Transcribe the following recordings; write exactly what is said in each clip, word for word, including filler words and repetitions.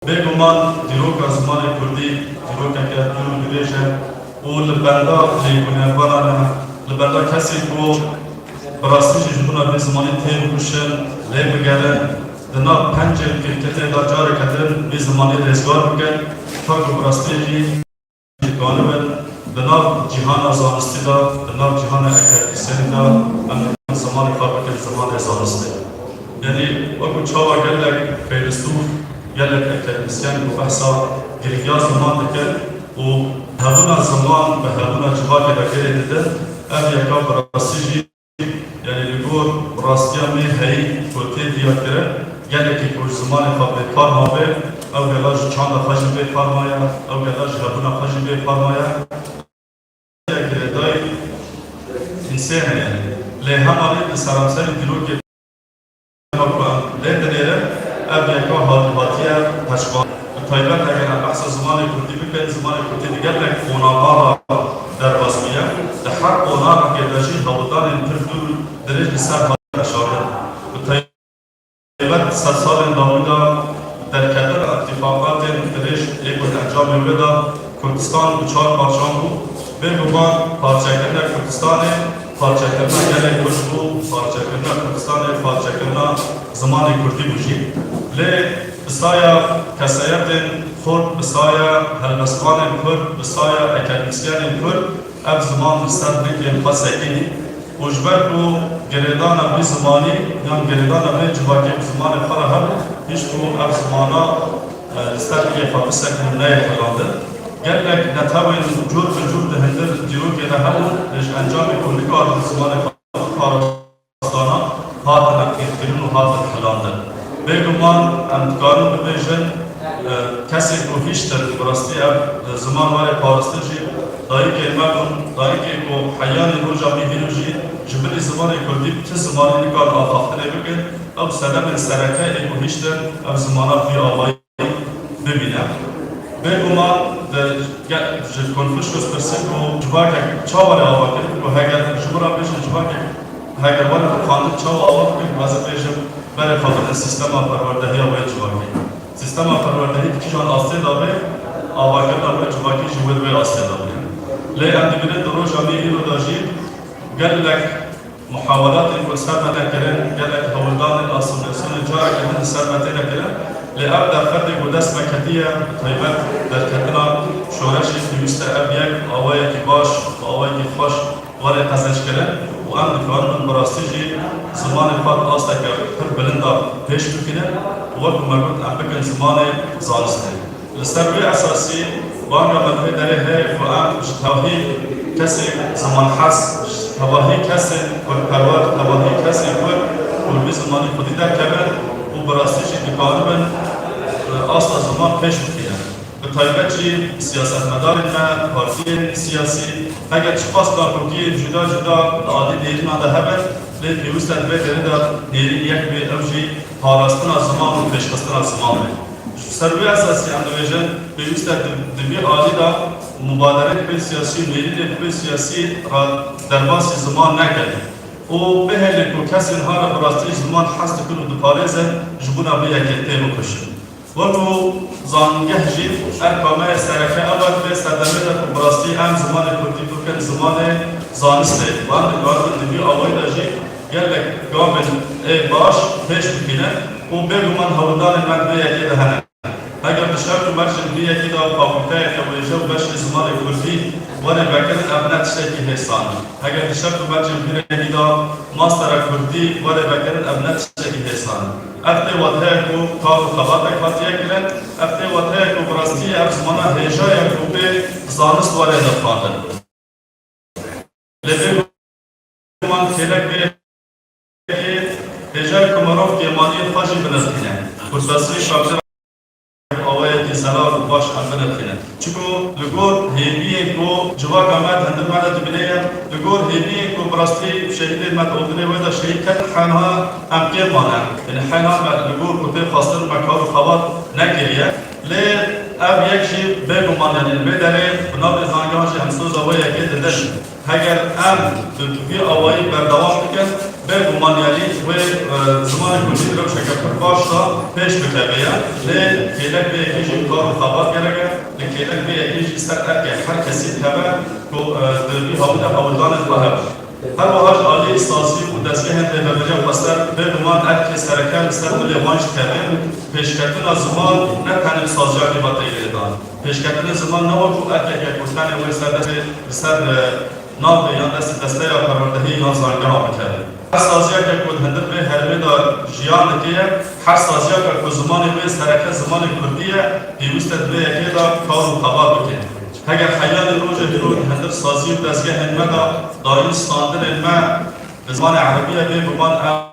Bêguman dîroka zimanê kurdî dîrokeke dûr û dirêj e û li benda lêbûnevanan e, li benda kesên ku bi rastî jî ji bona vê zimanî têr bikuşin, lê bigerin, di nav pencên kêlketê de careke din vê zimanî rêzgar bikin, ta ku bi rastî jî dikanibin di nav cîhana zanistî de, di nav cîhana akademîsyenî de em dikarin zimanê xwe bikin zimanê zanistê. Yanî wekî çawa gelek feylesûf, gelek akademîsyen ku behsa girîngiya ziman dikin û hebûna ziman bi hebûna civakê ve girê didin, ev yeka bi rastî jî Yanî li gor rastiya me heyî ku tê diyarkirin, gelekî ku ji zimanê xwe bêparva be, ew gela ji çanda xwe jî bêparva ye, ew gela ji hebûna xwe jî bêparva ye. Girêdayî însê heye. Lê hema lê di seramserî dîrokê ku em lê dinêrin, ev yeka hat-, hatiye pejman. Bi taybet eger em behsa zimanê kurdî bikin, zimanê kurdî di gelek qonaxan re derbas bûye. Di her qonaxekê de jî hewldanên pir dûr dirêj li ser hatiye veşartin. Bi taybet sedsalên dawî de derketina îtîfaqatên dirêj ê ku di encamê wê de Kurdistan bi çar parçan bû. Bêguman parçekirina Kurdistanê, parçekirina gelê Kurd bû, parçekirina Kurdistanê, parçekirina zimanê Kurdî bû jî. Lê bi saya kesayetên xurt, bi saya helbestvanên Kurd, bi saya akademîsyenên Kurd, ev ziman li ser lingên xwe sekinî û ji ber ku girêdana vî zimanî yan girêdana vê civakê bi zimanê xwe re hebû, hişt ku ev zimana, e, li ser lingê xwe bisekine û neyê xilandin. Gelek netewên cûr bi cûr di hundir dîrokê de hebûn, lê ji encamê ku nikarin zimanê xwe parastana, hatin qîrkirin û hatin xilandin. Bêguman em dikarin bibêjin, e, kesên ku hiştin bi rastî ev, e, ziman were parastin jî dayikên me bûn, dayikên ku heyanî roja me hîro jî ji bilî zimanê kurdî bi ti zimanî nikarin axaftinê bikin, ew sedemên sereke ê ku hiştin ev zimana bi vî awayî bimîne. Bêguman di ge-, ji Konfûşyos pirsî ku civakek çawa were ava kirin, ku heger ji min re bêjin civakek heger were xwendin çawa ava bikin, ez ê bêjim berê xwe bidin sîstema perwerdehiya wê civakê. Sîstema perwerdehî di kîjan astê de be, avakirina wê civakî jî wê di wê astê de be. Lê em dibînin di roja me îro de jî gelek Muhawelatên ku li ser me tê kirin, gelek hewldanên asîmîlasyonê careke din li ser me têne kirin, lê ev derfetê ku dest me ketiye, bi taybet derketina şoreşê pêwîst e ev yek awayekî baş, bi awayekî xweş were qezenckirin û em dikarin bi rastî jî zimanê xwe di asteke pir bilind de pêş bikînin û wek ku me got em bikin zimanê zanistê. Li ser wê esasî banga me li vê derê heye ku em ji tevahî kesên zimanhez, ji tevahî kesên kurdperwer, tevahî kesên kurd ku li vî zimanî xwedî derkevin û bi rastî jî dikaribin, e, asta ziman pêş bixînin. Bi taybet jî siyasetmedarên me, partiyên siyasî, heger çiqas nakokiyên cuda cuda li alî nêrînan de hebin, lê pêwîst e di vê derê de nêrîn yek bê, ew jî parastina ziman û pêşxistina ziman be. Ji ser wê esasî em dibêjin, pêwîst e di, di vî alî de mubaderên pê siyasî û nêrînên pê siyasî re derbasî ziman nekin û bihêlin ku kesên ha re bi rastî ji ziman hez dikin û diparêzin, ji bona vê yekê têbikuşin. Wekî zangeh jî erka me ya sereke ew e, di vê serdemê de ku bi rastî em zimanê kurdî bikin zimanê zanistê. Û em dikarin di vî awayî de jî gelek gavên ê baş pêş bikînin û bêguman hewldanên me di vê yekê de hene. Heger di şert û mercên vî yekî de fakulteyeke wêje û beşê zimanê kurdî were vekirin, ev ne tiştekî hêsan e. Heger di şert û mercên vî yekî de mastera kurdî were vekirin, ev ne tiştekî hêsan e. Ev tê wateya ku kar û xebatek hatiye kirin, ev tê wateya ku bi rastî ev zimana hêja ye ku bê zanist were nirxandin. Lê bêguman kêlek vê yekê hêja ye ku mirov kêmaniyên xwe jî binirxîne. Kursasî şaxê awayekî zelal û baş em binirxîne. Çiku li gor hêviyên ku civaka me di hundir me de dibîne ye, li gor hêviyên ku bi rastî şehîdên me di ordinê wê de şehîd ketin, heyna em kêm mane. Yanî heyna me li gor ku tê xwestin me kar û xebat nekiriye. Lê ev yek jî bêguman, yanî li vê derê bi navê zangehan jî em soza wê yekê didin. Heger em bi vî awayî berdewam bikin, Bê guman, yanî wê, e, zimanê kurdî di rewşeke pir baş de pêş bikeve ye. Lê kêlek vê yekê jî kar û xebat gerek e. Li kêlek vê yekê jî ser erkê her kesî dikeve ku, e, di vî hawî de hewldanên xwe hebe. Her wiha ji alî sazî û dezgehên rêveberiya xweser bê guman erkê sereke li ser dilê wan jî dikeve. Pêşketina ziman ne tenê bi saziya vê ve tê girêdan. Pêşketinê ziman ne wekû erkeke ku tenê wê ser destê li ser, e, navê yan destê desteya perwerdehiyê yan zangeha bikeve. Her saziyeke ku di hundir vê herêmê de jiyan dike ye, her saziyeke ku zimanê wê sereke zimanê kurdî ye, pêwîst e di vê yekê de kar û xebat bike. Heger heya li rojê hîro di hundir sazî û dezgehên me de dayîn standinên me bi zimanê erebî ye, bêguman ev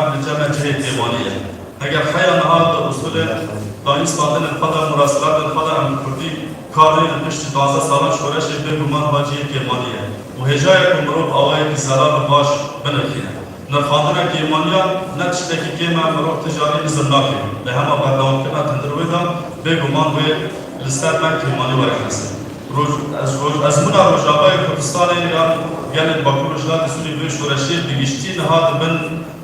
Ev li cem me cihê kêmanî ye. Heger heya niha di usûlên dayînstandinên xwe de, murasilatên xwe de em bi kurdî kar nînin, piştî duwazdeh salan şoreşê bêguman va cihê kêmanî ye û hêja ye ku mirov awayekî zelal û baş binirxîne. Nirxandina kêmaniya ne tiştekî kêm e, mirov ti carî nizm nake. Lê hema berdewamkirina di hundir wê de bêguman wê li ser me kêmanî were hesê. Roj-, ez roj-, ezmûna Rojavayê Kurdistanê yan gelên Bakur Rojhilatê Sûriyê vê şoreşê bi giştî niha di bin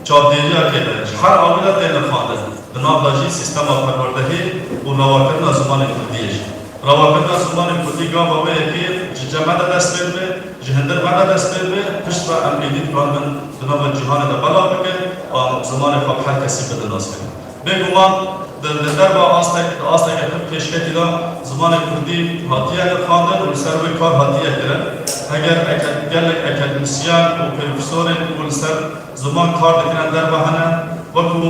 çavdêriya kê de ji her awî re tê nirxandin. Di nav de jî sîstema perwerdehê û rewakirina zimanê kurdî ye jî. Rewakirina zimanê kurdî gava wê yekê ji cem me de dest pê dibe, ji hundir me de dest pê dibe, pişt re em êdî dikaribin di nava cîhanê de belav bikin û em zimanê xwe bi her kesî bidin naskirin. Bêguman di, li derva astek, di asteke pir pêşketî de zimanê kurdî hatiye nirxandin û li ser wê kar hatiye kirin. Heger eke-, gelek akademîsyen û profesorên ku li ser ziman kar dikin derve hene, wekû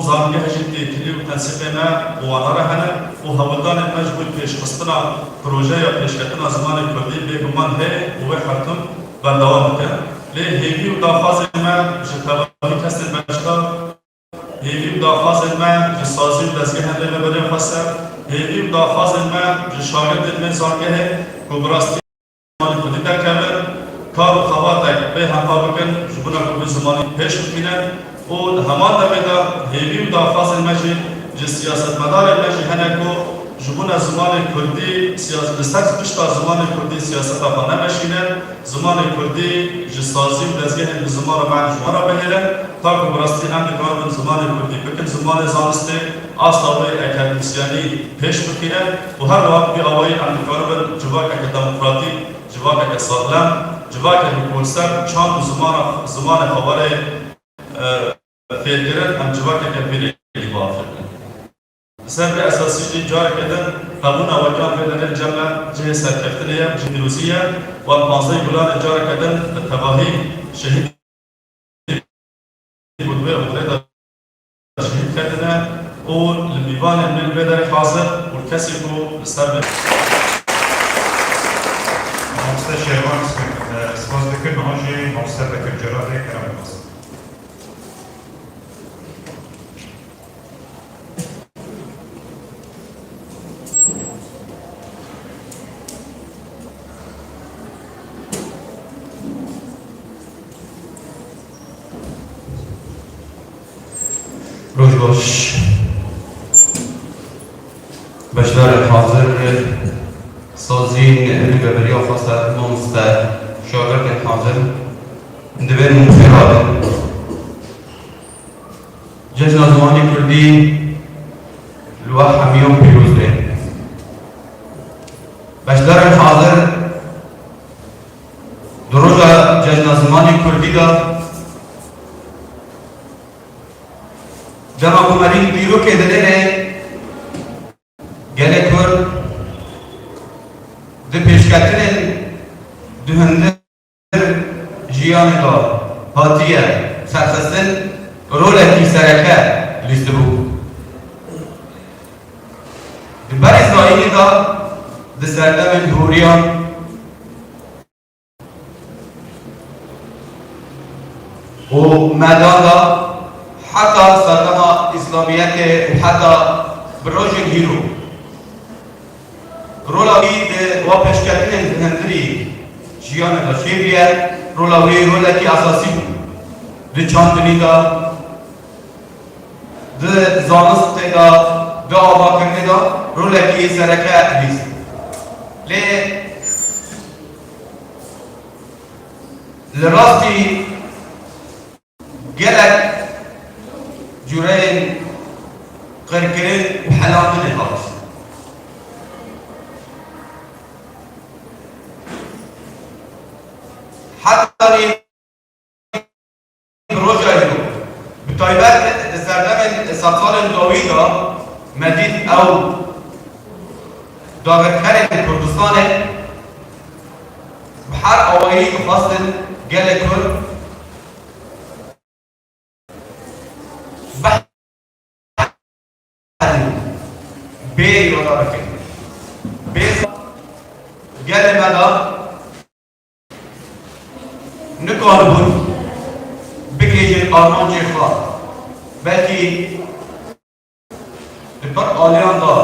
zangehê jî têkilî û tensîqê me û wana re hene û hewldanên me ji bo pêşxistina projeya pêşketina zimanê kurdî bêguman heye û wê her tim berdewam bike. Lê hêvî û daxwazên me ji tevahî kesên beşdar, hêvî û daxwazên me ji sazî û dezgehên rêveberiya xweser, hêvî û daxwazên me ji şagirdên me zangehê ku bi rastî zimanê kurdî derkevin, kar û xebatek bê hempa bikin, ji bona ku vê zimanî pêş bixînin û di heman demê de hêvî û daxwazên me jî ji siyasetmedarên me jî hene ku ji bona zimanê kurdî, siyas-, li ser pişta zimanê kurdî siyaseta xwe nemeşînin, zimanê kurdî ji sazî û dezgehên bi ziman re me ji wan re bihêlin, ta ku bi rastî em dikaribin zimanê kurdî bikin zimanê zanistê, asta wê akademîsyenî pêş bixîne û her wiha bi vî awayî em dikaribin civakeke demokratîk, civakeke saxlem, civakeke ku li ser çand û zimana, zimanê xwe were, e, fêrkirin, em civakeke vî rengî biafirînin. Li ser vê esasî jî careke din qebûna wekan vê derê li cem me cihê serkeftinê ye, cihê pîrozî ye û em panzdehê Gulanê careke din bi tevahî şehîd bû, di wê hundirê de şehîd ketine û li mêvanên me li vê derê hazir û kesê ku li ser vê. Mamoste Şêrvan, e, spas dikim, niha jî Mamoste Bekir Celalê kerem dixwazim. Roj baş. Beşdarên hazir, sazîn, rêveberiya xweser, mamoste, şagirdên hazir, divên mûxêra bin. Cejna Zimanê Kurdî li we hemiyan pîroz be. Beşdarên hazir, di roja Cejna Zimanê Kurdî de dema ku me dît dîrokê dinêre, gelê Kurd di pêşketinên di hundir jiyanê de hatiye serxistin, rolekî sereke lîstibû. Di berê zayînê de di serdemên hûriyan û medan de heta serdema Îslamiyetê û heta bi rojên hîro. Rola wî di wa pêşketinên hundirî jiyanê de çêbûye, rola wî rolekî esasî bû. Di çandinî de, di zanistê de, di avakirinê de rolekî sereke bîst. Lê li rastî Gelek cureyên qirkirin û helandinê hat. Heta nî bi roja îro, bi taybet di serdemên sedsalên dawî de me dît ew dagirkerên Kurdistanê bi her awayî dixwestin gelê Kurd bê îrade bikin. Bê gelê me de nikaribûn bigihîjin armancê xwe. Belkî di pir aliyan de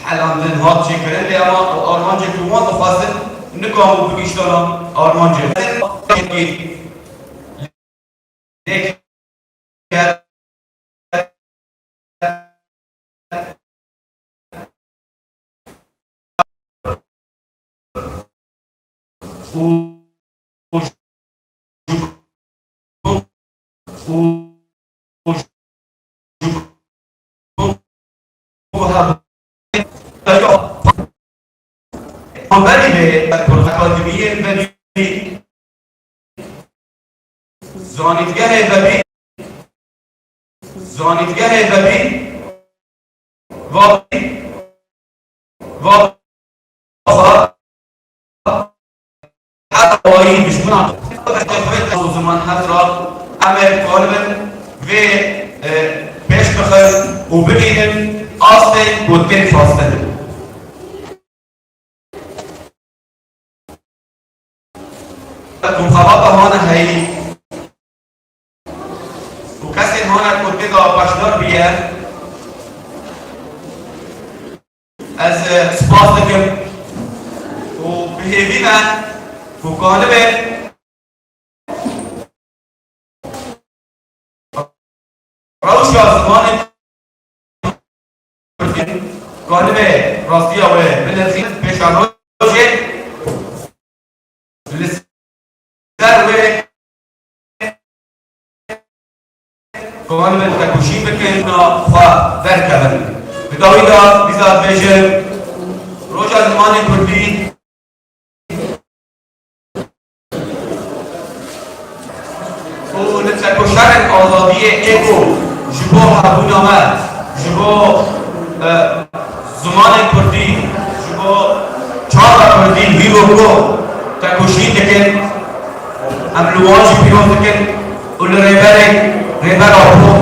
helandin hat çêkirin, lê ema ew armancê ku wan dixwestin, nikaribû bigihîştana armancê. Berî vê akademiyên berî, zanîtgehê berî, zanîtgehê berî, va, va, va, her awayî dijmina ziman hevra em ê karibin vê, e, pêş bixin û bibînin astên ku tên xwestin. Ku xebata hane heyî û kesên hane ku tê de beşdar bûye, ez, e, spas dikim û bi hêvî me ku kanibe rewşa zimanê Kurdî kanibe rastiya wê binirxînin pêşerojê li ser wê kanibin tekoşîn bikin, xwe derkevin. Bi dawî de dîsa dibêjin, Roja Zimanê Kurdî û li tekoşerên azadiyê ê ku ji bo hebûna me, ji bo, e, zimanê kurdî, ji bo çanda kurdî hîro ku tekoşîn dikin, em li wan jî pîroz dikin û li rêberê, rêbera xwe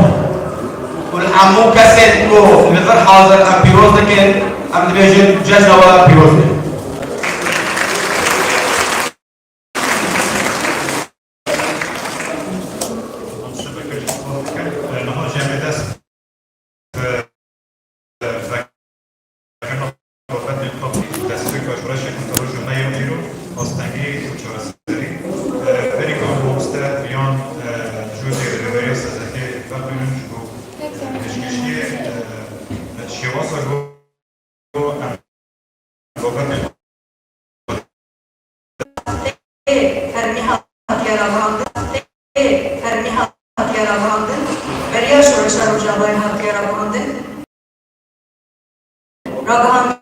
û li hemû kesên ku li vir hazir em pîroz dikin, em dibêjin cejna we pîroz be. Niha jî em ê dest bi, e, vekirina babetên xwe bidî, destpêka şoreşê xwe roj û me yên îro, astengî û çareserî. E, berî ku em mamoste Miyan, e, ji wê rêveberiya saziyê vexwînin ji bo, e, pêşkêşiyê, e, şêwasa ku Tê fermî hatiye ragihandin, tê fermî hatiye ragihandin, beriya şoreşa Rojavayê hatiye ragihandin. Ragihandina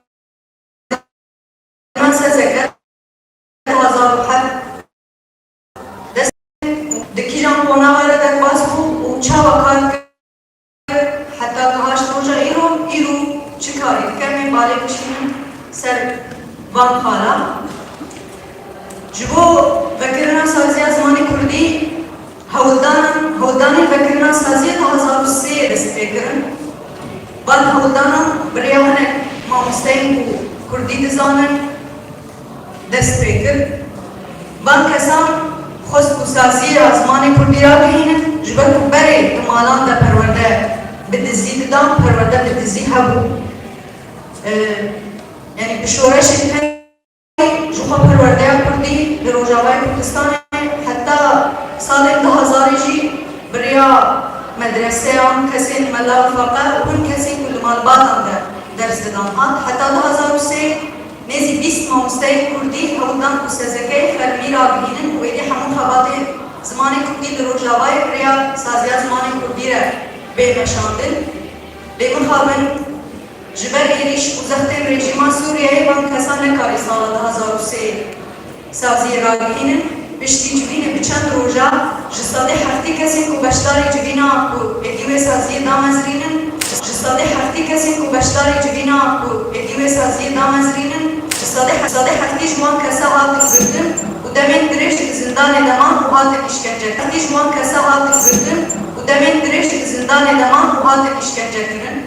sezeke du hezar û heft dest di kîjan konaxa re derbas bû û çawa kar kir heta gihaşt roja îro, îro çi karî dike, em ê balê bişînin ser van xala. Ji bo vekirina saziya zimanê kurdî, hewldanan, hewldanên vekirina saziyê du hezar û sê dest pê kirin. Van hewldanan bi rêya hinek mamosteyên ku kurdî dizanin, dest pê kir. Van kesan xwest ku saziyê ya zimanê kurdî ragihînin, ji ber ku berê di malan de perwerde bi dizî didan, perwerde bi dizî hebû. Ee, yanî bi şoreşên herî ji xwe perwerdeya kurdî li Rojavayê Kurdistanê heta salên du hezarî jî bi rêya medreseyan, kesên mela û feqe û hin kesên ku li malbatan de ders didan hat. Heta du hezar û sê nêzî bîst mamosteyên kurdî hewl dan ku sezekeyê fermî ragihînin û êdî hemû xebatê Zimanê kurdî li Rojavayê bi rêya Saziya Zimanê Kurdî re bê meşandin. Lê mixabin ji ber êrîş û zextên rejîma Sûriyeyê van kesa nekarî sala du hazar û sê saziyê ragihînin. Piştî civînê bi çend roja ji sedê heftê kesên ku beşdarî civîna ku êdî wê saziyê damezrînin, ji sedê heftê kesên ku beşdarî civîna ku êdî wê saziyê damezrînin, ji sedê he-, sedê heftê ji wan kesa hatin girtin û demên dirêj di zindanê de man û hatin îşkencekirin. Heftê ji wan kesa hatin girtin û demên dirêj di zindanê de man û hatin îşkencekirin.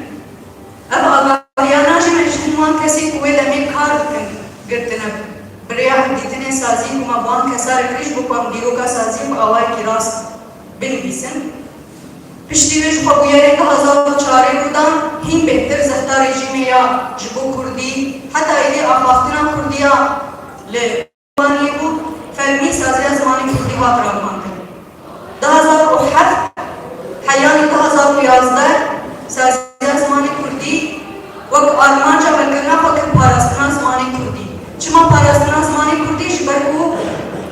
Ev agahiyana jî me ji hin wan kesên ku wê demê kar dikin girtine. Bi rêya hevdîtinên sazî ku me bi wan kesa re kirî ji bo ku em dîroka sazî bi awayekî rast binivîsin. Piştî wê ji xwe bûyerên du hazar û çarê rû dan hîn bêhtir zexta rejîmê ya ji bo kurdî, heta êdî axaftina kurdî ya li Kobaniyê bû, fermî saziya zimanê kurdî hat ragihandin. Du hazar û heft heya li du hazar û yazdeh saziya zimanê kurdî wek armanca vekirina xwe kir parastina zimanê kurdî. Çima parastina zimanê kurdî? Ji ber ku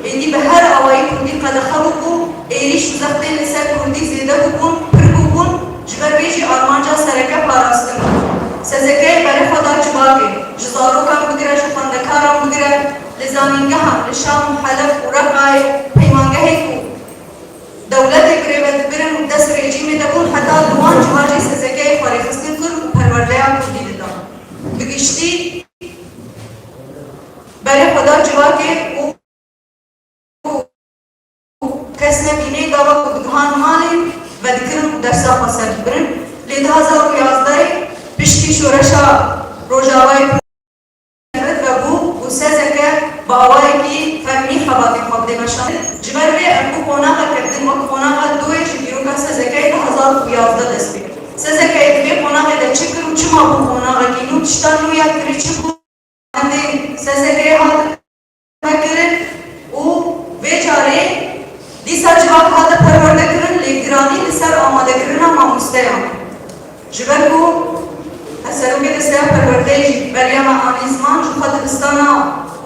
êdî bi her awayî kurdî qedexe bûbû, êrîş û zextên li ser kurdî zêde bûbûn, pir bûbûn, ji ber vê jî armanca sereke parastin bû. S Z K'yê berê xwe da civakê, ji zarokan bigire, ji xwendekaran bigire, li zanîngehan, li Şam û Heleb û Reqayê peymangehê ku dewletê birêve dibirin û dest rejîmê de bûn, heta li wan ciha jî S Z K'yê xwe rêxistin kir û perwerdeya kurdî dida. Bi giştî berê xwe da civakê û kes nebînê gava ku digihan malê vedikirin û dersa xwe ser dibirin. Lê du hazar û yazdehê piştî şoreşa Rojavayê nefret vebû û S Z K bi awayekî fermî xebatên xwe bidê meşandin. Ji ber vê em bû qonaxeke din wek qonaxa doyê ji dîroka S Z K'yê du hazar û yazdeh dest pê kir. S Z K'yê di vê qonaxê de çi kir û çima bû qonaxekî nû, tişta nû ya kirî çi bû? Navendên S Z K'yê hatin vekirin û vê carê dîsa civak hate perwerdekirin, lê giranî li ser amadekirina mamosteyan. Ji ber ku serokê desteya perwerdeyê jî beriya me anî ziman, ji xwe dibistana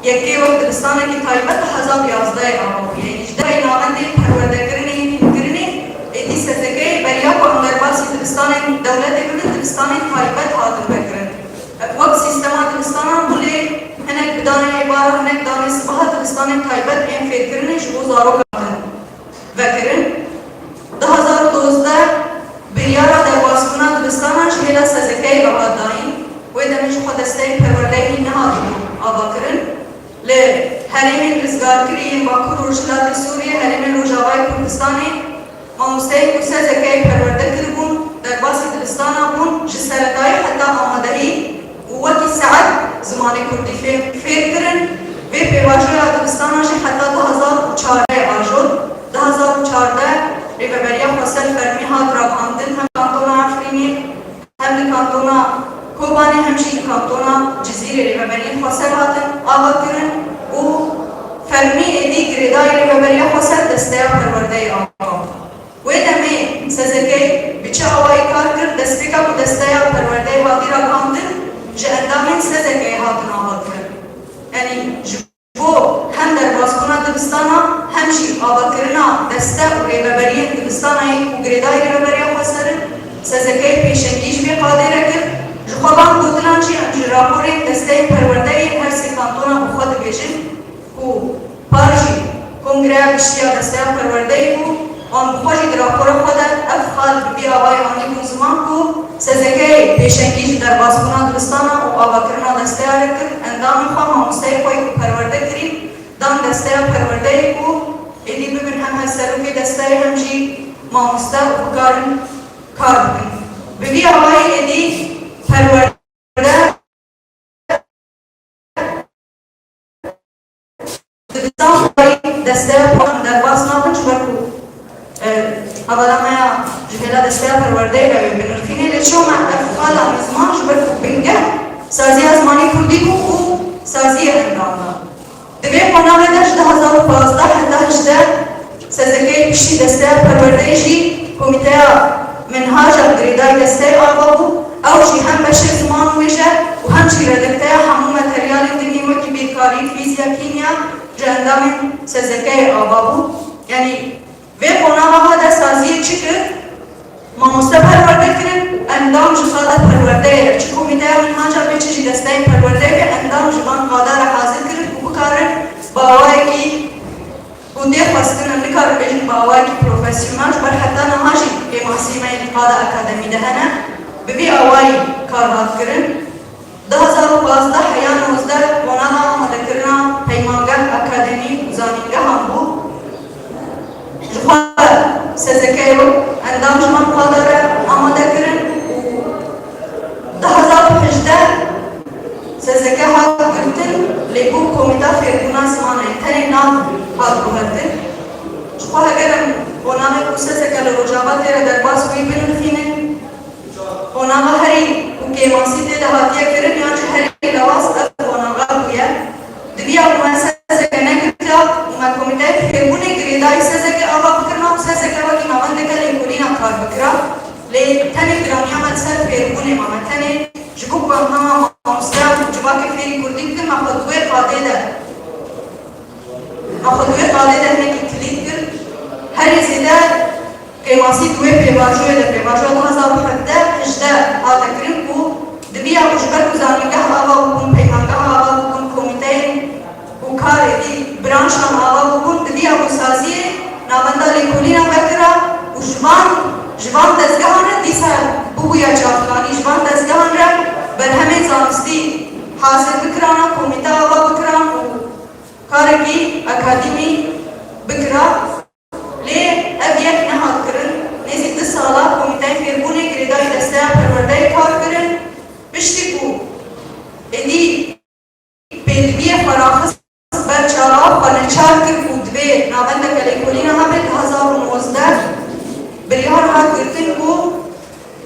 yekê wek dibistanekî taybet di hezar û yazdehê ava bûye. Ji derê navendên perwerdekirinê yên hînkirinê, êdî S Z K'yê beriya ku em derbasî dibistanên dewletê bibin, dibistanên taybet hatin vekirin. Wek sîstema dibistanan bû, lê hinek bi danê êvara, hinek danê sibeha dibistanên taybet ên fêrkirinê ji bo zarokan hatin vekirin. Du hazar û dozdeh biryara derbasbûna dibistanan ji hêla S Z K'yê re hat dayîn. Wê demê ji xwe desteyên perwerdeyê hîn nehatibûn avakirin. Li herêmên rizgarkirî yên Bakur Rojhilatê Sûriyê, herêmên Rojavayê Kurdistanê, mamosteyên ku S Z K'yê perwerde kiribûn, derbasî dibistana bûn, ji seretayî heta amadehî û wekî saet zimanê kurdî fê-, fêr kirin. Vê pêvajoya dibistana jî heta du hazar û çardeh ajot. Du hazar û çardeh Rêveberiya Xweser fermî hat ragihandin, hem kantona Efrînê, hem li kantona Kobanê, hem jî li kantona Cizîrê rêveberiyên xweser hatin avakirin û fermî êdî girêdayî rêveberiya xweser desteya perwerdeyê ava. Wê demê S Z K'yê bi çi awayî kar kir, destpêka ku desteya perwerdeyê hatî ragihandin, ji endamên S Z K'yê hatin avakirin. Yanî ji bo hem derbasbûna dibistana, hem jî avakirina deste û rêveberiyên dibistana yên ku girêdayî rêveberiya xweser in, S Z K'yê pêşengî ji vê qadê re kir. Ji xwe van gotinan jî em ji raporên desteyên perwerdeyê yên her sê kantona bi xwe dibêjin ku par jî Kongreya Giştî ya Desteya Perwerdeyê bû, wan bi xwe jî di rapora xwe de ev xal bi vî awayî anîbûn ziman ku S Z K'yê pêşengî ji derbasbûna dibistana û avakirina desteya re kir, endamên xwe, mamosteyê xwe yê ku perwerde kirî, dan desteya perwerdeyê ku êdî bibin hem her serokê desteyê hem jî mamoste û bikarin kar bikin. Bi vî awayî êdî perwerde dibistan desteya xwe derbas nabin, ji ber ku, e, hevala me ya ji hêla desteya perwerdeyê re wê binirxînê, lê çawa me ev xala ziman ji ber ku bingeh saziya zimanê kurdî bû û saziyê endam da. Di vê qonaxê de ji du hazar û pazdeh heta hejdeh S Z K'yê piştî desteya perwerdeyê jî Komîteya Minhaja girêdayî desteyê ava bû. Ew jî hem beşê ziman wêje û hem jî redekteya hemû materyalên din yên wekî bêrkarî, fîzya, kîmya ji endamên S Z K'yê ava bû. Yanî Vê qonaxa hate saziyê çi kir? Mamoste perwerde kirin, endam ji qada perwerdeyê re. Çi komîteya min hanca bê, çi jî desteyên perwerdeyê bê, endam ji van qada re hazir kirin ku bikarin bi awayekî ku tê xwestin, em nikarin bêjin bi awayekî profesyonel, ji ber heta niha jî kêmasî me yên li qada akademî de hene, bi vî awayî kar hat kirin. Du hezar û pazdeh heya nozdeh qonaxa amadekirina peymangeh, akademî û zanîngehan bû. Ji xwe S Z K yo endam ji van qada re amade kirin û du hezar û hejdeh S Z K hat girtin, lê bû Komîta Fêrbûna Zimanê, tenê nav hat guhertin. Ji xwe heger em qonaxê ku S Z K li Rojava tê re derbas bûyî binirxînin, qonaxa herî ku kêmasî tê de hatiye kirin yan jî herî lewaz ev qonaxa bûye. Diviya ku me S Z K negirtiya û me Komîteyê Fêrbûnê girêdayî S Z K ava bikirina û S Z K wekî navendeke lêkolîna kar bikira. Lê tenê giraniya me li ser fêrbûnê ma, me tenê ji bo ku em hema mamoste û civakê fêrî kurdî bikin, me xwe di wê qadê de, me xwe di wê qadê de hinekî kilît kir. Herî zêde kêmasî di wê pêvajoyê de, pêvajoya du hezar û hevdeh hejdeh hate kirin ku diviya ku ji ber ku zanîngeh ava bûbûn, peymangeh ava bûbûn, komîteyên û karê dî branşan ava bûbûn, diviya ku saziyê navenda lêkolîna vekira û ji van, ji van dezgehan re dîsa bibûya çavkanî, ji van dezgehan re berhemên zanistî hazir bikirana, komîte ava bikiran û karekî akademî bikira. Lê ev yek nehat kirin. Nêzî du sala Komîteyên Fêrbûnê girêdayî desteya perwerdeyê kar kirin. Piştî ku êdî pêdiviyê xwe raxist ber çavan, xwe neçar kir ku divê navendeke lêkolîna hebe, du hezar û nozdeh biryar hat girtin ku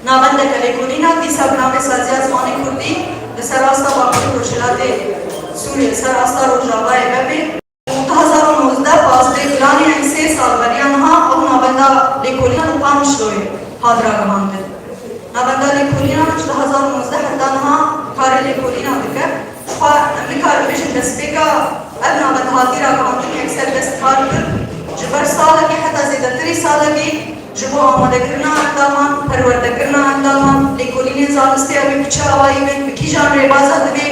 navendeke lêkolîna dîsa bi navê Saziya Zimanê Kurdî li ser asta Bakurê Rojhilatê Sûriyê, li ser asta Rojavayê vebe. Û du hezar û nozdeh, pazdeh Gilanê, yanî sê sal beriya niha ew navenda lêkolîna li Qamişloyê hat ragihandin. Navenda lêkolîna ji du hezar û nozdeh heta niha karê lêkolîna dike. Xwe em nikarin bêjin destpêka ev navenda hatî ragihandin yekser dest kar kir. Ji ber salekê heta zêdetirî salekê ji bo amadekirina endaman, perwerdekirina endaman, lêkolînên zanistê ew ê bi çi awayî bin, bi kîjan rêbaza divê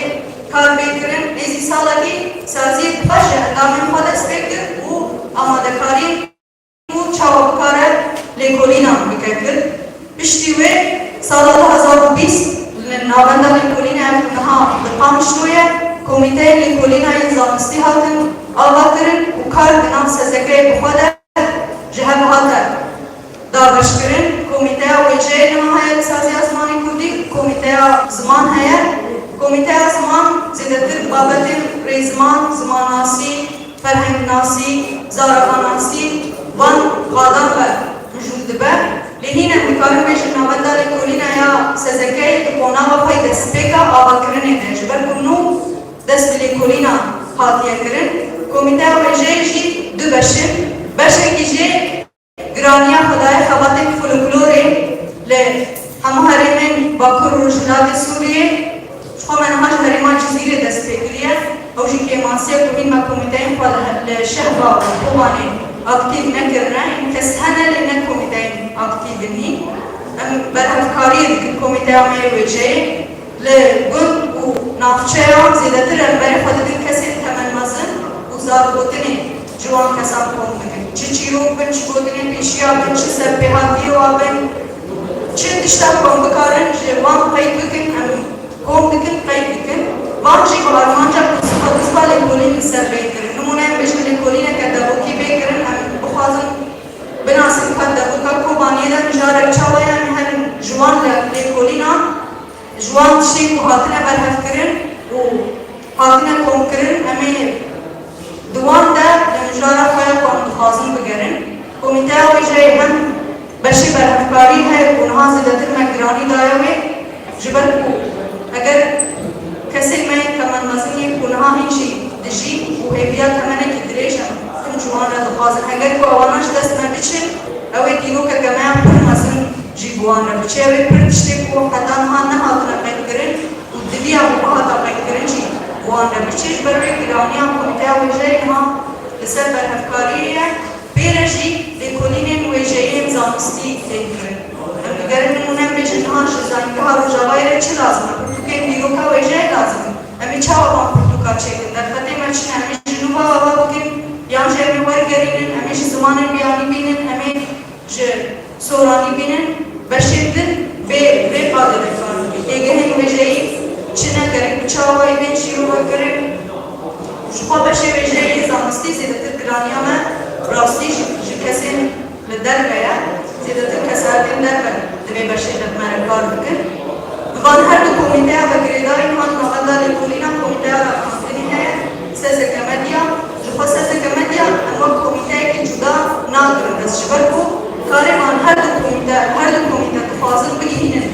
kar bê kirin, nêzî salekî saziyê bi xwe ji endamên xwe dest pê kir û amadekariyên û çawa bikare lêkolînan bike kir. Piştî wê sala du hezar û bîst li navenda lêkolîna ev niha li Qamişlo ye, komîteyên lêkolîna yên zanistî hatin ava kirin û kar di nav S Z K'yê bi xwe de ji hev hate dabeşkirin. Komîteya wêjeyê niha heye li Saziya Zimanê Kurdî, komîteya ziman heye. Komîteya ziman zêdetir babetên rêziman, zimannasî, ferhengnasî, zaravannasî van qadan ve mijûl dibe. Lê hîn em dikarin bêjin navenda lêkolîna ya S Z K'yê di qonaxa xwe yê destpêka avakirinê de, ji ber ku nû dest bi lêkolîna hatiye kirin. Komîteya wêjeyê jî du beş in. Beşekî jê giraniya xwe daye xebatên folklorê li hemû herêmên Bakur û Rojhilatê Sûriyê. Ji xwe me niha ji herêma Cizîrê dest pê kiriye. Ew jî kêmasiya ku hîn me komîteyên xwe li, li Şehba û Kobanê aktîf nekirine. Hîn kes hene lê ne komîteyên aktîf in hîn. Em berhevkariyê dikin komîteya me yê wêjeyê. Li gund û navçeyan zêdetir em berê xwe didin kesên temenmezin û zargotinê ji wan kesan kom dikin. Çi çîrok bin, çi gotinên pêşiya bin, çi serpêhatiyê wa bin, çi tiştek ku em bikarin ji wan qeyd bikin, em kom dikin, qeyd dikin. Van jî bi armanca ku sifa, sifa lêkolîn li ser bê kirin. Nimûne em bêjin lêkolîneke devokî bê kirin, em bixwazin binasin ka devoka Kobaniyê de mijarek çawa ye, em herin ji wan lêkolînan, ji wan tiştên ku hatine berhevkirin û hatine komkirin, em ê di wan de li mijara xwe ya ku em dixwazin bigerin. Komîteya wêjeyê hem beşê berhevkarî heye ku niha zêdetir me giranî daye wê, ji ber ku eger kesên me yên temenmezin yên ku niha hîn jî dijîn û hêviya temenekî dirêj in, tim ji wan re dixwazin. Heger ku ewana ji dest me biçin, ew ê dîrokeke me ya pir mezin jî bi wan re biçe. Ew ê pir tiştê ku heta niha nehatine qeydkirin û diviya ku bihata qeydkirin jî bi wan re biçe. Ji ber wê giraniya komîteya wêjeyê niha li ser berhevkariyê ye. Pê re jî lêkolînên wêjeyiyên zanistî tên kirin. Em digerin nimûne em bêjin niha ji Zanîngeha Rojavayê re çi lazim e? Pirtûkên dîroka wêjeyê lazim in. Em ê çawa van pirtûka çêkin? Derfetê me çi ne? Em ê ji nû ve ava bikin? Yan jî em ê wergerînin? Em ê ji zimanên biyanî bînin? Em ê ji soranî bînin? Beşên din vê, vê qadê de kar dikin. Têgehên wêjeyî çi ne? Gerek bi çi awayî bên şîrove kirin? Jixwe beşê wêjeyê yê zanistî zêdetir giraniya me bi rastî ji, ji kesên li derve ye. Zêdetir kesayetên derve di vê beşê de bi me re kar dikin. Bi van her du komîteya vegirêdayî niha di navenda lêkolîna komîteya ragihandinê heye, Sezeke Medya. Jixwe Sezeke Medya em wek komîteyekî cuda nagirin dest, ji ber ku karê van her du komîte, her du komîte dixwazin bigihînin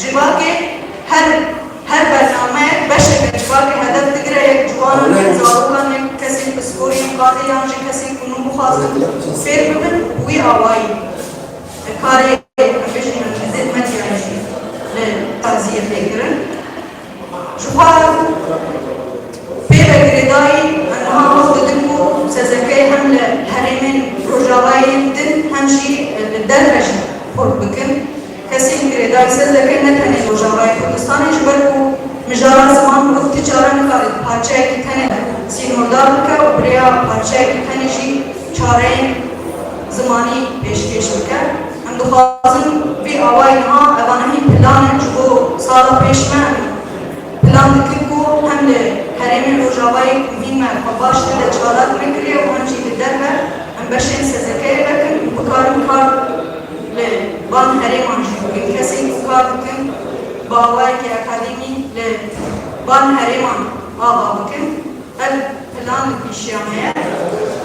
civakê, her Her bernameyek beşeke civakê hedef digire, yek ciwanan, yek zarokan, yek kesên piskor yên qadê yan jî kesên ku nû bixwazin fêr bibin, bi wî awayî karê, em bêjin, hizê medyayê jî li qaziyê tê kirin. Jixwe pê ve girêdayî, em niha hol didin ku sezekeyê hem li herêmên Rojavayê yên din hem jî li derve jî xurt bikin. Kesên girêdayî sez dike ne tenê Rojavayê Kurdistanê, ji ber ku mijara ziman mirov ti cara nikare parçeyekî tenê sînordar bike û bi rêya parçeyekî tenê jî çareyên zimanî pêşkêş bike. Em dixwazin vî awayî niha, evana hîn plan in ji bo sala pêş me, em plan dikin ku hem li herêmên Rojavayê ku hîn me xwe baş tê de çalak nekiriye û hem jî li derve em beşên sezekeyê vekin û bikarin kar li van herêman jî bikin. Kesên ku kar dikin bi awayekî akademî li van herêman ava bikin. Ev plan li pêşiya me ye.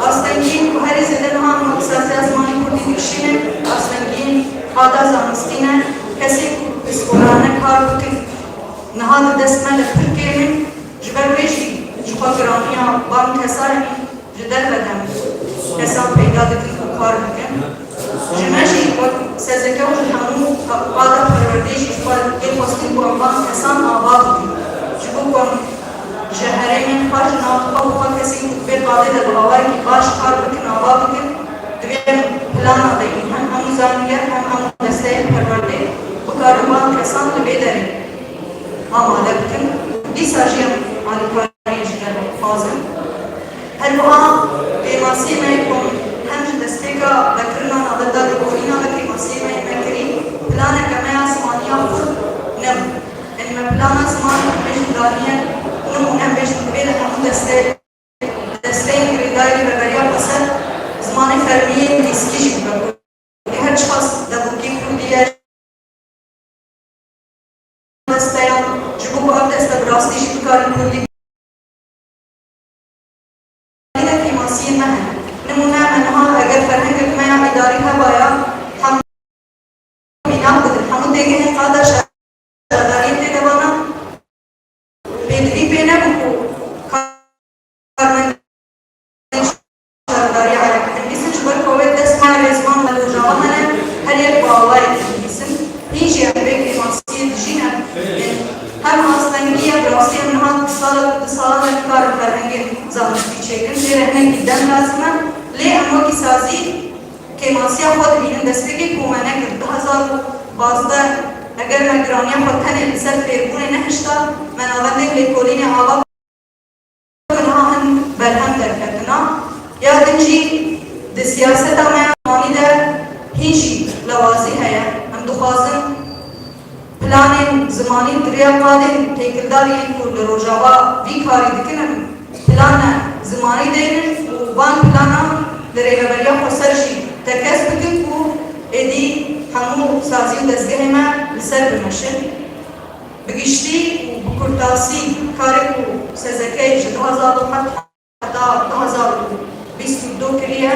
Astengiyên ku herî zêde niha em wek Saziya Zimanê Kurdî dikişînin, astengiyên qada zanistî ne. Kesên ku piskoran ne kar bikin, niha di dest me de pir kêm in. Ji ber wê jî jixwe giraniya van kesan jî ji derve de kesan peyda dikin û kar dikin. Ji me jî wek sezeke û ji hemû qada perwerdeyê jî ji xwe lê xwestin ku em van kesan ava bikin. Ji bo ku em ji herêmên xwe, ji nav xwe, bi xwe kesên ku di vê qadê de bi awayekî baş kar bikin, ava bikin, divê em plana de yîn hem hemû zanînger hem hemû desteyên perwerdê bikarin van kesan li vê derê amade bikin. Dîsa jî em alîkariyê ji derve dixwazin. Her wiha kêmasiyê me yê ku em hem ji destpêka vekirina navenda lêkolîna ve kêmasiyê me yê me kirî, planeke me ya zimanî ya xurt nebû. Yanî me plana ziman em bêjin daniye, nimûne em bêjin divê li hemû destê, desteyên girêdayî Rêveberiya Xweser zimanê fermî yê nivîskî jî bibe. Her çiqas devokê kurdî ye, desteyan, ji bo ku ev deste bi rastî jî bikarin kurdî bîne, kêmasiyên me hene. Nimûne me niha eger ferhengek me ya îdarî hebaya, hemû mînak bidin, hemû têgehên qada şaredariyê tê de bana, pêdivî pê nebû ku karmendên şaredariya erê bidin. Dîsa ji ber ku wê dest me rêzman me li Rojava hene, her yek bi awayekî dinivîsin. Hîn jî em vê kêmasiyê dijîn, em ê hem astengî ye, bi rastî em niha di sala, di salan de nikarin ferhengên zanistî çêkin. Jê re hinekî dem lazim e. Lê em wekî sazî kêmasiya xwe dibînin. Destpêkê ku me nekir, du hezar û pazdeh, eger me giraniya xwe tenê li ser fêrbûnê nehişta, me navendên lêkolînê ava niha hin berhem derketina. Ya din jî di siyaseta me ya zimanî de hîn jî lawazî heye. Em dixwazin planên zimanî di rêya qadên têkildar yên ku li Rojava vî karî dikin, em plana zimanî deynin û van plana li Rêveberiya Xweser jî tekez bikin ku êdî hemû sazî û dezgehê me li ser bimeşin. Bi giştî û bi kurtasî karê ku sezekeyê ji du hezar û heft heta du hezar û bîst û du kiriye,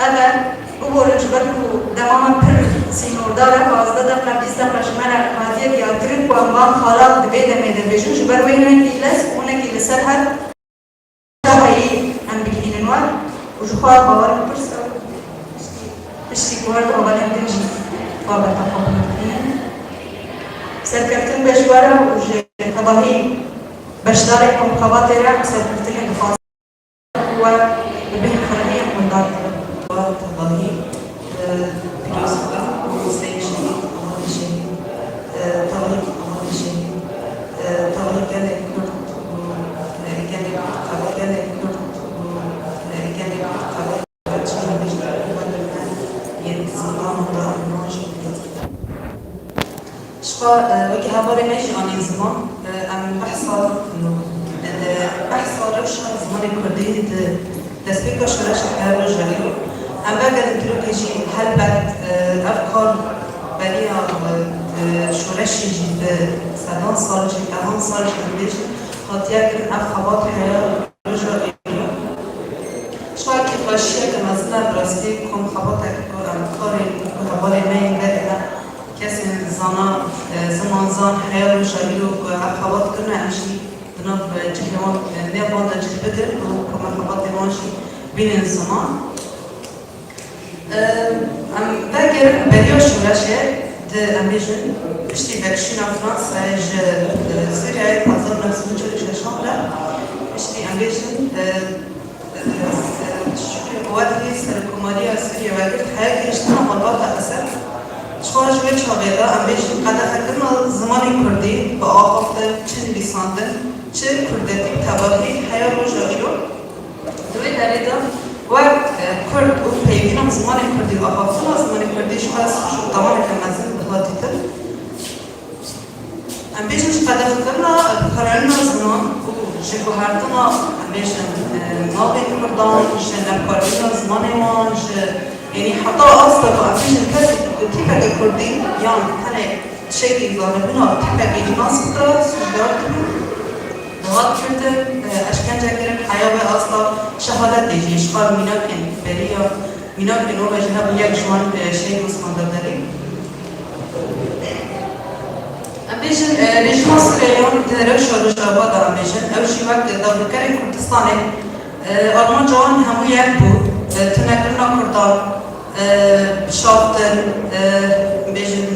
ev e, biborin ji ber ku dema me pir sînordar e, pazdeh deqe, bîst deqe ji me re hatiye diyarkirin ku em van xala di vê demê de bêjin, ji ber wê hinekî lez û hinekî li ser her heyî em bigihînin we û ji xwe bawer me pir ser piştî ku her du hevalên din jî babeta xwe bigihînin. Serkeftin be ji we re û ji tevahî beşdarên xebatê re serkeftinê dixwazin. We bi bêhn ferehî em guhdar dibin. Barê me jî anîn ziman, e, em behsa, e, behsa rewşa zimanê kurdî di destpêka şoreşê heya roja îro. Em vegerin dîrokê jî helbet, e, ev kar beriya, e, e, şoreşê jî bi sedan sal jî, dehan sal jî em bêjin hatiye kirin, ev xebat heya roja îro. Çarekî xweşiyeke mezin e bi rastî ku em xebatek ku em karên ku hevalên me yên berê me kesên zana, e, zimanzan heya roja îro ku ev xebat kirine, em jî di nav cihê wan, e, nêv wan de cih bidin û ku me xebatê wan jî bînin ziman. E, em vegerin beriya şoreşê di, em bêjin, piştî vekişîna Fransayê ji, e, Sûriyeyê hezar neh sed û çil û şeşan re, piştî em bêjin, e, Şukrî Quwetî serokkomariya Sûriyê vegirt, heya gihiştina malbata Esed, çawa ji wê çaxê de, em bêjin, qedexekirina zimanê kurdî bi axaftin, çi nivîsandin, çi kurdetî bi tevahî heya roja îro. Di wê derê de wek, e, kurd û peyvîna zimanê kurdî û axaftina zimanê kurdî ji xwe re soş û tawaneke mezin dihat dîtin. Em bêjin ji qedexekirina, bikaranîna ziman û ji guhertina, em bêjin, e, navên kurdan, ji navkarkirina zimanê wan, ji, yanî heta asta ku em bêjin kesek ku tîpeke kurdî yan tenê tiştekî zanebûna tîpekê ji nas bikira, sûcdar dibû, dihat girtin, e, eşkence kirin, heya wê asta şehadetê jî ji xwe mînakên beriya Mînakên wan jî hebûn, yek ji wan, e, Şehîd Osman Dewderî. Em bêjin, e, rejîma Sûriyeyan di rewşa Rojava de, em bêjin, ew jî wek dagirkerên Kurdistanê, e, armanca wan hemû yek bû, e, tunekirina Kurdan, e, bişaftin, e, em bêjin,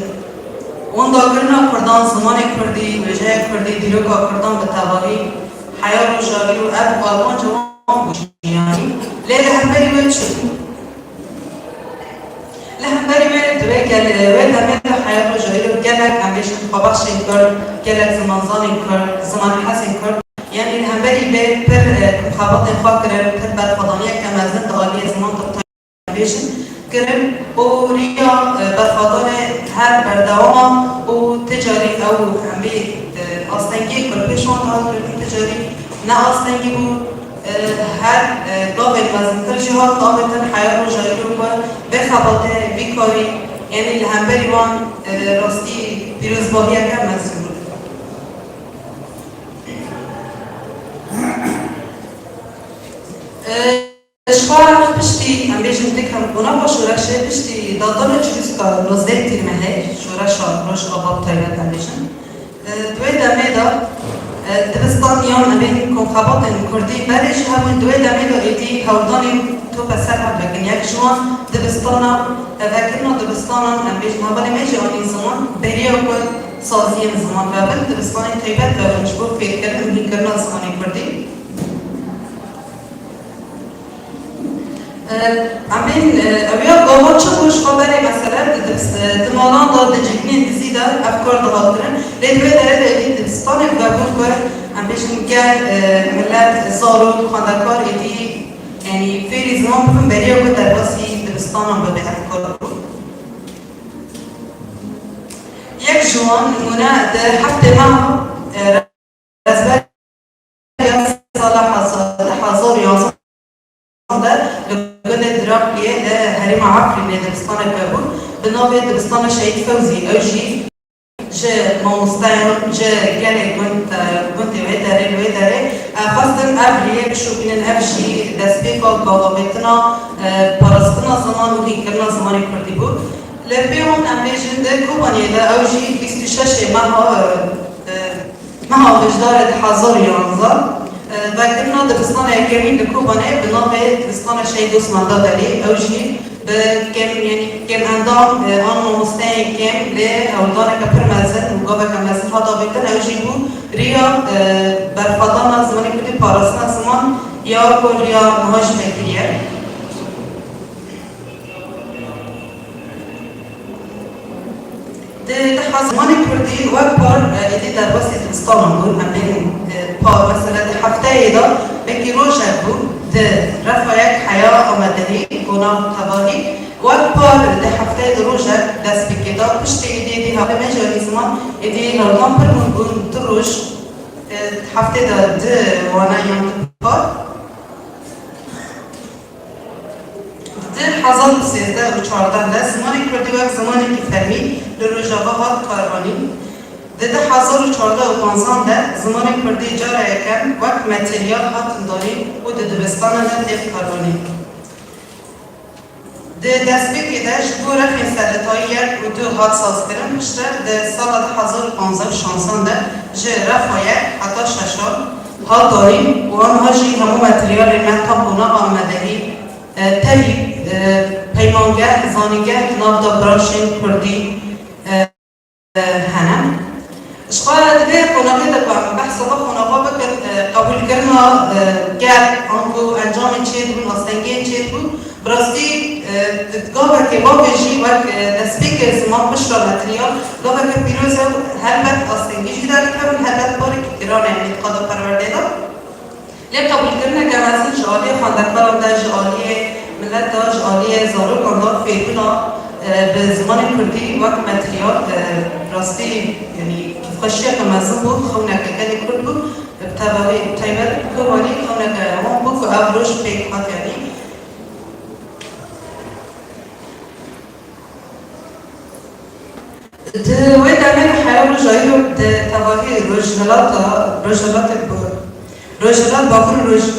wendakirina Kurdan, zimanê Kurdî, wêjeya Kurdî, dîroka Kurdan bi tevahî, heya roja îro ev armanca wan bû jiyanî. Lê li hemberî wê çi bû? Li hemberî wê di wê gel-, wê demê de heya roja îro gelek, em bêjin, xwebexşên Kurd, gelek zimanzanên Kurd, zimanhezên Kurd, yanî li hemberî vê pir, e, xebatên xwe kirin, pir berxwedaniyeke mezin di aliyê ziman de, em bêjin, kirin û riya, e, berxwedanê her berdewam e û ti carî ew hemî, e, astengiyê ku li pêş wan dihat girtin, ti carî ne astengî bû. E, her, e, gavên mezintir jî hatin avêtin heya roja îro ku vê xebatê, vî karî, yanî li hemberî wan, e, rastî pîrozbahiyeke mezin bû. E, ji xwe piştî, em bêjin, di kemkûna xwe şoreşê piştî dadana çirûska nozdeh Tîrmehê, şoreşa Rojava bi taybet, em bêjin. E, di wê demê de, e, dibistan yan em ê komxebatên kurdî berê jî hebûn, di wê demê de êdî hewldanên tope ser hev vekin. Yek ji wan dibistana, e, vekirina dibistanan, em bêjin, hevalê me jî anîn ziman, beriya ku saziyên ziman vebin, dibistanên taybet vebin ji bo fêrkirin û hînkirina zimanê kurdî. Em bên, e, ew ya gava çi bû ji xwe berê, mesele di, di, di malan de, di civînên dizî de ev kar dihat kirin. Lê di wê derê de êdî dibistanê vebû ku em bêjin gel, e, milet, zarok, xwendekar êdî, yanî fêrî ziman bibin, beriya ku derbasî dibistanan bibe ev kar bû. Yek ji wan nimûne di heftê meha, e, Rêzberiya sala heza-, hezar û yanzdeh de li gundê Dirakliyê li herêma Efrînê dibistanek vebû, bi navê Dibistana Şehîd Fewzî. Ew jî ji mamosteyan, ji gelê gund, gundê wê derê, li wê derê, e, xwestin ev rêyê bişopînin, ev jî destpêka galavêtina, e, parastina ziman û hînkirina zimanê kurdî bû. Li pê wan em bêjin di Kobaniyê de ew jî bîst û şeş meha, e, e, Meha Bijdarê di hezar û yanzdeh, e, vekirina dibistana yekemîn li Kobanê bi navê Dibistana Şehîd Osman Dadalî, ew jî bi kêm, yanî kêm endam, e, an mamosteyên kêm, lê hewldaneke pir mezin û gaveke mezin hat avêtin, ew jî bû riya, e, berxwedana zimanê kurdî, parastina ziman ya ku riya niha jî me kiriye. Di, di zimanê kurdî wek par, e, êdî derbasî dibistanan bûn. Em bên, e, par, mesela di hefteyê de wekî rojek bû, di refa yek heya Amedehî, kona tevahî, Wek par di hefteyê di rojek dest pê kê da, piştî êdî êdî hevalê me jî anî ziman êdî hewldan pir bûn, bûn du roj, e, heftê de di wana yan du par. Di hezar û sêzdeh û çardeh de zimanê kurdî wek zimanekî fermî li Rojava hat karanîn. Di du hezar û çardeh û panzdeh de zimanê kurdî cara yekem wek materyal hatin danîn û di dibistanan de têk karanîn. Di destpêkê de ji bo rexên serletayî yek û du hat sazkirin, piştre di sala du hezar û panzdeh û şanzan de ji rexa yek heta şeşan hat danîn û aniha jî hemû materyalên me ta qonaxa amadehî, e, tevî, e, peymangeh, zanîngeh di nav de branşên kurdî, e, hene. Ji xwe di vê qonaxê de ku em behsa vê qonaxa bikin, e, qebûlkirina, e, gel, ango encamên çêdibûn, astengiyên çêdibûn, bi rastî, e, di gavekê bavê jî wek, e, destpêkê ziman pişta materyal, gaveke pîroz e û helbet astengî jî derdikevin, helbet barekî giran e, yanî di qada perwerdeyê de. Lê qebûlkirineke mezin ji aliyê xwendekaran de, ji aliyê milet de, ji aliyê zarokan de fêrbûna, e, bi zimanê kurdî wek materyal, e, rastî, yanî kêfxweşiyeke mezin bû, xewneke gelê kurd bû, bi tevahî, bi taybet bi Kobanî xewneke wan bû ku ev roj pêk hat, yanî. Di wê demê de heya roja îro di tevahî Rojhilata, Rojhilatê Bo-, Rojhilat Bakur û Roj-,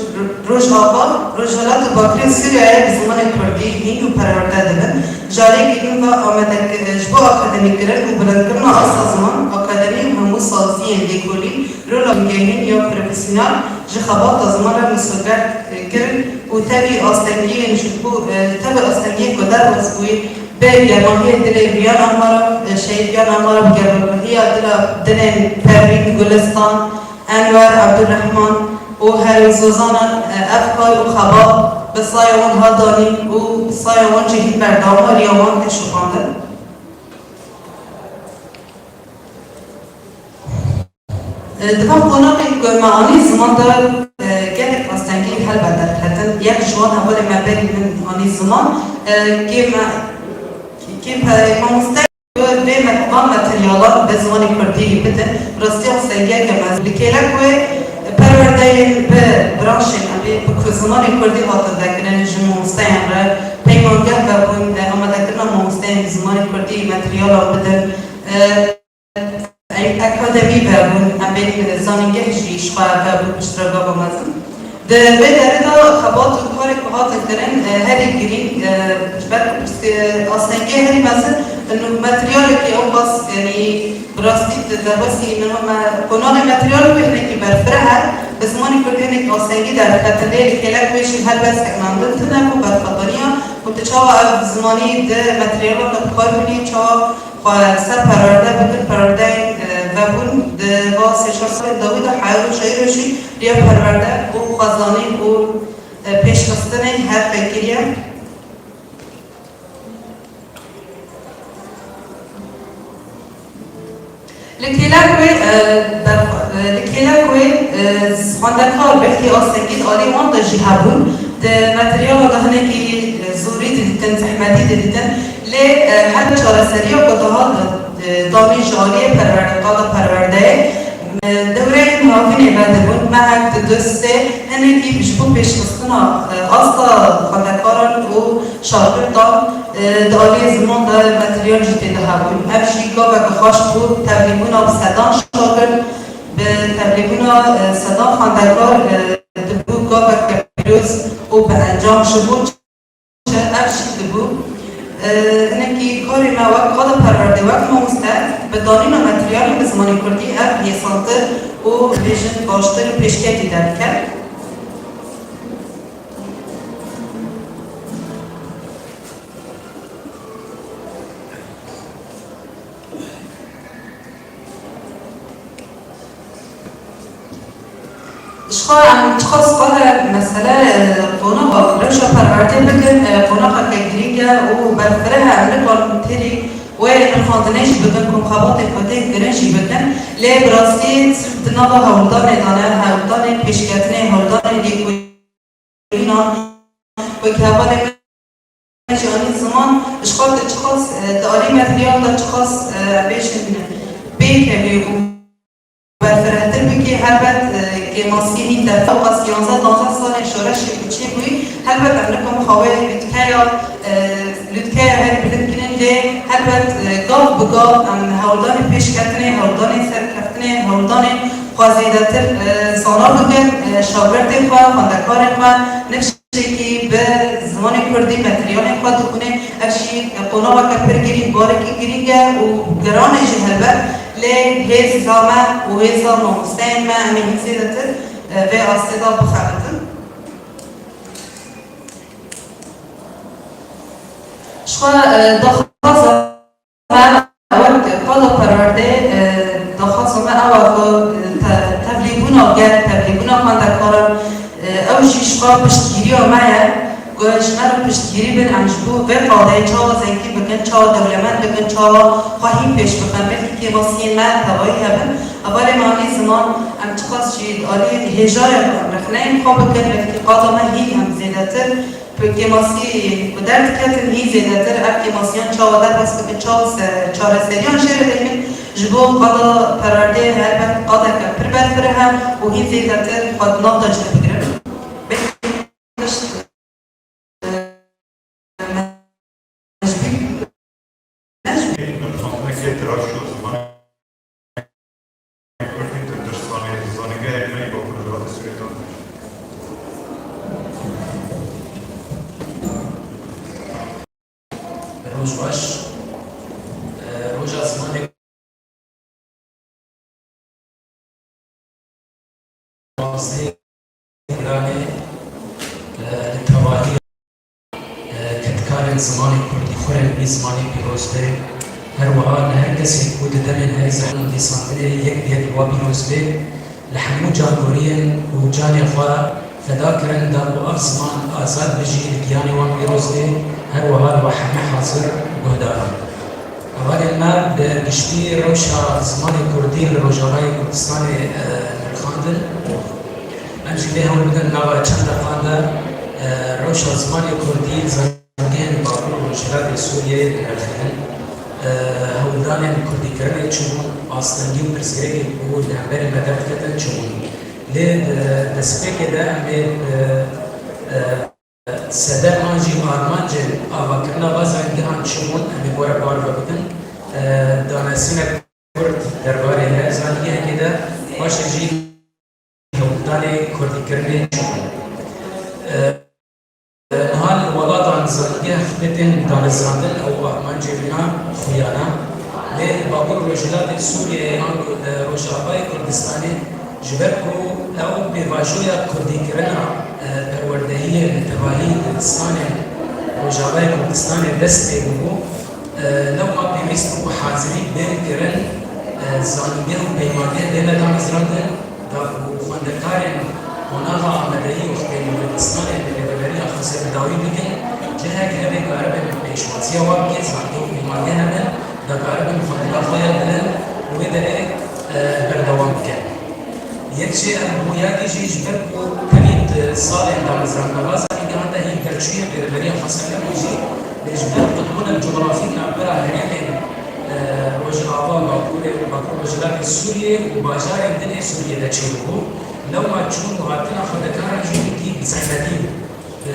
Rojava, Rojhilat û Bakurê Sûriyeyê bi zimanê kurdî hîn û perwerde dibin. Careke din ve amadeki-, ji bo akademîkirin û bilindkirina asta ziman, akademî û hemû saziyên lêkolîn rola bingehîn ya profesyonel ji xebata ziman re misoger, e, kirin û tevî astengiyên ji bo, e, tevî astengiyên ku derbas bûyî, bi germahiyê dilê viyan Amara, e, şehîd viyan Amara, bi germahiya dila, dilên Pervîn, Gulistan, Enwer, Abdurrahman û herî zozanan, e, ev kar û xebat bi saya wan hat danîn û saya wan jî hîn berdewam e, riya wan tê şopandin. E, di van qonaxên ku me anî ziman de, e, gelek astengî helbet derketin. Yek ji wan hevalê me berî min anî ziman, e, kê me, kê me, mamoste vê me, van materyalan bi zimanê kurdî bidin. Rastî astengiyeke mezin. Li kêlek wê perwerdeyên bi branşên em ê bi ku zimanê kurdî hatin vekirin, ji mamosteyan re peymangeh vebûn, e, amadekirina mamosteyên bi zimanê kurdî materyalan bidin. E, Ey, akademî vebûn, em bên zanîngeh jî ji xwe vebû piştre gava mezin. Di vê derê de xebat û karê ku hatin kirin, e, herî girîng, e, ji ber ku pirs-, e, astengê herî mezin, û materyalekî ew bas, yanî bi rastî di derbasî min me, qonanê materyal wê hinekî berfireh e, bi zimanê kurdî hinek astengî derdikete, lê li kêlek wê jî helbet seknandin tune ku berxwedaniya ku tu çawa ev zimanî di materyalan de bi kar bînî, çawa xwe ser perwerde bikin, perwerdeyên, e, vebûn di va sê çar salên dawî de heya roja îro jî riya perwerde û xwezanîn û, e, pêşxistinê her pê kiriye. Li kêlek wê, e, ber-, e, li kêlek wê, e, xwendekar belkî astengî di alî wan de jî hebûn, di materyala de hinekî, e, zorî didîtin, zehmetî didîtin. Lê, e, her çareseriya ku dihat, e, danî ji aliyê perwerde, qada perwerdeyê, e, dewreyên havînê vedibûn, mehek di du sê, hinekî ji bo pêşxistina, e, asta xwendekaran û şagirdan, e, di aliyê ziman de materyal jî tê de hebûn. Ev jî gaveke xweş bû, tevlîbûna bi sedan şagird, bi tevlîbûna, e, sedan xwendekar, e, dibû gaveke pîroz û bi encam ji bo Ev jî dibû, e, hinekî karê me wek qada perwerdê, wek mamoste, bi danîna materyalê bi zimanê kurdî ev hêsantir û, bêjin, baştir û pêşketî derdike. Ji xwe em çiqas qal e mesele, e, qonaxa rewşa perwerdê bikin, e, qonaxeke girîng e û berfireh e, em nikarin têrî wê nirxandinê jî bikin, ku xebatên xwe tên kirin jî bikin. Lê bi rastî sirf di nava hewldanê de ne, hewldanên pêşketinê, hewldanên lêkolînan, wek hevalê me jî anî ziman, Di alî materyal de çiqas, e, bêjin pêkevî û berfirehtir bikê, helbet, e, kêmasî nîn te. Ewqas yanzdeh danzdeh salên şoreşê ku çêbûyî, helbet em nikom xwe wê lûtkeya, e, lûtkeya herî bilind bigrin, lê helbet, e, gav bi gav em hewldanê pêşketinê, hewldanê serkeftinê, hewldanê xwe zêdetir, e, zana bikin, e, şagirdên xwe, xwendekarên xwe, nifş Tiştekî bi zimanê kurdî materyalên xwe dixwîne, ev jî qonageke pir girîng, barekî girîng e û giran e jî helbet, lê hêza me û hêza mamosteyên me, em ê hîn zêdetir, e, vê astê de bixebitin. Ji xwe, e, daxwaza me wek qada perwerdê, e, daxwaza me ew e ku, e, te-, tevlîbûna gel, tevlîbûna xwendekaran, e, ew jî ji xwe piştgiriya me ye. Ku ji me re piştgirî bin, em ji bo vê qadeyê çawa zengîn bikin, çawa dewlemend bikin, çawa xwe hîn pêş bixin, belkî kêmasiyên me tevayî hebin. Hevalê me anî ziman, em çiqas jî di aliyê hêjayê rexneyên xwe bikin, belkî qada me hîn em zêdetir Bi kêmasî ku derdiketin, hîn zêdetir ev kêmasiyan çawa derbas bikin, çawa se-, çareseriyan jê re bînin, ji bo qada perwerdê helbet qadeke pir berfireh e û hîn zêdetir xwe di nav de cih bigirin. Belkî tişt, e, me ji bîr Berxandinekê tiraşo zimanê kurdî di Dirsanê, Zanîngehê Herêma Bakur Rojhilatê Sûriyê de. Roj baş. E, Roja Zimanê Pazê Giranê, e, li tevahî, e, kedkarên zimanê kurdî xwe re wî zimanê pîroz be. Her wiha li her kesê ku di demên herî zehmet û nivîsandinê yek bi yek li wa pîroz be, li hemû cangoriyên ku canê xwe feda kirin da ku ev ziman azad bijî, li giyanê wan pîroz be, her wiha li we hemî hazir guhdaran. Hevalên me, bi giştî rewşa zimanê kurdî li Rojavayê Kurdistanê, e, nirxandin. Em jî lê hewl bidin nava çend deqan de, e, rewşa zimanê kurdî li zanîngehên Bakur û Rojhilatê Sûriyeyê binirxînin. E, hewldanên kurdîkirinê çi bûn, astengî û pirsgirêkên ku li hemberî me derdiketin çi bûn. Lê di destpêkê de em ê bi, e, Sedem an jî armancên avakirina va zanîngehan çi bûn, em ê bi we re parve bikin. E, danesînek kurt derbarê her zanîngehekê de, paşê jî hewldanê kurdîkirinê çi bûn. E, niha li welatan zanîngeh xibêtên damezrandin ew armancê wîna xuyana. Lê li Bakur Rojhilatê Sûriyeyê an ku li Rojavayê Kurdistanê Ji ber ku ew pêvajoya kurdîkirina, e, perwerdehiyê li tevahî dibistanên Rojavayê Kurdistanê dest pê bûbû, e, lewma pêwîst bû hazirî bên kirin, e, zanîngeh û peymangeh bêne damezrandin, da ku xwendekarên qonaxa amadeyî wextê li dibistanê bi rêveberiya xweser bi dawî bikin, cihek hebe karibin pêşwaziya wan bikin, zanîngeh û peymangeh hebin, da karibin xwendina xwe ya bilind û wê derê e, berdewam bikin. Yek jê em bûyakî jî ji ber ku tenê di salên damezrandina va zanîngehan de hîn derçûyên rêveberiya xweser nebûn jî, lê ji ber qutbûna cografîk navbera herêmên, e, Rojava, Bakurê, Bakur Rojhilatê Sûriyê û bajarên din ê Sûriyê de çêbûbû, lewma çûn û hatina xwendekaran jî hingî bi zehmetî bû. Bi,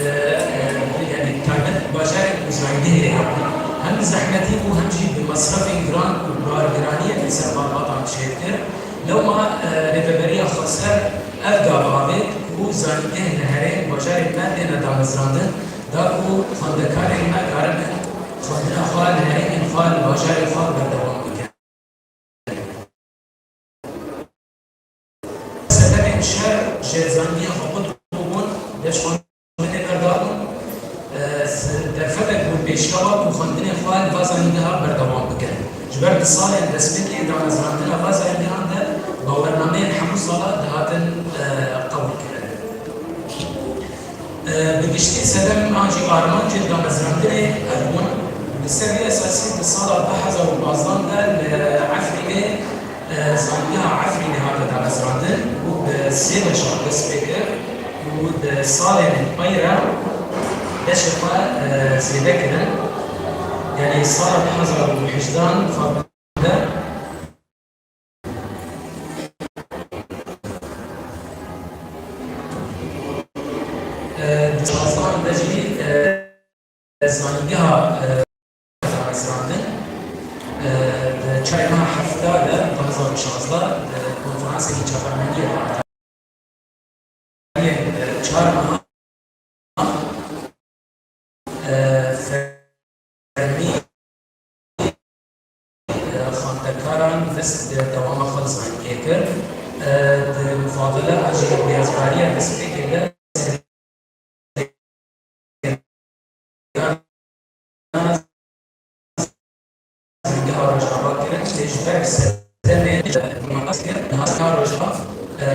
e, yanî taybet bajarên ku zanîngehê lê hebûn, hem bi zehmetî bû, hem jî bi mesrefên giran û bargiraniyên li ser malbatan çêdikir. Lewma, e, rêveberiya xweser ev gava avêt ku zanîngeh li herêm bajarên me têne damezrandin, da ku xwendekarên me karibin xwendina xwe li herêmên xwe, li bajarên xwe berdewam bikin. Sedemên şer ji zanîngeha xwe qut bûbûn, lê ji xwendinê berdabûn. E, s-, derfetek bû pêşkewa ku xwendinê xwe li va zanîngeha berdewam bikin. Ji ber di salên destpêkê damezrandina va zanîngehan de bawernameyên hemû sala dihatin, e, qebûlkirin. Bi giştî sedem an jî armancên damezrandinê ev bûn. Li ser vî esasî di sala du hezar û pazdeh de li Efrînê, e, zanîngeha Efrînê hate damezrandin û bi sê beşan dest pê kir û di salên pey re beşê xwe, e, zêde kirin. Yanî sala du hezar û hejdehan fabrîke de, e, di şazdehan de jî, e, zanîngeha, e, damezrandin, e, di çarê meha hefta de du hezar û şazdeh, e, konferansekî çapemeniyê de Çar meha, e, fermî, e, xwendekaran dest bi dewama xwe li zanîngehê kir. E, di mufadele an jî rêzbariya destpêkê de zanîngeha Rojava kirin, lê ji ber sedemê niha zanîngeha Rojava, e,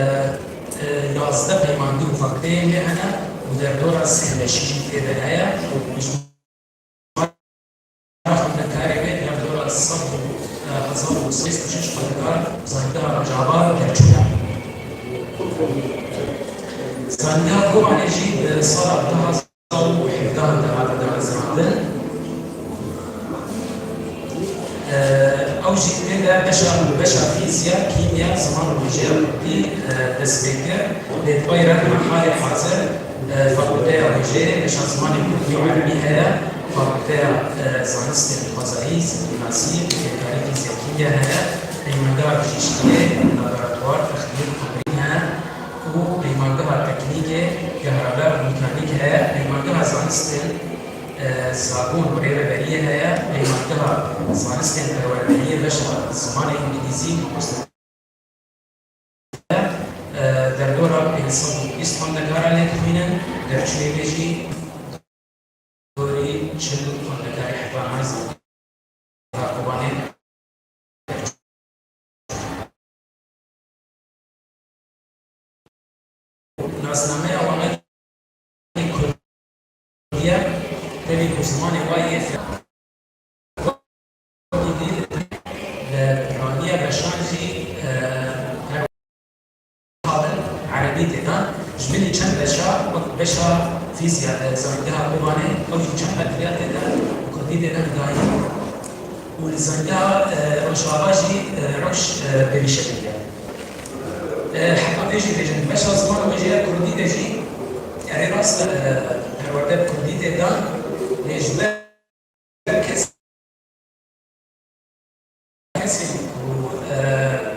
e, yazdeh peymandî û fakulteyên wê hene û derdora sih leşî jî tê de heye û ji xwendekarê wê derdora sed û, e, hezar û sed û şêst û şeş xwendekar zanîngeha Rojava derçûne. Zanîngeha Kobanê jî di sala du hezar û hevdeh de hate damezrandin. Ew jî tê de beşa, beşa fîzya, kîmya, ziman û wêjeya kurdî, e, dest pê kir. Lê di vay re di halê hazir, e, fakulteya wêjeyê beşa zimanê kurdî û erebî heye, fakulteya, e, zanistên xwezayî, zindûnasî, fîzîkkarî, fîzya, kîmya heye, peymangeha bijîşkiyê, laboratuwar, texlîl, temrîn hene. û peymangeha teknîkê, kehraber û mîkanîk heye, peymangeha zanistên, e, zabûn û rêveberiyê heye, peymangeha zanistên perwerdehiyê beşa zimanê îngilîzî, mamoste, e, derdora pênc sed û bîst xwendekaran lê dixwînin, derçûyê wê jî dorî çil xwendekarê heta niha zanîngeha Kobanê. Nasnameya wan kurdî ye, tevî ku zimanê wa yê Îdî li piraniya beşan jî, e, mixabin erebî tê de. Ji binî çend beşa, wek beşa fîzya, e, zanîngeha Kobanê, ew jî çend metriya tê de û kurdî tê de hingayî. Û li zanîngeha, e, Rojava jî, e, rewş, e, pêrîşekî ye. E, heta pê jî bêjin, beşa ziman û wêjeya kurdî de jî, erê rast e, perwerde bi kurdî tê dan, lê ji ber kes-, kesên ku, e,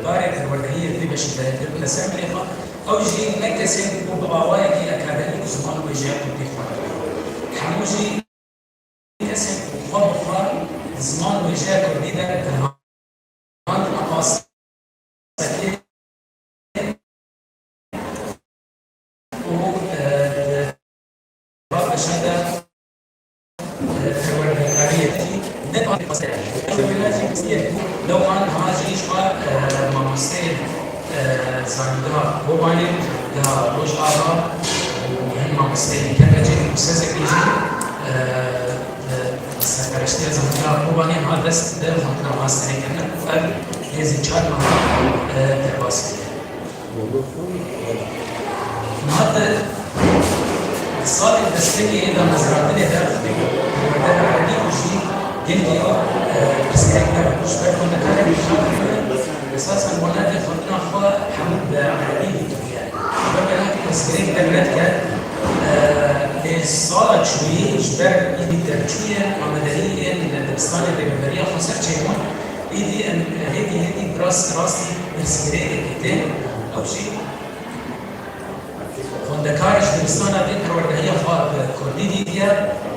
barê perwerdehiyê vê beşî de girtine ser milê xwe, ew jî ne kesên ku bi awayekî akademîk ziman û wêjeya kurdî xwendibû. Hemû jî kesên ku xwe bi xwe di ziman û wêjeya kurdî de girtine. Hand û e, va beşa de, e, perwerdekariyê jî ne paqaseye. Ew wêna jî bistiye ku lewma niha jî ji xwe, e, mamosteyên, e, zanîngeha Kobanê, zanîngeha Rojava û hin mamosteyên Kerbecê û Sezekê jî, e, e, serpereştiya zanîngeha Kobanê niha dest bi xwendina masterê kirine û ev hêzî çar meha, e, derbas kiriye. Niha di salên destpêkê yê damezrandinê de, perwerde erebî û jî gelkî ew, e, pirsgirêk nebû. Ji ber xwendekarên esasen wanetê xwendina xwe hemû bi erebî dîtiye. Ji ber wê pirsgirêk deng nediket. E, lê sala çûyî ji ber îdî derçûyên amadehiyên li dibistanê rêveberiya xweser çêbûn, îdî em hêdî hêdî bi rast rastî pirsgirêkekê tên. Ew jî xwendekar ji dibistana vê perwerdehiya xwe bi kurdî dîtiye,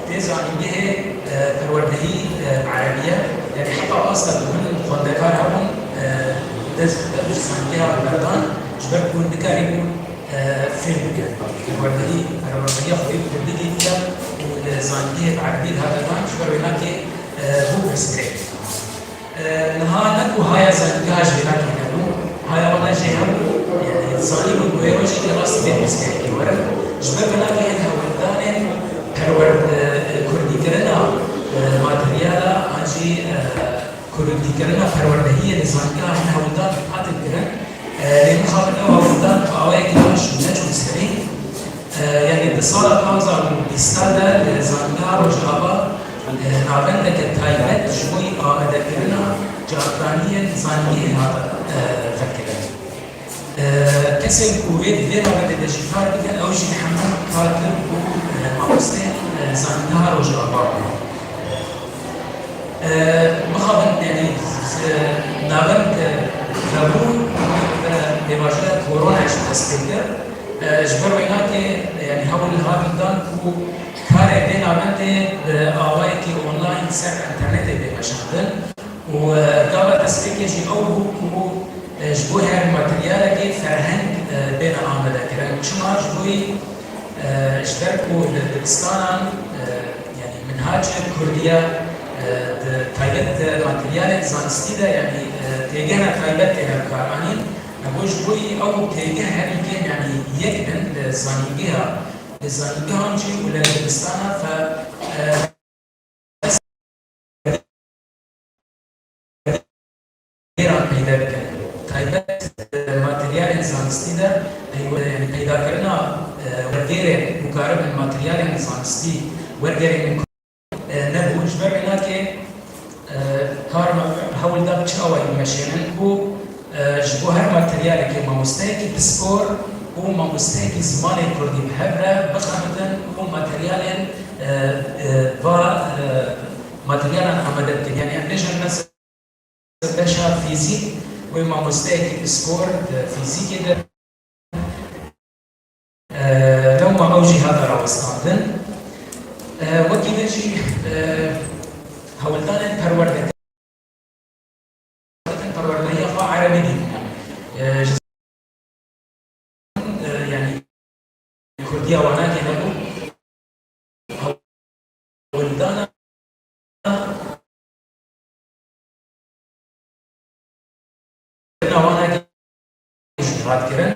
vê zanîngehê, e, perwerdehî, e, bi erebî ye. Yanî heta asta ku hin xwendekar hebûn, e, dest bi zanîngeha berdan, ji ber ku hûn dikarîbûn, e, fêm bikin. Perwerdehî, perwerdehiya xwe yê bi kurdî dîtiye û li zanîngehê bi erebî dihate dan, ji ber wê nakê, e, bû pirsgirêk. E, niha ne ku haya zanîngeha jênakê nebû, haya wana jê hebû, yanî zanîbûn ku ê rojekê rastî vê pirsgirêkê werin. Ji ber wê nakê hin hewldanên perwer-, e, kurdîkirina, e, materyala an jî, e, kurdîkirina perwerdehiyê li zanîngeha hin hewldan hatin kirin. E, lê mixabin ew hewldan bi awayekî baş neçûn serî. E, yanî di sala du hezar û bîst de li zanîngeha Rojava e, navendeke taybet ji bo amadekirina carkaniyên zanîngehê hate, e, vekirin. E, kesên ku wê di vê navendê de jî kar bikin, ew jî hemû kar kir ku, e, mamosteyên, e, zanîngeha Rojava bûn. E, mixabin, yanî, e, navend, e, vebû, e, pêvajoya korona jî dest pê kir. E, ji ber wê nake, yanî, hewl li havîn dan ku karê vê navendê bi awayekî online ser înternetê bê meşandin û, e, gava destpêkê jî ew bû ku, e, ji bo her materyalekê ferheng, e, bêne amadekirin. Çima? Ji bo, e, ji ber ku li dibistanan, e, yanî minhacê kurdiya, e, di taybet di materyalên zanistî de, yanî, e, têgehna taybet tê hevkaranîn, e, bo ji bo ew têgeh herî kêm, yanî yek bin li zanîngeha, li zanîngehan jî û li dibistana fe, e, Êran peyda bikin. Taybet, e, materyalên zanistî de peywe-, yanî peydakirina, e, wergêrên ku karibin materyalên zanistî wergerênin, e, nebû. Ji ber wê nake, e, kar me hewl da bi çi awayî bimeşênin ku, e, ji bo her materyalekê mamosteyekî piskor û mamosteyekî zimanê kurdî bi hev re bixebitin û materyalên, e, e, va, e, materyalan amade bikin. Yanî em bêjin mesela beşa fîzîk, wê mamosteyekî piskor di fîzîkê de, e, lewma ew jî hate rawestandin. E, wekî din jî, e, hewldanên perwerde, perwerdehiya xwe erebî dîtin. E, ji, e, yanî kurdiya wan nake nebû. Hewldana wana jî hat kirin.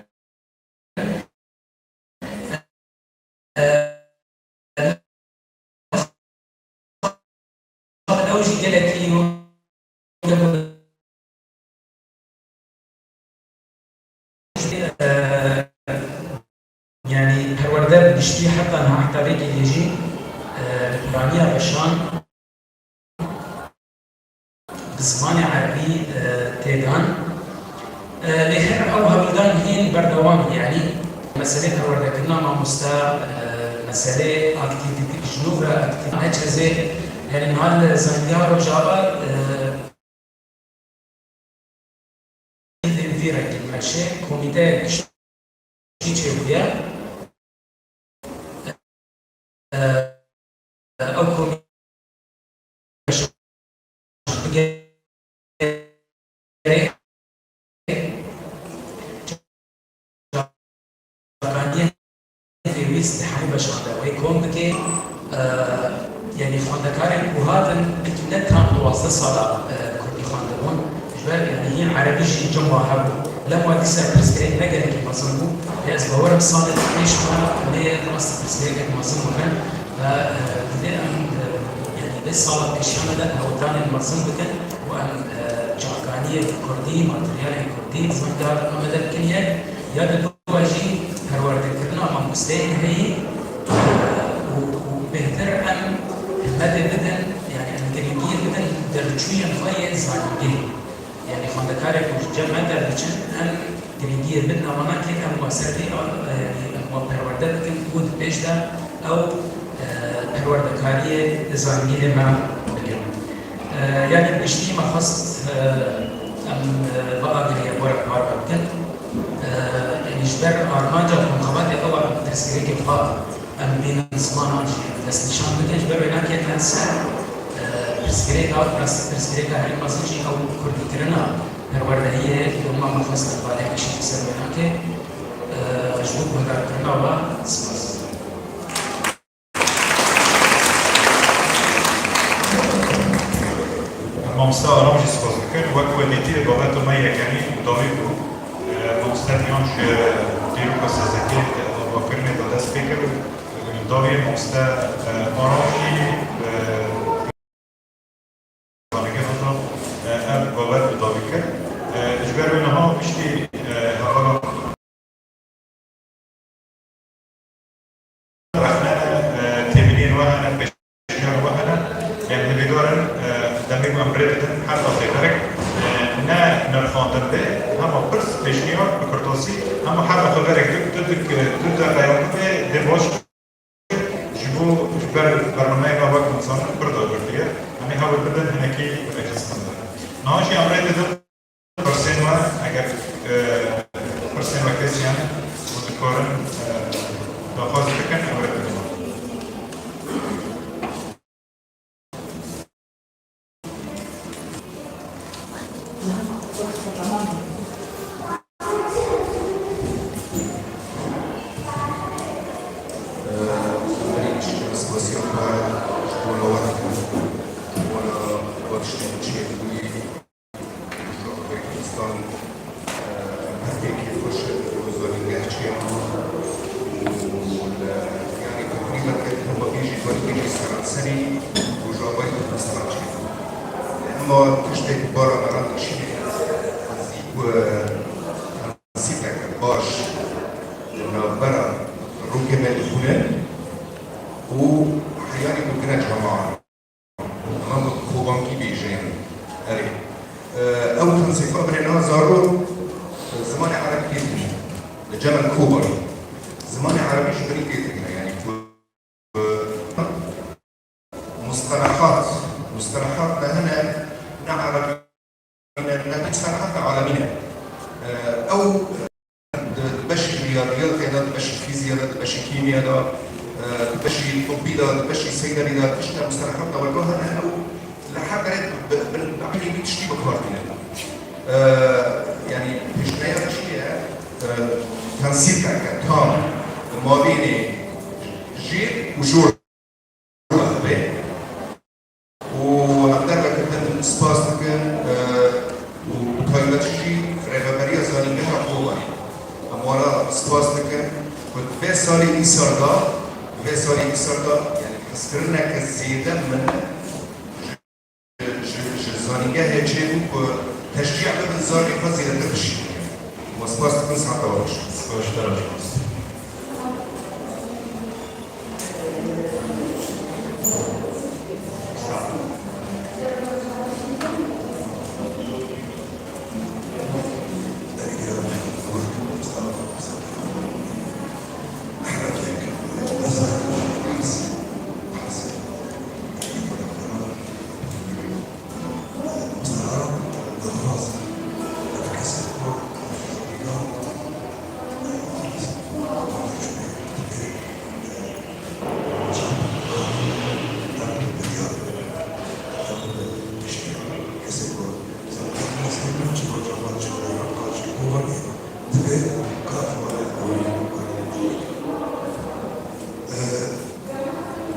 Ew jî gelekî Yanî perwerde bi giştî heta niha heta vê kêliyê jî, e, li piraniya beşan bi zimanê erebî, e, tê dan. E, lê her ew hewldan hîn berdewam in, yanî meselê perwerdekirina mamoste, e, meselê aktîvîte ji nû ve aktîv ne çezê, yanî niha li Zanîngeha Rojava, e, vî rengî meşê komîteyek giştî çêbûye. Ew komîte Pêwîst li hemû beşan de wê kom bike. E, yanî xwendekarên ku hatin, belkî ne tam duwazdeh sala, e, kurdî xwendibûn. Ji ber, yanî, hîn erebî jî cem wa hebû. Lewma dîsa pirsgirêk ne gelekî mezin bû. Lê ez bawer im salê pêş me lê rast pirsgirêkek mezin bikin. Ve, e, divê em, e, yanî vê sala pêşiya me de hewldanên mezin bikin û em, e, carkaniyê kurdî, materyalên kurdî, zanîngeha de amade bikin yek. Ya di Wa jî perwerdekirina mamosteyên heyî û, û bêhtir em himmetê bidin, yanî em girîngiyê bidin derçûyên xwe yên zanîngehê. Yanî xwendekarê ku ji cem me derdiçin, em girîngiyê bidin wana kê em wa ser vê, yanî em wa perwerde bikin û di pêş de ew, e, perwerdekariyê zanîngehê me bikin. E, yanî bi giştî me xwest, e, em, e, va agiriyê were parve bikin. E, yanî ji ber armanca komxebatê ew e em pirsgirêkê xwe em bînin zimanan jî destnîşan bikin. Ji ber wê nake em ser, e, pirsgirêka, pirs-, pirsgirêka herî mezin jî ew kurdîkirina perwerdehiyê, loma me xwest em balê bişînin ser wê nake. E, ji bo guhdarkirina we spas. Mamoste Aram jî spas dikin. Wek we dîtî, babeta me yekemîn dawî bû. E, mamoste Diyan ji dîroka sazekê dawî kirinê de dest pê kir. Dawî mamoste, e, Aram jî, e, zanîngehê de, e, ev babet bi dawî kir. E, ji ber wê niha piştî, e, hevala Rexne, e, têbîniyên we hene, pêşniyar we hene. Rê bidin her daxê berek, e, ne nirxandin be, hema pirs pêşniyar bi kurtasî, hema her daxê berek tu, tu, tu, tu de qeyandin be, dê baş ji bo ji ber bernameya me wek insan pir dagirtiye. Em ê hewl bidin hinekî bimeşin. Niha jî em rê didin pirsên me, eger, e, pirsên we kesî hene û dikarin, e, daxwaz bikin, em rê bidin. Spasiya xwe ji bona we dikim. Ji bona we tiştên çêbûyî. Kurdistan, e, hevpêkê xweş û zanîngeh çêbû û li, yanî, teqrîben hema bêjî zanîngehê seranserî Rojavayê Kurdistanê çêbû. Hema tiştek bara me re dikişîne, ez dî ku, e, prensîpeke baş li navbera rûkê me dixwîne û heyanî ku gire cemaat. Niha bi Kobankî bêje, yanî. Erê. E, ew prensîpa birê niha zarok, e, zimanê erebî tê digire. Li cem Kobanî. Zimanê erebî ji birî tê digire, yanî ku, e, mustelehat, mustelehat ne hene, ne erebî ne, ne, ne, mustelehat alemî ne. E, ew Di, di beşê riyadiyatê de, di beşê fîzya de, di beşê kîmya de, e, di beşê tibbî de, di beşê seyderî de, tişta mustelehat de weke hene û li her derê bi, bi, bi, bi eqlê wî tiştî bi kar tîne. E, yanî pêşneya çi ye? E, prensîpeke tam li mabênê jêr û jor. Û em derveke din spas dikin, e, û bi taybetî jî Rêveberiya Zanîngeha Kobanê. Em wana spas dikin ku di vê salê îsal de, di vê salê îsal de, yanî hezkirineke zêde min ji, ji, ji zanîngehê çêbû ku teşcî bibin zarê xwe zêdetir bişînin. Û spas dikin, saeta we baş. Spas ji te re jî.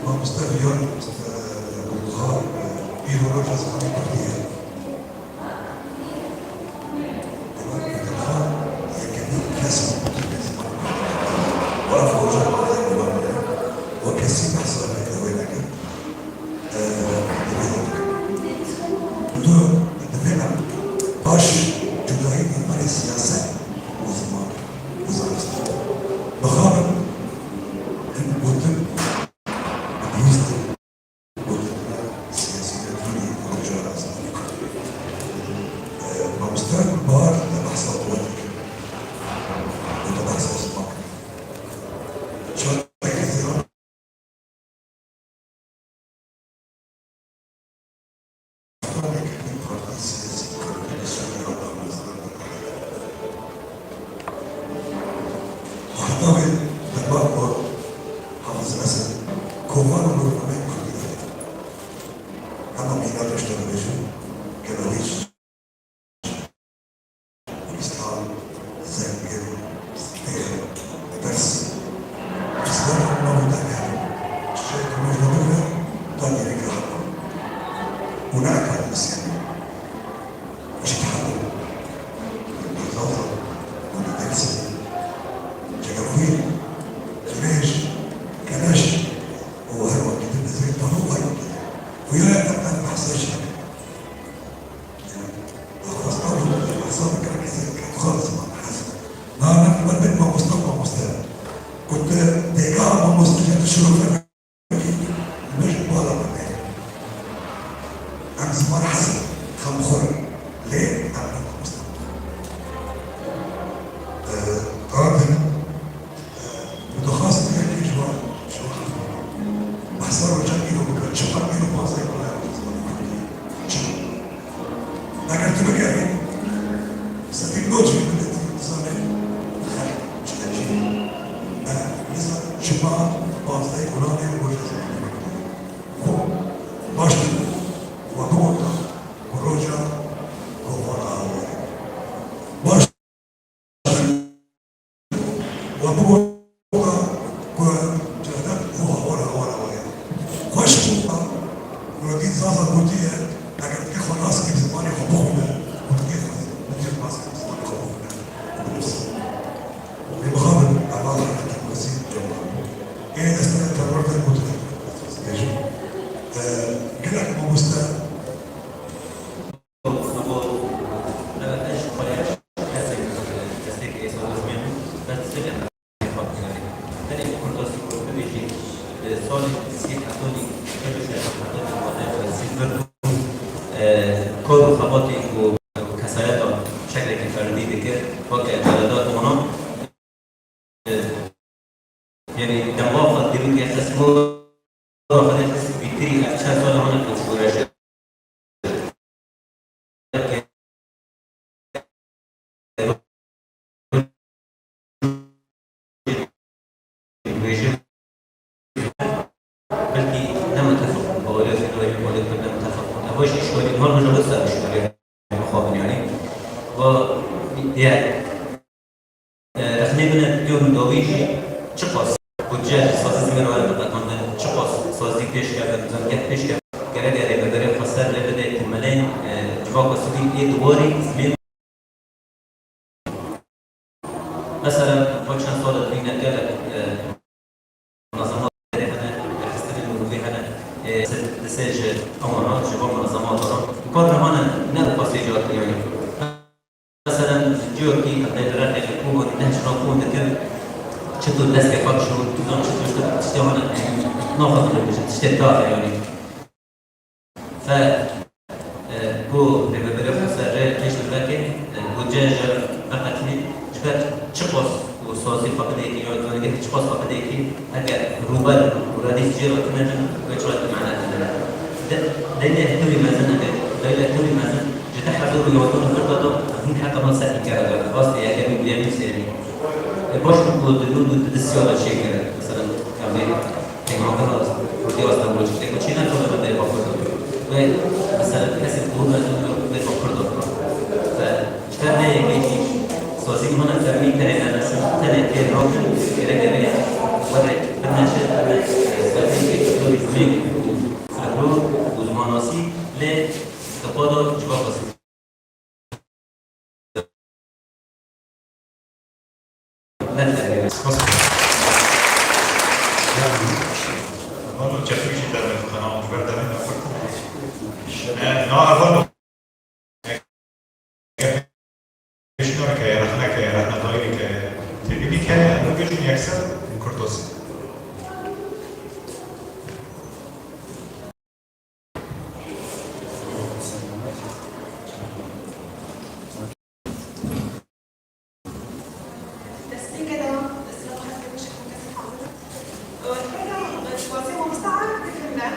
Mamoste Viyan, Mamoste Gulxan, îro roja zimanê kurdî ye. Dema Gulxan yekemîn kes bû ku tûkê zimanê kurdî. Were roja zimanê kurdî. We kesî behsa wê neke. Eee, divê tu, divê em baş cudahî nîvanê siyaset û ziman û zanist bixabin, hin gotin, bihîstin, gotin siyasî de dînî û mijara zimanê kurdî. Eee, mamoste Bahar te behsa xwe dike. Û te behsa ziman kir. Çarekê ziman Heta wê dema ku Hafiz Esed kovan û rojnameyên kurdî de hema mîna tişta dibêjin, gelawî Kolistan, zengin, stêr, pirs. Pirsgirêk navû derkeve. Çiçek ku mejna bigre, da dîrêk rahat. Û ne akademîsyen. Ji Tehrîr, li Zaza û li Dêrsimê, Cegefûyî, Dirêj, Keleş û her wekî din ez ê tanû xwe yekî. Xuya ye ev behsa jî. Daxwaz ew in, behsa bike kesek xwe ziman hez. Na, ne, we bin mamoste, mamoste. Ku tu têgeha mamostiya tu şirovev Em ji bala me tê. Em ziman hez in. Şima pazdehê Gulanê roja zimanê Kurdî. Xwe baş dibînin we bigota ku roja kovana awayê. Baş dibînin we bigota ku cedek û hawar hawar awayê. Xweş bû ku Gît Zaza gotiye, eger tu xwe nas kî bi zimanê xwe bixwîne, û tu xwe nas kî bi zimanê xwe bixwîne û binivîse. Lê mixabin, eva xelkî wezîr Cemal. Ê destê perwerde gotin. Bêjim. Ee, gelek mamoste. Tenê Kurda sî ku bibêjî, e, salê sî hetanî, e, sî vir bû, e, kar û xebatê ku kesayeta şeklekî ferdî dikir, weke Celadet Onan, e, yanî dema xwe dirû ke qismo xwe dê qism bîtirî ev çend sala hene ku ji bo reşê Belkî ne mitefik, baweriya sînorê Kurd ne mitefik. Ev jî şorî mal mijara ser şorî mixabin yanî. Va diye, e, rexnê bine diyor dawî jî çiqas budce ji sazî zimên were biqetandin, çiqas sazî pêş kevin, zengeh pêş kevin. Gerek e rêveberê xwe ser lê bide ku melên, e, civaka sivîl ê di warî zimên Mesela, bo çend sal e dibîne gelek, e, munazemat hene, rêxistinên mirovî hene, e, di sê ji ewan re, ji van munazematan re. Û kar niha ne, ne bi qasî cihatiyanî. Mesela, cihokî, heta li Reqê li ku hûn, neh jina ku hûn dikin, çitur destê xwe bişon, tu zan çitur tiştê hene, naxwazim bibêjim, tiştê tax e yanî. Fe, e, ku rêveberê xwe ser rê pêş biveke, e, budce ji veqetîne, ji ber çiqas û sazî feqidekî ya zanîngehê çiqas feqidekî heke rûber û redîf jê re tune bin, wê çi weke mane tune. De, deynê tewî mezin heke, deynê tewî mezin ji du hezar û yozdan û girda de hîn heta me ser înkara de, rastî yekemîn, duyemîn, sêyemîn. E, baş bû ku di nû û di du siya de çêkire. Mesela, em ê Pêngavkirina Kurdî ya Stenbolê çi tê ku çênekare li derva Kurdan. Wê mesela kesê ku mezin li derva Kurdan. Ve ji ber vê yekê jî sazî hene fermî tenê nenesin, tenê tê nakin, gerek e wê were bineşe, tenê sazî turizmê û folklor û zimanasî lê di xwe de civaka sivîl. Spas. Vano çepû jî derve dixwe, na ji ber demê me xurt. E, na ev vano. Pêşniyareke ye, rexneke ye, rexnedayîneke ye. Têbînî ke ye, ev bêjin yekser Kurdos. Destpêkê de silav hezkê min ji hemû kesê hazir e. Û heta, e, spasiyê mamoste Arif dikim ben,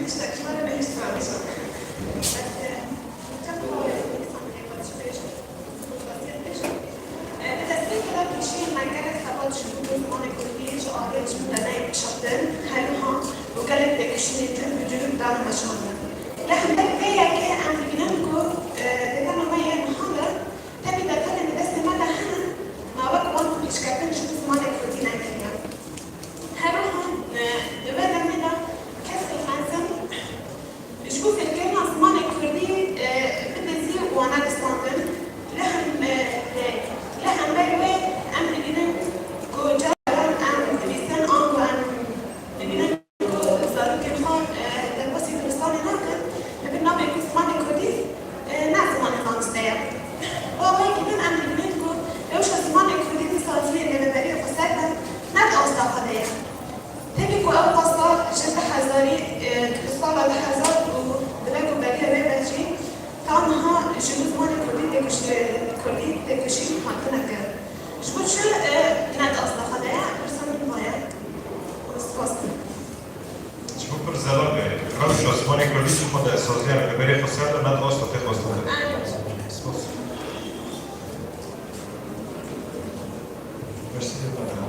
tiştek ji me re bihîst bibêjim. Bes, e, çend xalê însan heye xwe çi bêjin? Di destpêkê de pêşiyên me gelek xebat ji bo zimanê kurdî ji aliyê civîndaneyê kişandin, her wiha û gelek têkoşînên din bi cûrûk dane meşandin. Li hember vê yekê em dibînin ku, e, dêdana me yên niha de tenê detalên di destê me de hene, ma wek wan pêşketin ji bo zimanê kurdî nekiriye. Her wiha, e, di vê demê de kesên mezin ji bo fêrkirina zimanê kurdî, e, bidizî û wane distandin. Li hem, e, li hember wê em dibînin ku caran em dinivîsin, ango em dibînin ku zarokên xwe, e, derbasî daristanê nakin, li vir navê ku zimanê kurdî, e, ne zimanê mamosteyê ye. Û awayekî din em dibînin ku rewşa zimanê kurdî di saziyên rêveberiyê xweser de ne di asta xwe de ye. Heke ku ew qasa ji du hezarî, e, di sala du hezar û di ber ku beriya rê ve jî ta niha ji bo zimanê kurdî têkoş-, e, kurdî têkoşîn hatine kirin. Ji bo çi, e, ne di asta xwe de ye? Pirsa min va ye. Spas. Ji bo pir zelal be. Rewşa zimanê kurdî çi xwe de saziya rêveberê xweser de ne di asta tê xwestin de. Spas. Merci de madame.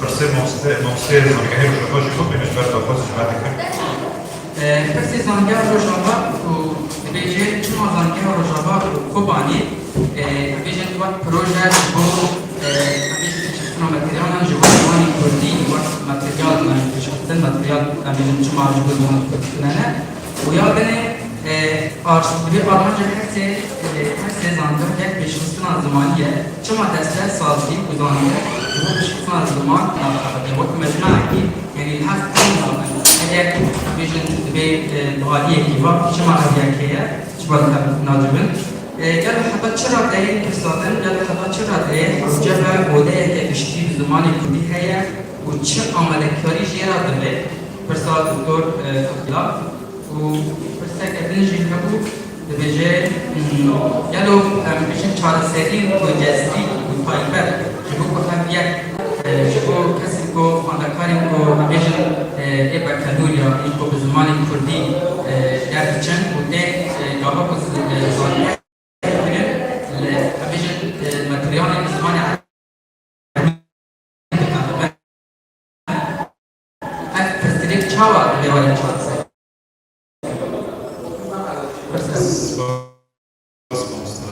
pirsê mamoste-, mamosteyê zangehê Rojava jî bû, pênû ji ber daxwaz ji me dikin. Pirsê zangeh Rojava û dibêje çima zangeh Rojava û Kobanî, e, em bêjin wek proje ji bo, e, em bêjin pêşxistina materyalan ji bo zimanê kurdî, wek materyal, yani pêşxistin materyal, em bêjin çima ji bo zimanê kurdî tune ne. Û ya dinê, e, ar-, divê armanca her sê, e, her sê zangeh yek pêşxistina zimanî ye. Çima dest be sazî û zangeh ji bo pêşxistina ziman navxwe bide? Wek mejnayekî, yani li hev tîm nabin. Her yek bêjin divê, e, bi aliyekî ve çima ev yek heye, çima li hev nacibin? E, gelo heta çi radeyê pirsa din, gelo heta çi radeyê hewce ve odeyeke giştî bi zimanê kurdî heye û çi amadekarî jê re dibe? Pirsa doktor, e, Abdullah û pirseke din jî hebû, dibêje, hmm, gelo em bijin çareserî ku cezbî û taybet ji bo ku hev yek, e, ji bo kesên ku xwendekarên ku em bêjin, e, ê bekelûr ya, yên ku bi zimanê kurdî, e, derdiçin û tê, e, gava ku z-, e, zanî kirin, li, em bêjin, e, materyalên zimanê erebî diqedibin. Ev pirsgirêk çawa divê were çareser? Spas, mamoste.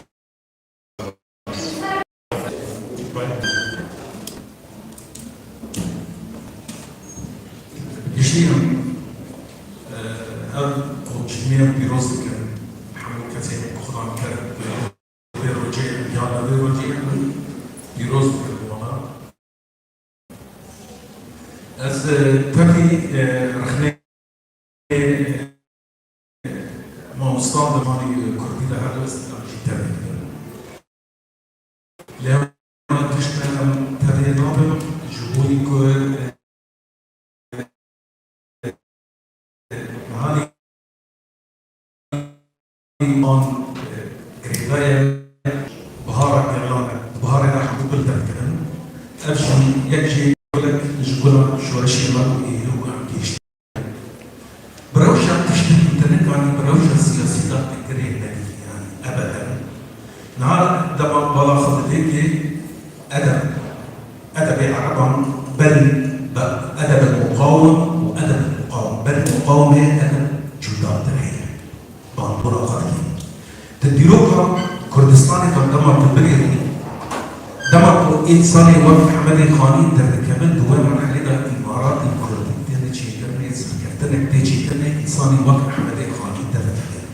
Giştî em, e, ev komşînê em pîroz dikin. Hemû kesên ku Xudan kir vê rojê yan ne vê rojê em pîroz dikin wana. Ez, e, tevî, e, rexnê Mamosta di zimanê kurdî de her west em jî tevî dibin. Lê em tişt em tevî nabin ji bo ku, e, e, niha Îman, e, girêdayê bihara gelan e. Di biharê de hemû gul derdikin. Ev jî yek jê gulek ji gulan şoreşê me bû êdî û em gihîştin. Bi rewşa tiştekî te nikanî bi rewşa siyasî de te girê nedî, yanî ebeden. Niha dema bala xwe didê kê edeb. Edebê ereban berî be edeb el muqawim û edeb el muqawim. Berî muqawimê edeb cudatir heye. Bandora xwe dikî. Di dîroka Kurdistanê de dema tu binêrî, dema ku însanê wek Ehmedê Xanî derdikevin, di wê merhelê de îmaratê kurdî têne çêkirinê, serkeftinek tê çêkirinê, însanê wek Ehmedê Xanî derdikevin.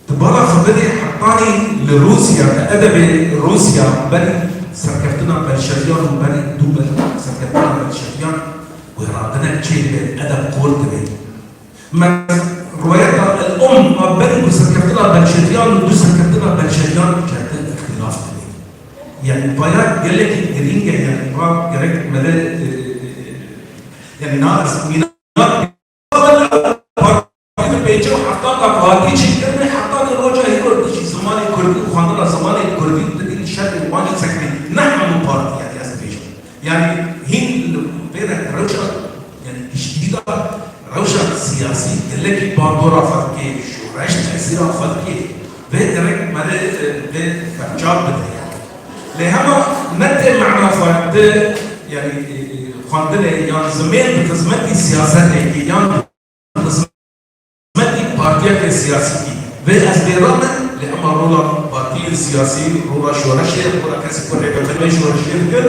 Di bala xwe bidê hetanî li Rûsya, di edebê Rûsya berî serkeftina belşeviyan û berî dû bel-, serkeftina belşeviyan wêrandinek çê dibe, edeb qort dibe. Me rûwayeta El-Um a berî ku serkeftina belşeviyan û dû serkeftina belşeviyan ketin îxtîlaf dibe. Yanî vaya gelekî girîng e, yanî va gerek me de, e, e, e, yanî na ez mînak Partî di pêncî û heftan de partî çêkirine, heta di roja hîro dijî zimanê kurdî û xwendina zimanê kurdî û didî şerê wan jî sekirî. Ne hemû partî, yanî ez dibêjim. Yanî hîn li vê re rewşa, yanî giştî de rewşa siyasî gelekî bandora xwe dikê, şoreş tesîra xwe dikê. Vê gerek me rê, e, vê berçav bide yanî. Lê hema ne tê mena xwe di, yanî, e, e, xwendinê yan zimên bi xizmetî siyasetê yan xizmetî partiyeke siyasî kî. Vê ez bêra me, lê ema rola partiyên siyasî, rola şoreşê, rola kesê ku rêvebirê şoreşê dikin,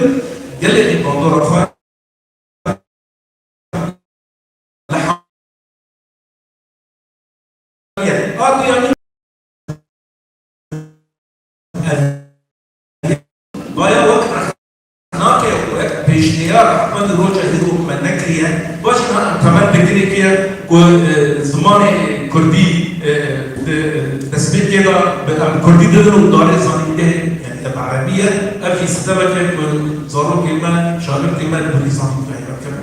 gelekî bandora xwe li ha-, yanî, vaya wek rexnake, wek pêşniyar heta di roja hîro me nekiriye. Baş e, em temel fikirê kiriye ku, e, zimanê kurdî, e, di destpêkê de bi em kurdî didin û darê zanîngehê, yanî ev erebî ye. Ev jî sedemeke ku zarokê me, şagirtê me li kurdî zanîngehê dikin.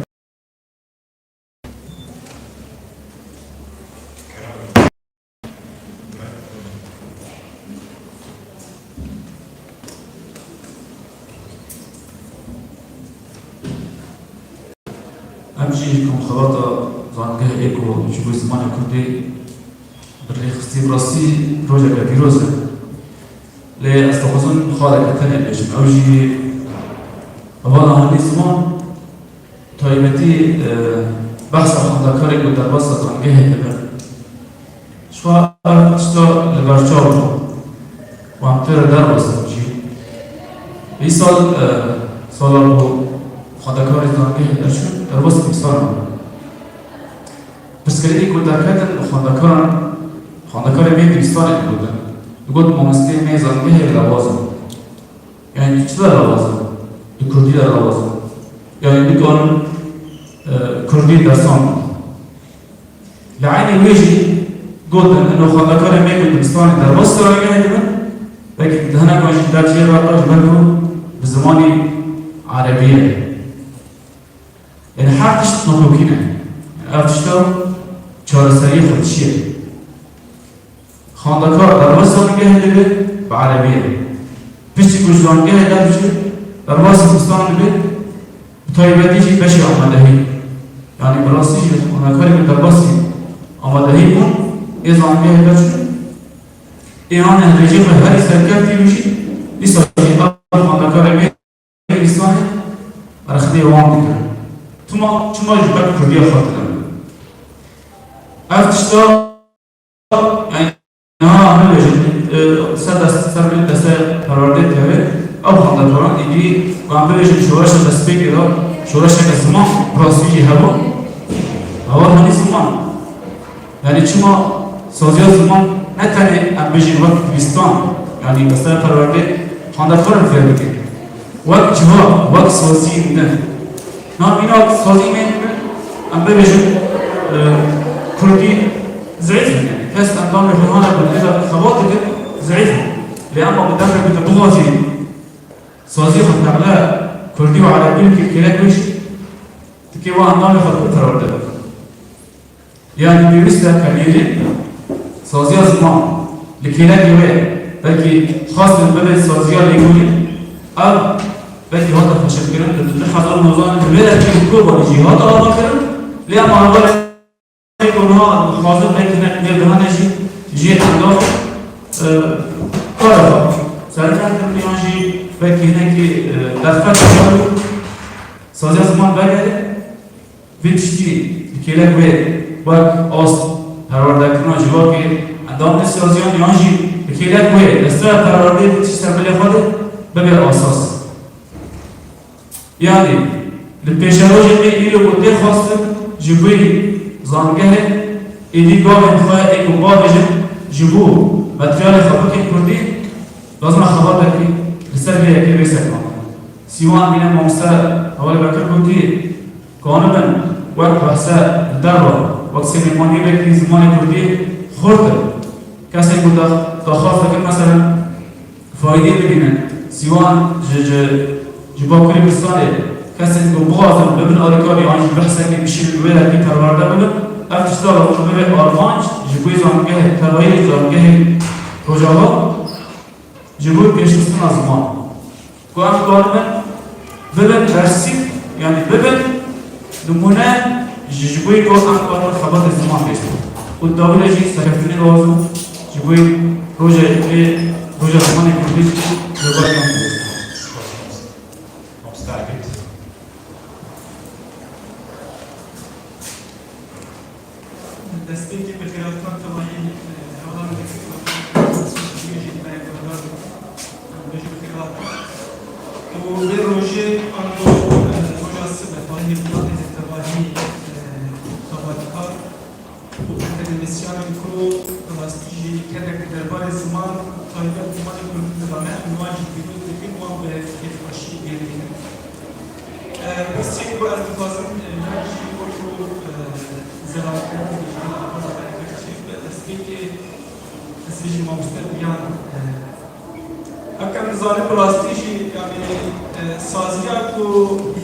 Em jî kom xebata zangehê ê ku ji bo zimanê kurdî bi rêxistî, bi rastî rojeke pîroz e. Lê ez dixwazim xaleke tenê bêjim. Ew jî hevala hanî ziman taybetî, e, behsa xwendekarê ku derbasa zangehê dibe. Ji xwe ev tişta li ber çav bû. Wan tê re derbas jî. Îsal, e, sala ku xwendekarê zangehê derçûn, derbas îsal bû. Pirsgirêkî ku derketin bi xwendekaran, xwendekarê me dibîstanê digotin. Digot, mamosteyê me zangehê lawaz in. Yani çi de lawaz in? Di kurdî de lawaz in. Yani nikarin, e, kurdî dersan bidin. Li eynî wê jî Gotin, ino xwendekarê me ku dibistanê derbas zanîngehê dibin, belkî di hinekan jî derciyê re ji ber ku bi zimanê erebî ye. Yanî her tişt nokokî ne. Ev tişta çareseriyê xwe dişiyê. Xwendekar derbas zanîngehê dibe bi erebî ye. Piştî ku ji zanîngehê derdiçe, derbasî dibistan dibe, bi taybetî jî beşê amadehî. Yanî bi rastî jî xwendekarê ku derbasî amadehî bûn, ê zanîngehê derçûn, ê hane rêjê xwe herî serkeftî û jî dîsa jî ev xwendekarê me Kurdîstanê rexnê wan dikirin. Tuma, çima ji ber Kurdiya xwe dikirin? Ev tişta, yanî, niha em bibêjin, e, ser dest, ser destê perwerdê tevê, ew xwendekaran êdî, em bibêjin, şoreşa destpêkê de, şoreşeke ziman, bi rastî jî hebû, hewa henî ziman. Yanî çima saziya ziman ne tenê em bêjin wek dibistan, yanî mesela perwerdê xwendekaran fêr dike. Wek civak, wek saziyên din. Na mînak sazî me em bibêjin, e, kurdî zeîf in. Yanî kes endamê xwe hane bi vê de xebat dike, zeîf in. Lê ema bi demê ku tu bixwazî saziyê xwe teqle kurdî û erebî bikî kêlek wê jî, dikê wa endamê xwe bi perwerde bike. Yanî pêwîst e ke nêrîn saziya ziman li kêlekê wê belkî xwestin bibe saziya lêkolîn, ev belkî hate xweşikkirin, li du hezar û nozdan li vê derê li Kobanê jî hate avakirin, lê em hevalên ku niha dixwazin belkî hinek nêr bihane jî, jê endam, e, kara xwe serkar kirin yan jî belkî hinekî, e, derfet saziya ziman vegere. Vê tiştî li kêlek wê wek ast perwerdekirina civakê, endamê saziyan yan jî li kêlek wê destûra perwerdeyê vê tiştî ser bilê xwe de bibe asas. Yanî li pêşerojê me îro ku tê xwestin ji bo zanîngehê êdî gavên xwe ê ku bavêjin ji bo materyalê xwe bikin kurdî, lazim e xebatekî li ser vê yekê bê serkeftin. Sîwan bîne mamoste Hevalê Bekir gotî, kanibin wek behse li derve, wek Silêmaniyê vekirî zimanê kurdî xurt e. Kesên ku dax-, daxwaz dikin, meselen, faydê bibînin, sîwan ji, ji, ji Bakurê Kurdistanê, kesên ku bixwazin bibin alîkarî an jî behsekê bişînin, wê yekê perwerde bibin, ev tişta lazim bibe armanc ji bo zanîngehê, tevayî zanîngehê Rojava. Ji bo pêşxistina ziman. Ku em karibin bibin bersîv, yanî bibin nimûne ji, ji bo ku em karibin xebatê ziman bêjin. Û dawî re jî serkeftinê dixwazim ji bo roja, roja zimanê kurdî li ber yan bibêjim. Mamoste Egîd. Destpêkê bi xêrhatina tevayî, e, hevalan dikir, jî me guhdar dikin. Bêjin xêrhat. Û vê rojê ango, e, roja sibe, tarîxê miletê tevahî, e, xebatkar û akademîsyanên ku bi rastî jî kedek di derbarê ziman, taybet zimanê kurdî de ne, û wan jî dîrok dikin, wan bi kêfxweşî bîr dikin. E, pirsê ku ez dixwazim, e, me jî wekî, e, zelalkerdin, jî, destpêkê ez ê jî mamoste Diyan, e, Heke em dizanin bi rastî jî, yanî, e, saziya ku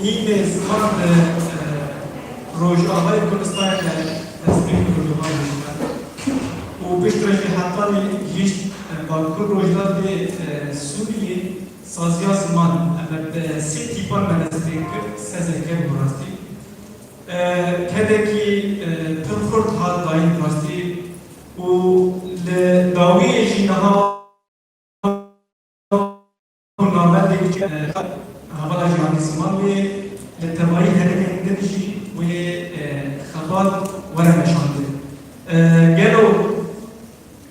hînê ziman li, e, Rojavayê Kurdistanê de destpêkî Rojava dibêje û piştre jî hetanî gihîşt, e, Bakur Rojavayê, e, Sûriyê, saziya ziman, em bi sê tîpan me dest pê kir, sezê kevn bi rastî. E, kedekî, e, pir xurt hat dayîn bi rastî û li dawiyê jî niha Hûn navendek, e, hevala jiyanê ziman wê li tevayî herêmên din jî wê, e, xebat were meşandin. E, gelo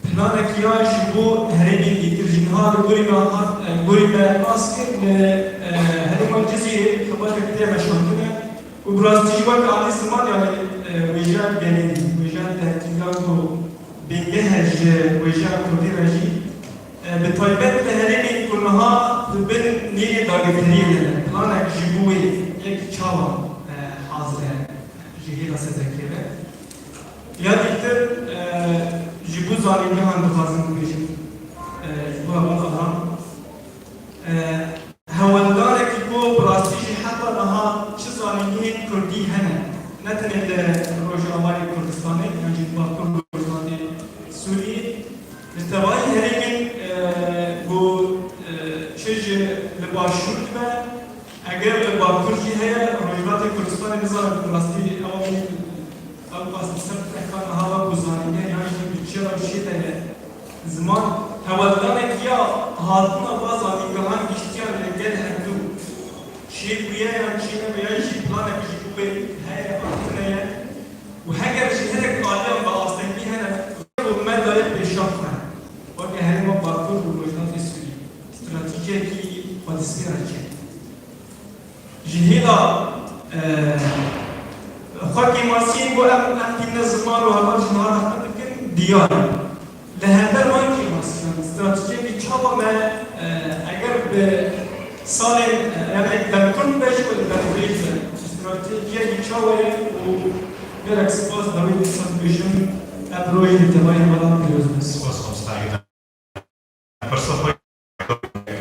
planek ya ji bo herêmên dîtir jî niha li gorî me hat, e, gorî me nas kir li, e, herêma Cizîrê xebatek tê meşandine û bi rastî jî wek anî ziman, yanî, e, wêjeya genelî, wêjeya terkî ya ku bingeh e ji wêjeya kurdî re jî, e, bi taybet li herêmên ku niha di bin nêrê dagirkeriyê de ne, planek ji bo wê yek çawa, e, hazir e ji hêla S D K ve? Ya dîtir, e, zanîngehan dixwazim bibêjim, e, ji bo heval Alam. E, hewldanekî ku bi rastî jî heta niha çi zanîngehên kurdî hene, ne tenê li Rojavayê Kurdistanê, yan jî li Bakur Rojhilatê Sûriyê, li tevayî herêmên, e, ku, e, çi ji li başûr dibe, eger li Bakur jî heye, Rojhilatê Kurdistanê nizanim bi rastî ew jî ew qas li ser treka niha wek ku zanîngeh yan jî bi çi rewşê de ye. Ziman hewldanekî ya hatina va zanîngehan giştiyan li gel hevdû. Çê bûye yan çê nebûye jî planek ji bo wê heye, hatine ye. Û heger ji hinek aliyan bi astengî hene, û me daye pêşav xwe. Weke herêma Bakur û Rojhilatê Sûrî, stratejiyekî xwedismêra çêkin. Ji hêla, e, xwe kêmasiyên ku em, em tîne ziman û heval ji niha rexne dikin, diyar e. Li hember van kêmasiyan, stratejiyekî çawa me, e, eger bi salên, e, yani demkun be jî û li bervêj be, stratejiyekî çawa ye û gelek spas dawî dîsa dibêjim, ev rojê li tevayî hevalan pîroz be. Spas mamosta Eydan. Pirsa xwe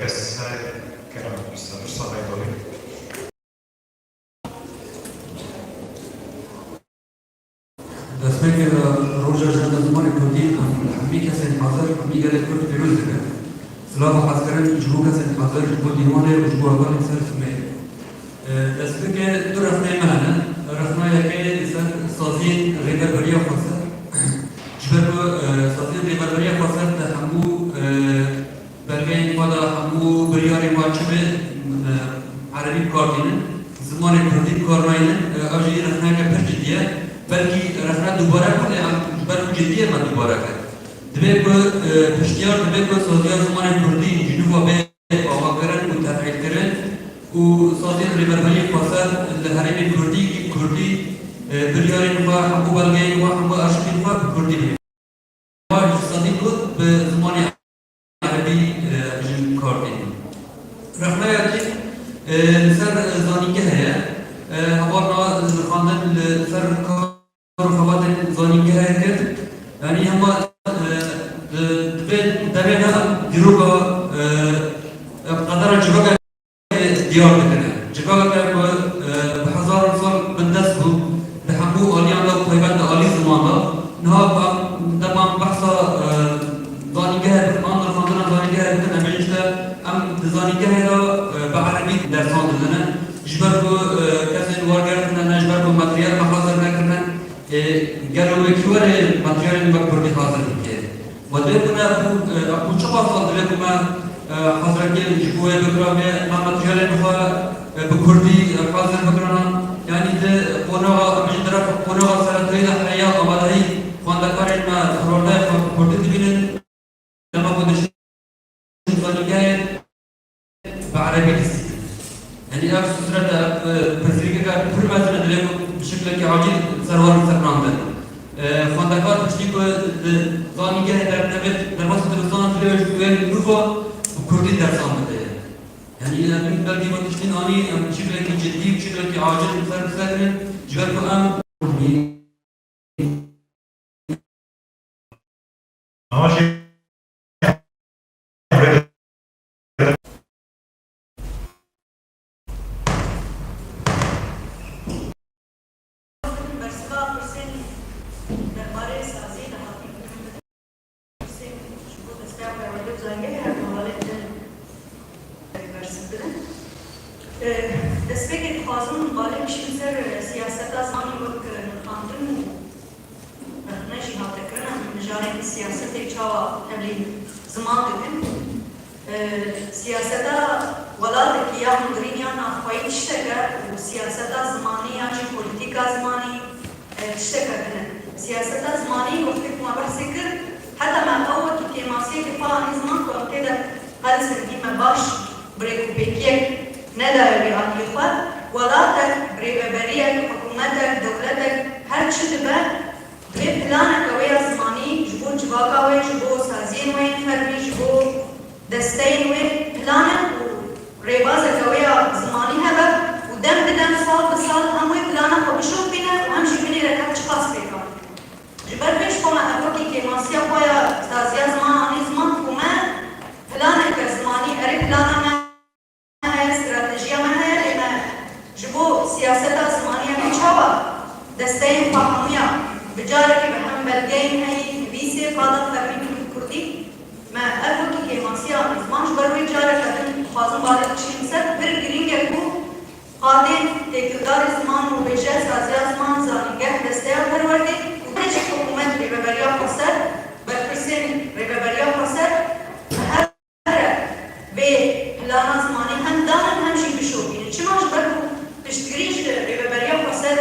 kes kerem, pirsa xwe dawî. Destpêkê de roja jina zimanê kurdî, em hemî kesên hazir, hemî gelê kurd pîroz dikin. Silava hezkirin ji bo kesên hazir, ji bo dîwanê û ji bo hevalên ser simê. E, destpêkê du rexneyê me hene. Rexna yekê li ser saziyên Rêveberiya Xweser. Ji ber ku, e, saziyên Rêveberiya Xweser di hemû, e, belgeyên xwe de, hemû biryarên xwe çi bi, e, erebî bi kar tînin, zimanê kurdî bi kar naynin, e, ev jî rexneyeke pir cidî ye. Belkî rexne dubare bû, lê em ji ber ku cidî ye me dubare kir. Divê ku, e, piştiyar divê ku saziya zimanê kurdî ji nû ve bê avakirin û tevhîdkirin û saziyên Rêberberiyê Xweser li herêmê kurdî, kurdî, e, biryarên xwe, hemû belgeyên xwe, hemû arşîvên xwe bi kurdî bibînin. Ji sedî ku bi zimanê erebî, e, jin kar tînin. Rexneya din, e, li ser zanîngeh heye. E, hevalna nirxandin li ser kar û xebatên zanîngehê kir. Yanî hema, e, di, di vê demê de dîroka, e, qedera civaka diyar dikine. Civakeke ku, e, bi hezaran sal bindest bû, di hemû aliyan de û taybet di alî ziman de. Niha em dema em behsa, e, zanîngehê bikin, an nirxandina zanîngehê bikin, em ê işte, em di zanîngehê de, e, bi erebî dersan didine. Ji ber ku, e, kesên wergertine ne, ji ber ku materyal me hazir nekirine, e, gelo wê kî were materyalên me kurdî hazir bike? Û divê ku me, ku, e, ku çiqas sal divê ku me, e, hezretiyê ji bo wê bikira, me, me materyalên xwe, e, bi kurdî, e, hazir bikirana. Yanî di qonaxa, em jî di ref qonaxa seretayî de heya amadehî xwendekarên me rewşa xwe bi kurdî dibînin. Dema ku diçin zanîngehê bi erebî distînin. Yanî ev sûret e, ev, e, pirsgirêkeke pir mezin e, divê ku bi şeklekî acîl ser wan serfinandin. E, xwendekar piştî ku di zanîngehê derneve, derbasî dibistanan divê ji wê nûva bi kurdî dersan bide. Yanî em belkî vê tiştên anî em bi şeklekî cidî, bi şeklekî acîl ser bisekinin, ji ber ku em Bersiva pirsên derbarê saziyê de hatin kirin. Pirsên ji bo desteya perwerde û zanîngehê her du hevalên din bersiv bidin. Destpêkê dixwazim balê bişînim ser siyaseta zimanî wek nirxandin û rexne jî hate kirin. Em mijarên siyasetê çawa tevlî ziman dikin? Siyaseta welatekî ya hundirîn ya navxweyî tiştek e û siyaseta zimanî yan jî polîtîka zimanî, e, tişteke din e. Siyaseta zimanî wextê ku me behsê kir, heta me ew wekî kêmasiyekê xwe anî ziman ku em tê de qelsên hî me baş bi rêkûpêkiyek nedaye wî aliyê xwe. Welatek, birêveberiyek, hikûmetek, dewletek her çi dibe, divê planeke wê ya zimanî ji bo civaka wê, ji bo saziyên wê yên fermî, ji bo desteyên wê plan e û rêbazeke wê ya zimanî hebe û dem bi dem, sal bi sal hem wê plana xwe bişopîne û hem jî binêre ka çiqas pêkan. Ji ber vê ji xwe me ev wekî kêmasiya xwe ya bo siyaseta zimanî em ê çawa desteyên xwe hemûya bi carekê bi hem belgeyên heyî nivîsê qada fermî bikin bi kurdî? Me ev wekî kêmasiya ziman ji ber wê careke din dixwazim balê bikişînim ser, pir girîng e ku qadên têkildarî ziman, wêje, saziya ziman, zanîngeh, desteya perwerdê û ne jî hikûmet rêveberiya xweser, berpirsên rêveberiya xweser bi hev re vê plana zimanî hem danin hem jî bişopînin. Çima? Ji ber ku piştgirî ji rêveberiya xweser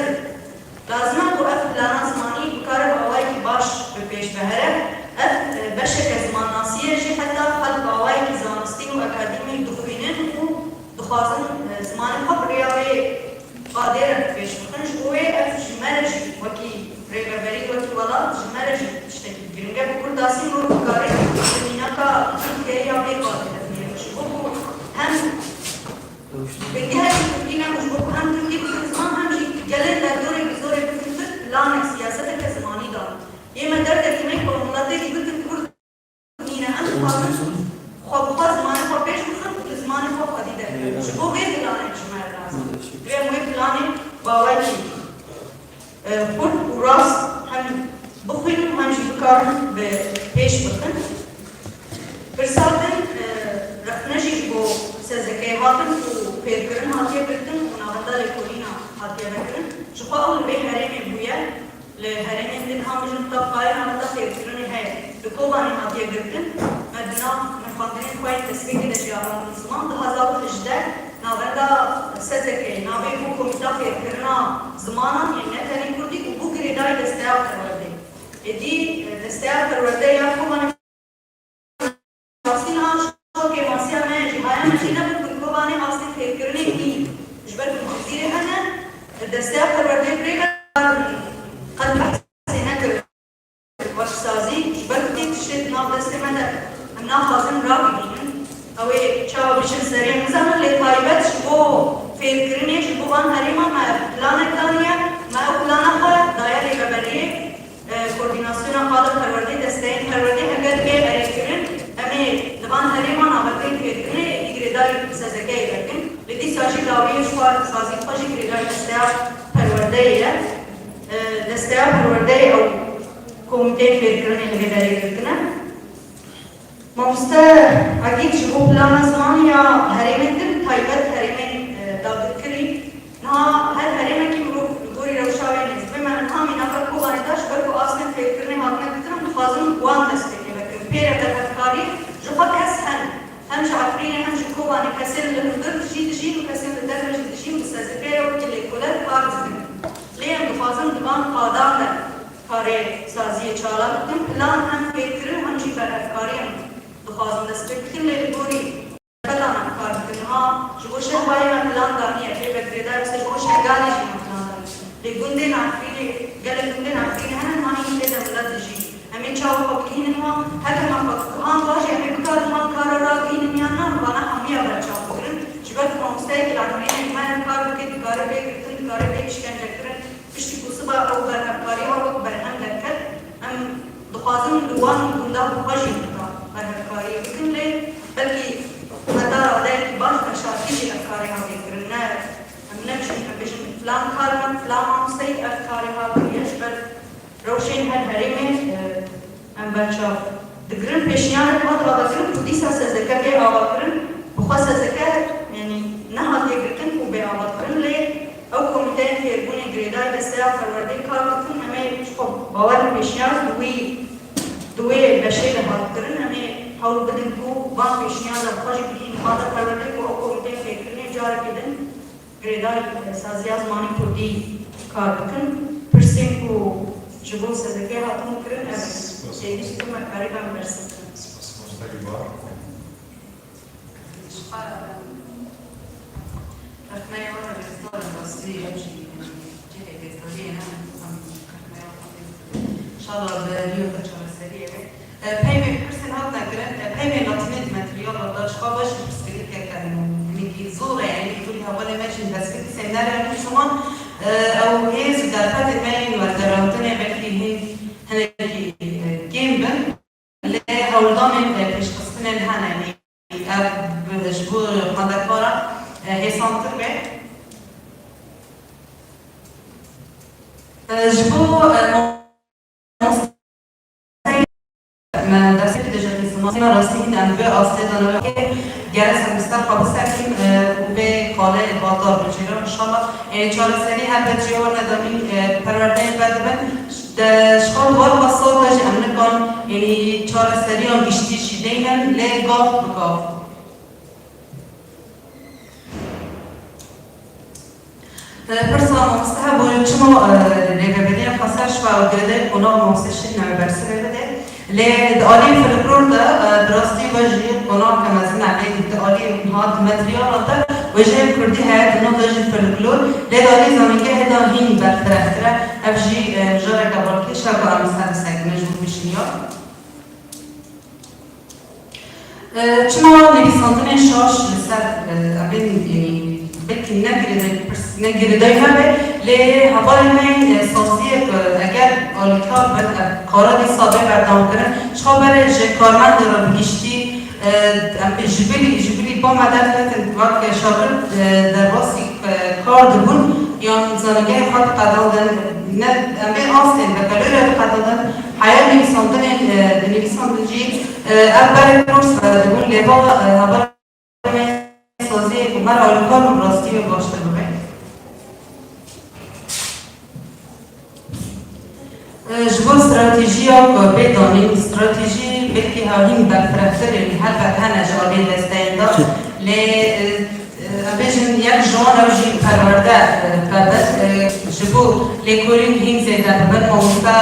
lazim e ku ev plana zimanî bikare bi awayekî baş bi pêş ve here. Ev, e, beşeke zimannasî ye jî, heta xelk bi awayekî zanistî û akademî dixwînin û dixwazin, e, zimanê xwe bi rêya vê qadê re bi pêş bixin. Ji bo wê ev ji me re jî wekî rêveberî, wekî welat ji me re jî tiştekî girîng e. Bi kurdasî mirov dikare li mînaka Tirkiyeyê ya vê qadê de bîne. Ji bo ku hem bilgiherî kurdî ne, ji bo ku hem kurdî bikin ziman, hem jî gelên derdorê bi zorê bikin tirk, planek, siyaseteke zimanî da. Yê me derdekî me ku miletê jî bikin kurd nîne. Em dixwazin xwe bi xwe zimanê xwe pêş bixin û li zimanê xwe xwedî derkevin. Ji bo vê planek ji me re lazim. Divê em wê planê bawekî, e, xurt û rast hem bixwînin û hem jî bikarin bi pêş bixin. Pirsa din, e, rexne jî ji bo sezekeyê hatin û fêrkirin hatiye girtin û navenda lêkolîna hatiye vekirin. Ji xwe ew li vê herêmê bûye. Li herêmên din ha mijin qutapxaneyê navenda fêrkirinê heye. Li Kobanê hatiye girtin. Me di nav nirxandinên xwe yên destpêkê de jî avandin ziman. Du hazar û hejdeh navenda sezekeyê navê bû Komîta Fêrkirina Zimanan, yên ne tenê kurdî, û bû girêdayî desteya perwerdê. Êdî, e, desteya perwerdê ya Kobanê rastî niha ji xwe kêmasiya me ye jî, haya me jî nebû ku li Kobanê astê fêrkirinê bînin. Ji ber ku Cizîrê hene, desteya perwerdê bi rê ve qet behsê nekirin. Weşsazî, ji ber ku tê tiştê di nav destê me de, em naxwazin ragihînin. Ew ê çawa biçin serê em nizanin, lê taybet ji bo fêrkirinê, ji bo van herêma me planek daniye, me ew plana xwe daye rêveberiyê, e, koordînasyona qada perwerdê, desteyên perwerdê, heger bê erêkirin, em ê li van herêman avakirên fêrkirinê êdî girêdayî sezekeyê vekin. Lê dîsa jî dawiyê ji xwe sazî xwe jî girêdayî desteya perwerdeyê ye. E, desteya perwerdeyê ew komîteyên fêrkirinê li vê derê girtine. Mamoste Egîd ji bo plana zimanî ya herêmên din, taybet herêmên, e, dagirkirî, niha her herêmekî mirov li gorî rewşa wê nêz dibe. Me niha mînaka Kobanê da, ji ber ku astên fêrkirinê hatine girtin, em dixwazin wan destpêkê vekin. Pê re berhevkarî ji xwe kes hene. Hem ji Efrînê hem ji Kobanê kesên li hundir jî dijîn û kesên li derve jî dijîn, bi sezekeyê wekî lêkolîn kar dikin. Lê em dixwazin di van qadan de karê saziyê çalak bikin. Plan hem fêrkirin hem jî berhevkarî em dixwazin dest pê bikin. Lê li gorî derfetan em kar dikin. Niha ji bo Şehbayê me plan daniye, pê ve girêdayî, ji bo Şehgalê jî me plan daniye. Lê gundên Efrînê, gelek gundên Efrînê hene, niha hîn tê de milet dijî. Em ê çawa xwe bigihînin wan? Heke me xwe han va jî em ê bikarin wan kara ragihînin yan na, em vana hemûya berçav bigirin. Ji ber ku mamosteyekî li Efrînê ji me re kar dike, dikare bê girtin, dikare bê îşkencekirin. Piştî ku siba ew berhevkarî ew wek berhem derket, em dixwazin li wan gunda bi xwe jî berhevkariyê bikin, lê belkî heta radeyekî baş veşartî jî ev karê hatiye kirin. Ne, em nebişin em bêjin filan kar me, filan mamosteyî ev karê hat kiriye, ji ber rewşên her herêmê, e, em berçav digirin. Pêşniyarek hat avakirin ku dîsa sezeke bê avakirin, bi xwe sezeke, yanî nehatiye girtin û bê avakirin, lê ew komîteyên fêrbûnê girêdayî desteya perwerdê kar dikin. Em ê ji xwe bawer in pêşniyar di wî, di wê beşê de hat kirin. Em ê hewl bidin ku van pêşniyar de bi xwe jî bigihînin qada perwerdê ku ew komîteyên fêrkirinê carekê din girêdayî saziya zimanê kurdî kar bikin. Pirsên ku ji bo sezekê hatin kirin, ev pêwîst bû me karî bem bersiv kirin. Spas, mamoste Gulbahar. Rexneya wan rêzdar in, rastî ew jî cihê rêzdoriyê ne, em rexneya wan rêz dikin. Înşallah bi rîyo xwe çareseriyê be. E, peymê pirsên hatine kirin, e, peymên latînî di materyala de ji xwe ve jî pirsgirêkek hene. Hinekî zor e, yanî li gorî hevalên me jî destpêkî sênarya nû ziman, e, ew hêz û derfetên me yên wergerandinê belkî hîn hinekî, e, kêm bin. Lê hewldanên, e, pêşxistinên hene, yanî ev bi, ji bo xwendekaran, e, hêsantir be. Ji bo, e, me destê dibêje, rastî hîn em bi astê de ne weke gere semester xwe bisekîn, e, û vê qalê batal bicêrin. Înşallah, e, çareserî helbet jê wan nedanîn, e, perwerdeyê vedibin. De ji xwe di wan xwe sal de jî em nikan, yanî çareseriyan giştî jî deynin, lê gav bi gav. E, pirsa mamoste hebû, çima, e, rêveberiya xweser ji xwe girêdayî qonax mamoste şîn nebe bersivê bide? Lê di alî folklor de, e, bi rastî ve jî qonaka mezin e, lê di alî niha di materyalan de wêjeyê kurdî heye, di nav de jî folklor, lê di alî zanîngehê de hîn berfirehtir e. Ev jî, e, mijareke balkêş e ku em li ser bisekinin ji bo pêşiya. E, çima nivîsandinên şaş li ser, e, em ê, e, belkî ne girêdayî pirs-, ne girêdayî hebe, lê hevalên me yên, e, saziyek, e, eger alîkar bin, e, kara dîsa bê berdewamkirin, ji xwe berê ji karmendê re bi giştî, e, em ê ji bilî, ji bilî ba me derketin, wek şagird, e, derbasî, e, kar dibûn, yan zanîngehê xwe diqedandin, ne, em ê astên bekalorya diqedandin, heya nivîsandinên, e, dinivîsandin jî, e, ev berê pir sade bûn, lê va, e, hevalên me saziyê ku me re alîkar bûn, rastî wê baştir bibe. E, ji bo stratejiya ku bê danîn, stratejî belkî hîn berfirehtir in, helbet hene ji aliyê desteyên de, lê, e, e, em bêjin yek ji wan ew jî perwerde, e, pevin, e, ji bo lêkolîn hîn zêde bibin, mamoste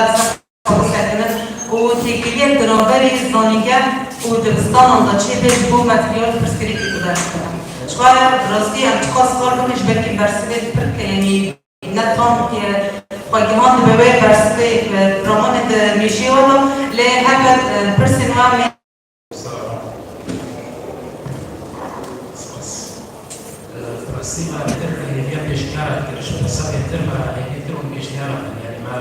bisekinin û têkiliyek di navberî zanîngeh û dibistanan de çêbe ji bo materyal pirsgirêkê bi dest bixin. Ji xwe rastî em çiqas xwar bikin ji ber ku bersivê pir ke, yanî ne tam ye, xwegihan dibe wê bersivê, e, ramanê di mêşê we de, lê helbet, e, pirsên we em ê Spas. Bi rastî me pêşniyara dikir, ji pirsa bêtir me hêvîtir û pêşniyara min, yanî me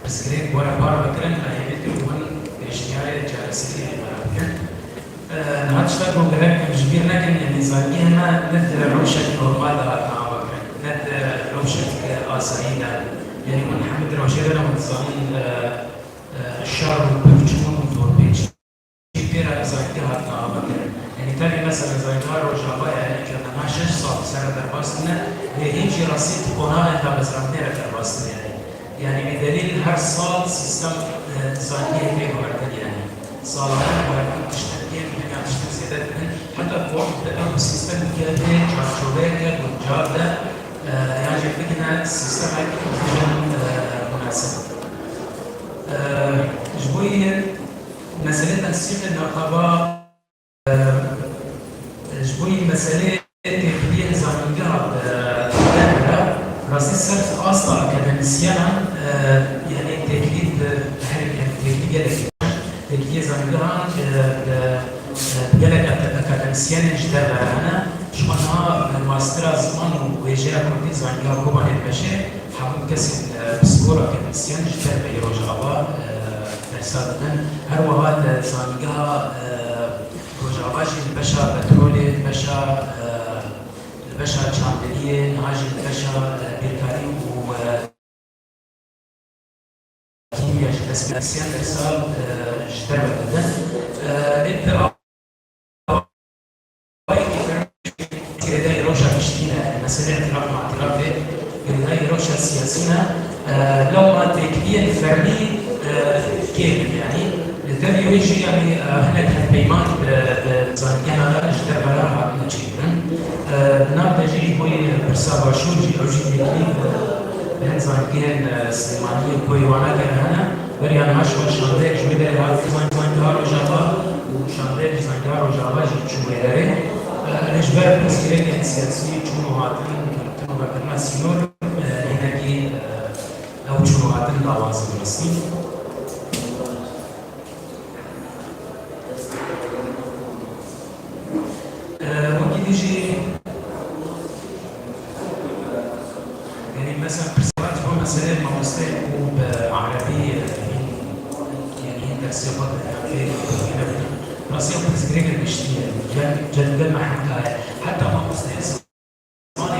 pirsgirêk were bar bikirin, me hêvîtir û hûn pêşniyarê çareseriyê me re bikin. Niha tiştek ku gerek em ji bîr nekin, yanî zanîngehê me ne di rewşek normal de hatine avakirin, ne di rewşek asayî de. Yanî hûn hemî di rewşê de ne, hûn dizanin, şer û pûç bûn û dorpêç. Jî pê re zanîngeh hatine avakirin. Yanî tevî mesela zanîngeha Rojava, yanî ke niha şeş sal li ser re derbas bûne, lê hîn jî rastî di qonaxên damezrandinê re derbas bûne yanî. Yanî bi delîl her sal sîstem, e, zanîngehê tê guhertin yanî. Sala me guhertin tiştek yên, hema tiştek zêde dibin. Heta ku ew sîstem bike bê çarçoveyeke guncav de, e, yan jî bigihine sîstemek, e, munasib. E, ji bo yê Meselê tensîqê nexaba, e, ji bo yî meselê têkiliyên zanîngeha, e, derve, rastî ser asta akademîsyenan, e, yanî têkilî di her, yanî têkilî gelekî, têkiliyê zanîngehan, e, di, e, di gelek aka-, akademîsyenên ji derve re hene. Ji xwe niha, e, mastera ziman û wêjeya kurdî zanîngeha Kobanê dimeşe. Hemû kesên, e, psîkolog, akademîsyen ji derveyî Rojava, e, dersa didin. Her wiha li zanîngeha, e, Rojava jî li beşa petrolê, li beşa, e, li beşa çandiniyê, niha jî li beşa, e, bîrkarî û, e, kîmya jî dest pê, akademîsyen dersa, e, ji derve didin. E, lê di girêdayî rewşa giştî ne, meselê îtîraf matîrafê girêdayî rewşa siyasî ne, e, lewma têkiliyên fermî, e, kêm in, yanî li devê wê jî, yanî, e, hinek hevpeyman bi, bi zanîngehan re ji derve re hatine çêkirin. E, di nav de jî ji bo yê pirsa Başûr jî, ew jî têkilî, e, bi hin zanîngehên, e, Silêmaniyê, Koyê Wana kir hene. Beriya niha ji xwe şandeyek ji wê derê hat zanîngeha Rojava û şandeyek ji zanîngeha Rojava jî çû wê derê. E, lê ji ber pirsgirêkên siyasî çûn û hatin, kevtin û vekirina sînor, e, hinekî, e, ew çûn û hatin lawaz in rastî. E, wekî dî jî Yanî mesela pirsgirêk ji bo meseleyê mamosteyê ku bi erebî, e, hîn, yanî hîn dersê xwe dide, yanî fêrî Tirkî nebû. Rastî ew pirsgirêkek giştî ye. Gel, gel, gel me heta heye. Heta mamosteyê zimanê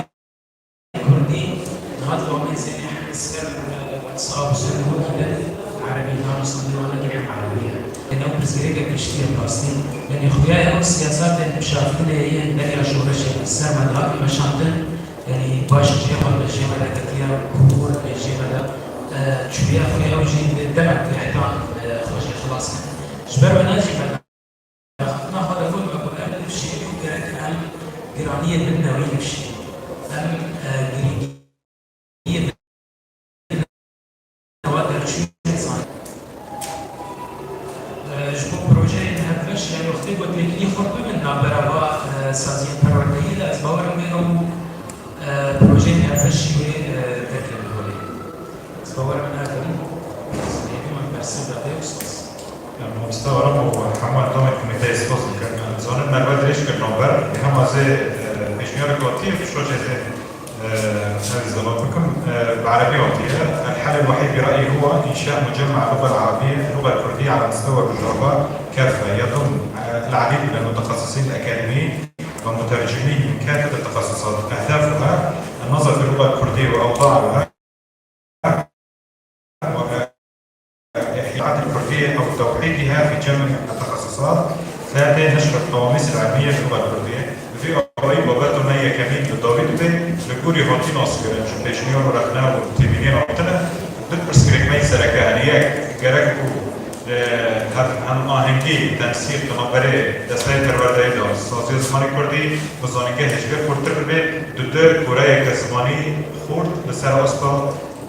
kurdî niha di domên zênê hemî ser, e, WhatsApp ser me da, meşandin, yanî baş jê me, jê me de ketiye kûr, jê me de, e, çûye xwe ew jî demek lehtan, e, xwe jî xilas kin. Ji ber wê ne jî me Xwe de xwe me ku em li vişê û gerek em giraniyê bidine wî li vişê. Em, e, girîngiyê bidine wa derçûyê zanîn. E, ji bo projeyên hevbeş, yanî wextê ku têkilî xurt bibin navbera va, e, saziyên perwerdeyî de, ez bawer im wê ew, e, projeyên hevbeşî wê, e, derkevin holê. Ez bawer im ev in hêvî min bersiv dade û spas. Ya, mamoste Aram û hemû endamên komîteyê spas dikim. Em dizanin merve dirêj kir navber, lê hema zê, e, pêşniyarek hatiye, pişta jê zê, e, ev zêde bikim, e, bi erebî hatiye. الحل الوحيد برأيي هو إنشاء مجمع اللغة العربية، اللغة الكردية على مستوى الرجربة كافة، يضم، آه، العديد من المتخصصين الأكاديميين ومترجمين من كافة التخصصات. أهدافها النظر في اللغة الكردية وأوضاعها، وإحياء الكردية أو توحيدها في جميع التخصصات. ثلاثة، نشر القواميس العلمية باللغة الكردية. Bi vî awayî babeta me yekemîn bi dawî dibe, li gorî hatî naskirin, ji pêşniyar û rexne û têbînên hatine. Du pirsgirêk me yê sereke hene. Yek, gerek ku, e, hev-, hemahengî, tensîq di navberê desteyê perwerdeyê de, saziya zimanê kurdî û zanîngehê ji vê xurtir bibe. Dutir, goreyeke zimanî xurt li ser asta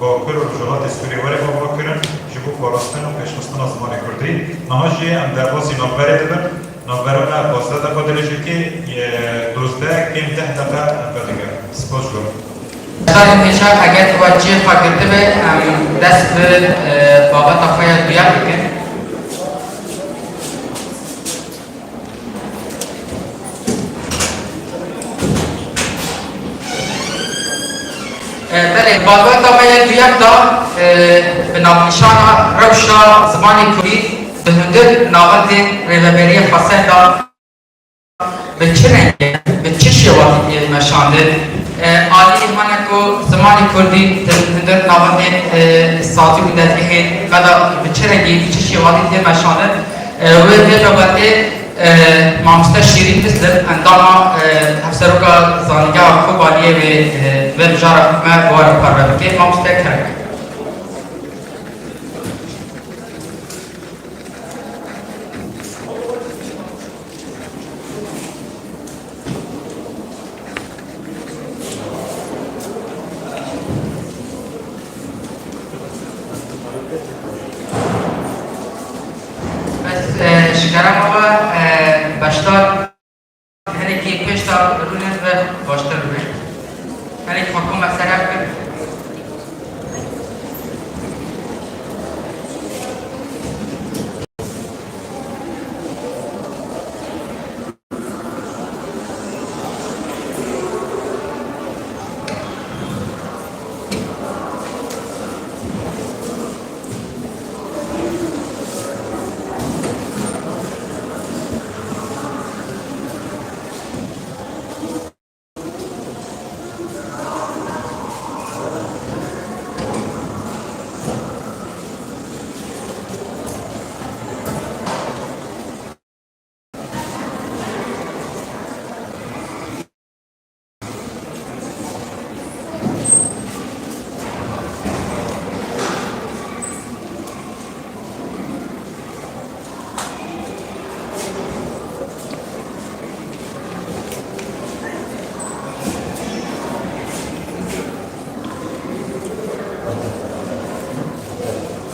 Bakur û Rojhilatê Sûriyê were avakirin ji bo parastin û pêşxistina zimanê kurdî. Niha jî em derbasî navberê dibin. Navbera me pazdeh deqa dirêj dike, yê dozdeh kêm deh deqa em vedigerin. Spas ji we re. Beşdarên hêja, eger we cihê xwe girtibe, em dest bi, e, babeta xwe ya duyan bikin. E, belê, babeta me ya duyan da, e, bi navnîşana rewşa zimanê kurdî di hundir navendên Rêveberiya Xweser de bi çi rengî, bi çi şêwazî tê meşandin? E, aliyê hene ku zimanê kurdî di hundir navendên, e, sazî û dezgehên me de bi çi rengî, bi çi şêwazî tê meşandin? E, wê vê babetê, e, mamoste Şîrîn Muslim, endama, e, Hevseroka Zanîngeha Kobaniyê wê, e, vê mijara me bi we re parve bike. Mamoste, kerem. Ez, e, ji kerema we, e, beşdar hinekî pêş de rûnin ve baştir bibin. Hinekî xwe koma ser hev bikin.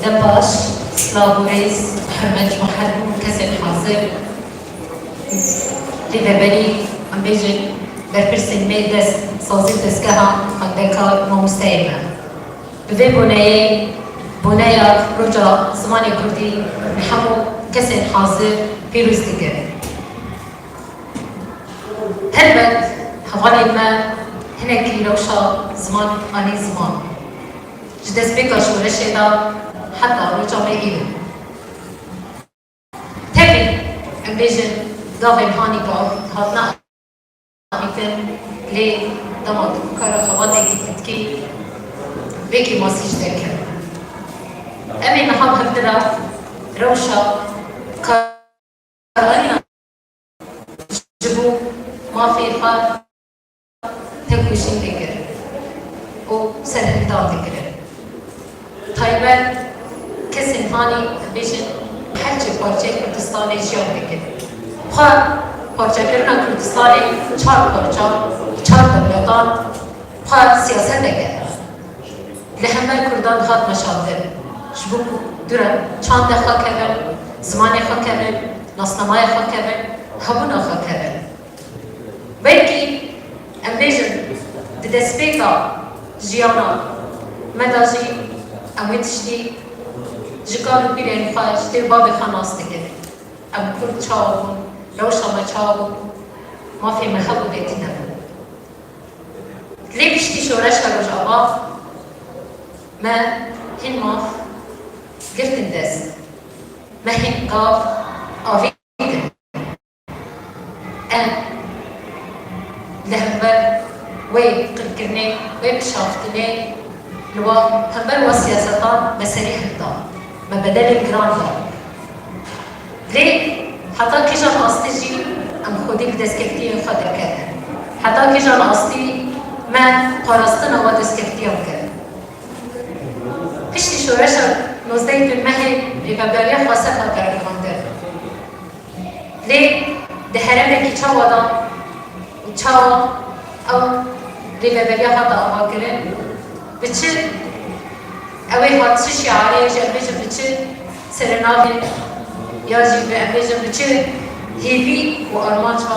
Dem baş, silav û rêz, hurmet ji bo her du kesên hazir. Rêveberî, em bêjin, berpirsên me dest, sazî û destgeha xwendeka mamosteyê me. Bi vê boneyê, boneya Roja Zimanê Kurdî, hemû kesên hazir pîroz dikim. Helbet hevalên me hinekî rewşa ziman anî ziman. Ji destpêka şoreşê de heta roja me îro. Tevî, em bêjin, gavên hanî bi hatine anîtin, lê dema tu kara xebatekî tu dikî, vê kêmasî ji derkeve. Em ê niha bi hevdira rewşa karaniya ji bo mafê xwe kuşîn dikirin û serhildan dikirin. Taybet kesên hanî bêjin her çi parçeyê Kurdistanê jiyan dikin. Xwe parçekirina Kurdistanê çar parça, çar dewletan xwe siyaset dike. Li hember Kurdan dihat meşandin. Ji bo ku dûre çandê xwe kevin, zimanê xwe kevin, nasnameya xwe kevin, hebûna xwe kevin. Belkî em bêjin, di destpêka jiyana me de jî em wê tiştî ji kal û pîrên xwe, ji dê û bavê xwe nas dikin. Em Kurd çawa bûn, rewşa me çawa bû, mafê me hebû lê tune bû. Lê piştî şoreşa Rojava me hîn maf girtin dest. Me hîn gav avîtin. Em li hember wê qirkirinê, wê pişaftinê li wa hember wa siyasetan me serî hilda. Me bedelên giran da. Lê heta kîjan astî jî em xwedî li destkeftiyên xwe derketin? Heta kîjan astî me parastina wa destkeftiyan kir? Piştî şoreşa nozdehê Mehê Rêveberiya Xweser hat erkandin. Lê di herêmekî çawa de û çawa ew rêveberiya hate avakirin? Bi çi, ew ê hat çi şiarê, ji em bêjin bi çi serinavê, ya jî bi em bêjin bi çi hêvî û armanca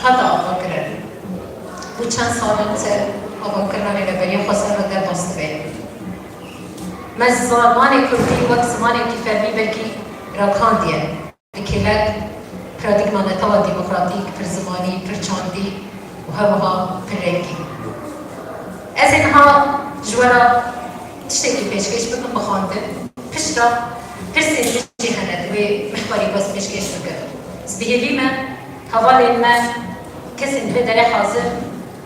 hate avakirin? Bû çend sal in ser avakirina Rêveberiya Xweser re derbas dibe. Me zimanê kurdî wek zimanekî fermî belkî ragihandiye. Bi kêlek, paradîgma netewa demokratîk, pirzimanî, pirçandî û her wiha pirrengî. Ez ê niha ji we re tiştekî pêşkêş bikim bixwendin. Piştre pirsên min jî hene, divê mihwarî bes pêşkêş bikim. Ez bi hêvî me, hevalên me, kesên li vê derê hazir,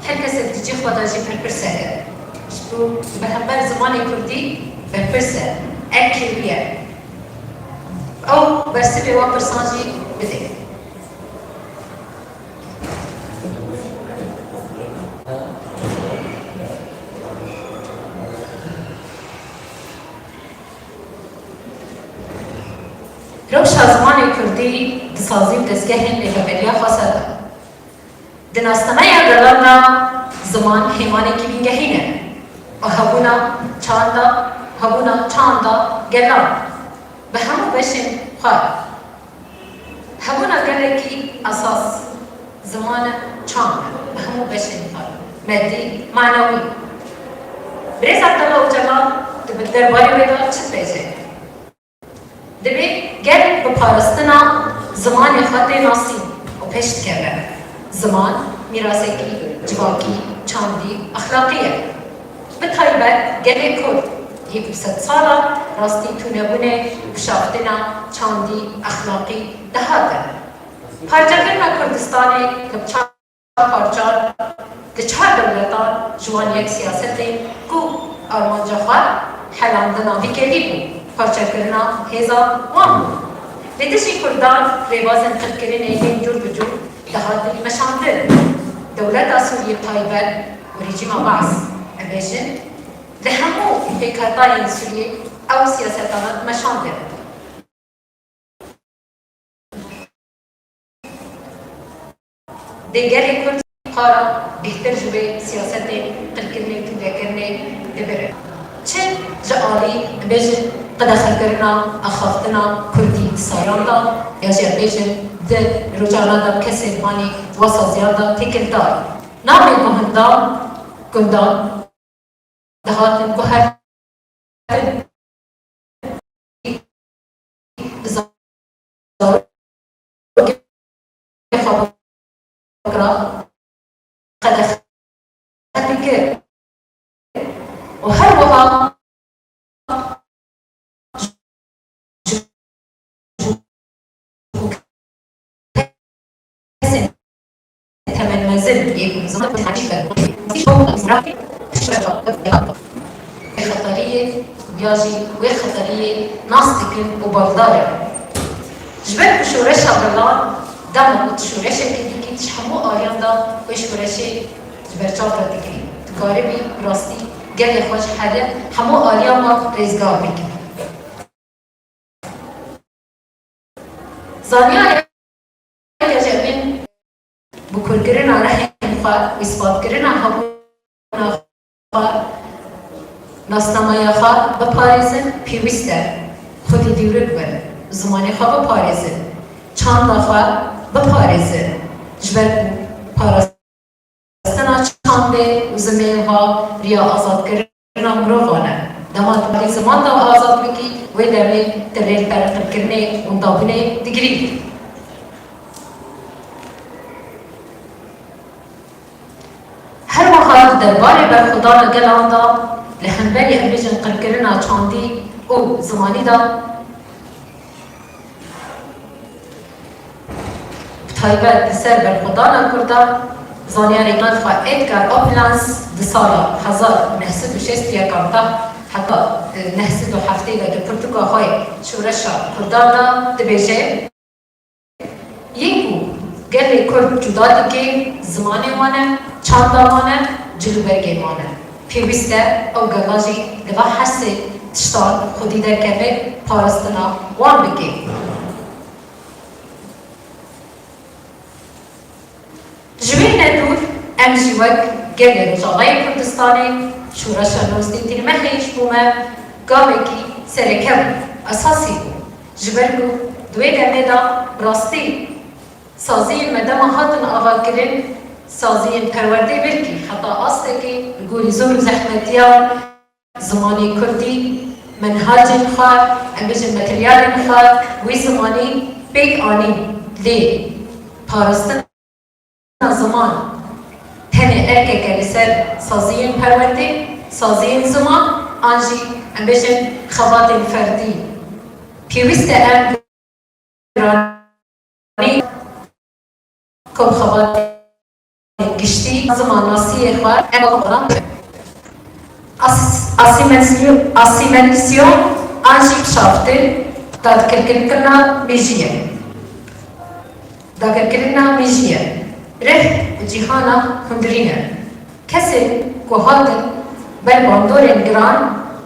her kesek di cî xwe de jî berpirsek e. Ji bo bi hember zimanê kurdî berpirs e. Ev kêlî ye. Ew bersivê wan pirsan jî bidê. Rewşa zimanê kurdî di sazî û dezgehên Rêveberiya Xweser de. Di nasnameya gelan de ziman hêmanekî bingehîn e. Û hebûna çanda, hebûna çanda gelan bi hemû beşên xwe. Hebûna gelekî esas ziman e, çand e bi hemû beşên xwe. Medî, manewî. Birêz Abdullah Ocalan di derbarê wê de çi dibêje? Divê gel bi parastina zimanê xwe tê nasîn û pêş dikeve. Ziman mîrasekî civakî, çandî, exlaqî ye. Bi taybet gelê Kurd yê ku sedsala rastî tûnebûnê û pişaftina çandî, exlaqî dihatin. Parçekirina Kurdistanê li çar parçan, di çar dewletan ji wan yek siyasetên ku armanca xwe helandina vî kêlî bû, parçekirina hêza wan bû. Li dijî Kurdan rêbazên qirkirinê yên cûr bi cûr dihatin meşandin. Dewleta Sûriyê taybet û rejîma Baas, em bêjin, li hemû pêkhatayên Sûriyê ew siyasetana meşandin. Dê gelê Kurd xwe re bêhtir ji vê siyasetê qirkirinê û tundrekirinê bibire. Çi ji alî, bêjin, qedexekirina axaftina Kurdî di salan de, ya jî, bêjin, di rojana de kesên hanî wa saziyan de têkildar. Navê guhindan, gundan, dihatin guhertin. Bi zarokê xwe bikira, qedexe dikir. Û her wiha ji kesên temenmezin yê ku ziman temenî be, bêxeteriyê ya jî wê xeteriyê nas dikin û baldar in. Ji ber ku şoreşa Gelan dema ku tu şoreşekê dikî, tu ji hemû aliyan de wê şoreşê ji ber çav re dikirî. Dikaribî bi rastî gelê xwe ji hede hemû aliyan re rêzgar bikî. Zanyarê Heke ji em ê bi kûrkirina rehên xwe û îspatkirina hebûna xwe, nasnameya xwe biparêzin, pêwîst e xwedî dîwrik bin, zimanê xwe biparêzin, çanda xwe biparêzin, ji ber ku parast Sena çandê û zimên va riya azadkirina mirovan e. Dema tu alî ziman de azad bikî, wê demê tu rê li ber qirkirinê û windabûnê digirî. Her wiha di derbarê berxwedana gelan de li hemberî, em bêjin, qirkirina çandî û zimanî de, Bi taybet li ser berxwedana Kurdan, zanyarê Nadfa Edgar Oplanz di sala hezar û neh sed û şêst û yekan de heta, e, neh sed û heftê de di pirtûka xwe yê Şoreşa Kurdan de dibêje, Yê ku gelê Kurd cuda dike, zimanê wan e, çanda wan e, cilûbergên wan e. Pêwîst e ew gela jî li va hersê tiştan xwedî derkeve, parastina wan bike. Ji wê ne dûr, em jî wek gelê Rojavayê Kurdistanê, şoreşa nozdî tînmehê ji bo me gavekî sereke bû, esasî bû. Ji ber ku di wê demê de bi rastî saziyên me dema hatin avakirin, saziyên perwerdê belkî heta astekê li gorî zor û zehmetiya zimanê kurdî, menhacên xwe, em bêjin materyalên xwe wî zimanî pêk anîn. Lê parastina ziman tenê erkeke li ser saziyên perwerdê, saziyên ziman an jî, em bêjin, xebatên ferdî. Pêwîst e em giranî ku bi xebatên giştî zimannasiyê xwe em as-, asîmensiyo-, asîmensiyon an jî pişaftin, dadkirkirina mîjiyê. Dagirkirina mîjiyê, rih û cîhana hundirî ne. Kesên ku hatin ber bandorên giran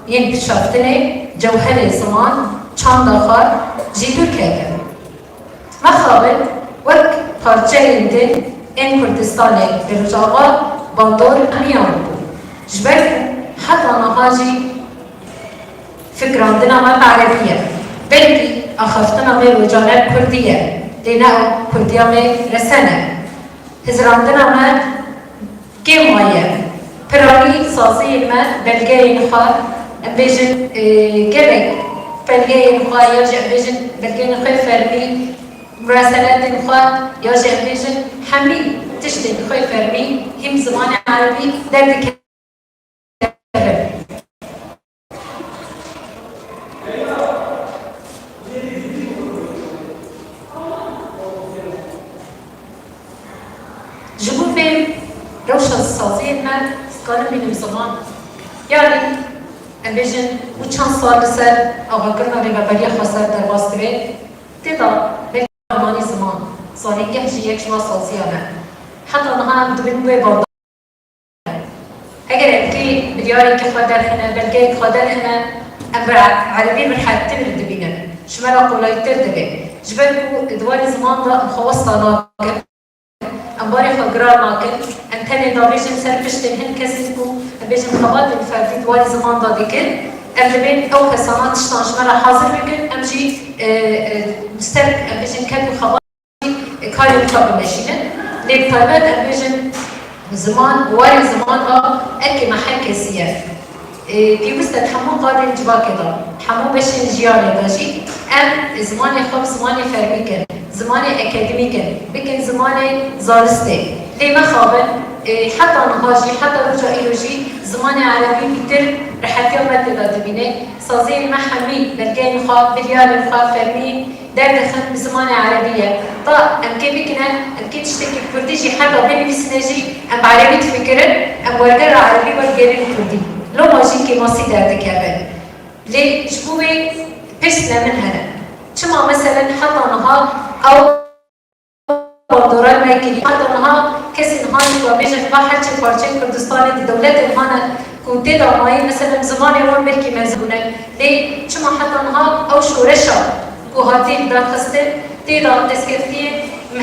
yên pişaftinê cewherê ziman, çanda xwe jî dûr ketin. Mexabin wek parçeyên din ên Kurdistanê li Rojava bandor hemiyan bû. Ji ber ku heta niha jî Fikrandina me bi erebî ye. Belkî axaftina me rojane kurdî ye. Lê ne ew kurdiya me resen e. Hizrandina me kêm maye. Piranî saziyên me belgeyên xwe, em bêjin, e, gelek belgeyên xwe, ya jî em bêjin belgeyên xwe fermî, muraseletên xwe, ya jî em bêjin hemî tiştên xwe fermî hîm zimanê erebî derdikevin. Ji bo vê rewşa saziyên me dikarin bînin ziman. Yanî, em bêjin, û çend sal li ser avakirina Rêveberiya Xweser derbas dibe, tê de belkî Zanî ziman, zanîngeh jî yek ji van saziyan e. Heta niha em dibin wê banda. Eger em kê biryareke xwe derxine, belgeyek xwe derxine, em bi erebî bi rehettir dibînin. Ji me re kolaytir dibe. Ji ber ku di warê ziman de em xwe westa nakin, em barê xwe giran nakin, em tenê davêjin ser piştên hin kesên ku, em bêjin, xebatên ferdî di warê ziman de dikin, em dibên ew kesana tiştan ji me re hazir bikin, em jî, e, e, ser, em bêjin, ked û xebat karên xwe bimeşînin. Lê bi taybet em bêjin ziman, warê ziman a erkê me her kesî ye. Ê, pêwîst e di hemû qadên civakê de, hemû beşên jiyanê de jî em zimanê xwe bi zimanê fermî kin, zimanê akademî kin, bikin zimanê zanistê. Lê mexabin, ê, heta niha jî, heta roja îro jî zimanê erebî pîtir rehetiya me tê de dibîne. Saziyên me hemî belgeyên xwe, biryarên xwe fermî derdixin bi zimanê erebî ye. Ta em kê bikine, em kê tiştekî kurdî jî heta binivîsine jî em bi erebî difikirin, em wergera erebî wergerîn kurdî. Loma jî kêmasî derdikevin. Lê ji bo wê pirsine min hene. Çima meselen heta niha ew bandora me kirî? Heta niha kesên hanê ku em bêjin va her çi parçeyê Kurdistanê di dewletên hane ku tê de mayîn, mesela zimanê wan belkî mezin bûne. Lê çima heta niha ew şoreşa ku hatî darxistin, tê de destkeftiyên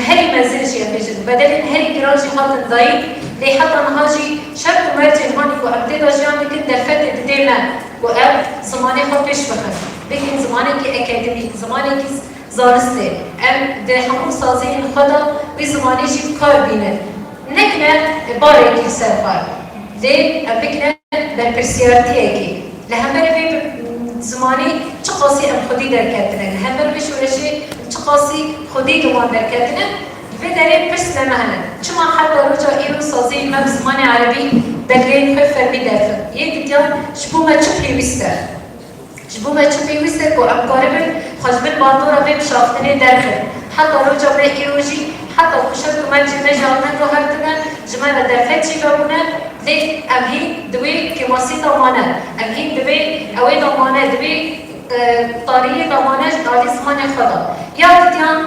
herî mezin jî em bêjin, bedelên herî giran jî hatin dayîn, lê heta niha jî şert û mercên hanê ku em tê de jiyan dikin derfetê didê me ku ev zimanê xwe pêş bixin, bikin zimanekî akademîk, zimanekî zanistê. Em di hemû saziyên xwe de wî zimanî jî bi kar bînin. Nekine barekî li ser xwe, lê em bikine berpirsiyartiyekî. Li hemberî vê bi-, zimanî çiqasî em xwedî derketine, li hemberî vê şoreşê çiqasî xwedî li wan derketine, li vê derê pirs li me hene. Çima heta roja îro saziyên me bi zimanê erebî belgeyên xwe fermî derxin? Yê ditiyan ji bo me çi pêwîst e? Ji bo me çi pêwîst e ku em karibin xwe ji bin bandora vê bişaftinê derxin? Heta roja me îro jî, heta ku şert û mercên me ji hatine guhertine, ji me re derfet jî vebûne, lê em hîn di wê kêmasî de mane. Em hîn di wê ewê de mane, di wê, e, tariyê de mane ji alî zimanê xwe de. Ya ditiyan,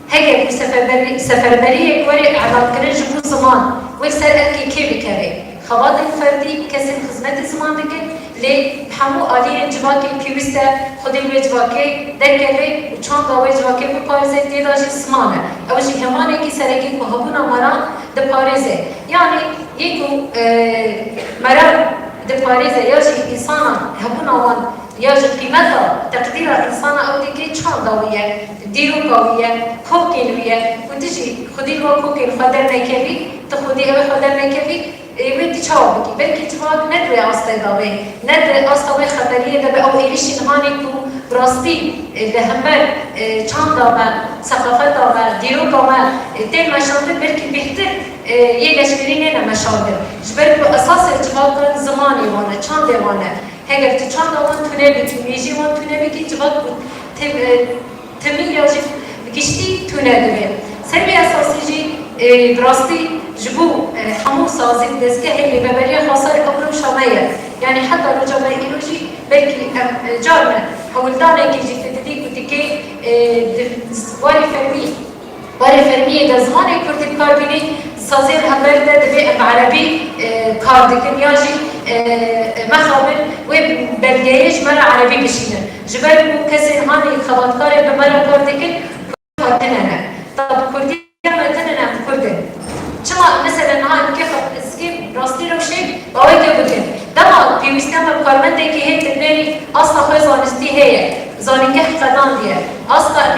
Heger ku seferberî-, seferberiyek were elankirin ji bo ziman, wê li ser erkê kê bikeve? Xebatên ferdî kesên xizmetê ziman dikin, lê bi hemû aliyên civakê pêwîst e xwedî li wê civakê derkeve û çanda wê civakê biparêze, tê de jî ziman e. Ew jî hemanekî serekî ku hebûna me re diparêze. Yanî yê ku, e, me re diparêze ya jî însanan hebûna wan ya ji qîmeta, teqdîra însana ew dike çanda wî ye, dîroka wî ye, kokên wî ye, ku tu jî xwedî li we kokên xwe dernekevî, tu xwedî ew ê xwe dernekevî, ê, wê tu çawa bikî? Belkî civak ne di wê astê de be, ne di asta wê xeteriyê de be, ew êrişên hanê ku bi rastî, ê, li hember, ê, çanda me, seqafeta me, dîroka me, ê, tên meşandin, belkî bêhtir, ê, yê leşkerî nêne meşandin. Ji ber ku esasê civakan zimanê wan e, çandê wan e. Heger tu çanda wan tune bikî, mêjî wan tune bikî, civak bi tim-, e, timî ya jî bi giştî tune dibe. Ser vê esasî jî, e, bi rastî ji bo, e, hemû sazî û dezgehên Rêveberiya Xwesar ew rewşa me ye. Yanî heta roja me îro jî belkî em, e, car me hewldanekê jî tu didî ku dikê, e, di warê fermî Barê fermiyê de zimanê kurdî bi kar bînî, saziyên hember de divê em bi erebî, e, kar dikin ya jî, e, e, mexabin wê belgeyê ji me re erebî bişînin. Ji ber ku kesên hanî xebatkarê bi me re kar dikin, kurdî me tine ne. Tab kurdî me tine ne, em kurd in. Çima, mesela, niha em kê xwe zikê rastî rewşê baweke bikin. Dema pêwîstiya me bi karmendekî hê dinêrî asta xwe zanistî heye, zanîngeh qedandiye. Asta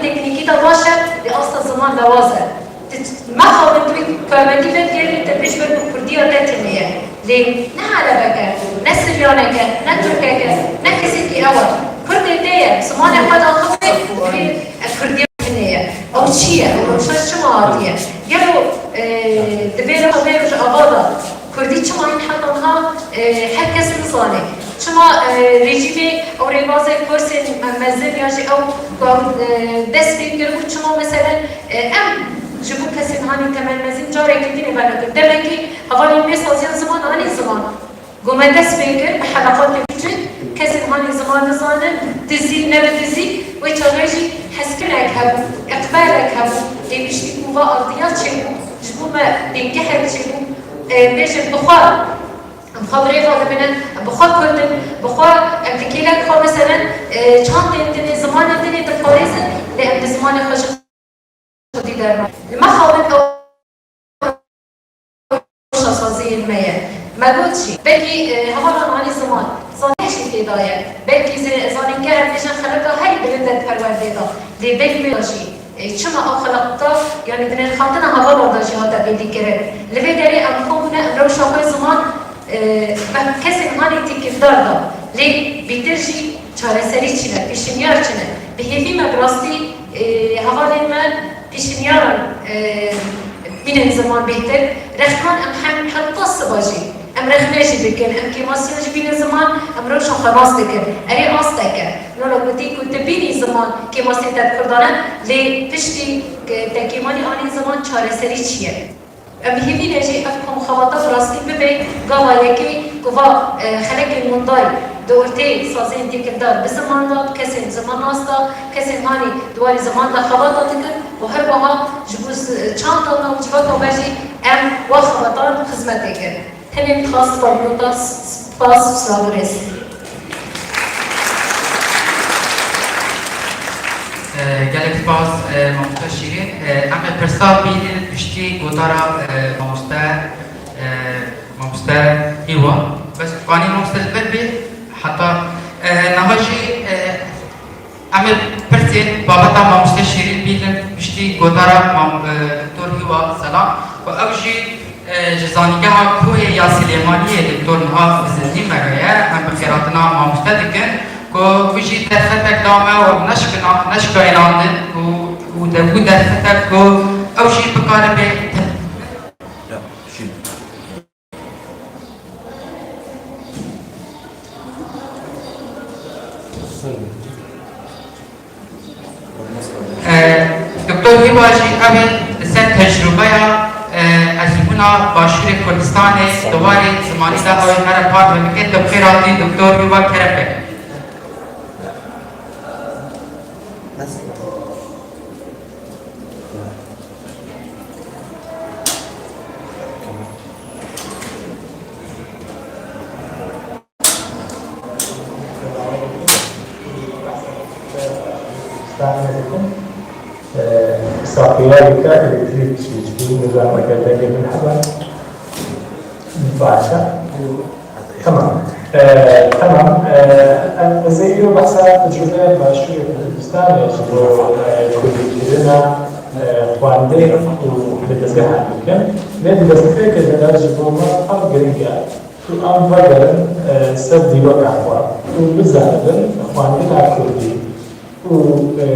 teknîkî de baş e, lê asta ziman de waz e. Tu mexabin tu wî karmendî vedigerî, te pêş ber ku kurdiya te tune ye. Lê ne erebek e, ne siryanek e, ne tirkek e, ne kesekî ew e. Kurdê te ye, zimanê xwe de xwe divê, e, kurdiya tune ye. Ew çi ye? Ew rewşa çima hatiye? Gelo, e, divê re xwe vê roj ava de Kurdî çima hîn heta niha, e, her kes nizane? Çima, e, rejîmê ew rêbazê kursên me-, mezin ya jî ew ku ew, e, dest pê kiribû, çima meselen, e, em ji bo kesên hanî temel mezin carekî din ê venekin? Demekî hevalên wê saziyan ziman anî ziman. Ku me dest pê kir bi heleqatê biçûk, kesên hanî ziman nizanin, dizî, ne bi dizî, wê çaxê jî hezkinek hebû, iqbalek hebû, lê piştî ku va ardiya çêbû, ji bo me dîngehek çêbû, e, bêjin bi xwe, em xwe bi rêva dibînin, em bi xwe kurd in, bi xwe em bi kêlek xwe meselen, e, çandên din ê, zimanên din ê diparêzin, lê em bi zimanê xwe jî xwedî derman. Li mexabin ew rewşa saziyên me ye. Me got jî, belkî, e, hevalan anî ziman, zanîn jî tê de ye. Belkî zê-, zanîngeh em bêjin xeleka herî bilind e di perwerdeyê de. Lê belkî wê jî, e, çima ew xeleka, yanî di nirxandina hevalan de jî hate bêdîkirin. Li vê derê em xwe bûne, em rewşa xwe ziman, e, me kesên hanî têkildar da. Lê bêtir jî çareserî çi ne, pêşinyar çi ne? Bi hêvî me bi rastî, e, hevalên me pêşinyaran, e, bînin ziman bêhtir. Rexnan em hem heta siba jî, em rexne jî dikin, em kêmasiyan jî bînin ziman, em rewşa xwe rast dikin. Erê astek e. Wela gotî ku tu bînî ziman kêmasiyê te bi kurdan e, lê piştî, e, te kêmanî anî ziman çareserî çi ye? Em bi hêvî ne jî ev komxebata bi rastî bibe gava yekê ku va, e, xelekên windayî di ortê saziyên têkildar bi ziman de, bi kesên zimannas de, kesên hanî di warê ziman de xebata dikin û her wiha ji bo zi-, çanda me û civaka me jî Em wa xebetan xizmetê kirin. Tenê dixwast xwe bigota spas û silav û rêz. Gelek spas, e, mamoste Şîrîn. E, em ê pirsa bînin piştî gotara, e, mamoste, e, mamoste Hîwa. Bes, anî mamoste li vir bê, heta, e, niha jî, e, Em ê pirsên babeta mamoste Şîrîn bînin piştî gotara mam-, e, Doktor Hîwa Selam ku ew jî, e, ji Zanîngeha Kohê ya Silêmaniyê li Doktor niha bi zindî me heye. Em bi xêrhatina mamoste dikin ku wî jî derfetek da me û neşkina, neşkayînandin û, û de wî derfetek ku ew jî bikare bê E, Doktor Hîwa jî ev ê li ser tecrûbeya, e, ezmûna Başûrê Kurdistanê di warê zimanî de ew ê me re parve bike. Tu bi xêr hatî Doktor Hîwa, kerem ke. Safiya dike elektrîk çîçkî, nizam eger dengê min hebe. Başe. Tamam. Ee, tamam. Ee, ez ê îro behsa tecrûbeya Başûrê Kurdistanê ji bo, e, kurdîkirina, e, xwendê û li dezgehan bikim. Lê di destpêkê de ji bo me pir giring e ku em vegerin, e, ser dîweka xwe û bizanibin xwendina kurdî û, e,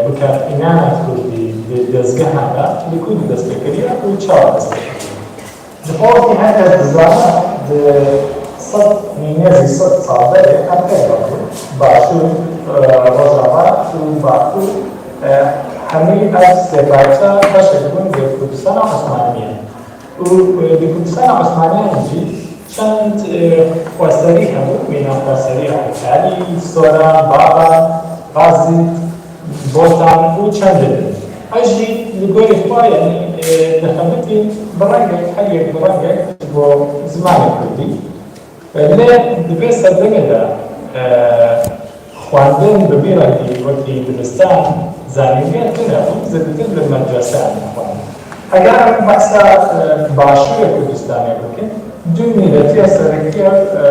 bikarînana kurdî di dezgehan de li ku dest pê kiriye û çawa dest pê kiriye. Ji xwe wekî her kes dizane, di sed, nêzî sed sal berê em pêk ve bûn. Başûr, e, Rojava û Bakur, e, hemî ev sê parça beşek bûn li Kurdistana Osmaniye. Û, e, di Kurdistana Osmaniye jî çend, e, xweserî hebû, mîna xweseriya Hetalî, Soran, Baban, Qazî, Botan û çendê din. Ez jî li gorî xwe, yanî, e, dixebitîm bi rengek, her yek bi rengek ji bo zimanê kurdî. E, lê di vê serdemê de, e, xwendin bi vî rengî wekî dibistan, zanîngeha tune bû, zêdetir li medreseyan dixwendin. Eger em behsa, e, Başûrê Kurdistanê bikin, du mîletiya serekî ya, e,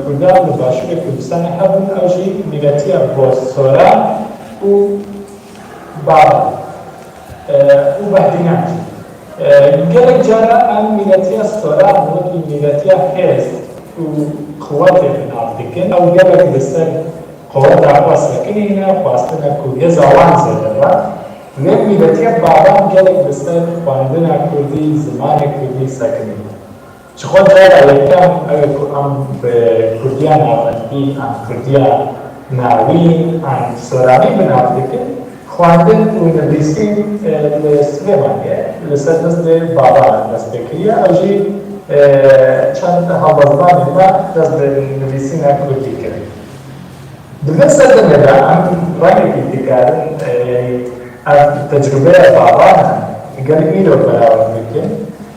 Kurdan li Başûrê Kurdistanê hebûn, ew jî mîletiya Bosoran û Baban, e, û Behdînan jî. E, gelek cara em mîletiya Soran wekî mîletiya hêz û quwetê bi nav dikin. Ew gelek li ser quweta xwe sekinîne, xwestine ku hêza wan zêde be. Lê mîletiya Baban gelek li ser xwendina kurdî, zimanê kurdî sekinîne. Ji xwe cara yekem ew ê ku em bi kurdiya navendî an kurdiya nawîn an soranî bi nav dikin, xwendin û nivîsîn, e, li Silêmaniyê li ser destê Babanan dest pê kiriye. Ew jî, e, çend helbestvanên me dest bi nivîsîna kurdî kirin. Di vê serdemê de em rengekî dikarin, e, ev tecrûbeya Babanan gelek îro berawer bikin.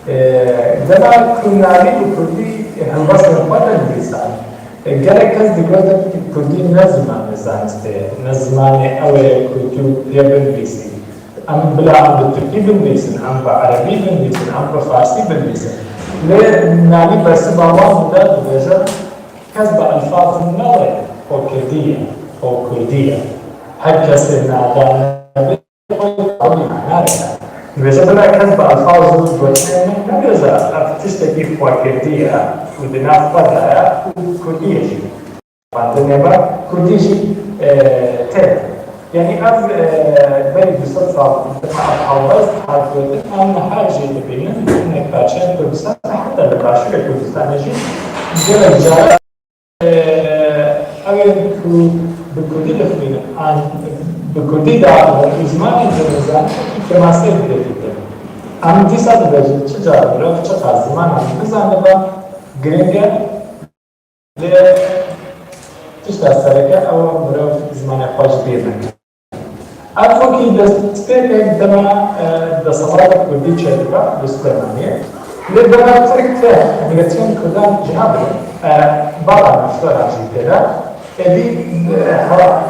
E, dema ku Nalî bi kurdî helbestên xwe dinivîsan, e, gelek kes digotin kurdî ne zimanê zanistê ye, ne zimanê ew ê ku tu pê binivîsî. Em bila em bi tirkî binivîsin, em bi erebî binivîsin, em bi farsî binivîsin. Lê Nalî bersiva wan dide, dibêje, Kes bi elfaz nayê xwe kirdî ye, xwe kurdî ye. Her kesê navdar nebe, xwe tawî nayê. Dibêje, bila kes bi elfaz û gotinên min nebêje, ev tiştekî xwekirdî ye û di nav xwe de ye û kurdî ye jî. Xwendinê me kurdî jî, e, tê de. Yanî ev, e, berî du sed sal dima ev helbest hat gotin, em niha jî dibînin, hinek parçeyên Kurdistanê, heta li Başûrê Kurdistanê jî gelek caran, e, ew ên ku bi kurdî dixwînin, an bi kurdî diaxivin û zimanê jî nizanin, wekî kêmaseyek tê dîtin. Em dîsa dibêjin, çi cara mirov çiqas zimanan bizanibe, giring e, Lê tişta sereke ew e mirov zimanê xwe ji bîr neke. Ev wekî destpêkek dema, e, desthilata kurdî çêdibe li Silêmaniyê. Lê dema Tirk te milletiyên Kurdan ciha birin, e, bala nûşteran jî tê de, êdî, e, ha-,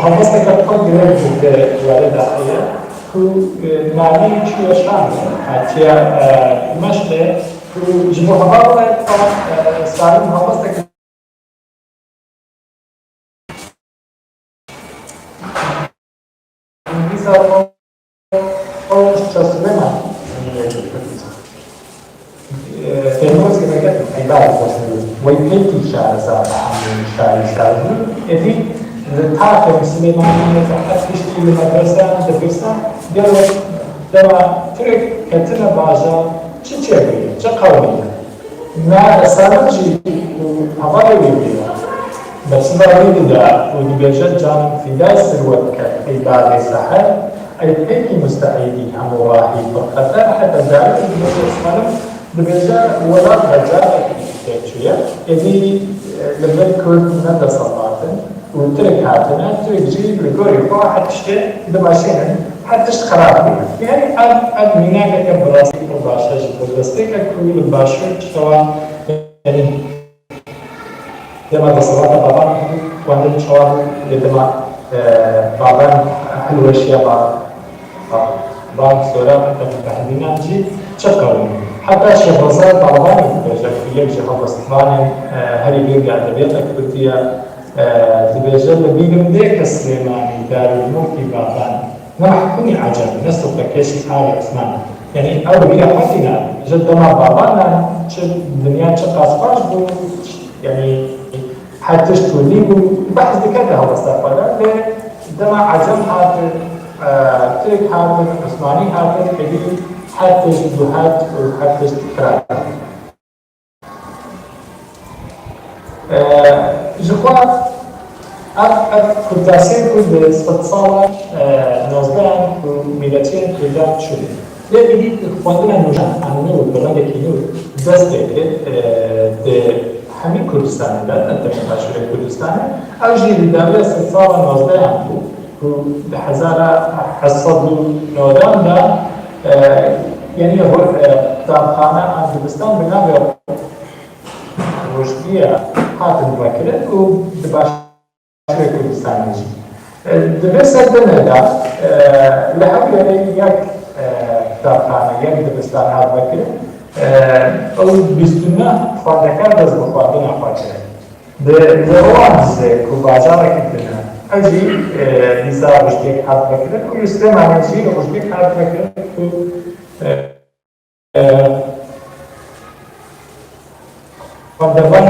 helwesteke pir girêng jî di warê de heye, ku, e, navê çûye şan, hatiye, e, meşqê, ku ji bo heval re, e, salim helwesteke Vîza Şah Silêman Têmûrê Sêreket Qeybal xwestin. Wey pêkî şareza Mihamû şarî şar bû. Êdî li taxê Silêmaniyê de her tiştî li medreseyan dipirsa, gelo dema Tirk ketine bajar çi çêbûye, çi qewimîne? Me Samet jî û hevalê wî bûye. Bersiva wî dide û dibêje, canim fîdayê sirwet ket ey bavê seher, ey pêkî musteîdî hemû rahî pir xeter, heta carekî dibêje, salim dibêje, welat be carekî têçûye, êdî, e, li vir Kurd ne desthilat in û Tirk hatine, Tirk jî li gorî xwe her tiştê dimeşînin, her tişt xerab bûye. Yanî ev, ev mînakeke bi rastî pir baş e ji bo destpêke ku li Başûr çawa, yanî dema desthilata Baban bû, xwendin çawa bû, lê dema, e, Baban hilweşiya ba-, ba-, Baban Sohra, heta bihemînan jî çi qewimî. Heta Şêxreza Talebanî dibêje ku yek ji helwestvanên, e, herî girîng ya edebiyata kurdî ye, e, dibêje, li bîr min dê ke Silêmanî, Darulmulkî Baban, ne mehkûmî Ecem, ne sirtekeşî Alî Osman. Yanî ew li bîra xwe tîne. Ji dema Baban de çi dinya çiqas baş bû, yanî her tişt tûnî bû, behs dike di helwesta xwe de, lê dema Ecem hatin, e, Tirk hatin, Osmanî hatin, êdî her tişt guhet û her tişt fireh. E, ji xwe ev, ev kurtasiyê ku di sedsala, e, nozdehan ku mîletiyên Kurdan çûne. Lê êdî xwendina nûjan, an nû, bi rengekî nû dest pê kir, e, di hemî Kurdistanê de, ne tenê Başûrê Kurdistanê, ew jî li dawiya sedsala nozdehan bû. Ku di hezar û heşt sed û newdehan de, e, yanî ro-, e, qutabxane an dibistan bi navê Rojdiye hatin vekirin û di Başûrê Kurdistanê jî. E, di vê sedemê de, e, li Hewlêrê yek, e, qutabxane, yek dibistan hat vekirin. E, ew bîst û neh xwendekar dest bi xwendina xwe kirin. Di, li Rewandizê ku bajarekî din e, ew jî, e, dîsa rojgek hat vekirin û li Silêmaniyê jî rojgek hat vekirin ku, e, e, xwendevan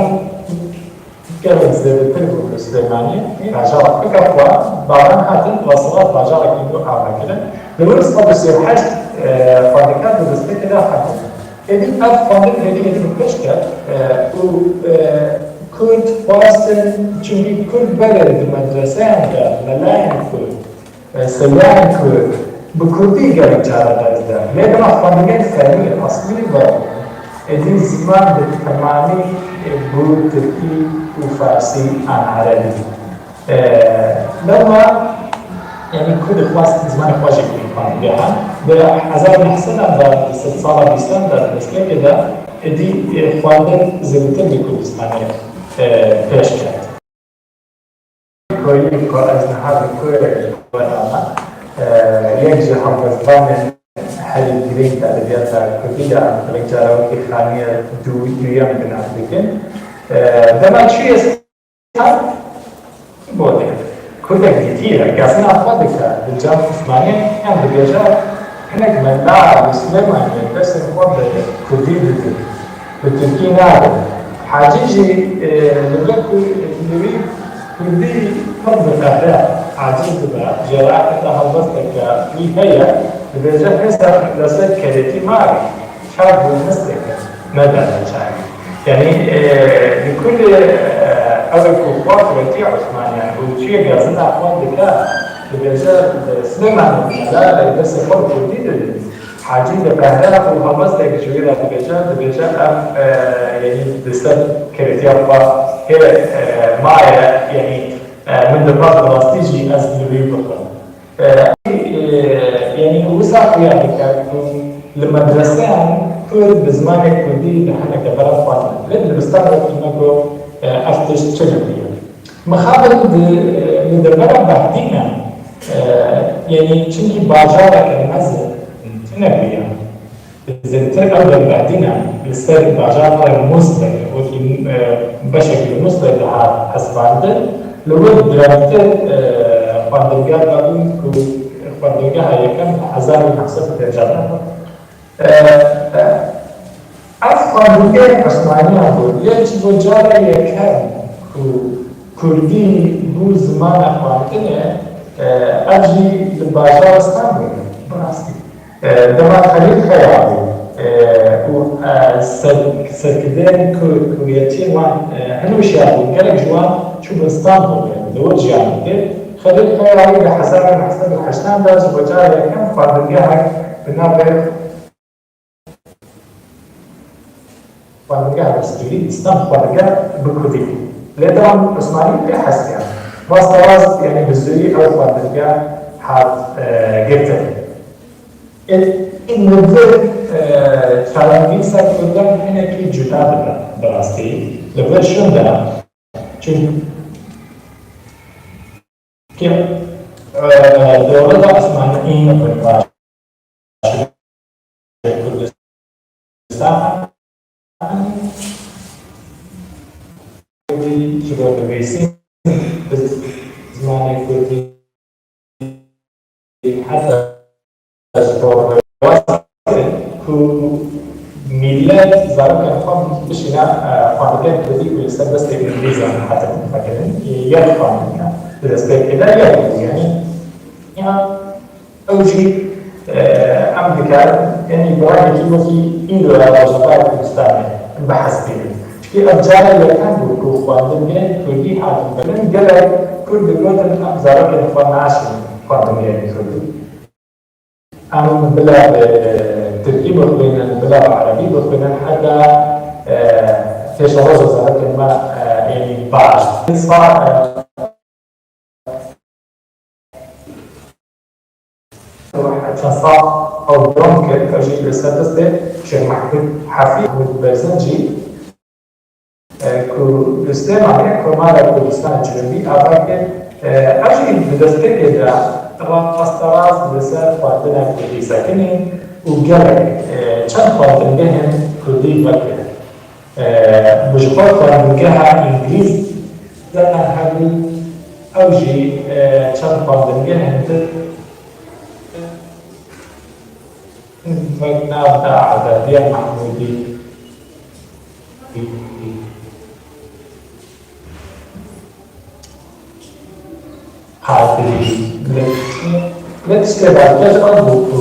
gelek zêdetir bû li Silêmaniyê. Bajarek bike xwe, Baban hatin, wesila bajarekî nû hat vekirin. Li wir sed û sî û heşt, e, xwendekar di destpêkê de hatin. Êdî ev xwendin êdî êdî bi pêş ket, e, û, e, Kurd xwestin, çimkî Kurd berê di medreseyan de melayên Kurd, e, seyarên Kurd bi Kurdî gelek cara derdide. Lê dema xwendinên fermî, eslî vebûn, êdî ziman bi temamî, e, bû Tirkî û Farsî an Erebî. E, lewma, yanî ku dixwest zimanê xwe jî bixwendin, di hezar û neh sedan de, di sedsala bîstan de, di destpêkê de, êdî, e, xwendin zêdetir li Kurdistanê, e, pêş ket. Koyî ku ez niha bi koyre ji xwe dana, e, yek ji helbestvanên herî girîng edebiyata kurdî de, em gelek cara wekî Xanî dû-, duyem bi nav dikin. E, dema çûye Borê. Kurdek dîtiye, gazina xwe dike, Dilcan Osmanî, yan dibêje, hinek mela li Silêmaniyê destên xwe bi kurdî didin, bi tirkî nadin. Hacî jî, e, li vir ku li wî kurdî pir diqehre, aciz dibe, ceraheta helbesteke wî heye, dibêje, hêsa li ser kerêtî mabî. Çav bû misteke, me dane çavî. Yanî, e, li kulê, e, ew ê ku xwe Kuretî Osmaniyan û çûye gazina xwe dike, dibêje, e, Silêman û Mela destê xwe bi kurdî didin. Hacî diqehre û helbestek ji wî re dibêje, dibêje, ev, e, yanî di ser keretiya xwe hê, e, maye, yanî, e, min dixwest bi rastî jî ez li wî bixwim. E, e, yanî wisa xuya dike ku li medreseyan Kurd bi zimanê kurdî li hinek deveran xwendin. Lê dibistan wekî me got, e, ev tişt tune bûye. Mixabin di, e, li devera Behdîna, e, yanî çimkî bajareke mezin tune bûye. Zêdetir ew dem Behdîna li ser bajara Muslê, wekî, e, beşek li Muslê dihat hesibandin, li wir diremtir, e, xwendingeha bû ku xwendingeha yekem hezar û neh sed û pêncî û neh. E, e, ev xwendingeha Osmaniyan bû, lê ji bo cara yekem ku kurdî bû zimana xwendinê, e, ev jî li bajara Stenbolê, bi rastî. E, dema Xelîl Xeyalî, e, û, e, ser-, serkirdeyên ku, ku yetiyên wan, e, hin wişyar bûn, gelek ji wan çûbûn Stenbolê, li wir jiyan dikir. Xelîl Xeyalî di hezar û neh sed û heştan de ji bo cara yekem xwendingehek bi navê Xwendingeha Destûrî Îslam xwendingeha bi kurdî bû. Lê dewan Osmanî pê hestiyan. Rast rast, yanî bi zûyî ew xwendingeha hat, e, girtin. Ê, ê li vir, e, çarenivîsa kurdan hinekî cuda dibe bi rastî. Li vir şûn de. Çimkî Ki, e, dewleta Osmanî, e, Kurdistan, ji bo nivîsîn bi zimanê kurdî heta ji bo rêwazê ku mîlet zarokên xwe bişîne, e, xwendingeha kurdî ku li ser destê îngilîzan hatibû vekirin, yek xwendinge di destpêkê de yek bû. Yanî, ya, ew jî, e, em dikarin, yanî bi rengekî wekî îro ya Rojavayê Kurdistanê bihesibînin. Çimkî ev cara yekem bû ku xwendingehên kurdî hatin vekirin, gelek kurd digotin, em zarokên xwe naşînin xwendingehên kurdî. Em bila bi tirkî bixwînin, bila bi erebî bixwînin, heta, e, pêşeroja zarokên me, e, ênî baş. Sa, e, çend sal ew dewam kir, ew jî li ser destê Şêx Mehmûd Hefî, Mehmûd Berzincî, e, ku li Silêmaniyê Komara Kurdistanê Cinubî ava kir, e, ev jî di destpêkê de rasterast li ser xwendina kurdî sekinî û gelek, e, çend xwendingehên kurdî vekir. E, û ji xwe xwendingeha îngilîz de hebû, ew jî, e, çend xwendingehên din wek nav da Azadiya Mahmûdî, Hatî, lê tiştê balkêş ew bû ku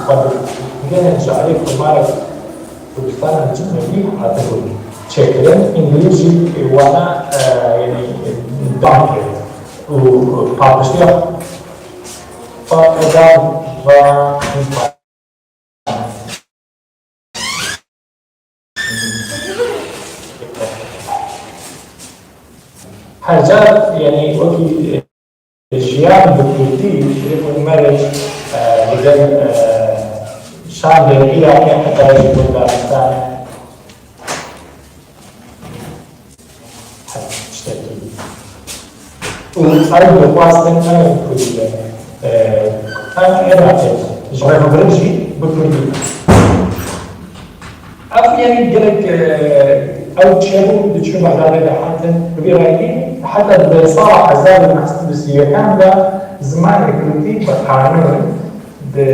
xwendingeha şairê Komara Kurdistana Cinubî hatibû çêkirin, îngilîz jî wana, e, yanî, dam kir û paqijtiya xwe da va Her car, yanî wekî, e, jiyan bi kurdî, ji bo me re, e, li gel, e, şandên Iraqê heta ji Kurdistanê. Û ew dixwastin ew kurdî be. Ev Iraqê ji rêvebirin jî bi kurdî. Ev, yanî gelek, e, ew çêbû diçû Bexdadê de hatin. Bi vî rengî heta di sala hezar û neh sed û sî û yekan de zimanê kurdî bi qanûn di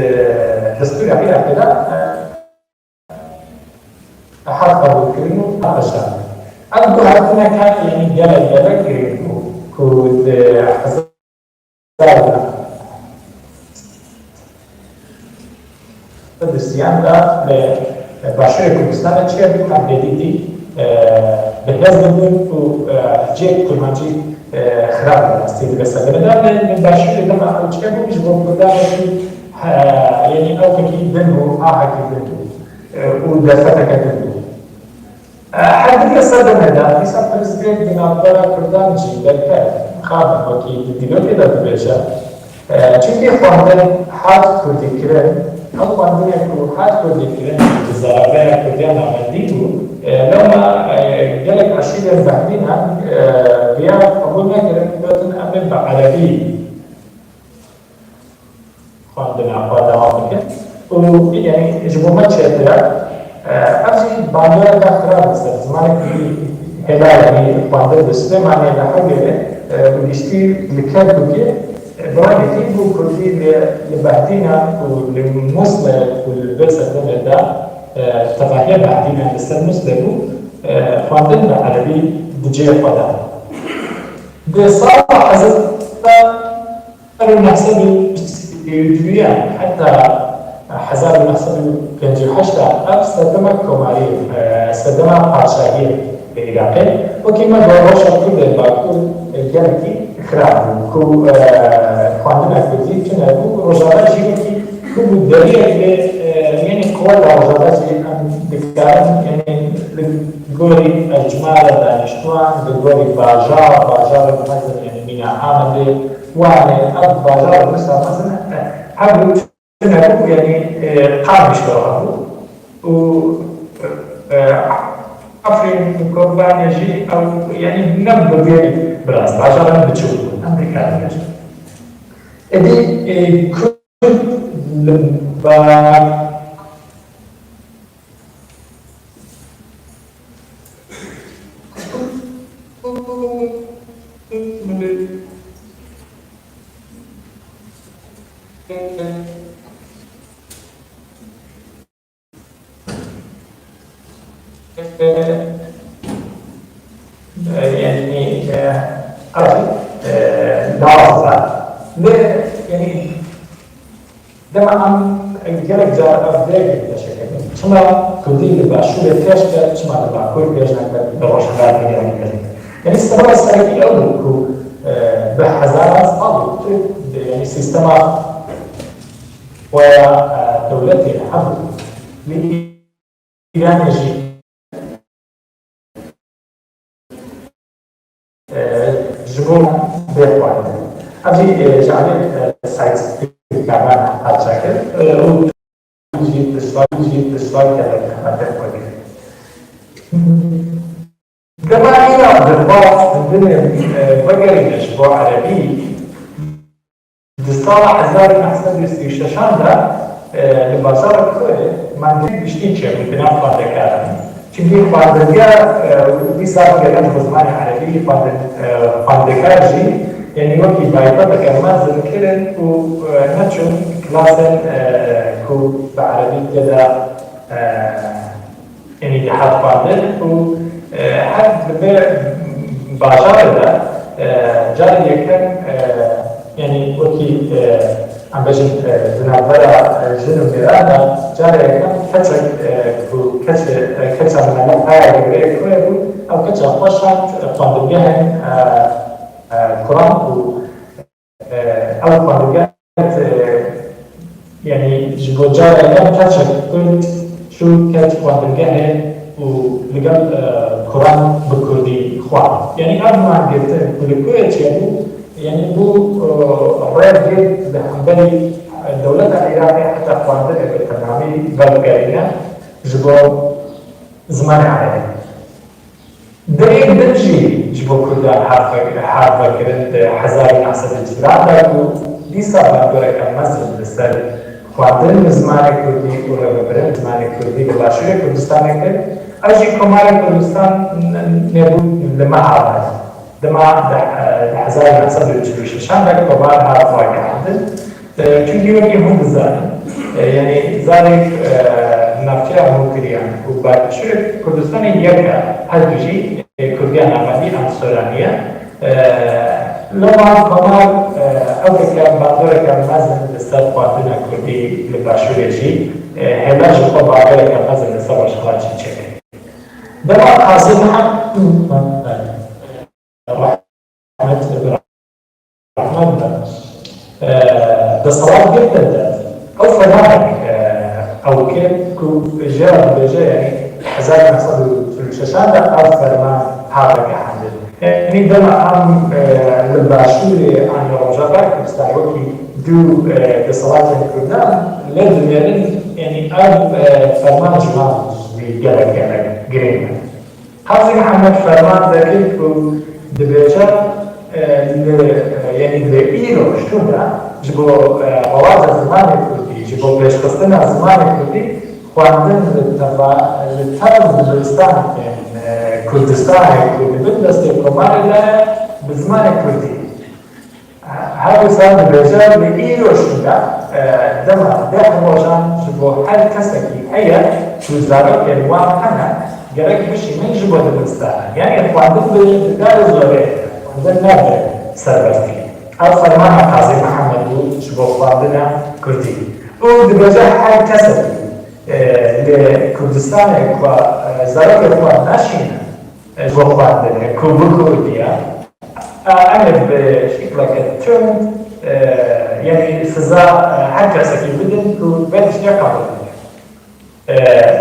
destûra Iraqê de, e, hat qebûlkirin û hat veşartin. Ev guhertineke, yanî gelek gelek girîng bû ku di hezar û neh sed û sî de li Başûrê Kurdistanê çêbû, em bêdîtî, e, bi dest bibin û, e, cihê kurmancî, e, xirab bi rastî dibe sedemê de. Lê li Başûrê dema ew çêbû, ji bo kurdan wekî, e, yanî ewkekî din bû, ahekî din bû, e, û derfeteke din bû. E, her di vê sedemê de, dîsa pirsgirêk di navbera kurdan jî derket. Mixabin wekî di dîrokê de dibêje, E, çimkî xwendin hat kurdîkirin, ew xwendinê ku hat kurdîkirin, di zaraveya kurdiya navendî bû, e, lewma, e, gelek eşîrên Behdînan, e, viya qebûl nekirin, gotin, em ê bi erebî xwendina xwe dewam bikin. Û, yanî, ji bo me çêtir e, e, ev jî bandoreke xirab li ser zimanê kurdî hêla, yanî, xwendin li Silêmaniyê, li Hewlêrê, e, û giştî li Kerkûkê, e, bi rengekî bû kurdî li, li Behdînan û li Muslê û li vê sedemê de, e, tevahiya Behdînan li ser Muslê bû, e, xwendin bi erebî di cihê xwe de. Di sala hezar û neh sed û bîst û duyan heta hezar û neh sed û pêncî û heşt ev serdema komarî, e, serdema padşahiyê li Iraqê. Wekî me got, rewşa Kurdên Bakur, e, gelekî xirab bû, ku, e, xwendina kurdî tune bû. Rojava jî wekî bûbû deriyek lê, e, yanî quweta Rojava jî em dikarin, yanî li gorî ecmara daniştwan, li gorî bajar, bajarên mezin, yanî mîna Amedê, Wanê, ev bajar wisa mezin hebû, tune bû, yanî, e, Qamişlo hebû û, e, Efrîn û Kobanê jî ew, yanî ne bi vê, bi rast, bajaran biçûk bûn, em dikarin bêjin. Êdî, e, Kurd li ba yanî, e, ev, e, lazim e. Lê, yanî, dema em gelek car ev vê desteşekirin. Çima kurdî li başûrê pêş ket, çima li bakur pêş neket, li rojhilat vêyanî pêş neket? Yanî, sebeba serekî ew bû ku, e, bi hezaran sal bû, Tirk, yanî, sîstema xwe ya, e, dewletê hebû. Li Îranê jî, e, ji bo bê xwendin. Ev jî, e, ji alî, e, Said Spîkabana parça kir, e, û jî piştvan, jî piştvan gelek xebatê xwe kir. Dema îro dixwest xwendinê, e, vegerîne ji bo erebî, di sala hezar û neh sed û sî û şeşan de, e, li bazara Koyê mangehê giştî çêbû di nav xwendekaran. Çimkî xwendinge, e, dîsa gelek bi zimanê erebî xwendin-, e, xwendekar jî, yanî wekî dayîpepeke mezin kirin û, e, neçûn klasên, e, ku bi erebî tê de, e, yanî dihat xwendin û, e, her di vê bajarê de, e, carê yekem, e, yanî wekî, e, em bêjin, e, di navbera, e, jin û mêran de carê yekem keçek, e, ku keçê, e, keça mele paya li wê koyê bû, ew keça xwe şand, e, xwendingehên, e, e, Kuran û, e, ew xwendingeh, e, yanî ji bo cara yekem keçek Kurd çû ket xwendingehê û li gel, e, Kuran bi Kurdî xwend. Yanî ev mangirtin ku li Koyê çêbû, yanî bû, e, rêv girt li hemberî, e, dewleta Iraqê heta xwendinê bi temamî vebigerîne ji bo zimanê erebî. Deriyek din jî ji bo Kurdan hat ve-, hat vekirin di hezar û neh sed û çil de ku dîsa bandoreke mezin li ser xwendin bi zimanê kurdî û rêvebirin bi zimanê kurdî li Başûrê Kurdistanê kir. Ev jî Komarê Kurdistan n-, nebû li me hat. Dema di, di hezar û neh sed û çil û şeşan de Komar hat ragihandin. E, çunkî wekî hûn dizanin, e, yanî zarê, e, navçeya Mûkiriyan û Başûrê Kurdistanê yek e, her du jî, e, Kurdiya navendî an Soranî ye. E, loma Komar, e, ew dike bandoreke mezin li ser xwendina Kurdî li Başûrê jî, e, hêla ji xwe bandoreke mezin li ser Rojhilat jî çêkir. Dema Qazî Mihemed, rehmet bi rehmet be, e, desthilat girtin de, ew fermanek, e, ew kir ku jê re dibêje, yanî hezar neh sed û çil û şeşan de ev ferman hat vegihandin. Yanî dema em, e, li Başûrê an Rojava Kurdistanê wekî dû, e, desthilatên Kurdan lê dinêrin, yanî ev, e, ferman ji wan jî gelek gelek girîng e. Qazî Mihemed ferman dike ku dibêje, e, li, e, yanî li îro şûn de ji bo, e, awaza zimanê kurdî, ji bo pêşxistina zimanê kurdî xwendin li teva-, li tev û dibistanên, e, Kurdistanê ku di bin destê Komarê de ye, bi zimanê kurdî. Her wisa dibêje, li îro şûn de, e, dema deh rojan ji bo her kesekî heye ku zarokên wan hene, gerek bişînin ji bo dibistana. Yanî xwendin bi, bi dar û zorê, xwendin ne bi serbestî. Ev fermana Qazî Mihemed bû ji bo xwendina kurdî. Û dibêje her kesekî, e, li Kurdistanê ku, e, zarokên xwe neşînin, e, ji bo xwendinê, ku bi kurdî ye, e, em ê bi şekleke tund, e, yanî siza, e, her kesekî bidin ku vê tiştê qebûl bike. E,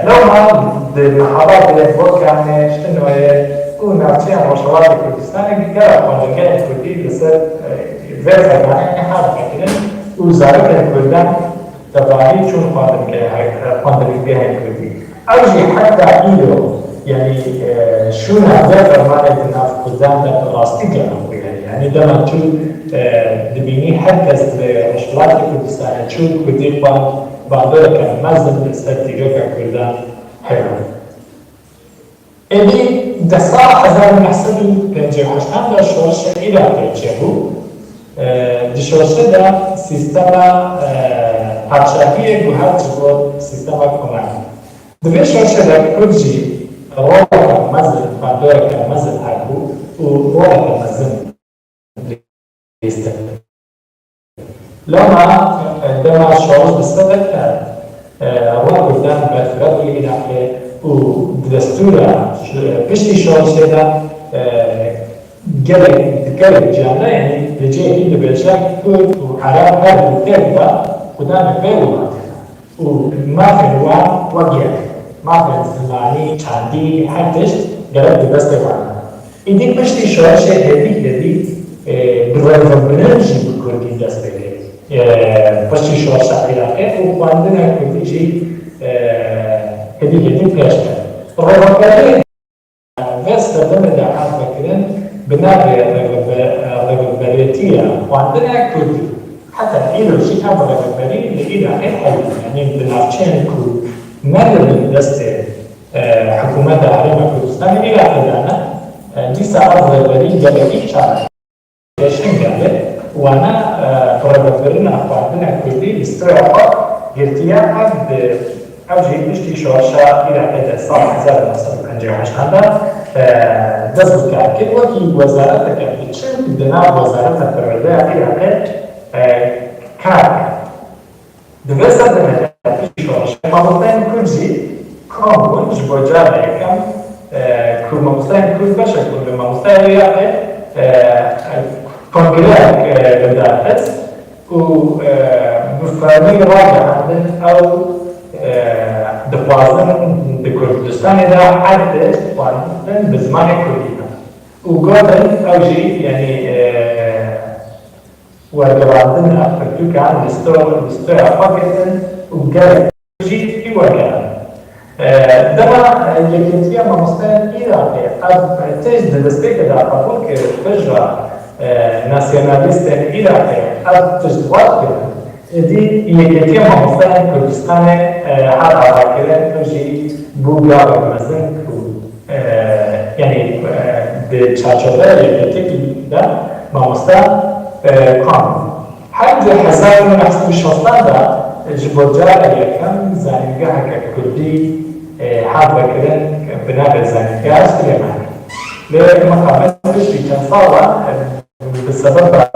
lewma di mehalatê Bokanê, Şinoyê û navçeyan Rojhilatê Kurdistanê gelek xwendingehên kurdî li ser, e, vê fermanê hat vekirin û zarokên kurdan tevahî çûn xwendingehê, xwendingehên kurdî. Ew jî heta îro, yanî, e, şûna vê fermanê di nav kurdan de bi rastî gelek xwe ye. Yanî dema tu, e, dibînî her kes li Rojhilatê Kurdistanê çû kurdî xwend, bandoreke mezin li ser dîroka kurdan heye. Êdî di sala hezar û neh sed û pêncî û heştan de şorişê Iraqê çêbû. E, di şorişê de sîstema, e, padşahiyê guhert ji bo sîstema komarî. Di vê şorişê de kurd jî roleke mezin, bandoreke mezin hebû û roleke mezin lîstin. Lewma, e, dema şoriş bi ser de, e, rola kurdan berfireh bû li Iraqê û di destûra, e, piştî şorişê de, e, gelek, di gelek ciyan de, yanî li cihekî dibêje kurd û ereb her du têk de xwedanê vê welatê de. û mafên wan wek yek, mafên zimanî, çandî, her tişt gerek di destê wan de. Îdî piştî şorişê hêdî hêdî, e, bi rêvebirin jî bi kurdî dest pê kir. E, piştî şorişa Iraqê û xwendina kurdî jî, e, hêdî hêdî pêş ket. Rêveberê Vê sedemê de hat vekirin, bi navê rêvebe-, rêveberêtiya xwendina kurdî. Heta îro jî ev rêveberî li Iraqê heye. Yanî di navçeyên ku ne li bin destê, e, hikûmeta Herêma Kurdistanê Iraqê de ne, e, dîsa ev rêberî gelekî çar e. Pêşeng e, wana, e, bi rêvebirina xwendina kurdî li stûra xwe girtiye, ev bi, ew jî piştî şorişa Iraqê de sala hezar û neh sed û pêncî û heştan de, e, dest bi kar kir, wekî wezareteke biçûk di nav Wezareta Perwerdeya Iraqê, e, kar kir. Di vê sedemê de piştî şorişê mamosteyên kurd jî kom bûn, ji bo cara yekem, e, ku mamosteyên kurd beşek bûn li mamosteya Iraqê, e, kongreyek, e, li dar xist û, e, bi fermî ragihandin ew, e, dixwazin di Kurdistanê de her tişt xwendin bi zimanê kurdî be. Û gotin ew jî, yanî, e, wergerandina pirtûkan li sto-, li stoya xwe girtin û gelek jî pî wergeran. E, dema, e, Yekêtiya Mamosteyên Iraqê ev tişt di destpêkê de qebûl kir, piştre, e, nasyonalîstên Iraqê ev tişt red kirin, êdî Yekêtiya Mamosteyên Kurdistanê, e, hat avakirin, ew jî bû gavek mezin ku e, yanî, e, di çarçoveya yekêtîkî de mamoste, e, kom. Her di hezar û neh sed û şastan de ji bo cara yekem zanîngeheke kurdî, e, hat vekirin bi navê Zanîngeha Silêmaniyê. Lê miqabel piştî çend salan, e, bi sebeba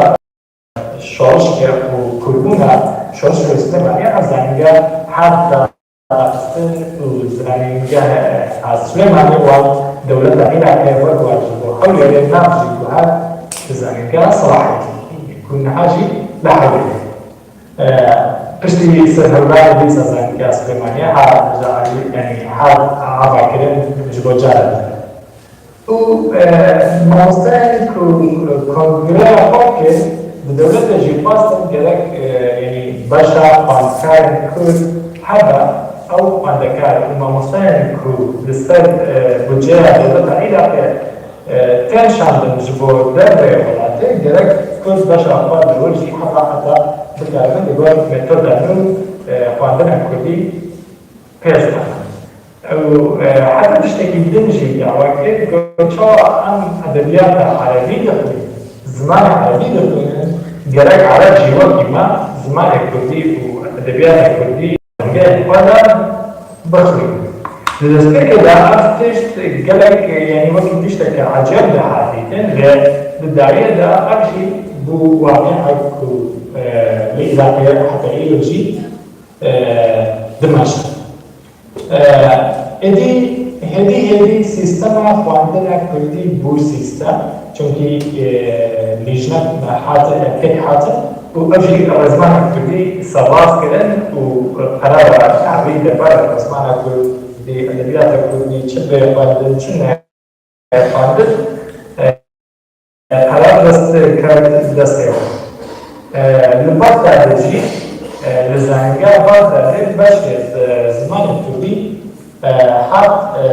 şorişê û kûrbûna şorişê Silêmaniyê ev zanîngeha hat daxistin û Zanîngeha Silêmaniyê wan dewleta Iraqê wek wan ji bo Hewlêrê nav jî guhert bi Zanîngeha Selahedînê ku niha jî li Hewlêrê. E, piştî serhildanê dîsa Zanîngeha Silêmaniyê hat, yanî hat avakirin ji bo cara din. Û, e, mamosteyên ku, e, kongreya xwe kir, Di dewletê jî xwestin gerek, e, yanî beşa xwendekarên Kurd hebe, ew xwendekar û mamosteyên ku li ser, e, budceya dewleta Iraqê, e, tên şandin ji bo derveyê welatê, gerek Kurd beşa xwe li wir jî hebe heta bikaribin li gor metoda nû, e, xwendina Kurdî pêş de. Ew, e, heta tiştekî din jî dawa kir, got, çawa em edebiyata erebî dixwînin, zimanê erebî dixwînin, gerek ereb jî wekî me zimanê kurdî û edebiyata kurdî rengê xwe de bixwînin. Di destpêkê de ev tişt gelek, e, yanî wekî tişteke ecêb dihat dîtin, lê di dawiyê de ev jî bû waqiek ku, e, li Iraqê heta îro jî, e, dimeşin. E, êdî hêdî hêdî sîstema xwendina kurdî bû sîstem, çunkî, e, lîjnek hatin, e, pêk hatin û ew jî rêzmana kurdî serbaz kirin û qerara tevî li ber rêzmana kurdî, edebiyata kurdî çi bê xwendin, çi ne. Xwendin, e, qerar dest ket destê wan. E, li Bexdadê jî, e, li zanîngeha Bexdadê beşê, e, zimanê kurdî, e, hat, e,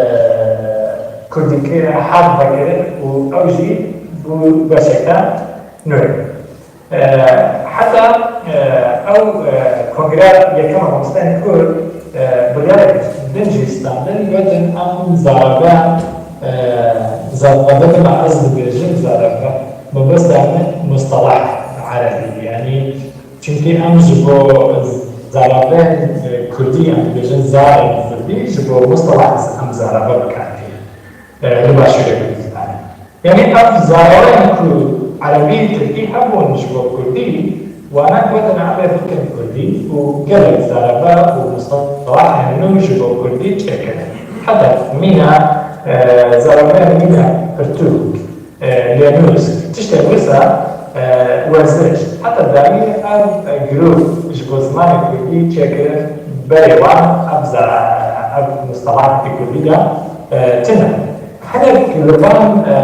kurdî kir-, hat vekirin û ew jî bû beşeke nû. E, heta, e, ew, e, kongreya yekem a mamosteyên Kurd, e, biryarek din jî standin, gotin, em zaraveyan, e, zarave dima ez dibêjim zarave, mebesta min mustaleh erebî, yanî çunkî em ji bo zaraveyên, e, kurdî, em dibêjin zarên kurdî, ji bo mustaleh em zarave bikartînin, e, li Başûrê Kurdistanê. Yanî ev zaraveyên ku erebî, tirkî hebûn ji bo kurdî, wana gotin em ê bikin kurdî û gelek zarave û mustalahên nû ji bo kurdî çêkirin. Heta mîna, e, zaraveyên mîna pirtûk, e, lênûs, tiştên wisa, e, werziş. Heta dawiyê ev, e, grûp ji bo zimanê kurdî çêkirin, berê wan ev za-, ev mustalatê kurdî de, e, tune. Hinek li van, e,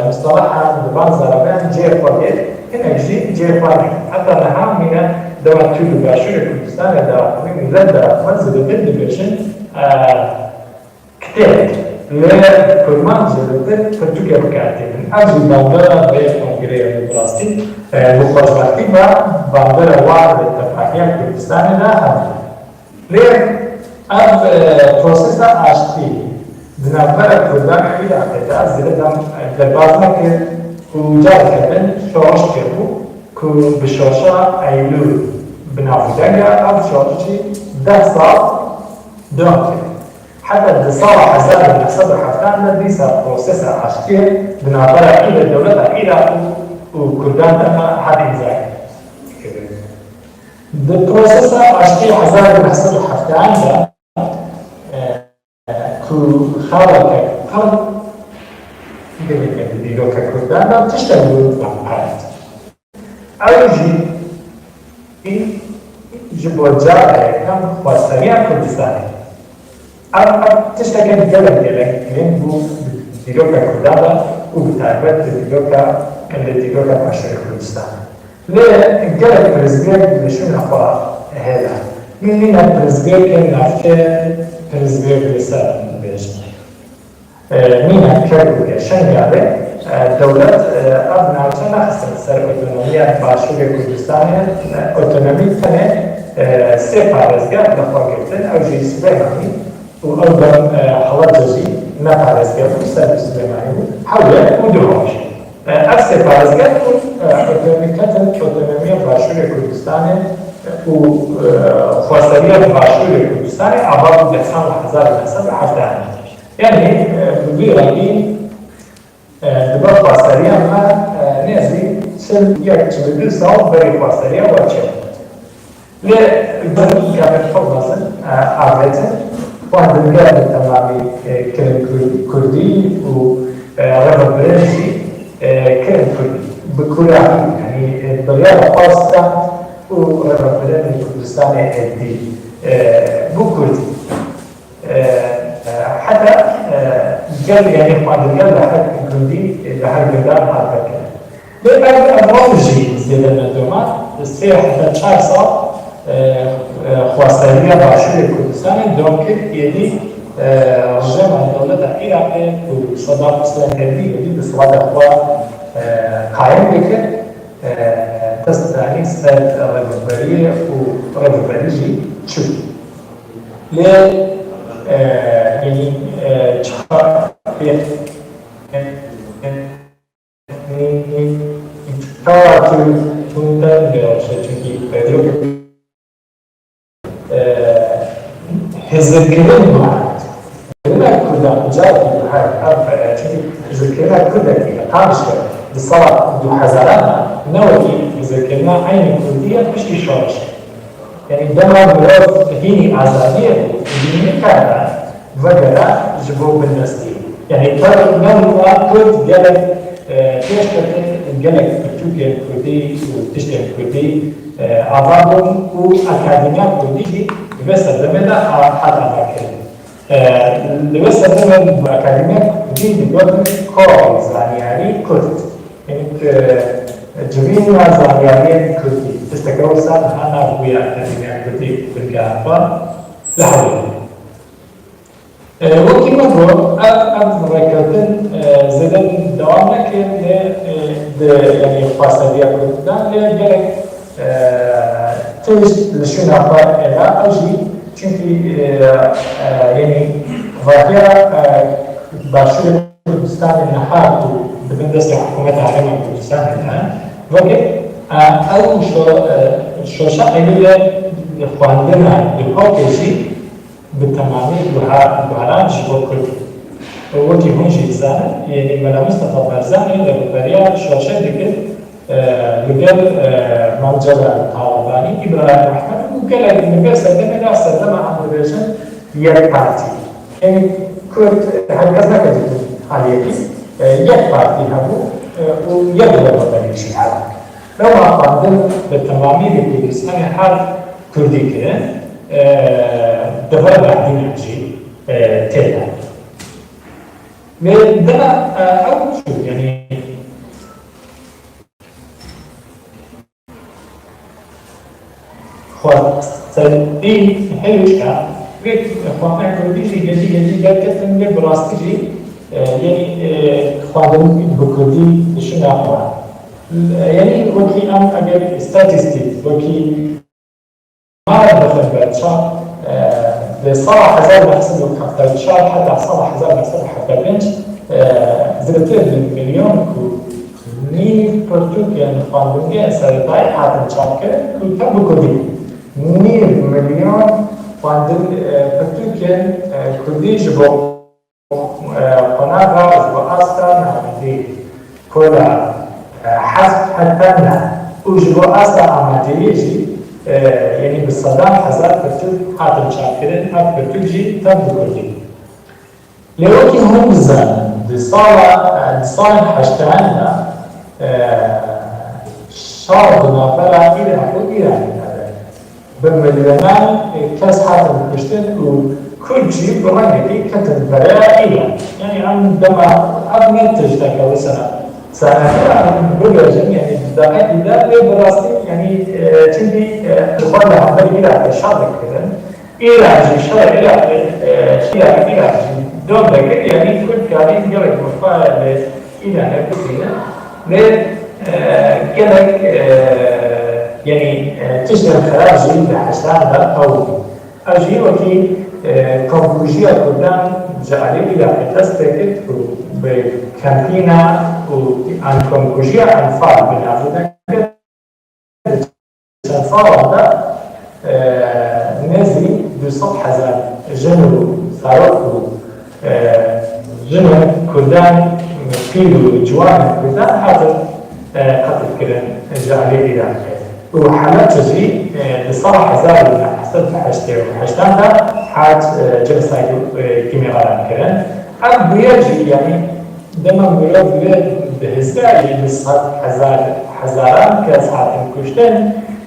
mustalahan, li van zaraveyan cihê xwe dê, hinek jî cihê xwe nayên. Heta niha mîne dema tu li Başûrê Kurdistanê de axivî, millet de xwe zêdetir dibêjin, e, kitêb. Lê kurmanc zêdetir pirtûkê bi kar tînin. Ev jî bandora vê kongreyê bû bi rastî, e, bi xweşbextî ve bandora wan li tevahiya Kurdistanê de hebû. Lê ev, e, prosesa aştî di navbera Kurdan û Iraqê de zêde dem, e, derbaz nekir û careke din şoreş çêbû ku bi şoreşa Eylûl bi nav û deng e, ev şoreş jî deh sal dewam kir. Heta di sala hezar û neh sed û heftan de dîsa prosesa aştiyê di navbera Îra-, dewleta Iraq û, û Kurdan de hat îmzakirin. Di prosesa aştiyê hezar û neh sed û heftan de, e, ku xaleke qirm geleke di dîroka Kurdan de tiştek wilo bang hat. Ew jî ji bo cara yekem xweseriya Kurdistanê. Ev, ev tişteke gelek, gelek girîng bû di dîroka Kurdan de û bi taybet di dîroka, li dîroka Başûrê Kurdistanê. Lê gelek pirsgirêk li şûna xwe heye. Min nîne pirsgirêkên navçe pirsgirêk li ser bibêjim. E, mîna Kerkûkê, Şengalê, e, dewlet, e, ev navçe nexiste li ser otonomiya Başûrê Kurdistanê, e, otonomî tenê, e, sê parêzger li xwe girtin, ew jî Silêmanî û ew dem, e, Helebce jî ne parêzger bû, ser bi Silêmanî bû, Hewlêr û Duhok jî. E, ev sê parêzger bûn, e, otonomî ketin otonomiya Başûrê Kurdistanê û, e, xweseriya Başûrê Kurdistanê ava bû di sala hezar û neh sed û heftan. Yanî, e, bi vî rengî, e, di ber xweseriya me, e, nêzî çil yek, çil û du sal berî xweseriya we çêbû. Lê gazin kafet xwe mezin, e, avêtin, xwendingeha bi temamî, e, kirin kur-, kurdî û, e, rêvebirin jî, e, kirin kurdî. Bi kurdî, yanî, e, biryara xwe stand û rêvebirin li Kurdistanê êdî, e, bû kurdî. E, e, heta, e, gel, yanî xwendingeha li her gundî, li her gundan hat vekirin. Lê ev, ev rewş jî zêde nedoma. Sê heta çar sal, e, e, xweseriya Başûrê Kurdistanê dom kir, êdî, e, rejîma dewleta Iraqê ku Sedam Husên êdî, êdî desthilatê xwe, e, qayîm dikir, e, dest danî ser rêveberiyê û rêveberî jî çû. Lê, e, yanî, e, çawa Çawa tu hûn te digeşe, çunkî pêdivî, e, hizirkirin wiha. Hizirkirina Kurda, careke wiha, ev, e, çunkî hizirkirina Kurdekî, qamşe, di sala du hezaran de, ne wekî hizirkirina eynî Kurdî ye piştî şoreşê. Yanî dema mirov hînî azadiyê bû, hînî nikare vegere ji bo bindestî. Yanî tev ne wiha Kurd gelek, e, pêş ketin, gelek pirtûkên Kurdî û tiştên Kurdî, e, ava bûn û akademiya Kurdî jî di vê serdemê de ha-, hat avakirin. E, di vê serdemê de akademiya Kurdî digotin korê zanyarî Kurd. Yanî, e, civîna zanyariyên Kurdî. Tişteke wisa niha nabûye akademiya Kurdî bingeha xwe li hewlê. E, wekî me got, ev, ev rêkeftin, e, zêde dewam nekir, lê, e, di, yanî xweseriya Kurdan, lê gelek, e, tişt li şûna xwe heye, ew jî, çunkî, e, e, yanî, rêya, e, Başûrê Kurdistanê niha ku di bin destê hikûmeta Herêma Kurdistanê de, weke, e, ew şo-, e, şoşa Eylûlê xwendina Duhokê jî bi temamî guha-, guheran ji bo Kurd. Û wekî hûn jî dizanin, yanî Mela Mistefa Barzanî rêveberiya şoşê dikir, e, li gel, e, Mam Celal Talebanî, Îbrahîm Rehman û gelek li vê serdemê de serdema em dibêjin yek partî. Yanî Kurd, her kes neke di aliyekî, e, yek partî hebû, e, û yek rêveberî jî hebû. Lewma xwendin bi temamî li Kurdistanê her Kurdî kirin, e, devera Behdînan jî, e, tê de. Lê dema, e, ew çû, yanî xweserî hêj e, vê xwendina Kurdî jî gehî gehî derketin, lê bi rastî jî, e, yanî, e, xwendin bi Kurdî dişine xwe. Yanî wekî em eger statîstîk, wekî mara bixin ber çav, e, li sala hezar neh sed û hevdeh û çar heta sala hezar neh sed û hevdeh û pênc, e, zêdetir li milyon ku nîv pirtûkên xwendingehên seretayî hatin çapkirin ku tev bi Kurdî bûn. Nîv milyon xwendin, e, pirtûkên, e, Kurdî ji bo e, qonaxa ji bo asta navendî, kola, e, heft heta neh û ji bo asta amadeyê jî, e, yanî bi sedan hezar pirtûk hatin çapkirin, ev pirtûk jî tev bi Kurdî. Lê wekî hûn dizanin, di sala, e, di salên heştayan de, e, şer di navbera Iraq û Îranê de be. Bi milyonan kes hatin kuştin û Kurd jî bi rengekî ketin pereya Îran. Yanî em dema ev ne tişteke wisa sane em bibêjin, yanî di deqekî de lê bi rastî, yanî, e, çimkî, e, ji xwe li hember Îraqê şer dikirin. Îran jî şer Îraqê, e, şer Îran jî dom dikir, yanî Kurd karî gelek mixtaya li Îranê bistîne. Lê, e, gelek, e, yanî, e, tiştên xerab jî li heştan de ew bû. Ev jî wekî, e, komkujiya Kurdan ji alî Îraqê dest pê kir û bi kempîna û an komkujiya Enfal bi navî nekir. Çend salan de, e, nêzî du sed hezar jin û zarok û, e, jinên Kurdan, pîr û ciwanên Kurdan hatin, e, qetilkirin ji alî Îranê. Û Helebçe jî, e, di sala hezar û neh sed û heştê û heştan de hat, e, genocide, e, kîmeran kirin. Ev bûye jî, yanî, Dema mirov li dihizda jî bi sed hezar, hezaran kes hatin kuştin,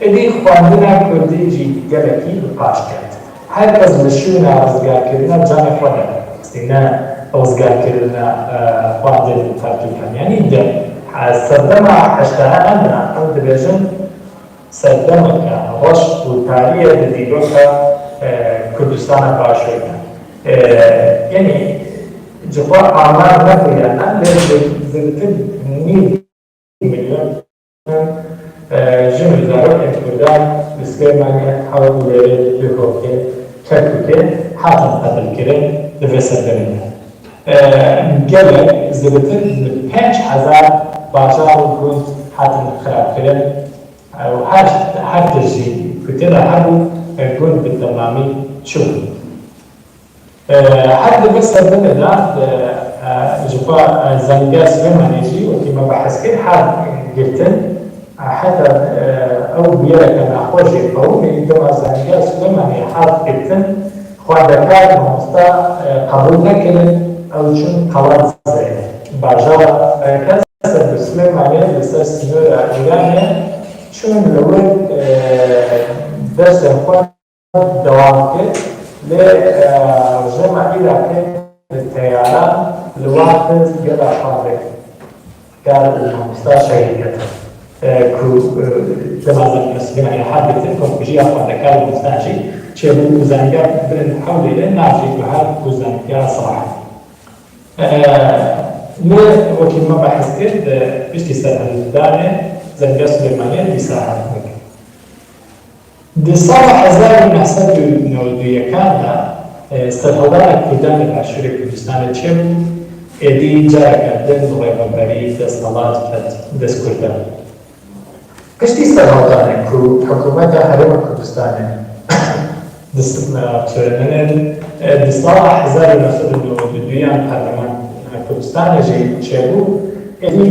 êdî xwendina kurdî jî gelekî bi paş ket. Her kes li şûna rizgarkirina canê xwe de, ne rizgarkirina, e, xwendin û pertûkan. Yanî di, Serdema heştayan de em dibêjin serdemeke reş û tarî ye di dîroka, e, Kurdistana Başûrê de. E, yanî ji xwe amar nebûyane, lê zêdetir nîv milyon, e, jin û zarokên Kurdan li Silêmaniyê, Hewlêrê, Duhokê, Kerkûkê hatin qetilkirin di vê serdemê de. E, gelek zêdetir li pênc hezar bajar û gund hatin xirabkirin, e, û her, her tişt jî ku tê de hebû, e, gund bi temamî çûbû. E, her di vê serdemê de, e, e, ji xwe, e, Zengê Silêmaniyê jî wekî me behs kir, hat girtin. Heta, e, ew bûyereke nexweş jî qewimî, dema Zengê Silêmaniyê hat girtin, xwendekar mamosta, e, qebûl nekirin, ew çûn Qelazê, bajareke ser bi Silêmaniyê li ser sînora Îranê, çûn li wir, e, dersên xwe dewam kir, lê, e, rejîma Iraqê li teyaran li wan xist gela xwe vê kar û mamosta şehîd ketin. E, ku, e, dema Zengê Silêmaniyê hat girtin, komkujiya xwendekar û mamosta jî çêbû û Zengê birin Hewlêrê, nav jî guhar ku Zengê Selahattin. E, lê wekî me behs kir, di piştî serhildanê Zengê Silêmaniyê dîsa hat. Di sala hezar û neh sed û newed û yekan de, e, serhildana Kurdan li Başûrê Kurdistanê çêbû, êdî careke din rêveberî desthilat ket dest Kurdan. Piştî serhildanê ku hikûmeta Herêma Kurdistanê di s-, e, e, di sala hezar û neh sed û newed û duyan Parlemana Kurdistanê jî çêbû, êdî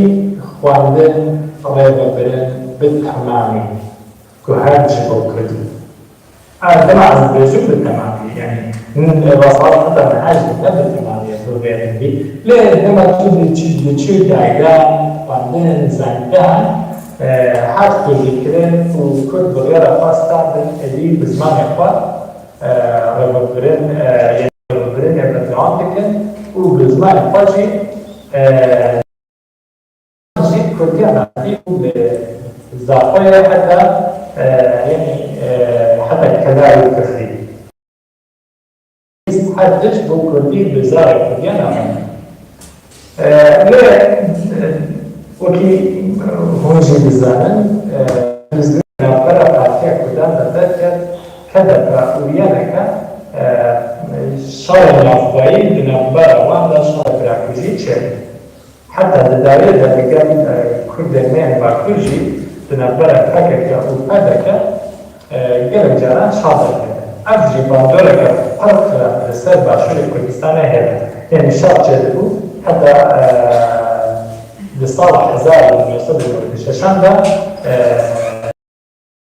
xwendin, rêvebirin bi temamî. Ku her ji bo Kurdî. A, dema ez dibêjim bi temamî, yanî, n-, rastrast heta niha jî ne bi temamî ez bi vê rengî. Lê dema tu diçî, diçî dayra, xwendin, zanîngehan, e, hat kurdîkirin û Kurd bi xêra xwe standin, êdî bi zimanê xwe, e, rêvebirin, e, yanî rêvebirinê berdewam dikin û bi zimanê xwe jî, e, jî Kurdiya navî û li Zaxoyê heta, e, yanî, e, heta Kelayê Kifrî. Her tişt bo Kurdî bi zarê Kurdiya navî. E, lê, e, wekî hûn jî dizanin, e, navbera Partiya Kurdan de derket, K D P û Y N K, e, şerê navxweyî di navbera wan de şerê birakujî çêbû. Heta di dawiyê de digel, e, Kurdên me yên Bakur jî di navbera P K K û P D K, e, gelek caran şer derkeve. Ev jî bandoreke pir xirab li ser Başûrê Kurdistanê hebe. Yanî şer çêdibû heta, e, di sala hezar û neh sed û newid û şeşan de, e,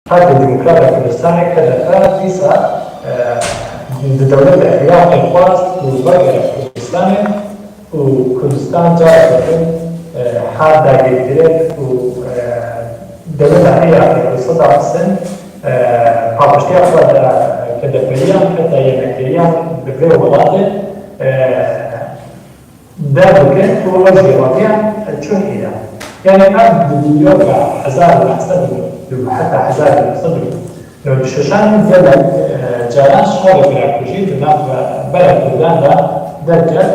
Partiya Demokrat a Kurdistanê, K D P, dîsa, e, di dewleta Iraqê xwest ku vegere Kurdistanê û Kurdistan careke din, e, hat dagirkirin û, e, dewleta Iraqê ku Sedam Hisin, e, paqijtiya xwe da K D P yan heta Y N K yan bi vê welatê, e, derdikin û ew jî radiyan çûn Îran. Yanî ev di dîroka hezar û neh sed û newid heta hezar û neh sed û newid û şeşan gelek, e, caran şerê birakujî di nav bera Kurdan de derket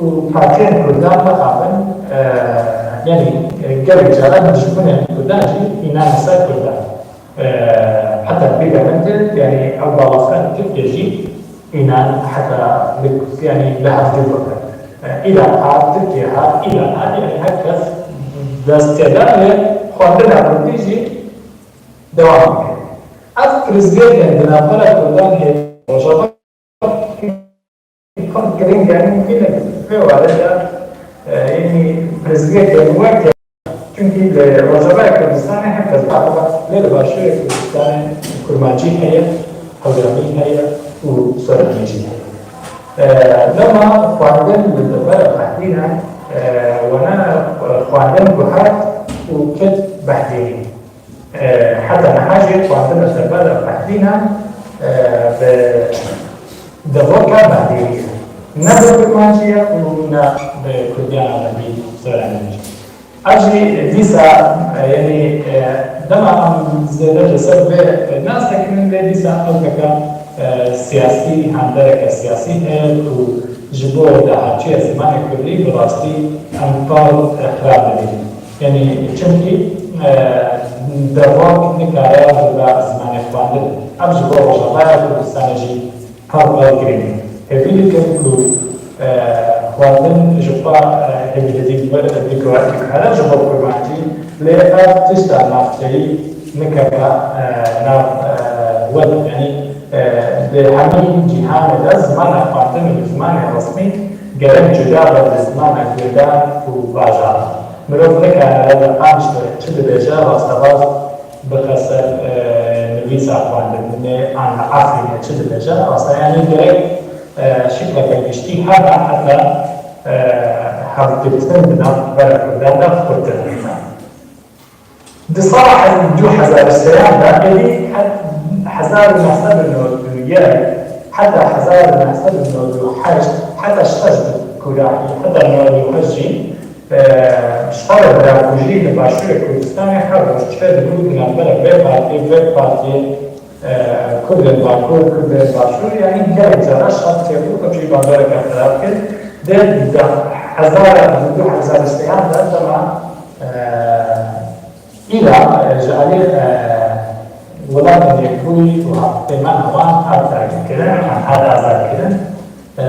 û partiyên Kurdan mixabin, e, yanî, e, gelek caran dijminên Kurdan jî înan li ser Kurdan. E, heta bîre min tê, yanî ew balafirên Tirkiyê jî înan heta li, yanî li hevdû bikin. E, Îran hat, Tirkiye hat, Îran hat, yanî her kes dest tê de lê xwendina Kurdî jî dewam dike. Ev pirsgirêkên di navbera Kurdan ê Rojava pir giring e, mumkin e vê warê de, e, yanî pirsgirêkên weke, çunkî li Rojavayê Kurdistanê her kes diaxive, lê li Başûrê Kurdistanê Kurmancî heye, Hewramî heye û Soranî jî heye. E, lema xwendin li devera Behdîn e, e, wana, e, xwendin guhert û ket Behdînî. E, heta niha jî xwendin li devera Behdîn e, e, bi devoka Behdînî ye. Ne bi Kurmancî ye û ne bi Kurdiyana Behdîn Soranî jî. Ev jî dîsa, e, yanî, e, dema em zêde li ser vê, e, nas dikin, lê dîsa ewkeke, e, siyasî, hembereke siyasî heye ku ji bo dahatûya zimanê kurdî bi rastî em par, e, xirab dibînin. Yanî çimkî, e, devak nikare bibe zimanê xwendin. Ev ji bo Rojavaya Kurdistanê jî Her wek girîng e. Hêvî dikim ku, e, xwendin ji xwe, e, hêvî didî dikewatî kare ji bo kurmancî, lê ev tişta navçeyî nikeve, e, nav, e, we de. Yanî, e, di hemî cîhanê de zimana xwendin û zimanê resmî gerek cuda be li zimana guhdan û bajaran. Mirov nikare li Qamişloyê çi dibêje, rasterast bixe ser, e, nivîsa xwendinê an li Efrînê çi dibêje, rasta yanî gerek, e, şikleke giştî hebe heta, e, hevgirtin di navbera Kurdan de xurtir bike. Di sala hez-, du hezar û sêyan de êdî he-, hezar û neh sed û nod û yek heta hezar û neh sed û nod û heşt heta şeş bi kûdahî heta nod û heşt jî Şerê birakujî li Başûrê Kurdistanê her roj çêdibû di navbera vê partiyê, vê partiyê, e, Kurdên Bakur, Kurdên Başûr, yanî gelek cara şer çêbû, ev jî bandoreke xirab kir. Dê di hezar, di du hezar û sêyan de dema, e, Îra, e, ji alî, e, Welatên Yekbûyî û hevpeyvana wan hat dagirkirin, an hat azadkirin. E,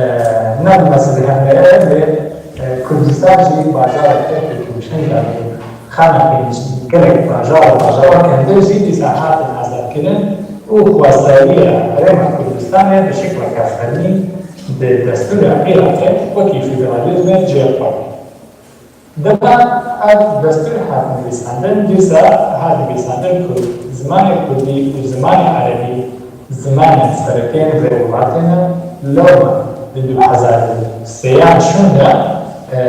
ne bi mesrûr hemleye, lê, e, Kurdistan jî bajarek pêk û şeng dabû. Xanakên gelek bajar û bajara kendin jî dîsa hatin azadkirin û xweseriya Herêma Kurdistanê bi şikleke fermî di destûra Iraqê wekî federalîzmê cihê xwe. Dema ev destûr hat nivîsandin, dîsa hat nivîsandin ku zimanê kurdî û zimanê erebî zimanên sereke yên vê welatê ne, lewma di du hezar û sêyan şûn de, e,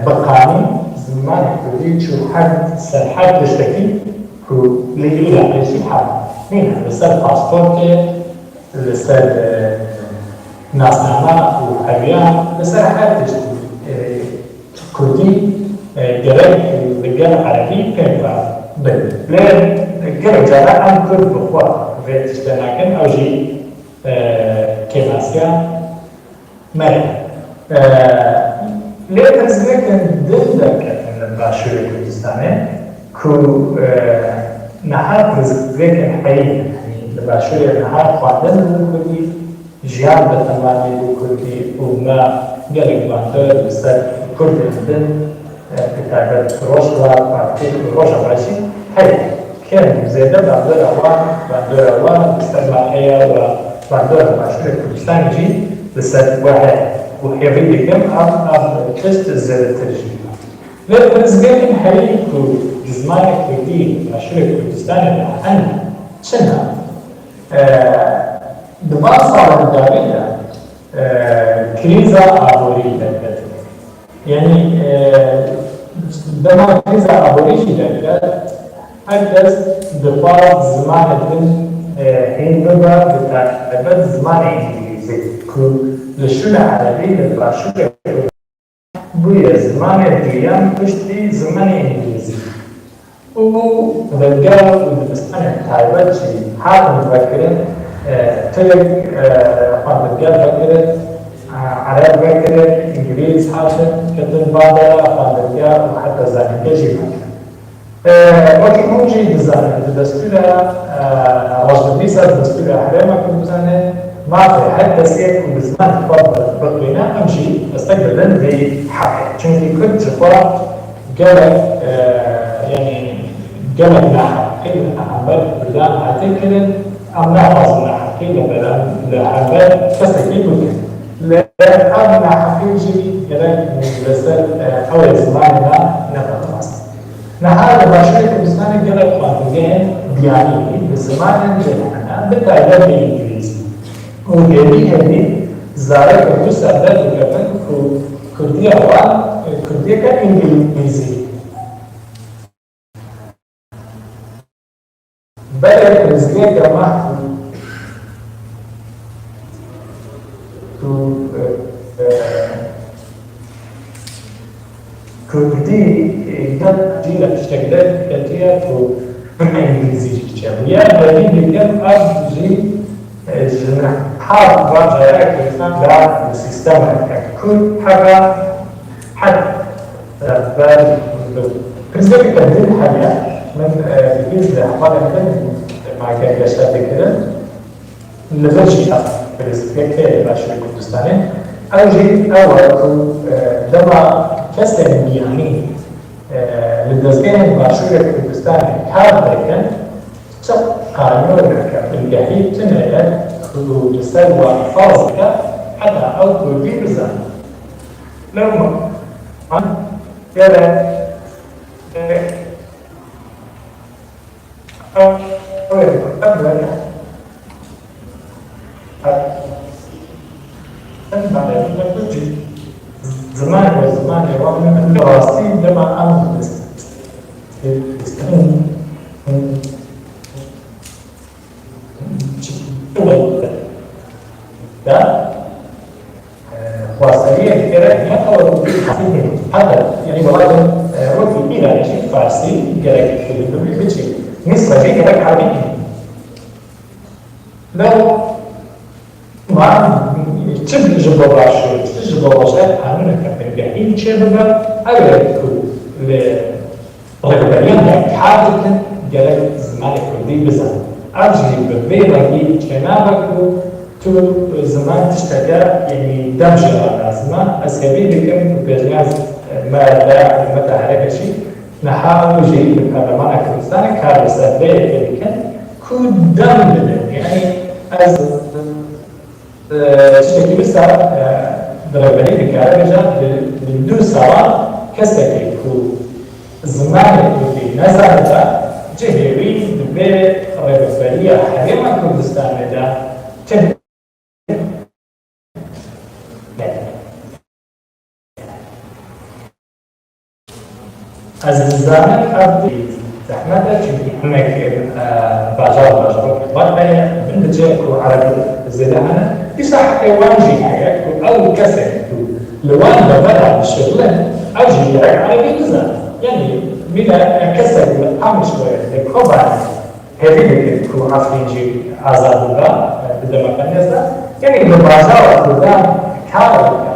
bi qanûn zimanê kurdî çû her, ser her tiştekî ku li Iraqê jî hebû. Nîne li ser pasportê, li ser, e, nasname û hewiyan, li ser her tiştî, e, kurdî, e, gerek li gel erebî pêk ve bin. Lê gelek cara em kurd bi xwe vê tiştê nakin, ew jî, e, kêmasiya me ye. E, lê pirsgirêkên din derketin li Başûrê Kurdistanê ku, e, niha pirsgirêkên heyî ne. Yanî li Başûrê niha xwendin bi kurdî, jiyan bi temamî bi kurdî û me gelek bandor li ser kurdên din, e, bi taybet Rojhilat, Partî û Rojava jî heye. Kêm û zêde bandora wan, bandora wan li ser me heye û bandora Başûrê Kurdistanê jî li ser we heye û hêvî dikim ev, ev tişt zêdetir jî. Lê pirsgirêkên herî ku di zimanê kurdî li Başûrê Kurdistanê de hene, çi ne? E, di van salan dawî de, e, krîza aborî derket. Yanî, e, dema krîza aborî jî derket, her kes dixwest zimanê din, e, hîn bibe, bi taybet zimanê îngilîzî, ku li şûna erebî li Başûrê bûye zimanê duyem piştî zimanê îngilîzî. Û bingeha û dibistanên taybet jî hatin vekirin, e, Tirk, e, xwendingeha vekirin, e, Ereb vekirin, Îngilîz hatin ketin van dera xwendingeha û heta zanîngeha jî vekirin. E, wekî hûn jî dizanin, di destûra, e, rojnivîsa, di destûra Herêma Kurdistanê mafê her kesê ku bi zimanê xwe bi-, bixwîne, em jî destek didin vî heqê. Çimkî Kurd ji xwe gelek, e, yanî gelek naheqî li hember Kurdan hate kirin, em naxwazin naheqî li ber em, li hember kesekî bikin. Lê ev naheqî jî gerek li ser, e, ew ê zimanê me nebe rast. Niha li Başûrê Kurdistanê gelek xwendingehên biyanî bi zimanên cihê me, bi taybet bi îngilîzî. Û hêdî hêdî zarok wisa derdikevin ku kurdiya wan, e, kurdiyeke îngilîzî. Belê, pirsgirêka me ku, ku, e, e, ku Kurdî, e, gelek cî li piştekî de ketiye ku bi îngilîzî jî çêbûye. Hêvî dikim ev jî, e, ji niha va careke Kurdistan da li sîstemeke Kurd hebe, heta ber bi pirseke din heye. Min, e, dibîst li hevalên min ma geşa dikirin. Li vir jî ev pirsgirêk heye li Başûrê Kurdistanê. Ew jî ew e ku, e, dema kesên biyanî, e, li dezgehên Başûrê Kurdistanê kar dikin, çi qanûneke bingehî tune ye ku li ser wan ferz dike, heta ew kurdî bizane. Lewma, gere, e, Zimanê we zimanê wan in rastî dema em da. Xweseriye gerek ne ew heta, yani, welatên, e, wekî Îranê jî farsî gerek bibî, biçî Misra jî gerek erebî bibî. Lewma çi ji bo Başûr, çi ji bo Rojhilat qanûneke bingehîn çêbibe, ew e ku li rêveberiyan de kar dikin, gerek zimanê kurdî bizan. Ev jî bi vê rengî çênabe ku tu ziman tişteke, yanî dem jê re da ziman. Ez hêvî dikim ku pêşniyaz me de, me de here geşî. Niha ew jî li Perlemana Kurdistanê kar li ser vê yekê dikin ku dem bidin. Yanî ez Tiştekî wisa, e, bi rêberî dikare bêje, li, li du salan kesekê ku zimanê kurdî nezanibe, cihê wî di vê rêveberiya Herêma Kurdistanê de tim. Ez dizanim ev zehmet e, çimkî hinek, e, bajar bajarok xebat heye, bin diçe ku erebî zêde hene. Dîsa heqê wan jî heye ku ew kesên ku li wan deveran dişixulin, ew jî gerek erebî bizanin. Yanî mîna kesek li Qamişloyê, li Kobanê, Hêvî dikin ku Efrîn jî azad bibe, e, di demeke nêz de. Yanî li bajara Kurdan kar bike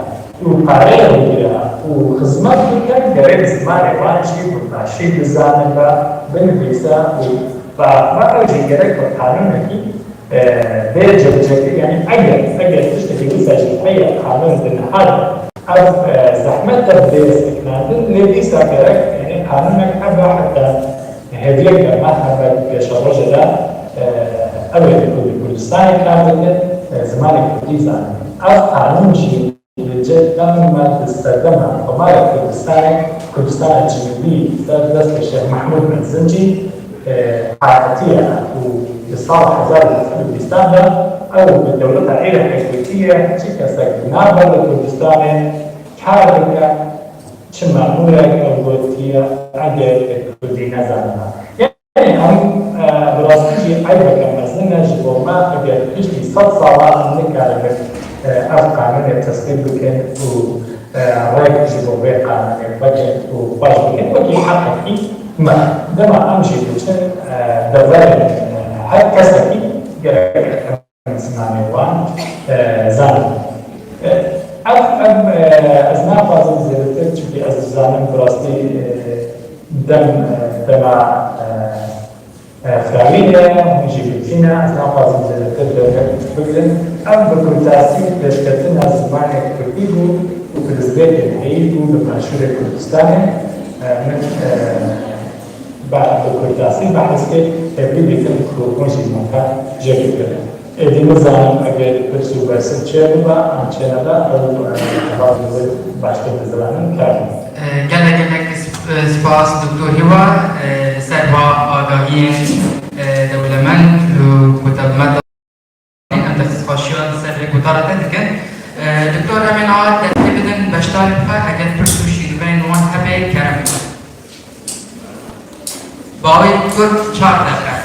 û pareyê bigire û xizmet bike, gerek zimanê wan jî bi başî bizane, binivîse û bi axwe ew jî gerek bi qanûnekî, e, bê cebecekirî, yanî eger, eger tiştekî wisa jî heye qanûn di niha de ev, e, zehmet de bê sekinandin, lê dîsa gerek, yanî qanûnek hebe heta Hêviyeke me hebe pêşerojê de, e, ew ê ku li Kurdistanê kar dikin, e, zimanê kurdî zanin. Ev qanûn jî li cem me di serdema Komarê Kurdistanê, Kurdistana Cinûbî ser destê Şêx Mehmûd Mezin jî, e, hatiye û di sala hezar û neh sed û bîstan de ew bi dewleta Iraqê gotiye, çi kesek nabe li Kurdistanê kar bike, çi memûrek ew gotiye, eger kurdî nezanibe. Yanî em, e, bi rastî jî eybeke mezin e ji bo me, eger piştî sed sala em nikaribin, e, ev qanûnê tesdîq bikin û, e, rêk ji bo vê qanûnê vekin û xweş bikin wekî heqekî me. Dema em jî diçin, e, deverên, e, her kesekî gerek zimanê wan, e, zanin. E, ev, ev, e, ez naxwazim zêdetir, çimkî ez dizanim bi rastî, e, dem, e, dema, e, e, firawîn e, hûn jî gotin e, ez naxwazim zêdetir dewrek bigirin. Ev bi kurtasî pêşketina zimanê kurdî bû û pirsgirêkên heyî bû li Başûrê Kurdistanê. E, min, e, Ba, bi kurtasî behs kir, hêvî dikim ku hûn jî me jê bigirin. Êdî nizanim eger pirs û bersî çêbibe an çênebe, ew, e, hevaz li wir baştir dizanin, kar. E, gelek gelek sp-, e, spas Doktor Hiwa, e, li ser va agahiyên, e, dewlemend û ku te bi me Em destxweşiya li ser vê gotara te dikin. E, Doktor, em ê niha destê bidin beşdarên xwe, eger pirs û şîroveyên wan hebe, kerem bikin. Bi awayekî kurt çar deqe.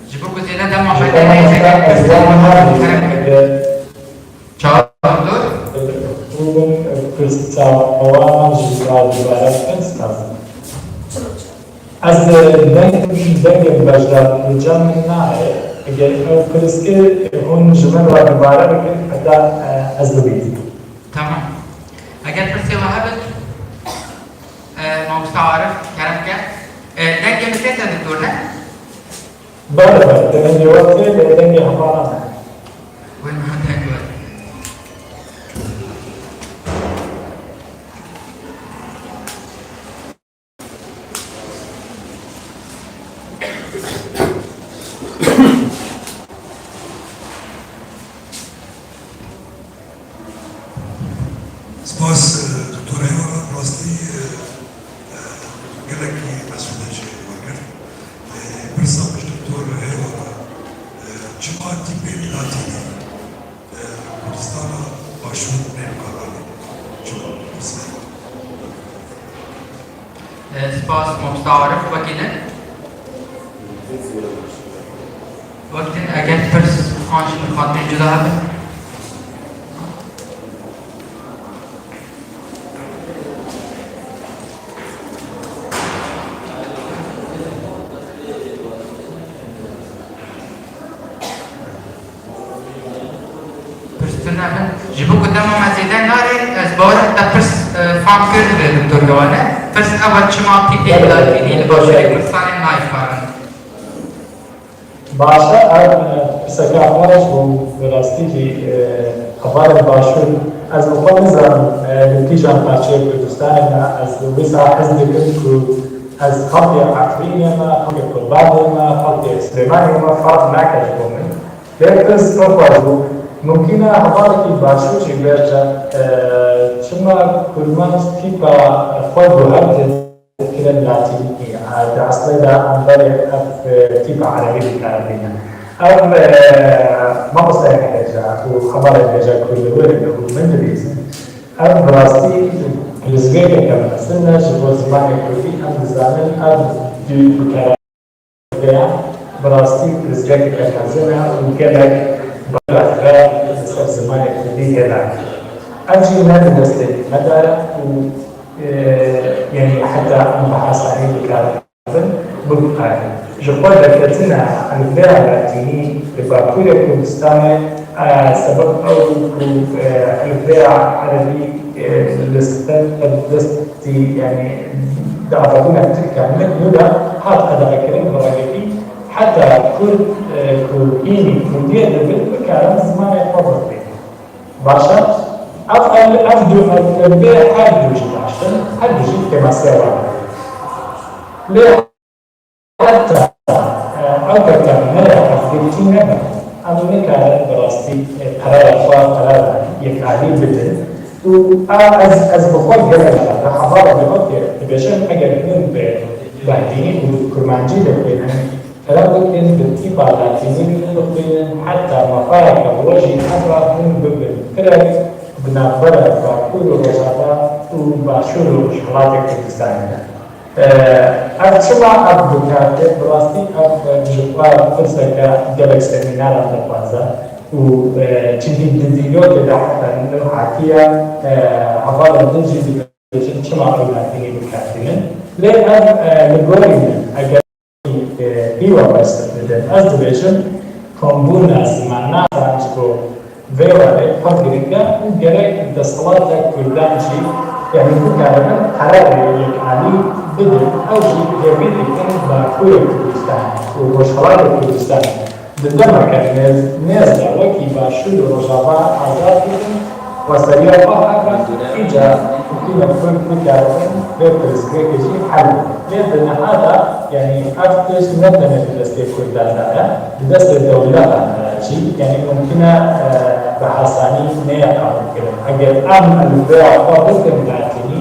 Ji bo ku zêde dema bide, Ez wan hebû, eger çawa doktor? Bûbûn pirsa wan jî dibare bikin, spas. Ez deng, dengê beşdar li cem min nayê. Eger ew pirs kir, hûn ji min re dubare bikin, heta, e, ez bibînim. Tamam. Eger pirsê we hebin, e, mamosta Arif, kerem ke. E, dengê min tê te, doktor, ne? Bele, bele, dengê we tê, lê dengê hevalan ne. Wê niha deng we. Spas, e, doktor Eyvallah, rastî, e, e, gelekî mesûde jî wergirt. E, pirsa min ji doktor Eyvallah, e, çima tîpên latînî, e, Kurdistana Başûr nên karanîn? Çima? Pirsa. E, spas, mamosta Arif, wekî din. Wekî din, eger pirs, xan ji min xatirê cuda hebe. Pirs tune bin. Ji bo ku dema me zêde nare, ez bawer im te pirs, e, fam kir dibe, doktor Gewane. Pirs ew e, çima tîpê latînî li Başûrê Kurdistanê nayê karanîn? Baş e, ev, e, pirseke xweş bû, bi rastî jî, e, hevalên Başûr, ez bi xwe nizanim, e, li kîjan parçeyê Kurdistanê ne, ez wisa hez dikim ku ez xelkê Efrînê me, xelkê Qurbanê me, xelkê Silêmaniyê me, ferq nake ji bo min. Lê pirs pir xweş bû. Mumkîn e hevalekî Başûr jî bêje, e, çima kurmanc tîpa xwe guhertin kirin latînî, e, di eslê de em berê ev, e, tîpa erebî bi kar bînin. Ev, e, mamostayê min bêje û hevalê bêje ku li wir in û min dibîzin. Ev bi rastî pirsgirêkeke mezin e ji bo zimanê kurdî. Em dizanin ev du, du kere Vêya bi rastî pirsgirêkeke mezin e û gelek belav li ser zimanê kurdî hêla. Ev jî ne di destê me de ye û, e, yanî heta em bi asanî bikaribin, biguherînin. Ji xwe derketina elfbeya latînî li Bakurê Kurdistanê, e, sebeb ew bû ku, e, elfbeya erebî, e, li ser dest Tî, yanî, di avabûna Tirkan min nû de hat qedexekirin bi rengekî heta Kurd, e, ku hînî Kurdiyê dibin, bikarin zimanê xwe bixwînin. Baş e? Ev, ev, ev du, ev, ev bê her du jî baş in, her du jî kêmasiya wan e. Lê Heta, e, ew bernameya hevgirtî nebe, em nikarin bi rastî, e, qerara xwe qerara yekalî bidin û a, ez, ez bi xwe gelek caran hevala dibêjim, eger hûn bi behdînî û kurmancî bixwînin, kerem bikin bi tîpa latînî bixwînin, heta mafayeke bi we jî hebe hûn bibin pirek di navbera Bakur û Rojava û Başûr û Rojhilatê Kurdistanê de. Ev çima ev bikar tê? Bi rastî ev ji xwe pirseke gelek semînaran dixwaze û, e, çimkî di dîrokê de heta niha hatiye, e, hevalên din jî dibêjin çima ew latînî bikar tînin. Lê ev, e, li gorî min, eger e, pî we bersiv bidin. Ez dibêjim, kombûna zimannasan ji bo vê warê pir girîng e û gerek desthilatê Kurdan jî, yanî bikaribin qerarê yekalî bidin. Ew jî hêvî dikin Bakurê Kurdistanê û Rojhilatê Kurdistanê di demeke nêz, nêz de wekî Başûr û Rojava azad bibin. Xweseriya xwe hebe, îcar hikûmê Kurd bikaribin vê pirsgirêkê jî hel bikin. Lê di niha de, yanî ev tişt ne tenê di destê Kurdan de ye, di destê dewletan de ye jî, yanî mumkin e, e, bi asanî neyê qebûlkirin. Eger em elfbeya xwe bikin latînî,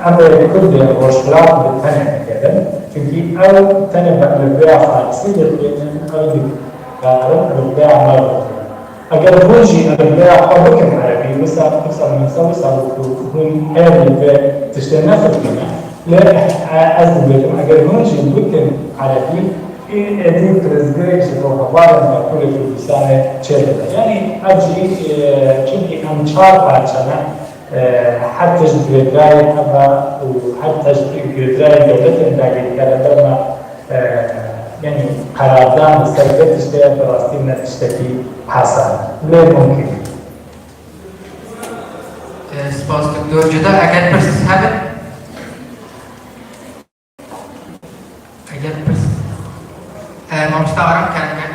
em ê Kurdên Rojhilat bi tenê bikevin. Çimkî ew tenê bi elfbeya farsî dixwînin, ew dikarin elfbeya me bixwînin. Eger hûn jî elfbeya xwe bikin erebî, wisa, wisa, wisa, wisa ku hûn her li vê tiştê nefirtîne. Lê, e, ez dibêjim, eger hûn jî bikin erebî, êdî pirsgirêk ji bo hevalên Bakurê Kurdistanê çêdibe. Yanî ev jî, e, çimkî em çar parçe ne, e, her tişt girêdayî hebe û her tişt girêdayî dewletên dagirkere derma, e, yanî qerardan li ser vê tiştê bi rastî ne tiştekî asan e. Lê mumkîn e. Spas doktor. Cuda eger pirs hebin? Eger pirs... E, mamosta Aram kerem.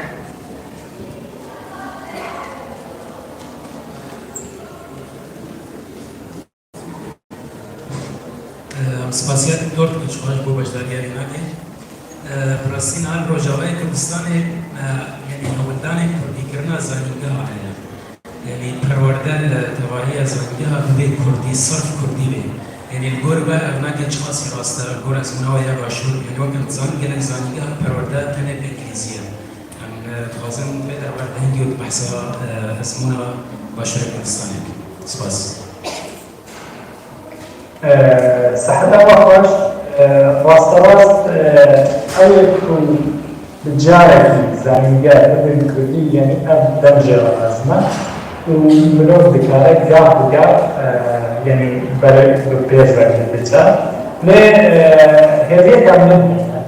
Em spasiya doktor dikin ji xwe ji bo beşdariya vê navê. Bi rastî niha li Rojavayê Kurdistanê, yanî hewldanên kurdîkirina zanîngeha hene. Yanî perwerde li tevahiya zanîngeha bibê kurdî, sirf kurdî be. Yanî li gor we ev nake çiqasî rast e, li gor ezmûna we ya başûr? Yanî wek em dizanin gelek zanîngeha perwerde tenê bi îngilîzî ye. Em dixwazin vê derbarê de hingê û di behsa ezmûna Başûrê Kurdistanê bikin. Spas. Seheta we xweş. Rasterast ew ê ku bi carekî zanîngeha bibin kurdî, yanî ev dem jê re lazim e û mirov dikare gah bi gah, yanî ber bi pêş ve jî biçe. Lê hêviyeka min heye,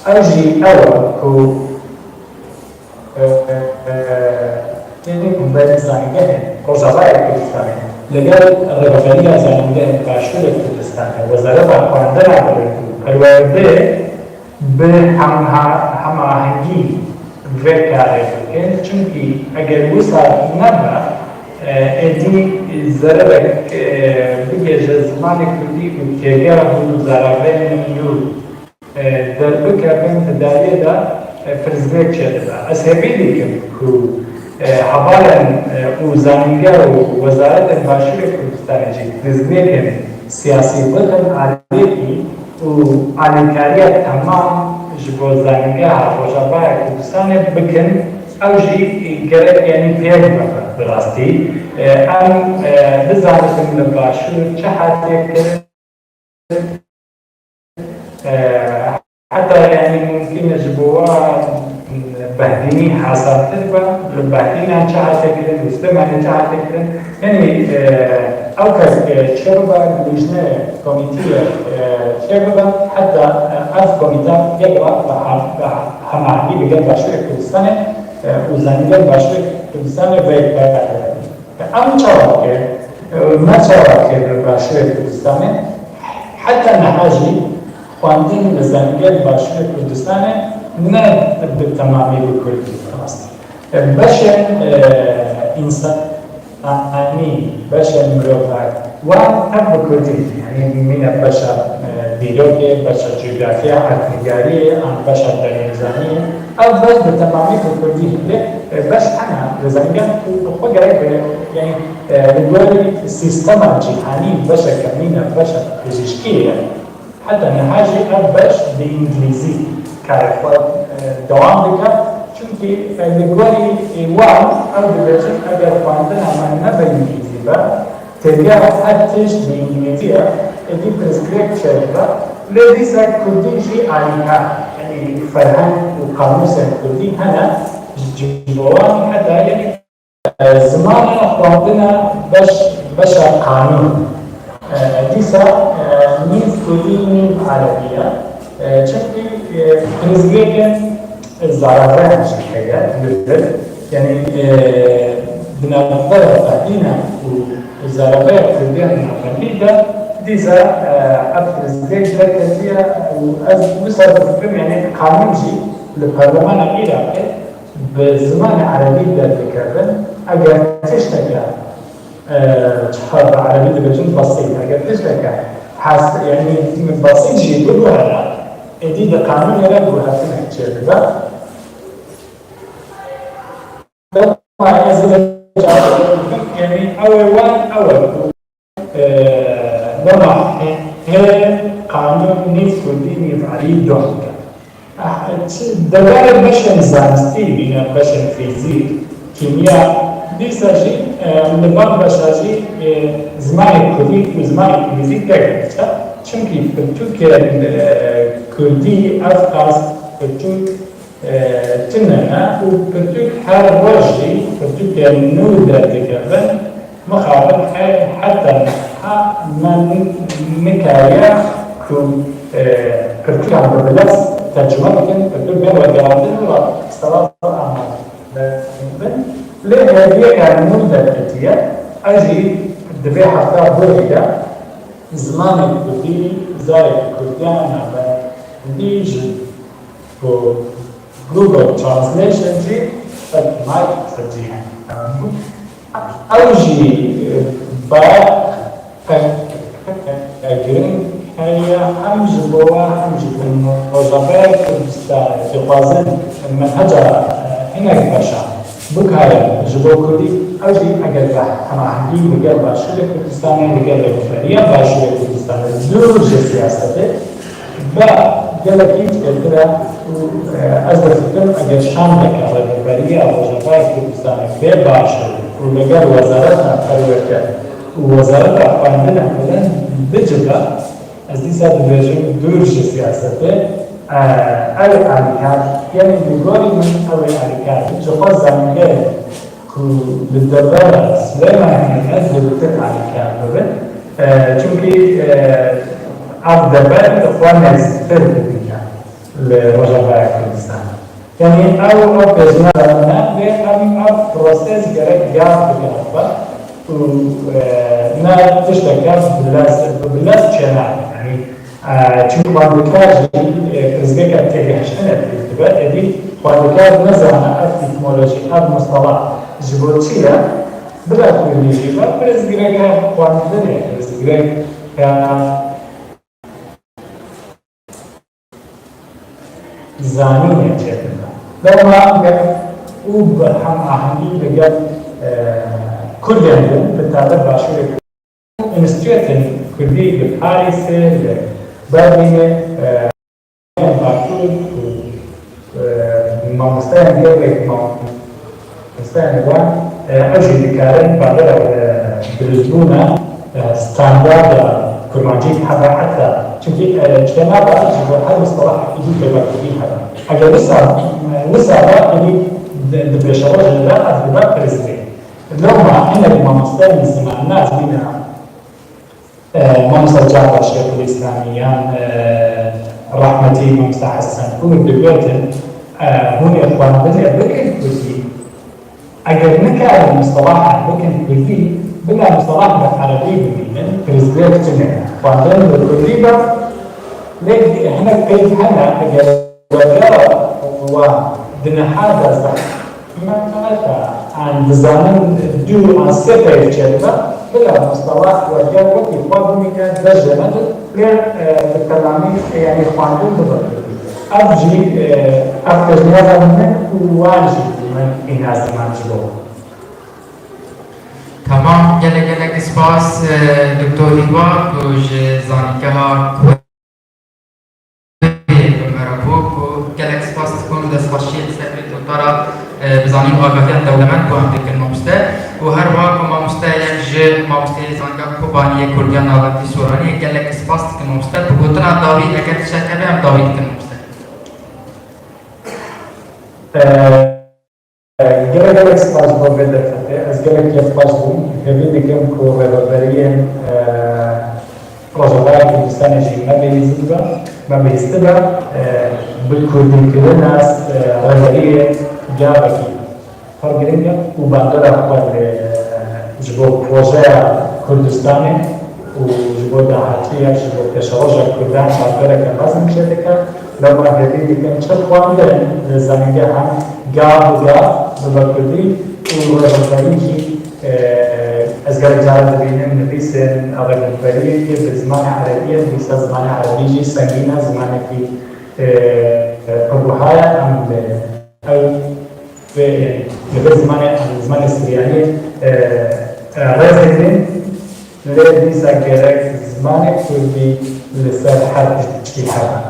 ew jî ew e ku Yanî Komberî Zanîngehên Rojavayê Kurdistanê legel Rêveberiya Zanîngehên Başûrê Kurdistanê, Wezareta Xwendina Bilind û Perwerdeyê bi hemha-, hemahengî vê karê bikin, çimkî eger wisa nebe, êdî zererek bigihêje zimanê kurdî û têgeha hûn û zaravên nû derbikevin, di dawiyê de pirsgirêk çêdibe. Ez hêvî dikim ku hevalên û zanîngeh û wezaretên Başûrê Kurdistanê jî pirsgirêkên siyasî bixin aliyekî û alîkariya temam ji bo zanîngeha Rojavaya Kurdistanê bikin, ew jî gerek yanî pêk bibe bi rastî. Em bizanin li Başûr çi hatiye kirin, heta yanî mumkîn e ji bo we behdînî hesantir be, li behdînan çi hate kirin, li Silêmanê çi hate kirin. Yanî ew kes çêbibe, lijne komîtî çêbibe, heta ev komîte yek be bi hemahengî bi gel Başûrê Kurdistanê û zanîngehên Başûrê Kurdistanê vê kare. Em çawa dike? Me çawa dike li Başûrê Kurdistanê? Heta niha jî xwendin li zanîngehên Başûrê Kurdistanê ne bi temamî bi kurdî rast. Beşên însanî, beşên mirovan wan ev bi kurdî ne. Yanî mîne beşa dîrokê, beşa cografya, erdnîgariyê an beşa derûnzaniyê. Ev beş bi temamî bi kurdî heye. Beş hene li zanîngeh ku bi xwe gerek be, yanî li gorî sîstema cîhanî beşeke mîne beşa pizîşkiyê ye. Heta niha jî ev beş bi îngilîzî karê xwe dewam dike. Çimkî li gorî wan ew dibêjin eger xwendina me ne bi îngilîzî be, têgeha her tişt bi îngilîzî ye, êdî pirsgirêk çêdibe. Lê dîsa kurdî jî alîkar, yanî ferheng û qamûsên kurdî hene ji bo wan heta yanî ziman e, xwendin e, beş, beşa qanûn. Dîsa nîv kurdî, nîv erebî ye. Çimkî pirsgirêkên zaraveyan jî heye li vir. Yanî di navbera xwe dîna û zaraveya kurdî ya navendî de dîsa ev pirsgirêk derketiye û ez wisa difikirim, yanî qanûn jî li parlemana Iraqê bi zimanê erebî derdikevin. Eger tişteke, çiqa bi erebî dibêjin besît, eger tişteke hes, yanî besît jî bibuhera, êdî di qanûnê re guhertinek çêdibe. Dema ez ê yanî ew ê wan ew e ku dema hê qanûn nîv kurdî nîv erî dom dike. Deverê beşên zanistî, mîna beşên fîzîk, kîmya, dîsa jî li van beşa jî zimanê kurdî û zimanê îngilîzî tek diçe. Çimkî pirtûkên kurdî ev qas pirtûk e, tune ne û pirtûk her roj jî pirtûkên nû derdikevin, mixabin he-, heta niha me ni-, nikariye ku, e, pirtûkan bi bilez tercûme bikin, pirtûk bên vegerandin û rasterast amade bin. Lê hêviyeke nû derketiye, ew jî di vê hefta borî de zimanê kurdî, zarê kurdiyana navendî ji bo Google Translation jî qedmay xwecî. Ew jî, e, ba qe-, qe-, qe-, girîng heye hem ji bo we hem jî bo Rojavayê Kurdistanê dixwazin menheca, e, hinek beşa bikarin ji bo kurdî. Ew jî eger bi hemahengî li gel Başûrê Kurdistanê, li gel Rêveberiya Başûrê Kurdistanê, dûr ji siyasetê, Ba gelekî çêtir e û, e, ez difikirim eger şandeke Rêveberiya Rojavayê Kurdistanê bê baş û li gel Wezareta Perwerde û Wezareta Xwendinê bilind bicive, ez dîsa dibêjim dûr ji siyasetê, e, ew ê alîkar, yanî li gorî min ew ê alîkar bî, ji xwe zanîngehê ku li devera Silêmaniyê ne zêdetir alîkar bibe. E, çimkî, e, ev dever li xwe nêzîktir dibîne li Rojavaya Kurdistanê. Yanî ew, ew pêjniyara min e, lê em ev prosê gerek gav bigihîne xwe û, e, ne tişteke bilez, bi bilez çênabe. Yanî E, çimkî xwendekar jî, e, pirsgirêka têgihiştinê pêk dibe, êdî xwendekar nizane ev etîmolojî, ev mustelah ji bo çi ye, bila kurdî jî be pirsgirêka xwendinê, pirsgirêka zanînê çêtir be. Lewma gel û bi hemahengî li gel, e, kurdên din, bi taybet Başûrê Înstîtûyên Kurdî li Parîsê, li Berlînê, e, Bakur û, e, mamosteyên gelek mamosteyên wan, e, ew jî dikarin badera, e, dirustbûna, e, standarda kurmancî hebe heta, çimkî, e, tiştê nava ji bo her mustalahekî dî pêva kurdî hebe. Eger wisa, e, wisa be, êdî di, di pêşerojê de ev dibe pirsgirêk. Loma hinek mamosteyên zimannas bîne, e, mamosta Cafer Şêxulîslamî yan, e, rehmetî mamosta Hesenpûr digotin, e, hûn ê xwendinê bikin kurdî. Eger nikarin mistelahan bikin kurdî, bila mistelah bi erebî bimînin, pirsgirêk tune ye. Xwendin bi kurdî be, lê hinek peyv hene, eger Wegera wan di niha de zehmeta an dizanin du an sê peyv çêdibe, bila mustelah weger wekî xwe bimîne dest jê nedin, lê, e, bi telamî, e, yanî xwendin bibe kurdî. Ev jî, e, ev pêşniyara min û wan jî min îna ziman ji bo. Tamam, gelek gelek spas, e, Doktor Hîwa, ku ji zanîngeha Kurê bi me re bû, ku gelek spas dikim û destxweşiyê li ser vê totara, e, bi zanîn û agahiyan dewlemend ku em dikin mamoste. Û her wiha ku mamosteyek ji mamosteyê zanîngeha Kobaniyê Kurdiya Navendî Soraniyê, gelek spas dikim mamoste. Bi gotina dawî, eger tiştek hebe em dawî dikin mamoste. E, Gelek gelek spas bo vê derfetê. Ez gelek kêfxweş bûm. Hêvî dikim ku rêveberiyên, e, Rojavayê Kurdistanê jî me bihîstibe, me bihîstibe, e, bi kurdîkirina, e, rêberiyê gavekî pir girîng e û bandora xwe li, e, ji bo projeya Kurdistanê û ji bo dahatiya, ji bo pêşeroja Kurdan bandoreke mezin çêdike. Lewma hêvî dikim çi xwendin li zanîngehan gav bi gav bibe kurdî û rêveberî jî, e, ez gelek caran dibînim nivîsên rêveberiyê yê bi zimanê erebî ye, dîsa zimanê erebî jî sengîn e, zimanekî, e, e, pirwiha ye. Em li ew vê, li vê zimanê, em li zimanê siryanî, e, e, rêz digrin. Lê dîsa gerek zimanê kurdî li ser her tiştî hebe.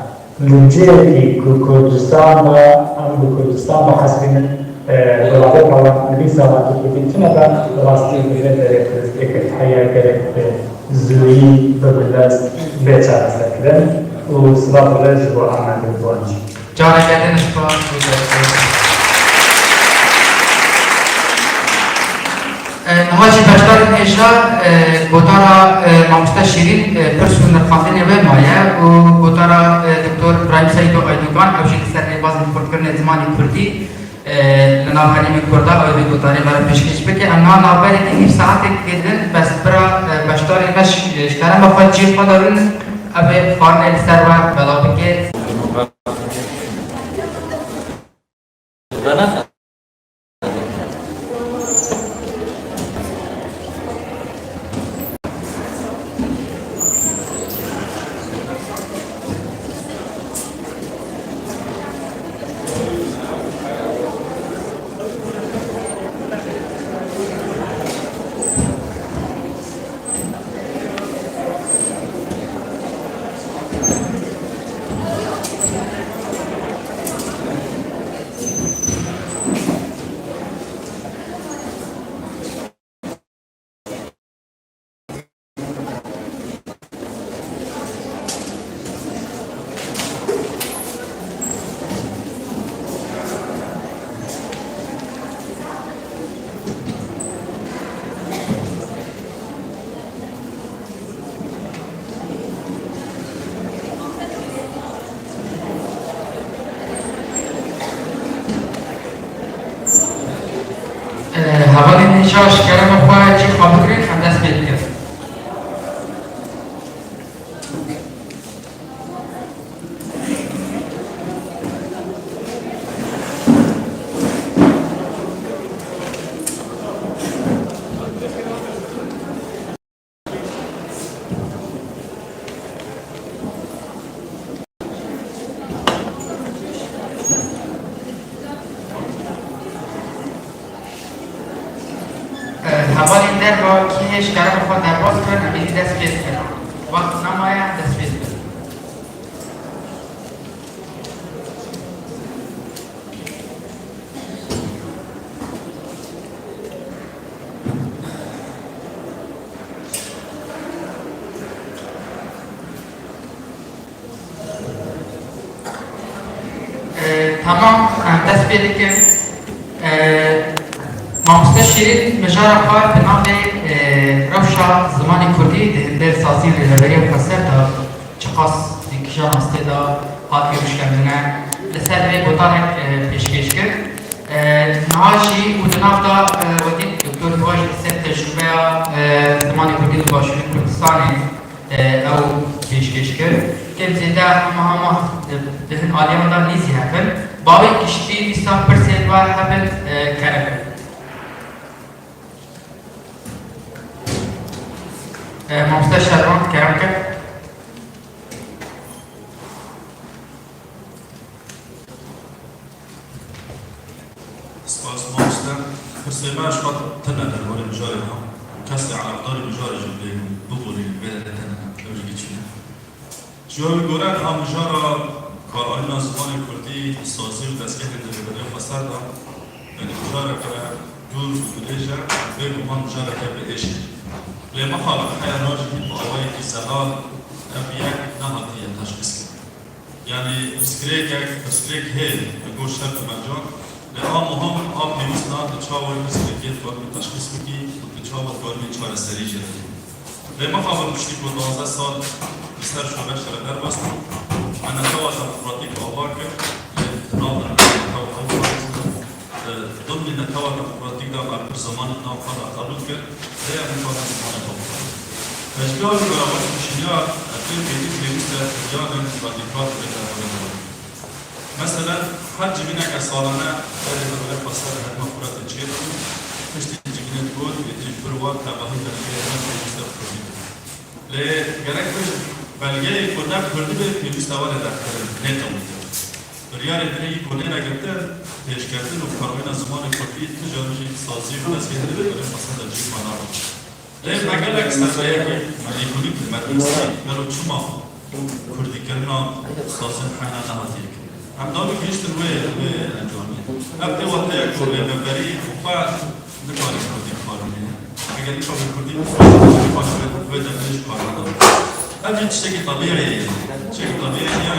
Li cihekî ku Kurdistan be, em bi Kurdistan bihesibînin, e, bi rabêta wan nivîsa wan bi kurdî tune be, bi rastî li vê derê pirsgirêkek heye, gerek bi zûyî, bi bilez bê çareserkirin û silav û rêz ji bo amendebûn jî. Careke din spas û destpêkê. E, niha jî beşdarên hêja, e, gotara, e, mamoste Şîrîn, e, pirs û nirxandinê wê maye û gotara, e, Doktor Îbrahîm Seyîdo Aydogan, ew jî li ser rêbazên xurtkirinê zimanê kurdî, e, li nav herêmên kurda ew ê vê gotarê me re pêşkêş bike. Em niha navberê nîv saetekê din, bes bira, e, beşdarên me ji, ji kerema xwe cihê xwe de rûnin, ew ê xwarinê li ser we belav bike. Hevalên hêja, ji kerema xwe cî xwe bigirin, em dest pê bikin. Hevalên derva kî hêj kerema xwe derbas bikin, em êdî dest pê dikin. Wext nemaye, em dest pê dikin. Ee, tamam, em dest pê dikin. Ee, Mamoste Şîrîn mijara xwe bi navê, ee, Rewşa Zimanê Kurdî di hindêr sazî û rêveberiya xweser de çiqas di kîjan astê de hat rûnişkendine, li ser vê gotanek, ee, pêşkêş kir. Ee, niha jî û di nav de, ee, wekî Doktor Hiwaş li ser tecrûbeya, ee, zimanê Kurdî li Başûrê Kurdistanê, e, ew pêşkêş kir. Kêm zêde hema hema, e, di hin aliyan de nîzî hev in. Bavê giştî dîsa pirsên we hebin, e, kerem. E, Mamoste Şervan, kerem ke. Spas mamoste. Pirsê me ji xwe tune derbarê mijarê de. Kesê eleqdarî mijarê jî bê bibûrî vê derê tune. Ew jî giçî ne. Ji wî gore niha mijara karanîna zimanê kurdî, sazî û dezgehên di rêveberiya xweser de, yanî mijareke dûr û dirêj e, bê guman mijareke bi êş e. Lê mixabin heya rajî bi awayekî zelal ev yek nehatiye teşxîskirin. Yanî pirsgirêkek, pirsgirêk heye, li gor şert û mercan, lê a muhim, a pêwîst niha tu çawa wê pirsgirêkê dikaribî teşxîs bikî û tu çawa dikaribî çareserî jê bikî. Lê mixabin piştî ku duwazdeh sal li ser şoreş re derbas bû, me netewa demokratîk ava kir, lê di nav de netewa ew Di dimnî netewa demokratîk de me pir zimanên nav xwe re qebûl kir, lê em nikarin zimanê xwe bixwin. Ji vê alî ve wek pêşniyar, em pê pêdî pêwîst e firyalên radîkal bidin derbarê zimanê. Meselen, her civîneke salane berê li rêveberiya xweser li herêma Furatê çêdibû, piştî civînê digot, êdî ji vir wan tevahî belgeyê me pêwîst e bi kurdî bibin. Lê gerek bi belgeyê ku ne kurdî be pêwîst e were derxistin, nê qebûlkirin. Biryarê din yî ku nêne girtin, pêşketin û karmêna zimanê kurdî tu carî jî sazî û dezgehên rêveberiya xweser de cî xwe nabin. Lê me gelek serreyekê me lêkolîn kir, me dihîstî, gelo çima kurdîkirina sazî heyna nehatiye kirin? Em dawî gihîştin wê, wê encamê. Ev tê wateya ku rêveberî xwe nikarî kurdî bi kar bihêne. Eger nikarî kurdî bi kar bihêne, wê demê jî kar nade. Ev jî tiştekî tebîî ye. Tiştekî tebîî ye,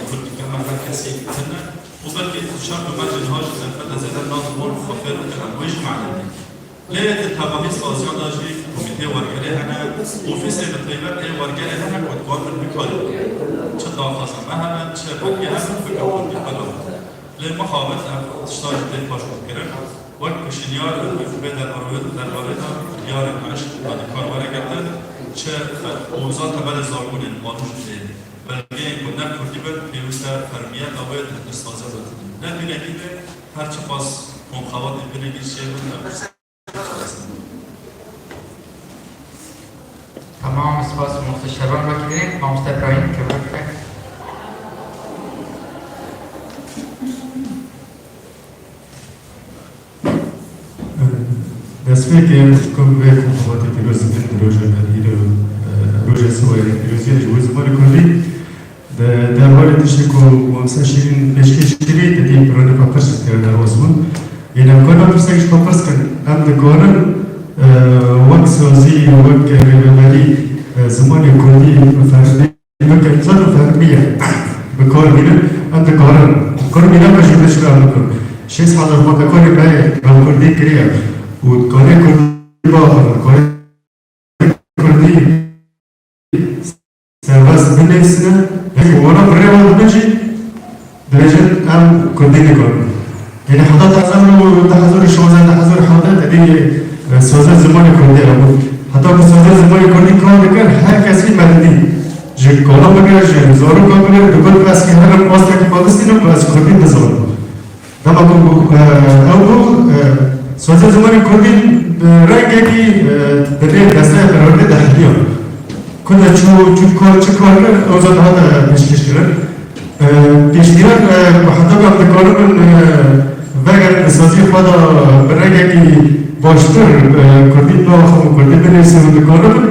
kurdîkirina Her kesê tune û belkî tu şert û mercên ha jî zehfete zêde nadibûn xwe fêr bikin, em wê jî mane ne. Lê di tevahî saziyan de jî komîteyê wergerê hene, ofîsê bi taybet ê wergerê hene ku dikarin bi karî bikin. Çi daxwaza me hebe, çi belge hebe, bikin xwe bi karî bikin. Lê mixabin ev tişta jî tê paşxistkirin. Wek piştniyar, wek vê derbarê, derbarê de diyarên me ji dadîkar were girtin, çi xet û zaten belê zargonên qanûn jî tê. Belgeyên ku ne kurdî bin, pêwîst e fermiyeta wê di saziya de tune. Ne binekî be, her çiqas komxebatên binekî çêbin, ne. Tamam, spas mamoste Şervan. Wekî din mamoste Ibrahîm, kevin bike. Destpêkê ku vê komxebatê pîroz dikin di roja me îro, e, roja siwayê pîroziya ji bo zimanê kurdî. Di derbarê tiştê ku Mamoste Şîrîn pêşkêş kirî, te dî pirane xwe pirs kirine Osman. Yê em karine pirsek ji xwe pirs kin, em dikarin, e, wek sazî, wek rêveberî, e, zimanê kurdî fermî bikin, zaten fermî ye, bi kar bînin, em dikarin. Kurmî nebe jî biçin em bikin. Şêst hezar xwendekarê me bi kurdî kiriye û dikarê kurdî biaxivin, dikarê kurdî serbest binivîsine, û wana bi rê wan dibin jî, dibêjin em kurdî nikarin. Yanî heta du hezar û, du hezar û şonzeh, du hezar û hevdeh te dî, e, saziya zimanê kurdî hebû. Heta ku saziya zimanê kurdî kar dikir, her kesî me didî. Ji kola bigire, ji zaroka bigire, dibir ez ki herim astekî xwe bistînim ku ez kurdî bizanim. Dema ku, e, ew bû, e, saziya zimanê kurdî bi rengekî, e, di rê desteya perwerdê de heliya. Ku de çû, çû kar, çi kar kir, ew zat hate pêşkêşkirin. E, pêşniyar, e, ku heta ku em dikaribin, e, vegerin di saziyê xwe de bi rengekî baştir, e, kurdî biaxivin û kurdî binivîsin û dikaribin,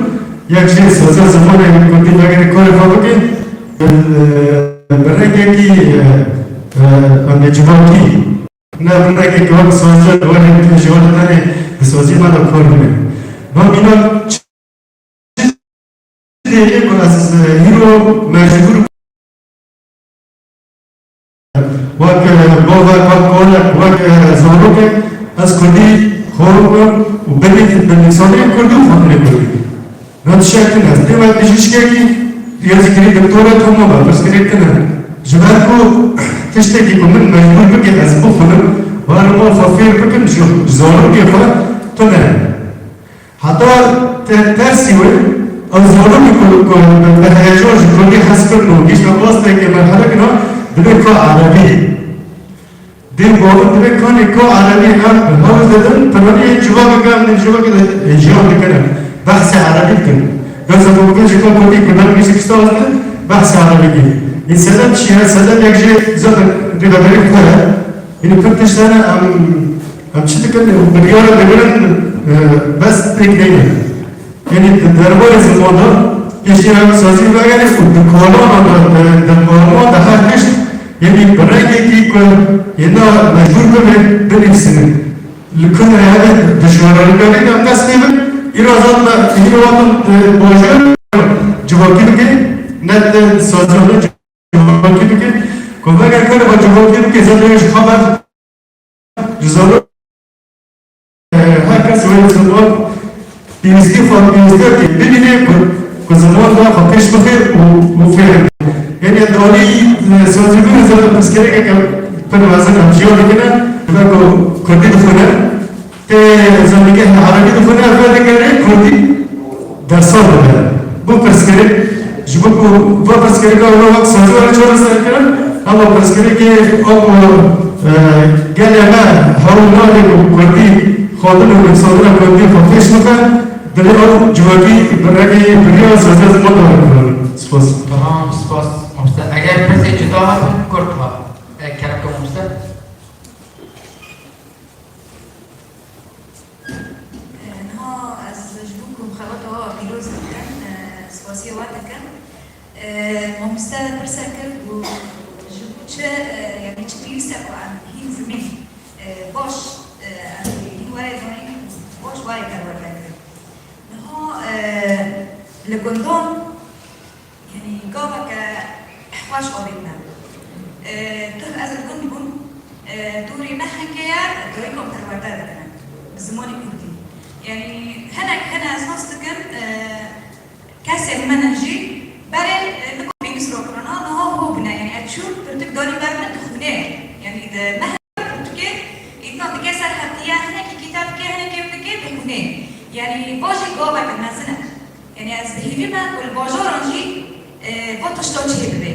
yek jê saziya zimanê kurdî vegerê karê xwe bike, e, bi rengekî, e, e, em ê civakî. Ne bi rengekî wek saziya di warê ji warê tenê di saziyê me de kar bîne. Ba mînak çi dêrê ku ez, e, îro mecbûr wek, e, bavek, wek kalek, wek, e, zarokek ez kurdî xwe bikim û binivî-, binivîsanê kurdî û xwendinê kurdî. Na tiştekî ne. Dê we bijîşkekî riyazîkirî doktora tamam e, pirsgirêk tune. Ji ber ku tiştekî ku min mecbûr bike ez bixwînim, û herima xwe fêr bikim, ji, ji zarokê xwe tune. Heta te-, tersî wê, ew zarokê ku, ku bi, bi heyecan ji kurdî hez kirin û gihiştin astekê merhele kina, dibê ka erebî. Dê bavin dibe kanê ka erebî em hewl didin, piranî civakeke em di civakê de, e, jiyan dikin. Behsê erebî dikin. Bes ku bikin ji ka kurdî kurdan bîst û kîşta didin, behsê erebî dikin. Ê sedem çi ye? Sedem yek jê zaten rêveberî xwe ye. Yine pir tişt hene em, em çi dikin? Biryara digirin, e, bes pêk neyne. Yanî di derbarê ziman de pêşniyar sazî vegere û di kolan de, di, di kolan de her tişt, yanî bi rengekî ku yê ne mecbûr bibe binivîsîne. Li ku ne hebe di şoreşgerî de em dest pê bin, îro zat me, îro hatin, e, bajêr civakî bike, ne di saziyan de civakî bike. Ku veger kare ve civakî bike, zat ji xwe Ji zarok, e, her kes wê ziman pêwîstî xwe, pêwîstiyekê bibîne ku, ku ziman da xwe pêş bixe û, û fêr. Yanî dalî, e, sazîbûnê zaten pirsgirêkeke pir mezin em jiyan dikine, ji ber ku kurdî dixwîne, tê zanîngehê erebî dixwîne, ev vedigere kurdî dersan dide. Bo pirsgirêk, ji bo ku va pirsgirêka wina wek sazî were çareserkirin, hema pirsgirêkê ew, e, gelê me hewl nade ku kurdî xwendin û nivîsandina kurdî xwe pêş bixe, dilê ew civakî bi rengê biriya saziya ziman de were kirin. Spas. Tamam, spas. Mamoste, eger pirsê cuda hebin, kurt ha. E, kerem ke mamoste. Niha ez ji bo ku xebata we pîroz dikim, spasiya we dikim. Mamoste pirse kir ku ji bo çi, yanî çi pêwîst e ku em hîn zimên baş, em hîn were zanîn, baş were perwerde kirin. Niha li gundan Yanî gaveke xweş avêtine. Dorê me heke ye, dayikon perwerde dikin bi zimanê kurdî. Yanî hinek hene ez nas dikim, e, kesên me ne jî berê, e, min got pênc rokirina, niha ho bûne. Yanî ez çûm pirtik danî ber min dixwîne. Yanî di me pirtikê îdna dike ser hevdiye, hinekî kîtab dike, hinekê min dike dixwîne. Yanî va jî gaveke mezin e. Yanî ez dihêvîme ku li bajaran jî, e, va tişta çêbibe.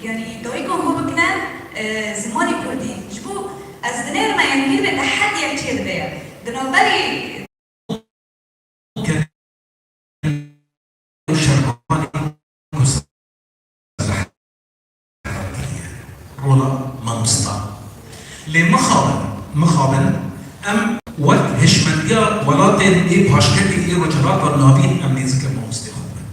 Yanî dayika ho bikine, e, zimanê kurdî. Ji bo ez dinêrime, yanî hîn be tehdiyek çêdibe ye. Di navberê Rola mamosta. Lê mixabin, mixabin em wek hişmendiya welatên ê paşketê ê Rojhilata Navîn em nêzîkê mamostê xwe dibin.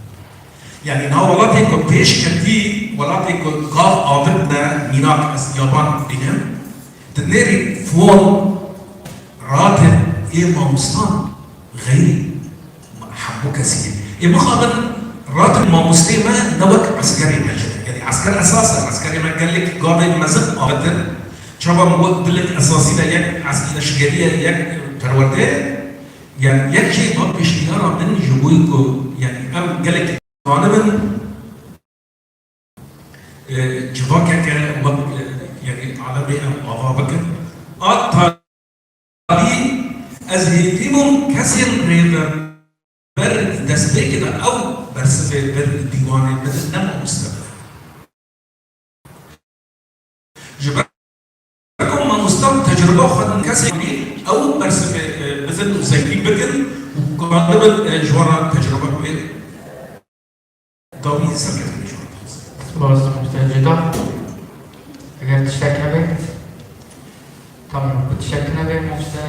Yanî niha welatê ku pêş ketî, welatê ku gav avitine mînak ez yaban bînim, di nêrî fon ratin ê mamostan xeyrî hemû kesî ye. Ê mixabin ratin mamostê me ne wek eskerê me jî. Yanî esker esas e, eskerê me gelek gavên mezin avitin. Çawa min got dilek esasî de yek es-, leşkerî ye, yek perwerde ye. Yanî yek jî va pêşniyara min ji bo ku, yanî em gelek zanibin, e, civakeke wek, e, yanî alemê em ava bikin. A tarî ez hêvî bûm kesên rêveber destpêkê de ew bersivê bir dîwanê bidin, ne mamoste bidin. Ji ber ku mamoste tecrûba xwe din kesên dî ew bersivê, e, bidin û zengîn bikin û karibin, e, ji wan re tecrûba wê. Dawî serkeftinê ji wan re. Spas, mamoste Ceyda. Eger tiştek hebe, tamam, ku tiştek nebe, mamoste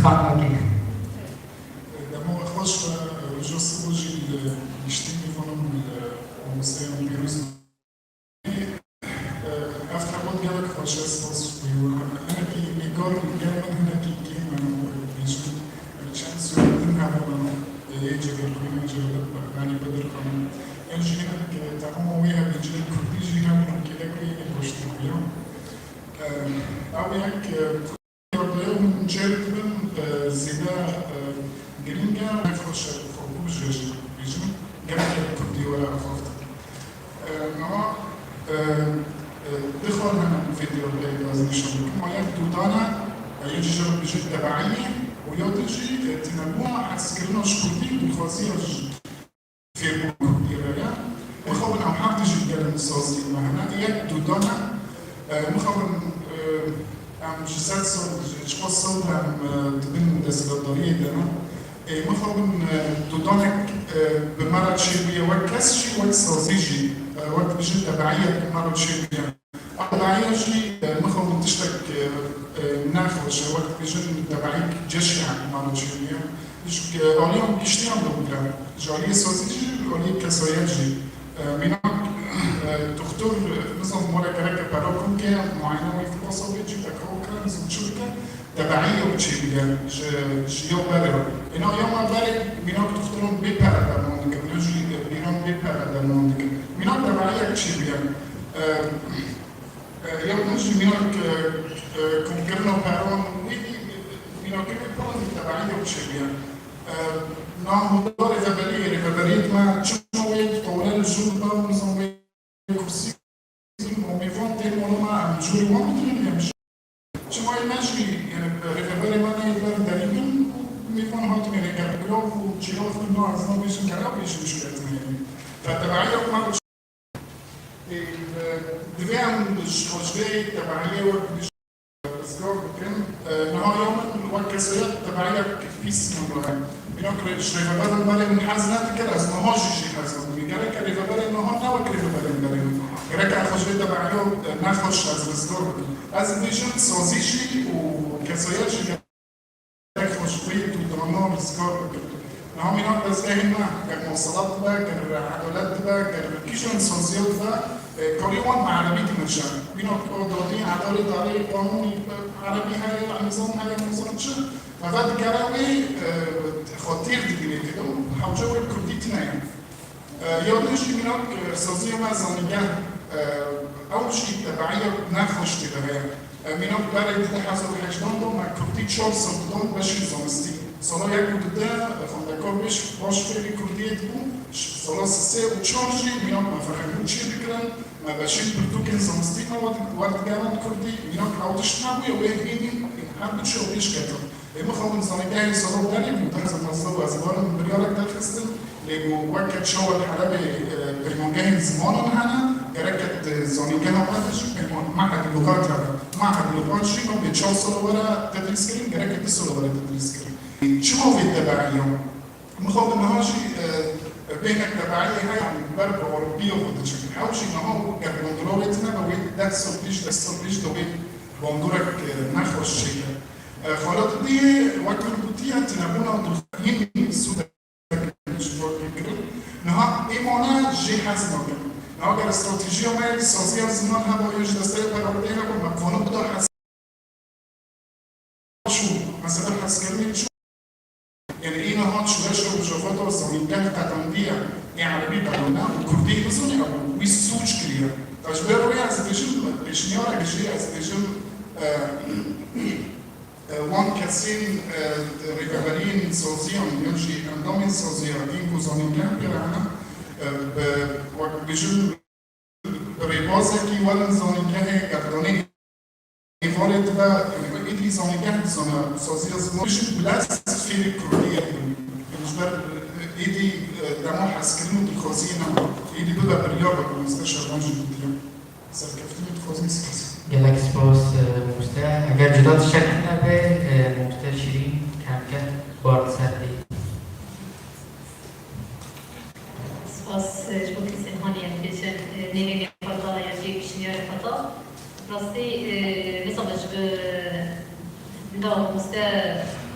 Kazimî. Dema we xweş be, roja sibo jî li giştî mîvanan û mamosteyan pîroz. Ev xebat gelek xweş e, spas. Hinekî nîgar û gel min hinekî kêm e, bêjin, çend sor din hebûn, ê civînxwînin ji, yanî bidirxin. Yan jî hinek, e, temama wê hevî cilên kurdî jî hebûn, kêlek wê yê goştî xuya. E, ew yek, e, Rêya hûn çêdibin, e, zêde, e, girîng e, nexweş e, xwe bû ji, ji bêjin, gelek kurdî were axaftin. E, niha, e, e, du xal hene vê rêya ez nîşan dikim. Ma yek dûdan e, e, yek jî jê re bêjin tebeî û ya din jî, e, tenewûa hezkirina ji kurdî û dixwaziya ji fêrbûn kurdî re ye. Mixabin ew her tijî gelin saziyên me hene. Yek dûdan e. E, mixabin, e, em ji sed sal, ji çiqas sal em, e, di bin desthilatdariyê de ne. E, mixabin, e, dûdanek, e, bi me re çêbûye wek kes jî, wek sazî jî, e, wek dibêjin tebeiyek bi me re çêbûye. Ew tebeîya jî, e, mixabin tiştek, e, e, nexweş e, wek dibêjin tebeîk ceşî hema çêbûye. Ji, e, aliyan giştiyan de bû, ji aliyê sazî jî, aliyê kesayet jî. E, mînak, e, doktor, e, nizam mala gereke pera kom ke, muayene wî xilasa bê, cî pekha bike, nizam çi bike, tebeî ew çêbûye ji, ji ya berê re. Êna ya me berê mînak doktoran bê pere derman dikin, yan jî, e, pîran bê pere derman dikin. Mînak tebeîyek çêbûye. E, E, ya min jî mînak, e, e, komkirina peran wî, mînakirina peran jî tebeî ya çêbûye. E, na hodarê rêveberî, rêveberiyê me çima wê tawre li jû bibe û nizam wê kursî û mêvan tên mala me em jûrê wan bidinin em jî. Çima me jî, yani, rêveberê me neyê ber derî bin û mêvan hatine rêkerdbûya û çêla xwe na ez nabêjim kera bêjim çi ketine. Fe tebeî ya me Ê, e, divê em ji xwe ji vê tebeîyê wek bijî rizgar bikin. E, niha ya min wek kesayet tebeîyek pîs min re. Mînak re-, ji rêveberên berê min hez nedikir, ez niha jî jî hez nadim. Gerek e rêveberên niha ne wek rêveberên berê min. Gerek e xwe ji vê tebeîya, e, nexweş ez rizgar bikim. Ez dibêjim sazî jî û kesayet jî gerek xwe ji vê dûdana rizgar bikin. Niha mînak dezgehên me, ger muwaselat dibe, ger edalet dibe, ger kîjan saziya dibe, e, karî wan bi erebî dimeşe. Mînak o dadî, edalê darê, qanûnî, e, erebî heye, nizam heye, nizam çi? Me ve digere wê, e, xwe têr dibîne tê de û hewce wê kurdî tune ye. E, ya din jî mînak, e, saziya me zanîngeh, e, ew jî tebeîya nexweş tê de heye. E, mînak berê di du hezar û hejdan de me kurdî çar sal didan beşên zanistî. Sala yek û du de, e, xwendekar baş, baş fêrî kurdiyê dibû. Ş-, sala sê û çar jî mînak me ferheng û çê dikirin. Me beşên pirtûkên zanistî me werdigeran kurdî. Mînak ew tişt nebûye, wê hînî her du çawa pêş ketin. Ê mixabin zanîngehê salo berê bû, du hezar û pazdeh û ez barim biryarek derxistin, lê bû weke çawa li Helebê, e, peymangehên zimanan hene, gereke di zanîngeha me de jî peyman-, mehed lugat hebe. Mehed lugat jî me bê çar sala were tedrîs kirin, gereke du sala were tedrîs kirin. Çima vê tebeîya? Mixabin niha jî, e, bêhnek tebeîyê heye, ber bi Ewropiya xwe diçin. Ew jî niha ger bandora wê tune be, wê deh sal pêş, deh sal pêş de wê bandorek, e, nexweş çêke. E, xala Didiyê wek min gotiye, tunebûna dixwîn sûdek ji bo kirin. Niha ê mane jê hez nakin. Niha ger stratejiya me ya saziya ziman heba ya ji desteya perwerdeyê heba, me qanûn bida hez çû, mesela hezkirinê çû. Yani ê niha şureşa Rojava da zanîngeh qedandiye, ê erebî qedane û kurdî nizane ew wî sûc kiriye. Ji ber wê ez dibêjim, pêşniyarek jî ez dibêjim, e, e, wan kesên, e, rêveberiyên saziyan yan jî endamên saziya yên ku zanîngeh pê re hene, e, bi, wek dibêjim, bi rêbazekî werin zanîngehê qedanê êvarê dibe, êdî zanîngeh dizane saziya ziman jî bilez fêrî kurdiyê bû. Ji ber, e, êdî, e, dema hezkirin û dilxwaziyê ne. Êdî bibe biryar be ku Mamoste Şervan jî gotiye. Serkeftinê dixwazim, spas. Gelek spas, e, mamoste. Eger cuda tiştek tune be, e, mamoste Şîrîn kemke bar li ser tê. Spas, e, ji bo kesên hanî em bêjin, e, nêrînê xwe da ya jî pêşniyarê xwe da. Rastî, e, nizam ji bi, e, da mamoste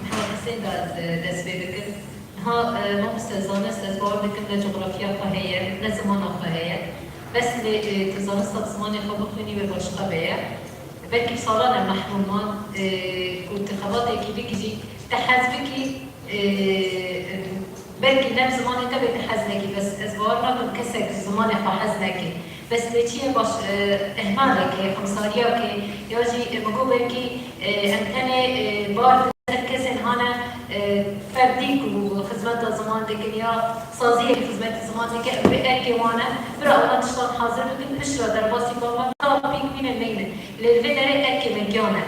Mihemed Husên de ez, e, dest pê bikim. Niha, e, mamoste, zanist ez bawer dikim ne coxrafiya xwe heye, ne zimana xwe heye. Bes lê, e, tu zanista bi zimanê xwe bixwînî wê başqa be ye. Belkî salan e mehrûm man, e, ku tu xebatekî bikî jî, te hez bikî, e, belkî ne bi zimanê te bê tu hez nekî, bes ez bawer nakim kesek bi zimanê xwe hez neke. Bes lê çi ye baş, e, ihmaleke, xemsariyeke, ya jî, e, min got belkî, e, em tenê, e, bar ser kesên hane, e, ferdî ku xizmeta ziman dikin ya saziyê xizmetî ziman dikin, em vê erkê wan e, bira wan tiştan hazir bikin, piştre derbasî bava, ta pêk bînin neynin. Lê li vê derê erkê me giyan e.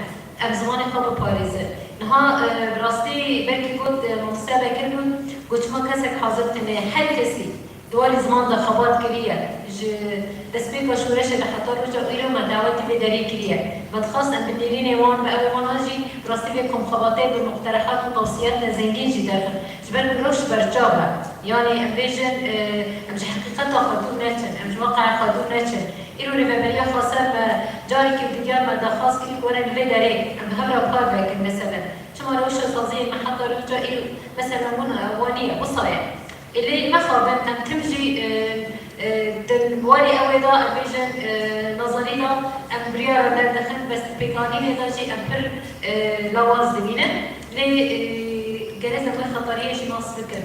Em zimanê xwe biparêzin. Niha, e, bi rastî belkî got, e, mamoste Bekir bû, got çima kesek hazir tune, her kesî di warê ziman de xebat kiriye. Ji destpêka şoreşê de heta roja îro me dawetî vê derê kiriye. Me dixwest em bi nêrînê wan, bi ew wana jî bi rastî vê komxebatê bi muqterehat û tewsiyatine zengîn jî derxin. Ji ber ku roj berçav e. Yanî em bêjin, e, em ji heqîqeta xwe dûr neçin, em ji weqeya xwe dûr neçin. Îro Rêveberiya Xweser me carekî digel me daxwaz kirî ku were li vê derê em bi hev re kar vekin meselen. Çima rewşa saziyê me heta roja îro meselen wina, e, waniye, wisa ye. Ê lê mexabin em tim jî, e, e, di warê ew ê de em bêjin, e, nazarî de em biryara derdixin, bes di pêkanînê de jî em pir, e, lawaz dibînin. Lê, e, gerek em vê xetariyê jî nas bikin.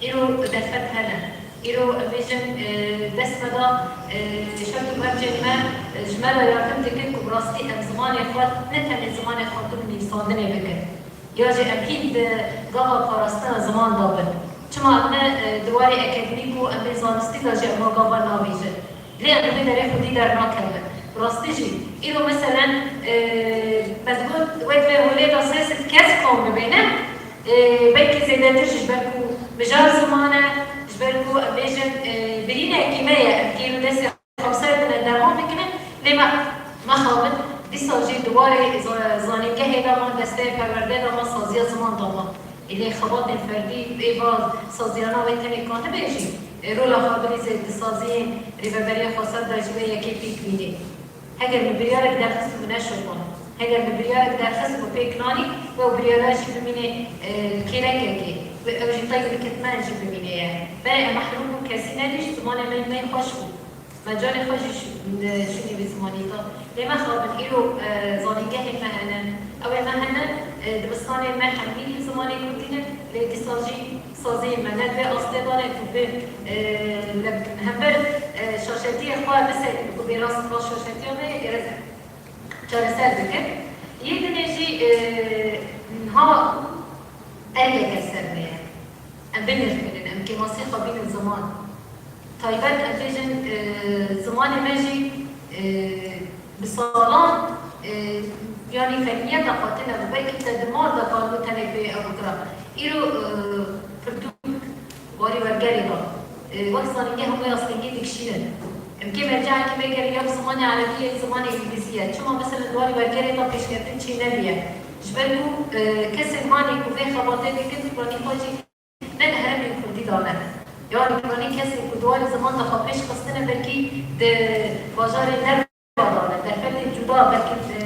Îro derfet hene. Îro em bêjin, e, dest me da, e, şert û mercên me, e, ji me re yardim dikin ku bi rastî em zimanê xwe, ne tenê zimanê xwe, tu bi nivîsandinê bikin. Ya jî em hîn di gava parastina ziman de bin. Çima em ne, e, di warê akademîk û em ê zanistî de jî em van gava nabêjin? Lê em li vê derê xwedî dernakevin. Bi rastî jî, îro meselen, e, me digot, wê di vê holê de sê sed kes kom bibe, ne? E, belkî zêdetir jî, ji ber ku mijar ziman e, ji ber ku em bêjin, e, birînekî me ye, em kêr û destê xemser dine, derman dikine, lê me, mexabin, dîsa jî di warê za-, zanîngehê de man, desteyê perwerdeyê de man, saziya ziman de man. Ê lê xebatên ferdî, ê va saziyana wê tenê ka nibe jî, ê rola xwe birîzê di saziyên Rêveberiya Xweser de ji wê yekê pêk bînê. Heger min biryarek derxist û min neşopand, heger min biryarek derxist û pêk nanî, we ew biryara jî bimîne, e, kêlekekê. Ew jî qey li kitmen jî bimîne ye. Berê em mehrûm bûn, kesî nedî ji zimanê me, me xweş bû. Me carê xwe jî şû-, şûnê wê zimanî da. Lê mexabin, îro, e, zanîngehên me hene. Ew ê me hene, e, dibistanên me hemî zimanê kurdî ne, lê dîsa jî saziyên me ne di vê astê de ne ku bi, e, li hember, e, şaşetiyê xwe bisekine ku bê rast rast şaşetiya me ye, gere çareser bikin. Yê dinê jî, e, niha erkeke ser me ye. Em binirxînin, em kêmasî xwe bînin ziman. Taybet em bêjin, e, zimanê me jî, e, bi salan, e, yanî fermiyeta xwe tune bû. Belkî te di mal de karibû tenê pê ew bikira. Îro, e, pirtûk warî wergerê de, e, wek zanîngeh hemû astengî dikişînin. Em kê merceekî me gerî ya bi zimanê erebî yê zimanê îngilîzî ye. Çima mesela di warî wergerê de pêşketin çê nebûye? Ji ber ku, e, kesên hanê ku vê xebatê dikin, piranî xwe jî ne li herêmên kurdî de ne. Yanî piranî kesên ku di warî ziman de xwe pêş xistine, belkî di bajarên derve de ne, derfetên cuda, belkî, e,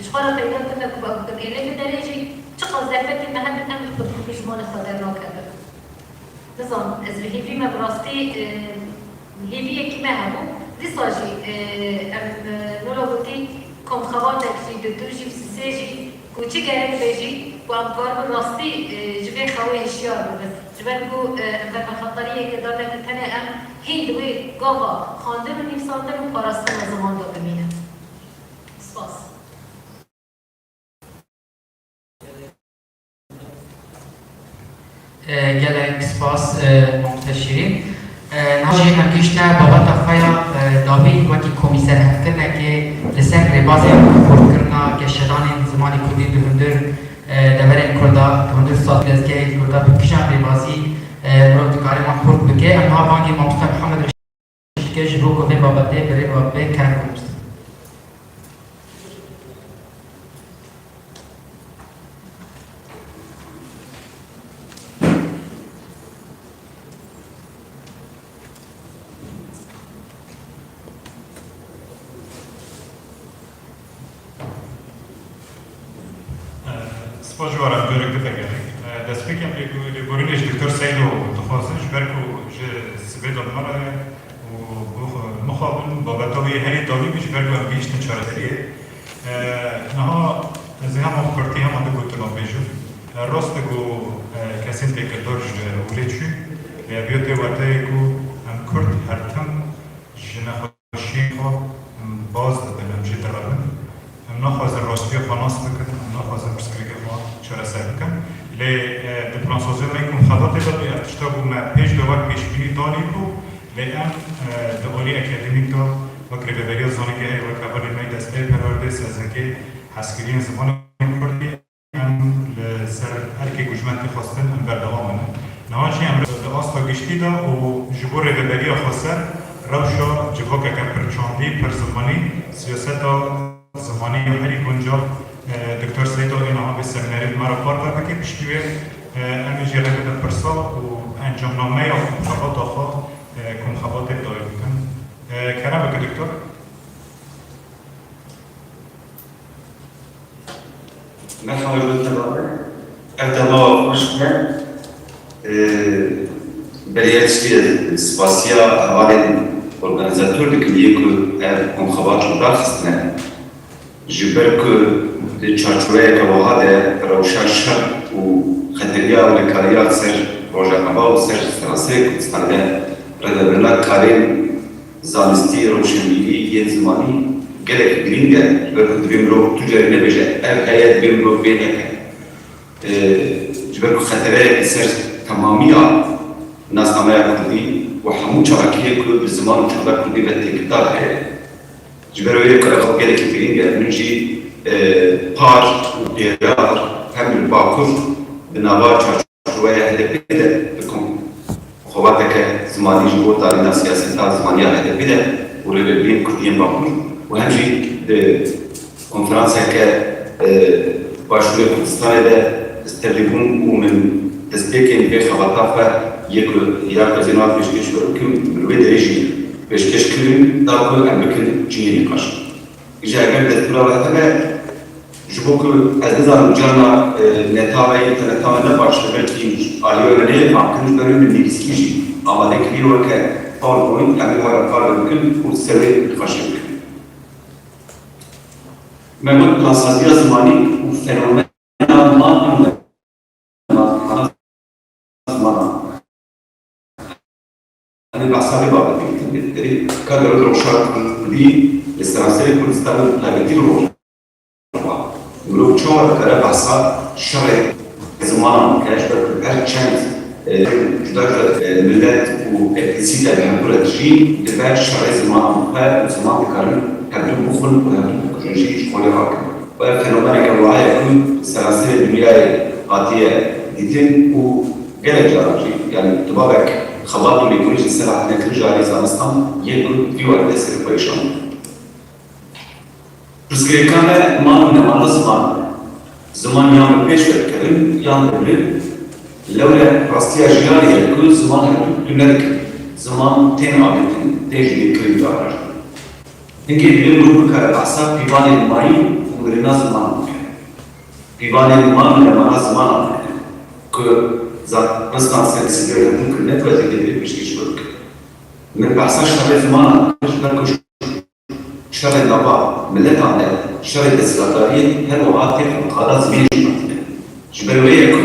ji xwe re peyda kirine ku bi, bi êlê bi derê jî çiqas derfetên me hebin, em li xwe bi zimanê xwe dernakevin. Nizanim, ez bi hêvî me bi rastî, e, hêviyekî me hebû. Dîsa jî, e, em, e, nûra gotî komxebatek jî, dudu jî, sisê jî, ku çi gerek be jî, ku em karibin rastî, e, ji vê xewê hişyar bibin. Ji ber ku, e, em berxwedariyeke dane ku tenê em hîn di wê gava xwendin û nivîsandin û parastina ziman de bimînin. Spas. E, gelek spas, e, mamoste Şîrîn. E, niha jî em gihîştine babeta xwe ya, e, dawî wekî komî serhevkirinekê li ser rêbazên xurtkirina geşedanên zimanê kurdî di hundir, e, deverên kurda, di hundir sal dezgehên kurda bi kîjan rêbazî, e, mirov dikare wan xurt bike. Em niha bangê mamoste Mihemed Reşîd dike ji bo ku vê babetê bi rê ve bê, kerem ku mamoste. Spas ji we re, em carek din vegerîn. Destpêkê em lêbû-, lêborînê ji Doktor Seydo dixwazin, ji ber ku ji sibê de li me re ye û bixwe-, mixabin babeta wî herî dawî bû, ji ber ku em gihîştin çareseriyê. E, niha ez ê hema bi kurtî hema du gotina bêjim. E, rast e ku, e, kesên têkildar ji hûrê çûn, lê ev ya tê werdeyê ku em Kurd her tim ji nexweşiyên xwe, em baz didin, em jê direbin. Em naxwazin rastiya xwe nas bikin, em naxwazin pirsgirêkê xwe çareser bikin. Lê, e, di plansaziya me yê komxebatê de ev tişta ku me pêş de wek pêşbînî danî bû, lê em, e, di alî akademîk de wek rêveberiya zanîngehê, wek hevalên me yê desteyê perwerdê, sezingê, hezkiriyên zimanê kurdî, em li ser erkê ku ji me tê xwestin, em berdewam in. Niha jî em li asta giştî de û ji bo rêveberiya xweser rewşa civakeke pir çandî, pir zimanî, siyaseta zimanî ya herî guncav, e, Doktor Seydo ê niha vê semînerê li me re parve bike. Piştî wê, e, em ê jî rê bidin pirsa û encamnameya xebata xwe, e, komxebatê dawî bikin. E, kerem bike Doktor. Merhaba, hürmetli Babe. Ev dema xweş be. Ee, berê her tiştî ez spasiya hevalên organîzator dikim, yê ku ev komxebat li dar xistine. Ji ber ku di çarçoveyeke wiha de rewşa şer û xeteriya alîkariya ser Rojava û ser seranserê Kurdistanê de rêvebirina karên zanistî, rewşenbîrî yên zimanî gelek girîng e. Ji ber ku divê mirov tu carî nebêje, ev heye, divê mirov vê neke. Ee, ji ber ku xetereyeke ser temamiya nasnameya kurdî û hemû çalakiyê ku bi ziman û çanda kurdî ve têkildar heye. Ji ber wê ku ev gelekî girîng e, min jî, e, par û pêrar hem li Bakur bi nava çarçoveya H D P de bi komxebateke zimanî ji bo darîna siyaseta zimanî ya H D P de û rêvebiriyên kurdî yên Bakur û hem jî bi konferanseke, e, Başûrê Kurdistanê de ez tevlî bûm û min destpêkên vê xebata xwe yê ku ya xwezî niha pêşkêş bikim, min wê derê jî pêşkêş kirin, da ku em bikin cihê nîqaş. Îja eger destûra we hebe, ji Çunku ez nizanim carna, e, neta me, interneta me ne baş e, belkî aliyê we neyê fam kirin, ji ber wê min nivîskî jî amade kirî weke PowerPoint, em ê we re parve bikin û ser wê nîqaşê bikin. Me got plansaziya zimanî û fenomena man û nemana zimanan. Em ê behsa vê babetê bikin. Ka dewlet rewşa kurdî li seranserê Kurdistanê û bi taybetî li Rojava, mirov çawa dikare behsa şerê zimanan bike, ji ber ku her çend, e, cuda cuda, e, milet û etnisîte li hemdû re dijîn, dibe şerê zimanan bixe û ziman dikarin hevdû bixwin û hevdû bikujin jî ji xwelê rakin. Ev fenomeneke wiha ye ku li seranserê dinyayê hatiye dîtin û gelek caran jî, yanî tu babek xebat û lêkolîn ji ser hatine kirin ji alî zanistan yê ku vî werte serxweyîşan. Pirsgirêka me man û nemana ziman e. Ziman yan bi pêş ve dikevin yan dimirin. Lewre rastiya jiyanê ye ku ziman her du tune dikin. Ziman tên avêtin, tên ji bîr kirin û daxin. Hingê divê mirov bikare behsa pîvanên mayî û mirina ziman bike. Pîvanên man û nemana zimanan bike. Ku zanistan ser sîgel hebûn kirine, tu ez ê divê piştgiriş bike. Min behsa şerê zimanan kir, ji ber ku şerê nava miletan de, şerê desthilatdariyê her wiha tê xwe qada zimên jî hatine. Ji ber wê ye ku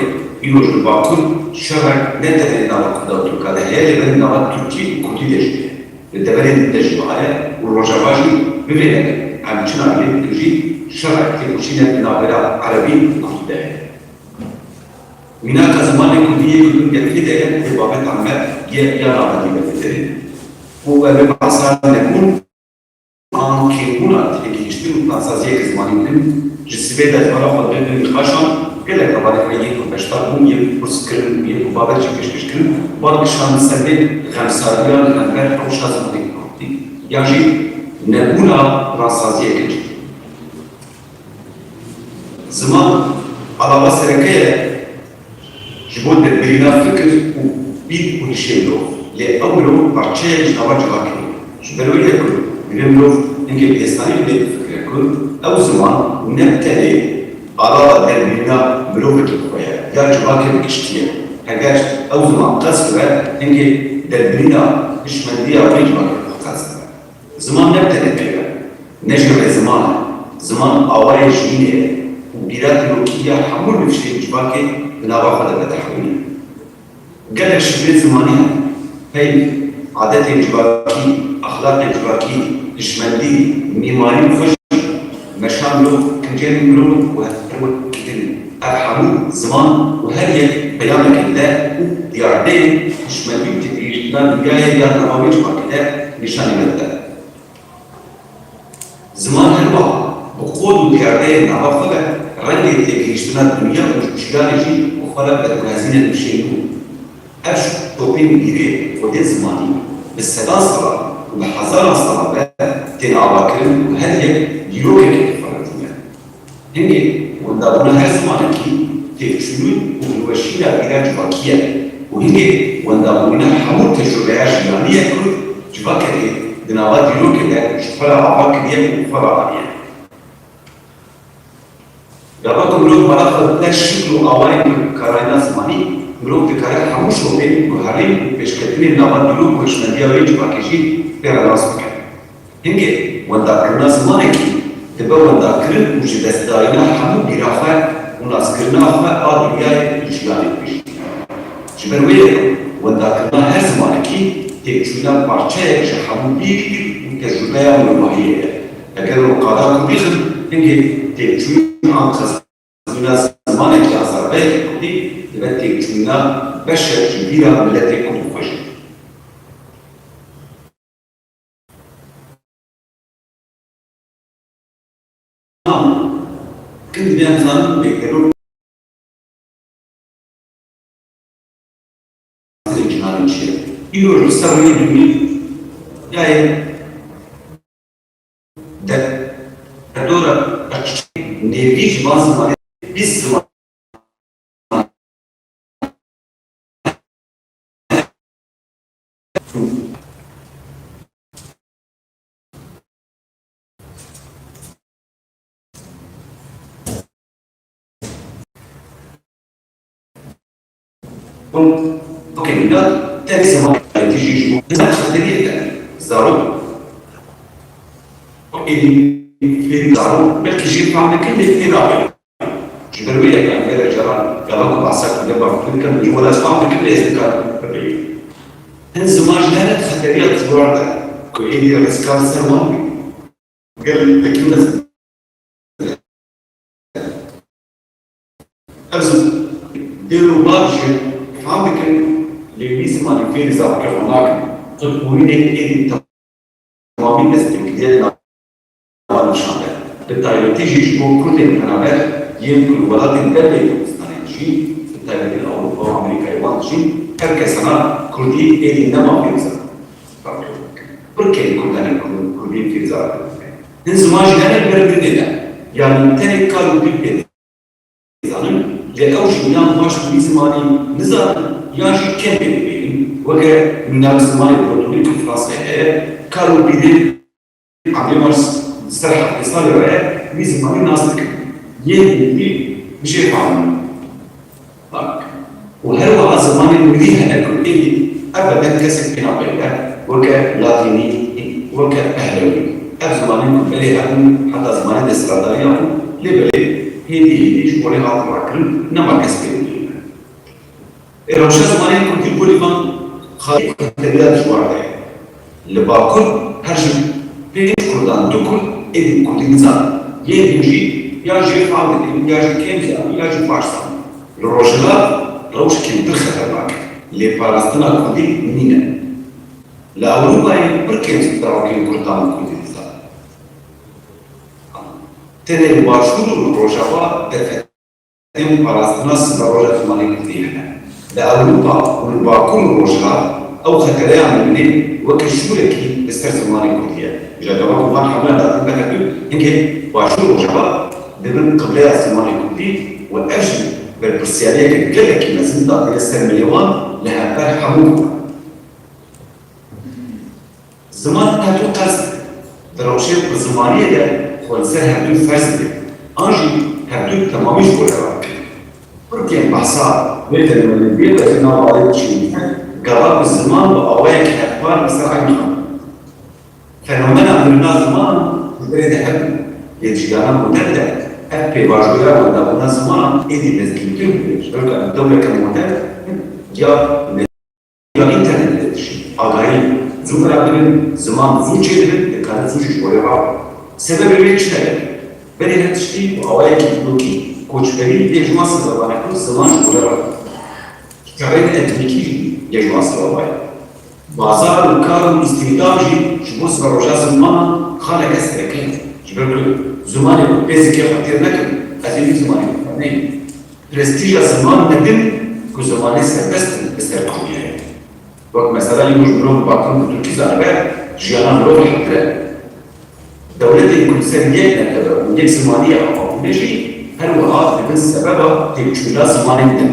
îroj li Bakur şerek ne tenê nava Kurda û Tirka de heye, lê belê nava Tirkî û Kurdî de jî heye. Li deverên din de jî wiha ye û Rojava jî bivê em çi navê lê bikin jî şerek têkoşînek di navbera Erebî û Kurdî de heye. Mînaka zimanê Kurdî yê ku di gelkê de ye, tê babeta me yê ya navendî vedigerî. Û ev ê behsa nebûn an kêmbûna têgihiştin û plansaziyeke zimanî bikin, ji sibê de ji bala xwe di nîqaşan gelek hevalên me yên ku beşdar bûn, yên ku pirs kirin, yên ku babet jî pêşkêş kirin, wan kişandin ser vê xemsariya li hember rewşa zimanê Kurdî. Yan jî nebûna plansaziyeke cidî. Ziman alava sereke ye ji bo derbirîna fikir û bîr û hişê mirov. Lê ew mirov parçeyek ji nava civakê ye. Ji ber wê ye ku divê mirov hingê bi hêsanî lê bifikire ku ew ziman ne tenê alava derbirîna mirovekî bi xwe ye ya civakê bi giştî ye. Heger ew ziman qels bibe, hingê derbirîna hişmendiya wê civakê bi xwe qels dibe. Ziman ne bi tenê peyv e, ne jî rêziman e. Ziman awayê jiyînê ye û bîra dîrokî ya hemû nifşên civakê di nava xwe de vedihewîne. Gelek şiklên zimanî hene. Peyv, adetên civakî, exlaqên civakî, hişmendî, mîmarî û xwe jî meşa mirov, kincên mirov û her wekî din. Ev hemû ziman û her yek peyamekê dide û diyardeyên hişmendî û têgihiştina dinyayê ya nava wê civakê de nîşanî me dide. Ziman her wiha bi qod û diyardeyên nava xwe ve rengê têgihiştina dinya û jiyanê jî bi xwe re veguhezîne nifşên nû. Ev şopên bîrê, kodên zimanî bi sedan salan û bi hezaran salan ve tên avakirin û her yek dîrokekê dixwe re tîne. Hingê wendabûna her zimanekî têkçûn û hilweşîna bîra civakî ye û hingê wendabûna hemû tecrûbeya jiyanî ye ku civakekê di nava dîrokê de ji xwe re ava kiriye û xwe re aniye. Gava ku mirov mala xwe bide şikl û awayên karayîna zimanî, mirov dikare hemû şopên guherîn û pêşketinên nava dîrok û hişmendiya wê civakê jî pê re nas bike. Hingê wendakirina zimanekî dibe wendakirin û ji destdayîna hemû bîra xwe û naskirina xwe a dinyayê û jiyanê xwe jî. Ji ber wê ye ku wendakirina her zimanekî têkçûna parçeyek ji hemû bîr û tecrûbeya mirovahiyê ye. Eger hûn qada kurdî xin, hingê têkçûn an xezmîna zimanekî an zerbeyekî kurdî dibe têkçûna beşek ji bîra miletê kurd û xwe jî. Kin divê em zanin bêkelo cîhanê çi ye. Îro li ser rûyê dinyê ya ye derdora nêvî ji van zimanê bîst ziman Hûn bikevîna tenê ziman tijî ji bo xeteriyê de zarok. Êdî fêrî zarok belkî jê fam dikin lê fêr nabe. Ji ber wê yekê em gelek caran gava ku behsa kurdê bakur dikin ji welat fam dikin lê ez dikarim bibêjim. Hin ziman ji hene xeteriya tiwar de ku êdî rizkar ser wan bî. Gelekî mezin. Ev zim-, dêr û bar jî fam dikin, lê wî zimanê fêrî zarokê xwe nakin. Qirqûnînê êdî temamî destpêkiriyê nava nîşan de. Bi taybetî jî ji bo kurdên penaber yên ku li welatên derveyî Kurdistanê dijîn, bi taybetî li Ewropa û Amerîkayê wan dijîn, her kesana kurdî êdî nema fêrî zarokê. Pir kêm kurdan ên kurd, kurdî fêr zarokê dike. Hin ziman jî hene li ber girê de. Yanî tenê kar û pîl pê dizanin, lê ew jî yan baş wî zimanî nizanin, yan jî kêm pê dibêjin. Weke mîna bi zimanê Bretolî ku Fransayê heye, kar û pîlê Emrê me ser heftê salê re wî zimanî nas dikin. Yên hindî bi jê fam in. Bak. Û her wiha zimanên mirî hene ku êdî ebeden kesek pê napeyve, weke latînî, weke pehlewî. Ev zimanên ku belê hebûn, heta zimanên desthilatdariya bûn, lê belê hêdî hêdî ji holê hatin rakirin, nema kes pê dibêje. Ê rewşa zimanê kurdî li gorî van xalê kurdî tevî de dijwar de ye. Li Bakur her ji pênc kurdan du kurd êdî kurdî nizanin. Yên din jî ya jê fam dikin, ya jî kêm zanin, ya jî baş zanin. Li Rojhilat rewş kêmtir xeternak e. Lê parastina kurdî nîne. Li Ewropayê pir kêm zarokên kurdan kurdî dizanin. Tenê li Başûr û li Rojava derfet Em parastina siberoja zimanê kurdî hene. Li Ewropa û li Bakur û Rojhilat ew xetereya mirinê weke şûrekî li ser zimanê kurdî ye. Ji gava ku van hemûyan datin ber hevdû, hingê Başûr û Rojava dibin qibleya zimanê kurdî û ev jî berpirsiyariyeke gelekî mezin datine ser milê wan li hember hemû kurdan. Ziman her du qers di rewşê bi zimaniyê de xwe li ser her du ferz dike, an jî her du temamî ji xwe re radike. Pir kêm behsa vê fenomênê bê, wekî nav alê dişînîne, gava ku ziman bi awayekî hevpar li ser eynî xwe. Fenomena mirina ziman ji berê de hebû, lê di jiyana modern de ev pêvajoya wendabûna zimanan êdî mezgîntir bûye. Ji ber ku em dewreke modern ya ya înternetê de dijîn. Agahî zû bira bikin, ziman zû çêdibin, dikarin zû jî ji holê rabin. Sebebê wê çi ne? Berê her tiştî bi awayekî dîrokî koçberî lê ji wan sebebane ku ziman ji holê rabin. Şerên etnîkî jî yê ji wan sebeba ye. Bazar û kar û îstîhdam jî ji bo siberoja zimanan xaleke sereke ye. Ji ber ku zimanê ku pê zikê xwe têr nekin, ez ê wî zimanê xwe neynim. Prestîja ziman nedin ku zimanê serbest in li ser kurdî heye. Wek mesela îro ji mirov bakin bi tirkî zanibe, jiyana mirov rehettir e. Dewletên ku li ser yek netewî û yek zimanî ye ava bûne jî her wiha dibin sebeba têkçûna zimanên din.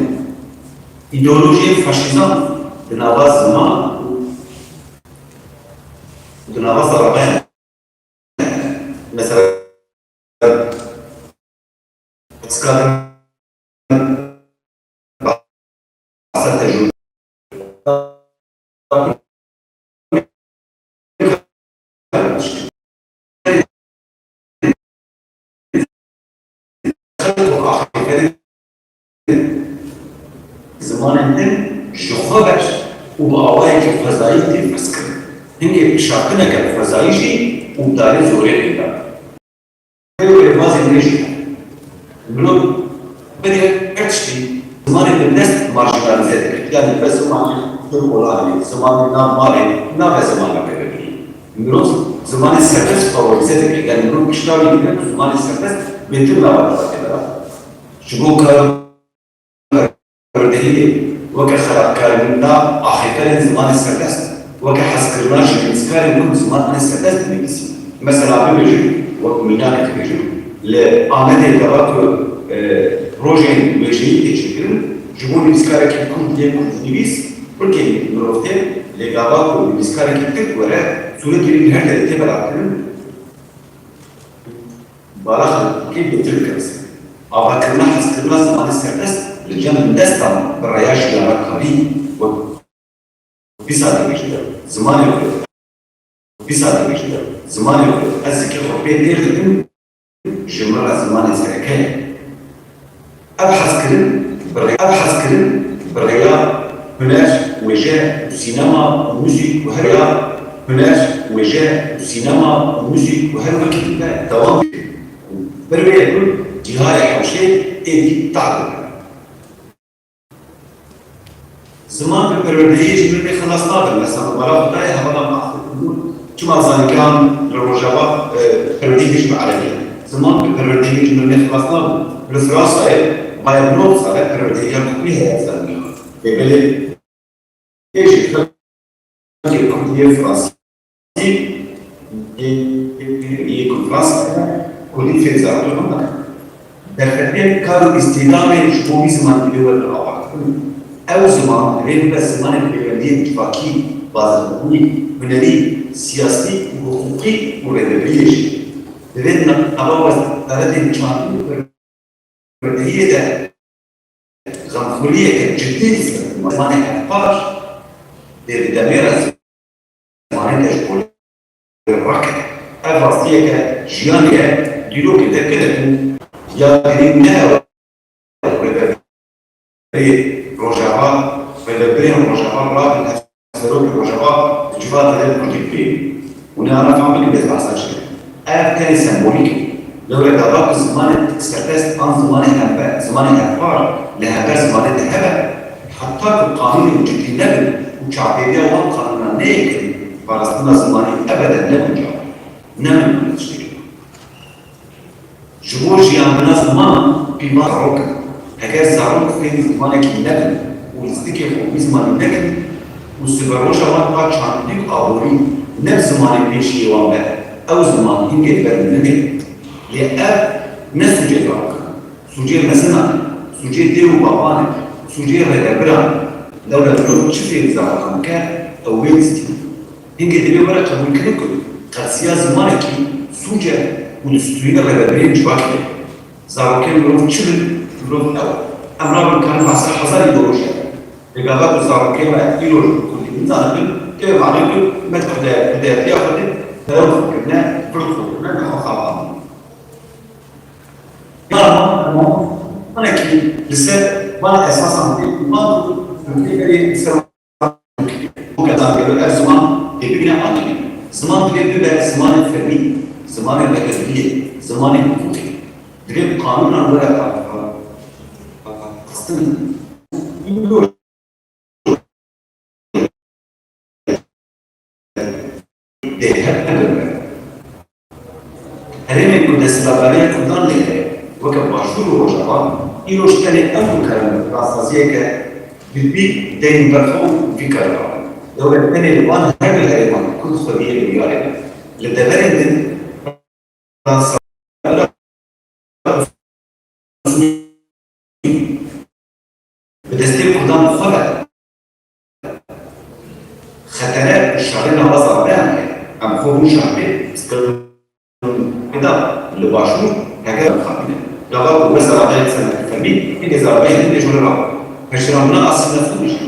Îdeolojiyên faşîzan di nava ziman û di nava zerrabeyê ne. Mesela, Pascal, zimanên din ji xwe ber û bi awayekî xwezayî tê ferz kirin. Hingê pişatineke xwezayî jî û darê zorê pê da. Rêbazên me jî hene. Mirov berê her tiştî zimanê bindest marjinalîze dike. Yanî be zimanê pir olanê, zimanê nav malê, nabe zimanê pêvebirî. Mirov zimanê serbest favorîze dike. Yanî mirov piştavî dike ku zimanê serbest bêtir nava dixwaze bera. Ji bo kar û perwerdehiyê weke xerabkarina axêferên zimanê serbest, weke hezkirina ji nivîskarên ku bi zimanê serbest dinivîsîn. Mesela bibêjin, wek mînakek bêjim, li Amedê gava ku, e, rojên wêjeyî tê çêkirin, ji bo nivîskarekî kurd yê kurdnivîs, pir kêm mirov tê, lê gava ku nivîskarekî tirk were, sûretê wî li her derê tê belavkirin. Bala xelkê bêtir dikin. Avakirina hezkirina zimanê serbest Li cem bindestan bi rêya jiyana karî wek dîsa dibêjin, zimanê xwe, dîsa dibêjin, zimanê xwe ez zikê xwe pê têr dikim, ji min re zimanê sereke ye. Ev hezkirin bi rê-, ev hezkirin bi rêya huner, wêje û sînema û muzîk û her ya huner, wêje û sînema û muzîk û her wekî dî dewam dikin. Ber wê ku cîharê hewşê êdî tah dibe. Ziman bi perwerdeyê ji mirinê xilas nabe. Mesela, mala Xwedayê hevala me axivî bû. Çima zanîngehan li Rojava, e, perwerdeyê dikin bi erebî? Ziman bi perwerdeyê ji mirinê xilas nabû. Li Fransayê bayê nod sal e perwerdehiya hukmî heye li zanîngehan. Lê belê ê jî xelkê Kurd yê Fransî yê, yê, yê ku Fransa ye, Kurdî fêr zarokê xwe nakin. Derfetên kar û îstîdamê ji bo wî ziman divê werin avakirin. Ew ziman divê bibe zimanê pêwendiyên civakî, bazirganî, hunerî, siyasî û hiqûqî û rêvebiriyê jî. Divê di nava wezaretên çandî û perwerdehiyê de xemxweliyeke cidî li ser zimanê hevpar dê di demê re zimanê de ji bo lê rake. Ev rastiyeke jiyanê ye, dîrokê de gelek bû ya girîng ne ew e. Rêvebirê Rojava, rêvebirên Rojava rabin hevserokê Rojava di civata de bi kurdî bibêjin. Hûn ê ana fam bikin ez behsa çi dikim. Ev tenê sembolîk e. Lewre gava ku zimanê serdest an zimanê hember, zimanê hevpar li hember zimanê de hebe, heta ku qanûnên cidî nebin û çavdêriya wan qanûnan neyê kirin, parastina zimanê ebeden ne guncav e. Ne min tiştekî. Ji bo jiyandina zimanan pîvan zarok in. Heger zarok fêrî zimanekî nebin û lîstikê xwe wî zimanî nekin û siberoja wan a çandî û aborî ne bi zimanê pêşiyê wan be, ew ziman hingê li ber mirinê. Lê ev ne sûcê zarokan e. Sûcê mezinan e. Sûcê dê û baban e. Sûcê rêvebiran e. Lewre mirov çi fêrî zarokan bike, ew wê distîne. Hingê divê were qebûlkirin ku qedsiya zimanekî sûc e û destûyîna rêvebirên civakî ye. Zarokên mirov çi bin, mirov ew e. Em nabin karin behsa hezar îdeolojî bikin. Lê gava ku zarokên me îroj bi kurdî nizanibin, tê malê ku me di kude-, kudetiya xwe de derew xwe kirine, vir xwe kirine, niha xaban. Zimanekî li ser van esasan tê, ziman ku Tirkiyê berê li ser Ev ziman dê bibîne alî. Ziman divê bibe zimanê fermî, zimanê rêvebiriyê, zimanê hiqûqê. Divê bi qanûnan were parastin. Dê her bibe. Herêmên ku desthilatdariya Kurdan lê heye, weke Başûr û Rojava, îroj tenê ew du kerem rastsaziyeke bi vî deyên ber xwe û vî karî rabin. Dewlet tenê li van her du herêman Kurd xwediyê biryarê be. Li deverên din, Fransa bi destê Kurdan xwe ve xetere û şerê nava zarokeyan heye. Em xwe hûn şahidê pirsgirêka li Başûr heger em xapîne. Gava ku we zarokê li ser fermî, hingê zarokê hingê ji we re rabe. Pejirandina asîmîlasyonê jî.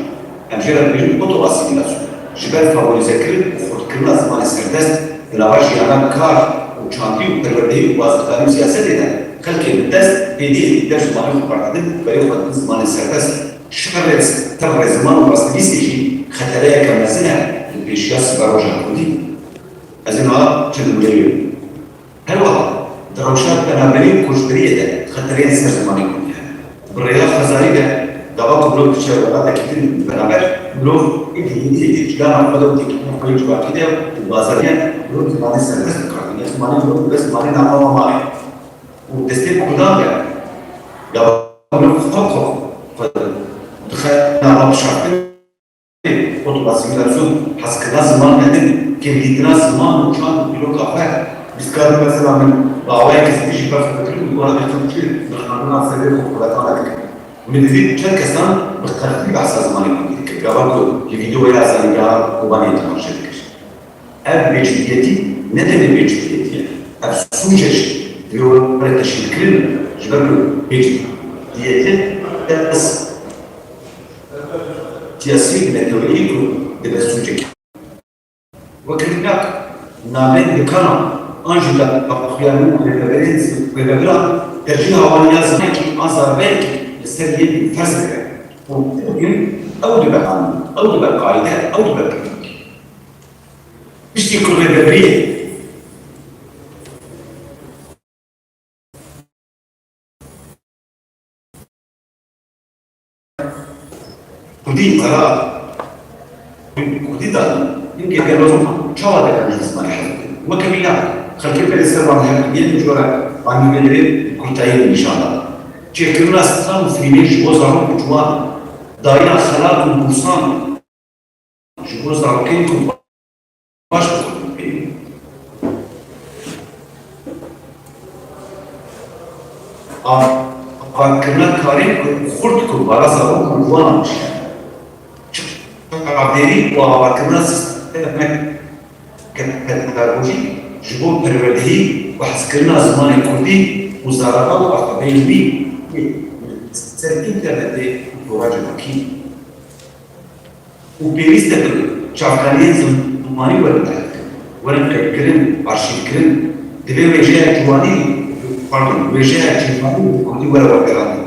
Em jê re dibêjin oto-asîmîlasyon. Ji ber favorîzekirin û xurtkirina zimanê serdest di nava jiyana kar û çandî û perwerdehî û bazirganî û siyasetê de, xelkê bi dest êdî êdî dev zimanê xwe perdidin û berê xwe didin zimanê serdest. Şerê ser rêziman û rastnivîsê jî xetereyeke mezin e li pêşiya siberoja kurdî. Ez ê niha çend nimûneyê bidîm. Her wiha di rewşa penaberî û koçberiyê de xetereyên ser zimanê kurdî hene. Bi rêya xwezayî de gava ku mirov diçe welatekî din li beraber mirov êdî êdî êdî ciyana xwe de û têkiliyên xwe yên civakî de û bazarî de mirov zimanê serdest dikar bîne. Zimanê mirov dibe zimanê nava malê. Û destê Kurdan be gava mirov xwe xwe xwe dixe nava bişartin. Oto-asîmîlasyon, hezkirina ziman nedin, kêmdîtina ziman û çand û dîroka xwe. Bîstkar mesela min bi awayeke zêde jî berf dikirin û wana dêxin çi nirxandina serê xwe xwedetana dikirin. Min didît çend kesan bi qertî behsa zimanê kurdî dikir. Gava ku li vîdeoya zanîngeha Kobaniyê temaşe dikir. Ev bêcidiyetî ne tenê bêcidiyetî ye, ev sûc e jî. Divê were teşhîrkirin, ji ber ku bêcidiyetî siyasî, neteweyî ku dibe sûcek. Wekî mînak navên dikanan an jî daxuyanî û rêveberên, rêveberan tercîha wan ya zimanekî an zarbeyekî li ser yên ferz dike û bûn ew dibe qanûn, ew dibe qaîde, ew dibe politik. Piştî ku rêvebiriyê Kurdî qerar Kurdî dan, hingê gelo çawa dikarin ji zimanê hez bikin? Weke mînak, xelkê pê li ser wan hev yên jora anî vê divê kurtayî nîşan da. Çêkirina stran û fîlmên ji bo zarok û ciwan, dayîna xelat û bursan ji bo zarokên ku baş bi xwe peyivî. Avakirina karên ku xurt ku bara zarok û ciwanan dişkene. Çavdêrî û avakirina sîstemek pedagojîk ji bo perwerdehî û hezkirina zimanê kurdî û zareba û alfabeyên wî yê ser înternetê û tora civakî. Û pêwîst e ku çavkaniyên zimanî werin derxistin, werin qeydkirin, arşîvkirin. Divê wêjeya ciwanî, pardon, wêjeya cîhanî bi kurdî were wergerandin.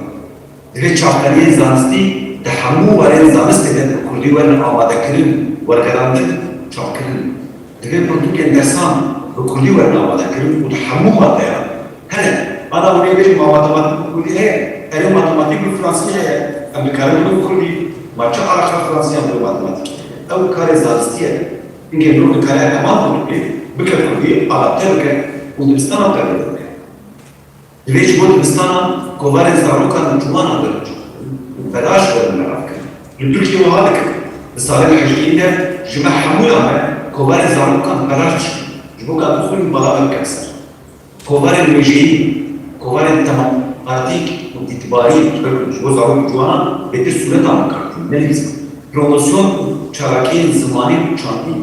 Divê çavkaniyên zanistî di hemû warên zanistê de bi kurdî werin amadekirin, wergerandin, çapkirin. Divê pirtûkên dersan bi kurdî werin amadekirin û di hemû wateyan. Hele, ana hûn ê bêjin, ma matematîk bi kurdî heye? Erê, matematîk bi fransî heye. Em dikarin bibin kurdî. Ma çi eleqa fransî ya bi matematîkê? Ew karê zanistî ye. Hingê mirov dikare heman pirtûkê bike kurdî, adapte bike û dibistana perwerde bike. Divê ji bo dibistana kovarên zarokan û ciwanan werin çêkirin û belaş werin belavkirin. Li Tirkiyê wiha dikin. Di salên hejdehîn de ji me hemûyan re kovarên zarokan belaş dişkînin. Ji bo ku em bixwînin, bala me bike bi ser. Kovarên wêjeyî, kovarên tematîk û îtibarî ji bo zarok û ciwanan bêtir sûretan bikaranîn, ne lîstin. Promosyon û çalakiyên zimanî û çandî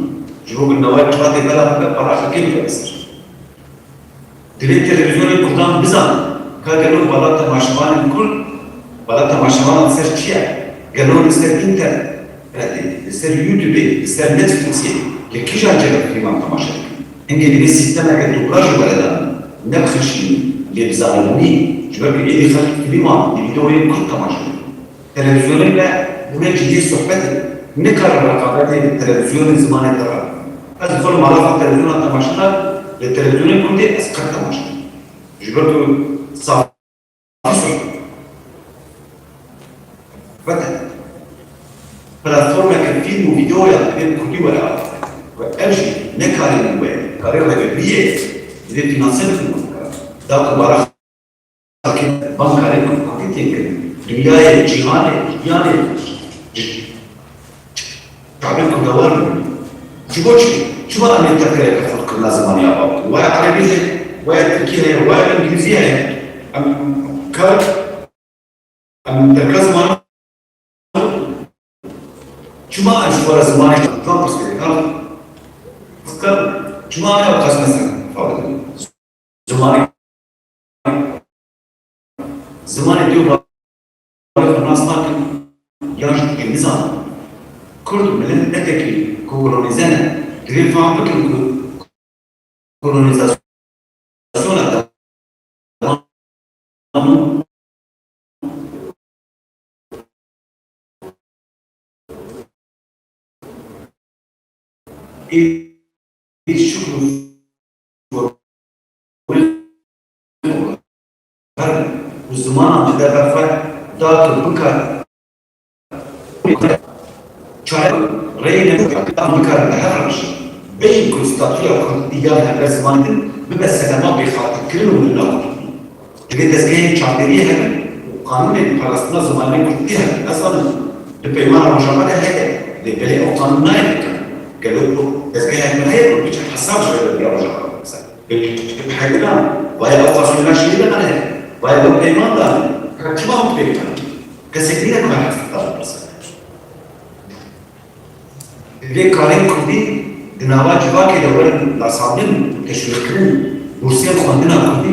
ji bo ku neway çiqatê bela bibe, bala xelkê bike bi ser. Divê televîzyonên kurdan bizanin ka gelo bala temaşevanên kurd, bala temaşevanan ser çi ye? Gelo li ser înternetê, li ser YouTubeê, li ser Netflixê, li kîjan cihê fîlman temaşe dikin? Hingê divê sîstemeke dobra jî were danîn, ne bi xweşînî, lê bi zanîbûnî, ji ber ku êdî xelk fîlman, vîdeoyên kurd temaşe dikin. Televîzyonên me bûne cihê sohbetê, nikarin reqabetê li televîzyonên zimanê te re. Ez dixwim mala xwe televîzyonan temaşe nakim, lê televîzyonên kurdî ez qet temaşe nakim. Ji ber ku safî sohbet e. Platformeke fîlm û vîdeoyan divê bi kurdî were avakirin. Û ev jî ne karê min we ye, karê rêvebiriyê ye. Divê fînanse bikin wan karan. Da ku bala xelkê van karên ku xelkê tê kirin, dinyayê, cîhanê, jiyanê, çavên kurdewar bibînin. Ji bo çi? Çima em ê tevgereke xurtkirina zimanê ava bikin? Waya erebî heye, waya tirkî heye, waya îngilîzî heye. Em kar, em tevgera zimanê Çima em ji xwe re zimanê çavan pirsgirêkan dikin? Çima em ew qas mezin fadin? Zimanê, zimanê dê û bavê xwe nas nakin, yan jî dê nizanin. Kurd miletekî kolonîze ne. Divê fam bikin ku kolonîzasyona dewam ê şikr û herin û zimanan dide ber xwe da ku bikar çare reyne bikar bi hev re bijî. Bêyî ku statuya kurdî ya li hember zimanê din bibe sedema bêxaltîkirin û mirinakurdî. Divê dezgehên çavdêriyê hebin û qanûnên parastina zimanê kurdî hebin. Ez zanim di peymana Rojava de heye, lê belê ew qanûn nayê bikirin. Gelo dezgehek me heye ku biçe hesab ji rêveberiya Rojava bibise? Heyran, vaya ew qasûna şîrî de nane, vaya ew peyman dane. Ka çima hûn pê bikin? Kesek nîne ku me hesab bibise. Divê karên kurdî di nava civakê de werin nasandin û teşwîqkirin, bursên xwendina kurdî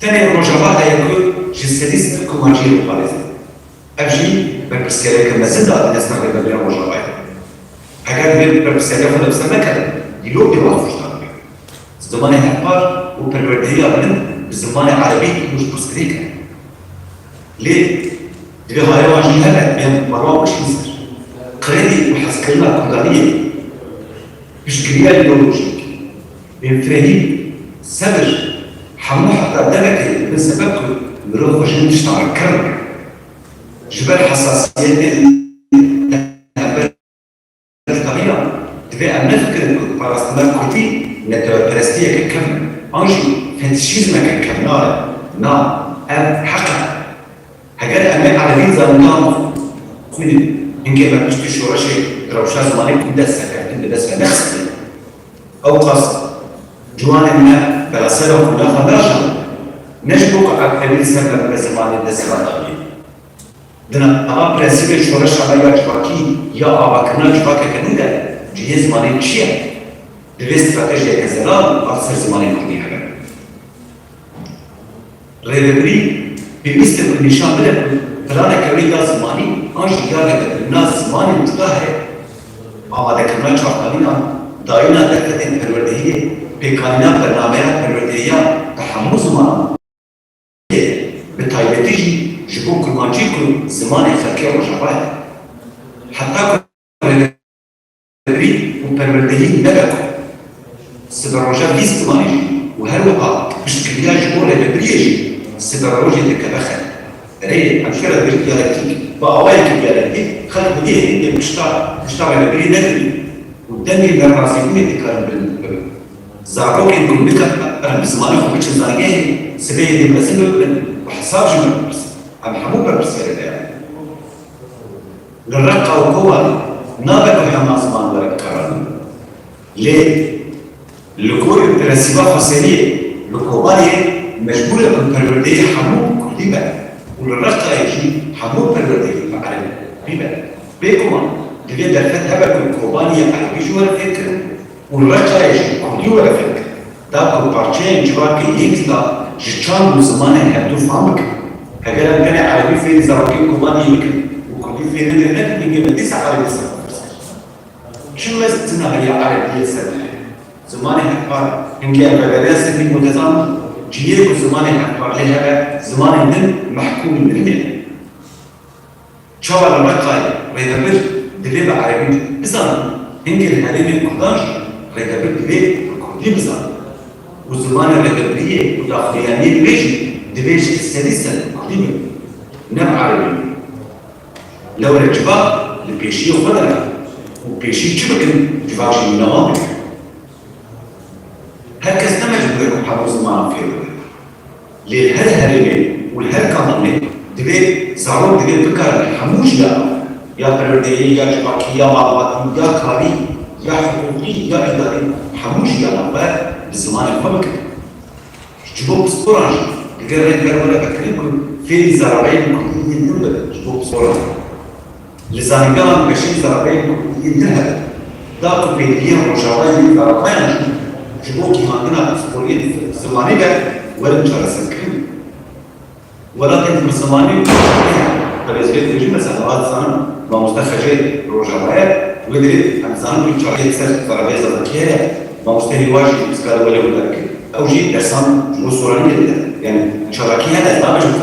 Tenê Rojava heye ku ji sedî sed komarciyê diparêze. Ev jî berpirsyariyeke mezin da di desta rêveberiya Rojavayê. Heger divê berpirsyariya xwe li ser neke, dîlok dê wazûşdar be. Zimanê hevpar û perwerdehiya bilind bi zimanê erebî û ji pirsgirêk e. Lê divê haya wan jî hebe, bêne berwa xwe şîn ser. Qirênî û hezkirina kurdaniyê, piştgiriya îdeolojîk, bêfirehî, Sebir, hemû heta devekê dibin sebeb ku mirov xwe ji hin tiştan re kevin. Ji ber hesasiyetên hember tebiyan, divê em nefikirin ku parastina kurdî netewperestiyeke kevn an jî fetişîzmeke kevnar e. Na, ev heq e. Heger em ê erebî zanîngehan xwînin, hingê me piştî şoreşê rewşa zimanê kurdî dest sekertin bi dest ve nexistî. Ewqas ciwanên me bela seran xwe naxwe najan, ne ji bo ku erebî li ser me bibe zimanê desthilatdariye. Di nava prensîbên şoreşa me ya civakî ya avakirina civakeke nû de cihê zimanê çi ye? Divê stratejiyeke zelal a li ser zimanê kurdî hebe. Rêvebirî pêwîst e ku nîşan bide ku planeke wê ya zimanî an jî ya rêvebirina zimanên cuda heye. Amadekirina çavkanînan, dayîna derfetên perwerdehiyê, pêkanîna bernameya perwerdehiya bi hemû zimanan, bi taybetî jî ji bo kurmancî ku zimanê xelkê Rojava ye. Heta ku rêvebirî û perwerdehî nebe ku siberoja vî zimanê jî û her wiha piştgiriya ji bo rêvebiriyê jî siberojê dikeve xeter. Erê, em ji xwe re dibêjin diyalektîk, bi awayekî diyalektîk xelk bi vî hêdî pişta, pişta rêvebirî nedibînin û dengê nerazîbûnê dikarin bilind bibin. Zarokên ku nikarin bi zimanê xwe biçin zangehê, sibê hêdî mezin bibin û hesab ji me bipirsin. Em hemû berpirsiyarê de ne. Li Reqa û Kobanê nabe ku hema ziman were bikaranîn. Lê li gorî prensîba xweseriyê li Kobanê mecbûr e ku perwerdeyê hemû bi kurdî be û li Reqayê jî hemû perwerdeyê bi erebî be. Bêguman divê derfet hebe ku Kobaniyê erebî jî were fêrkirin û Reqayê jî kurdî were fêrkirin. Da ku parçeyên civakê yên cuda ji çand û zimanên hevdû fam bikin. Heger em tenê erebî fêrî zarokên Kobaniyê bikin û kurdî fêrî nekin, hingê me dîsa erebî ser xwe pirs kir. Çi mezina heye erebiyê li ser me heye? Zimanê hevpar, hingê em Rêveberiya Sermî Murteza min, cihê ku zimanê hevpar lê hebe, zimanên din mehkûmî mirinê ne. Çawa li Reqayê rêvebir divê bi erebî bizanin, hingê li herêmên kurdan jî rêvebir divê bi kurdî bizanin û zimanê rêvebiriyê û daxuyaniyê li wê jî divê ji serî ser bi kurdî be, ne bi erebî. Lewre civak li pêşiyê xwe de be û pêşî çi bikin, civak jî mîna wan dike. Her kes ne mecbûr e ku hemû zimanan fêr bibe. Lê li her herêmê û li her kantonê divê zarok divê bikarin hemû jiyana xwe, ya perwerdehiyê, ya civakî, ya malbatî, ya karî, ya hiqûqî, ya îdarî, hemû jiyana xwe bi zimanê xwe bikin. Ji bo pisporan jî divê rêkber were vekirin ku fêrî zarareyên kurdî yên din bibin ji bo pisporan. Li zanîngehan beşên zarareyên kurdî yên din hebe. Da ku pêdiviyên Rojava yên zararvayan jî ji bo gihandina pisporiyên zimanî ve werin çareserkirin. Welatên ku bi zimanî û çandê hene, ez vê dibêjim, mesela, ez dizanim mamoste Xecê Rojava ye, wê dirê em dizanin ku çavê li ser zarabê zazakî heye, mamoste Hêwa jî piskare welê wila dike. Ew jî dersan ji bo soranî dide. Yani çalakî hene, ez nabêjim.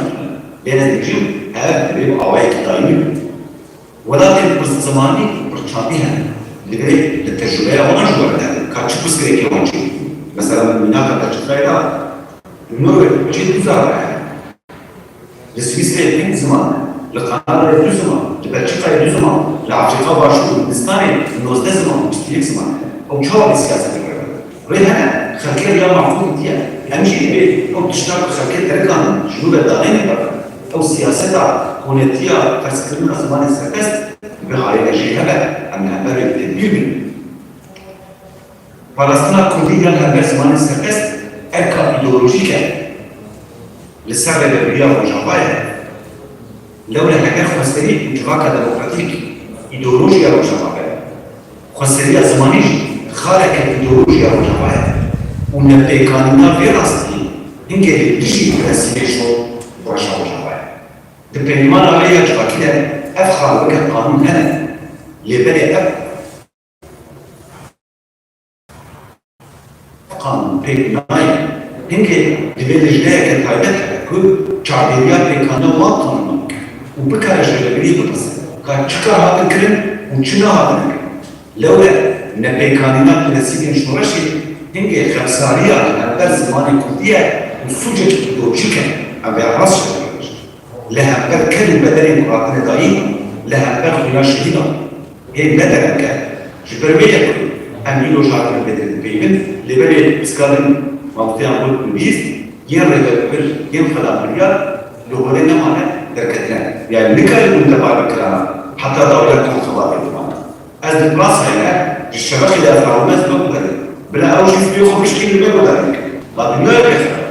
Lê ez dibêjim, ev divê bi awayekî daîmî be. Welatên ku bi zimanî û bi çandî hene, divê li tecrûbeya wan jî were derdin, ka çi pirsgirêkê wan çêdibî. Mesela min mînaka Belçîkayê da, li Norwêcê du zarok hene. Li Swîsreyê pênc ziman e, li Kanadayê du ziman, li Belçîkayê du ziman, li Afrîka Başûr û Hindistanê nozdeh ziman û bîst û yek ziman hene. Ew çawa bê siyasetê were? Rê hene, xelkê riya maqûl didiye. Em jî divê ew tişta ku xelkê terikandin ji nû ve daneyne berdin. Ew siyaseta konetiya ferzkirina zimanê serdest bi hayê ve jê hebe, em li hember rê bi tedbîr bin. Parastina kurdî ya li hember zimanê serdest erka îdeolojîk e. Li ser rêvebiriya Rojava ye. Lewre heger xweserî û civaka demokratîk îdeolojiya Rojava be, xweseriya zimanî jî xaleke îdeolojiya Rojava ye û nepêkanîna vê rastiyê hingê li dijî prensîbê şo bi reşa Rojava ye. Di peyvana rêya civakî de ev xal weke qanûn hene, lê belê ev qanûn pêk nayê. Hingê divê lijneyeke taybet hebe ku çavdêriya pêkanîna wan qanûnan bike û bikare ji rêvebiriyê bipirse ka çi kar hatin kirin û çi nehatine kirin. Lewre nepêkanîna prensîbên şoreşê Hingê xemsariya li hember zimanê kurdî ye û sûcek îdeolojîk e, em vê rast jî dibêjin. Li hember ked û bedelên ku hatine dayîn, li hember xwîna şehîdan. Hê ne dereng e. Ji ber wê ye ku em îro ji hatine bedelê dipeyivin, lê belê pirsgirêk mamosteyan got û bîst, yên rêvebir, yên xelatbiryar li holê nemane derketine. Yani nikarin hûn tebar bikirin, heta dewlet kontrola pê bimane. Ez li Fransayê me, ji şeveqê de ez radime, ez me guherî. Bila ew jî spê xwe bişkînin me guherî. La dinyayê bêxeber.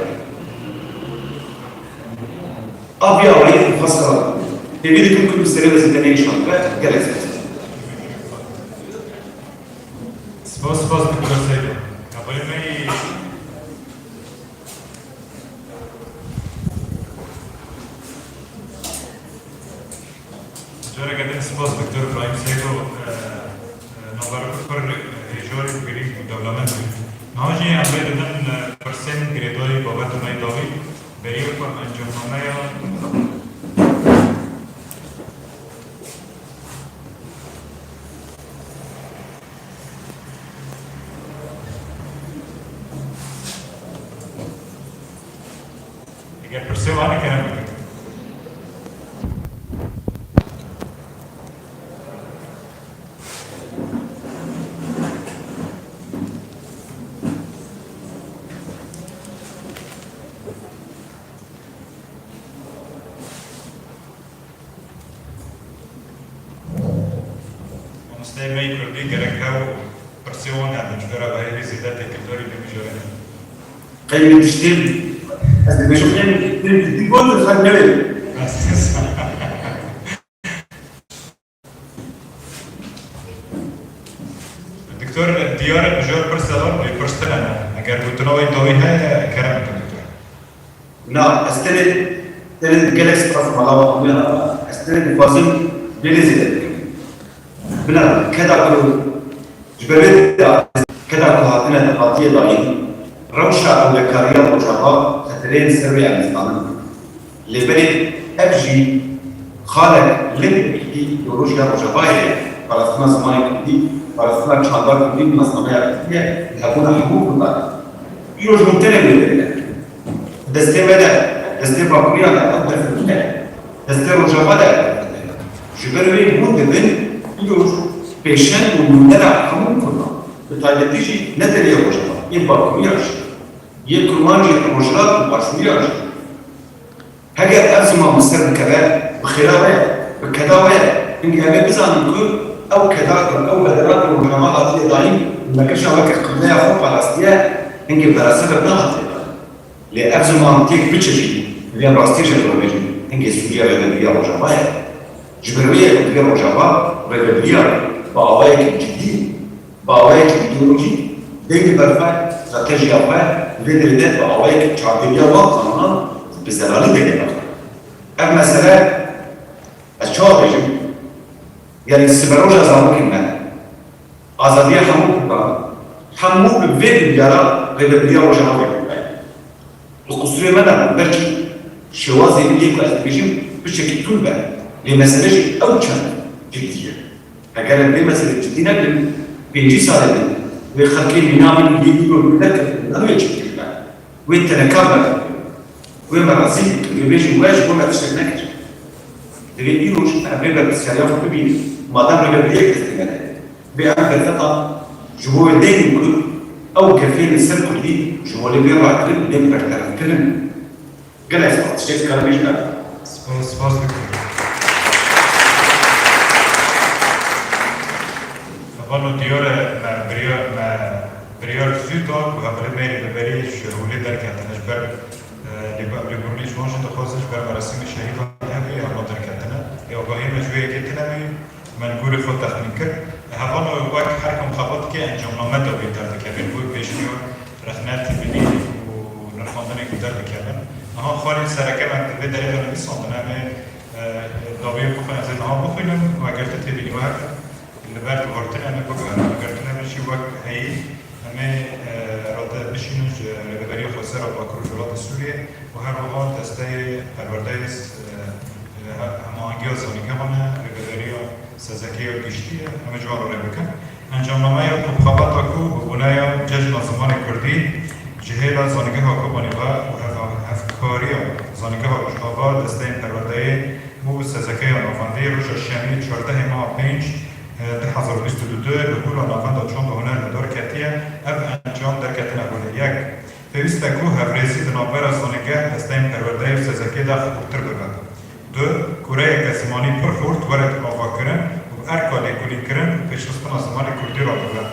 Aviya wayî xwest xelat. Hêvî dikim ku bi serê wezîfenê nîşan bibe, gelek spas. Spas, spas, Doktor Seyda. Hevalê me yî Careke din spas Doktor Îbrahîm Seydo, e, e, navberek pir hêjar û girîng û dewlemend bû. Niha jî em rê didin, e, pirsên girêdayî babetê me yê dawî, beriya ku encamnameya Eger pirsê wan e, kerem bikin. Mamosteyê me yê kurdî gerek hew pirsê wan hebin, ji ber vayê zêde têkildarî bê mijarê. Qey min tiştê, ez dibêjim qey min tiştê cidî got, xelk newêrin. Doktor, diyar e, mijar pirs zelal bê, pirs tune ne. Eger gotina wê dawî heye, kerem bikin, doktor. Na, ez tenê, tenê gelek spas mala we hemûyan, ez tenê dixwazim belê zêde bikim. Bila keda ku ji ber wê de keda ku hatine, hatiye dayîn, rewşa ewlekariya Rojava xetereyên ser wê em dizanin. Lê belê ev jî xalek limekî îdeolojiya Rojavayê ye. Parastina zimanê kurdî, parastina çanda kurdî û nasnameya kurdî ye, li hebûna hemû kurdan e. Îro ji hûn tenê wê derê ne. Destê me de, destê Bakuriya de ev derfet nîne. Destê Rojava de ev derfet heye. Ji ber wê hûn dibin, îro pêşeng û nûnera hemû kurdan. Bi taybetî jî ne tenê Rojava, yê Bakuriya jî, yê Kurmancê Rojhilat û Başûriya jî. Heger ev ziman bi ser bikeve, bi xêra we ye, bi keda we ye. Hingî em ê bizanin ku ew keda ku, ew bedela ku Rojava hatiye dayîn, nîqişa weke qibleya xwe parastiye, hingî bi rasa ve nehatiye dayîn. Lê ev ziman têk biçe jî, divê em rastî jê re bibêjin, hingê Sûriye rêvebiriya Rojava ye. Ji ber wê ye ku divê Rojava rêvebiriya bi awayekî cidî, bi awayekî îdeolojîk deyn li ber xwe, stratejiya xwe vê derê de bi awayekî çavdêriya wan qanûnan bi zelalî deyn li ber xwe. Ev mesele, ez çawa bêjim, yanî siberoja zarokên me, azadiya hemû kurdan, hemû bi vê biryara rêvebiriya Rojava vê biryarê. Li qusûrê me de belkî şêwazê min yê ku ez dibêjim piçekî tund be, lê mesele jî ew çend cidî ye. Heger em vê meselê cidî negirin, pêncî salê din wê xelkê mîna min yê îro li wir derketin, nabê cidî kirin. Wê teneka me bikin. Wê me rezîl bikin. Wê bêjin we ji bo me tiştek nekir. Divê îroj em vê berpirsyariya xwe bibînin. Madem rêvebiriyek destê me de ye. Vê em derfeta ji bo wê deynên ku ew gefê li ser kurdî ji holê bên rakirin û bên bertarefkirin. Gelek spas. Tiştek dikarim bêjim? Spas, spas dikim. Hevalno diyar e, me biryar, me biryar zû da ku hevalê me yê rêveberî ji holê derketine ji ber, e, lêba-, lêborînê ji wan jî dixwazin ji ber merasîmê şehîdan hebî hema derketine. Ê agahiyê me ji wê yekê tune bî. Me li gorî xwe texmîn kir. Hevalno wek her ku xebat dike encamname dawî derdikevin, wek pêşniyar, rexne, têbînî û nirxandinê ku derdikevin. Niha xalên sereke me di vê derê de nivîsandin, em ê, e, dawiyê bixwînin, ez ê niha bixwînim, eger tu têbînî we hebe, li ber guhertin em ê biguherin. Eger tune be jî wek heyî, Em ê, e, rade bişînin ji Rêveberiya Xweser a Bakur û Rojhilatê Sûriyê û her wiha desteyê perwerdeyê, e, e, he-, hemahengiya zanîngehan e, Rêveberiya S Z K'ê ya Giştî ye, em ê ji wan re rê bikin. Encamnameya ku xebata ku bi boneya Cejna Zimanê Kurdî ji hêla Zanîngeha Kobanê ve û hev-, hevkariya Zanîngeha Rojava, Desteyên Perwerdeyê, mû û sezekeya navendî roja Şemiyê çardehê meha pênc, e, du hezar û bîst û du li Hûla Navenda Çand û Huner li dar ketiye, ev encam derketine holê. Yek, pêwîst e ku hevrêzî di navbera zanîngeh, desteyên perwerdeyê û sezekê de xurtir bibe. Du, kûreyeke zimanî pir xurt were avakirin û bi erka lêkolînkirin û pêşxistina zimanê kurdî re bibe.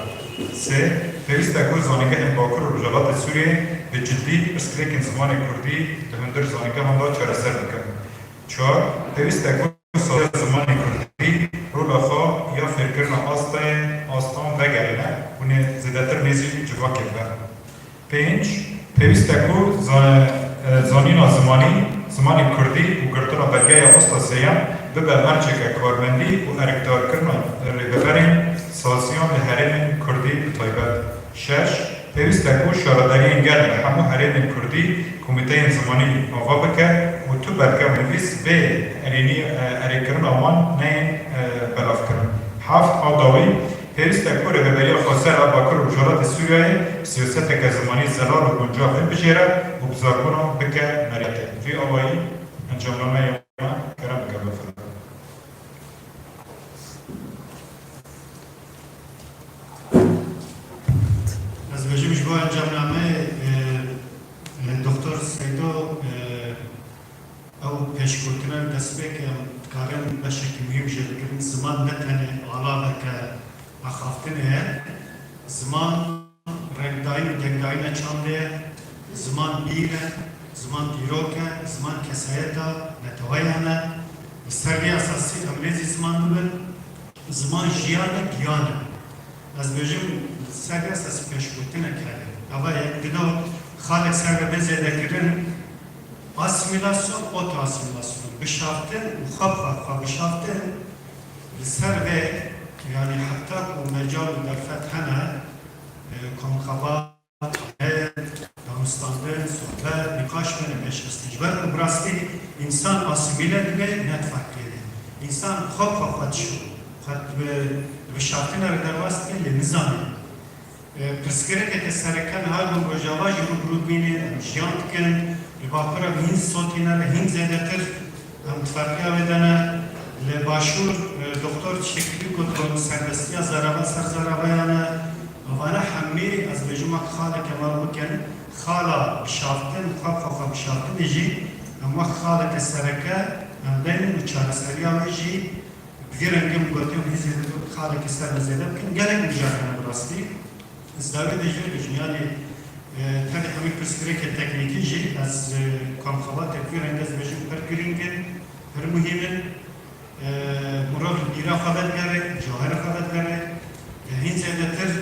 Sê, pêwîst e ku zanîngehên Bakur û Rojhilatê Sûriyeyê bi cidî pirsgirêkên zimanê kurdî di hundir zanîngehan de çareser bikin. Çar, pêwîst e ku saziya zimanê kurdî rola xwe ya fêrkirina astayê, astan vegerîne û nê-, zêdetir nêzî civakê bibe. Pênc, pêwîst e ku za-, e, zanîna zimanî, zimanê kurdî û girtina belgeya asta sêyem bibe merceke karmendî û erkdarkirina rêveberên saziyan li herêmên kurdî bi taybet. Şeş, pêwîst e ku şaredariyên gel li hemû herêmên kurdî komîteyên zimanî ava bike û tu berkev nivîs bê erênî, e, erêkirina wan neyên, e, belavkirin. Heft, a dawî, pêwîst e ku Rêveberiya Xweser a Bakur û Rojhilatê Sûriyeyê siyaseteke zimanî zelal û guncav hilbijêre û bi zargonan bike meriyetê. Vî awayî encamnameya me kerem bike bifire. Ez bêjim ji bo encamnameyê, e, e, Doktor Seydo, e, ew pêşgotina destpêkê em dikarin beşekî muhîm jê bigirin. Ziman ne tenê alaveke axaftinê ye. Ziman rengdayîn û dengdayîna çandê ye. Ziman bîr e, ziman dîrok e, ziman kesayeta neteweyan e. Li ser vê esasî em rêzî ziman bibin. Ziman jiyan e, giyan e. Ez bêjim, ser vê esasî pêşgotinek heye. Ava yek, dido xalek ser ve bê zêdekirin. Asîmîlasyon, oto-asîmîlasyon, bişaftin û xwe bi xwe, xwe bişaftin li ser vê, yanî heta ku mecal û derfet hene, e, komxebat, danûstandin, sohbet, nîqaş bene pêşxistin. Ji ber ku bi rastî însan asîmîle dibe, ne difarqêne. Însan xwe bi xwe, xwe dişo, xwe bi, bi bişaftinê re derbas dike, lê nizane. E, pirsgirêkeke sereke niha li Rojava jî rû bi rû dibîne, em jiyan dikin, li Bakur em hîn sotîne re hîn zêdetir em tifaqiya wê de ne. Li Başûr, e, doktor tiştekî got, got serbestiya zerava ser zeravayan e. Evane hemî ez bêjim wek xaleke me bikin, xala bişaftin, xwe bi xwe bişaftinê jî em wek xaleke sereke em beynin û çareseriya wê jî Bi vî rengî min gotiye, hîzê xalekî ser me zêde bikin, gelek mijar hene bi rastî. Ez dawî de jê bêjim, yanî, e, tevî hemî pirsgirêkê teknîkî jî ez, e, komxebatê bi vî rengî ez bêjim pir girîng in, pir muhîm in. E, mirov li bîra xwe vedigere, cawherê xwe vedigere, e, hîn zêdetir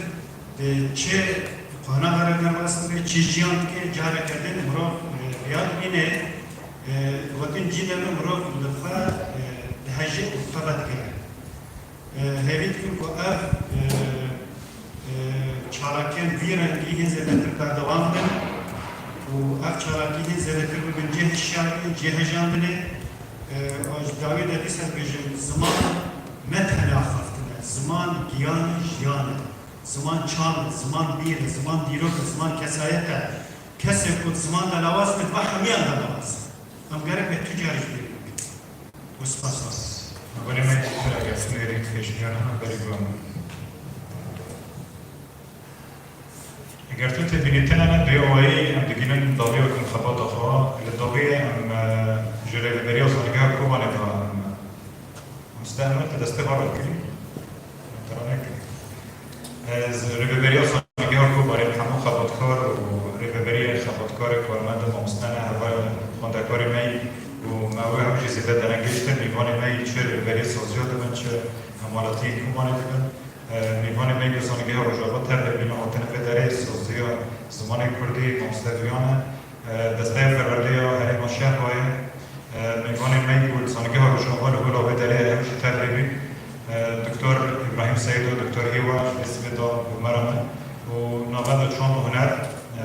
di çi qonaxa re derbas dibe, çi jiyan dike, careke din mirov, e, riya dibîne. E, gotin cî de ne mirov li xwe, e, diheje û xwe vedigere. E, hêvî dikim ku ev, e, e, çalakiyên vî rengî hîn zêdetir berdewam bin û ev çalakî hîn zêdetir bibin cihê hişyariyê, cihê hejandinê. E, ji dawî de dîsa dibêjim, ziman ne tenê axaftin e, ziman giyan e, jiyan e. Ziman çand e, ziman bîr e, ziman dîrok e, ziman kesayet e. Kesê ku di ziman de lawaz be, dibe hemiyan de lawaz. Em gerek be tu carî ji bîr bikin. Û spas. Berê me jî tu eger tu nêrî tu pêşniyar hene, berî guh min. Eger tu têbînî tune ne, bê awayî em digihînin dawiya komxebata xwe. Li dawiyê em, e, ji Rêveberiya Zanîngeha Kobanê ve em, Mamoste Emir, tu destê xwe rakirî? Te ranekirî. Ez Rêveberiya Zanîngeha Kobanê, hemû xebatkar û rêveberiyên xebatkarê karmend û mamoste ne, heval xwendekarê me yî û me wê hev jî zêde dereng gihîştin. Mîvanê me yî çi rêveberiya saziya dibin, çi hemaletiyên Kobanê dibin. E, mîvanê me yî li Zanîngeha Rojava tev de bîne hatine vê derê, saziya zimanê kurdî, mamoste Duyan e. E, Desteya Perwerdeya Herêma Şehbayê, e, mêvanê me yî ku li Zanîngeha Rojava li Hûla vê derê ye, ew jî tev rê bîn. E, Doktor Îbrahîm Seîd û Doktor Hêwa ji vê sibê de bi me re ne. Û Navenda Çand û Huner, e,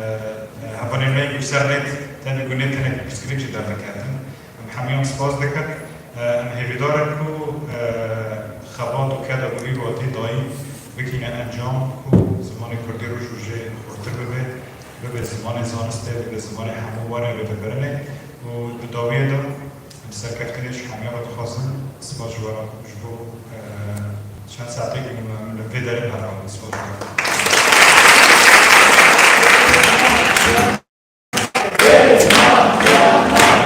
e, hevalên me yî ku ser rêt tevî ku nê tenek pirsgirêk jî derneketin. Em hemiyan spas dikin. E, em hêvîdar in ku, e, xebat û keda ku vî watî dayî, Bigihîne encam ku zimanê kurdî roj rojê xurtir bibe, bibe zimanê zanistê, bibe zimanê hemû warê rêvebirinê û di dawiyê de em serkeftinê ji hemiya re dixwazin. Spas ji we re ji bo, e, çend saetekî min, min li vê derê herabin. Spas ji we re.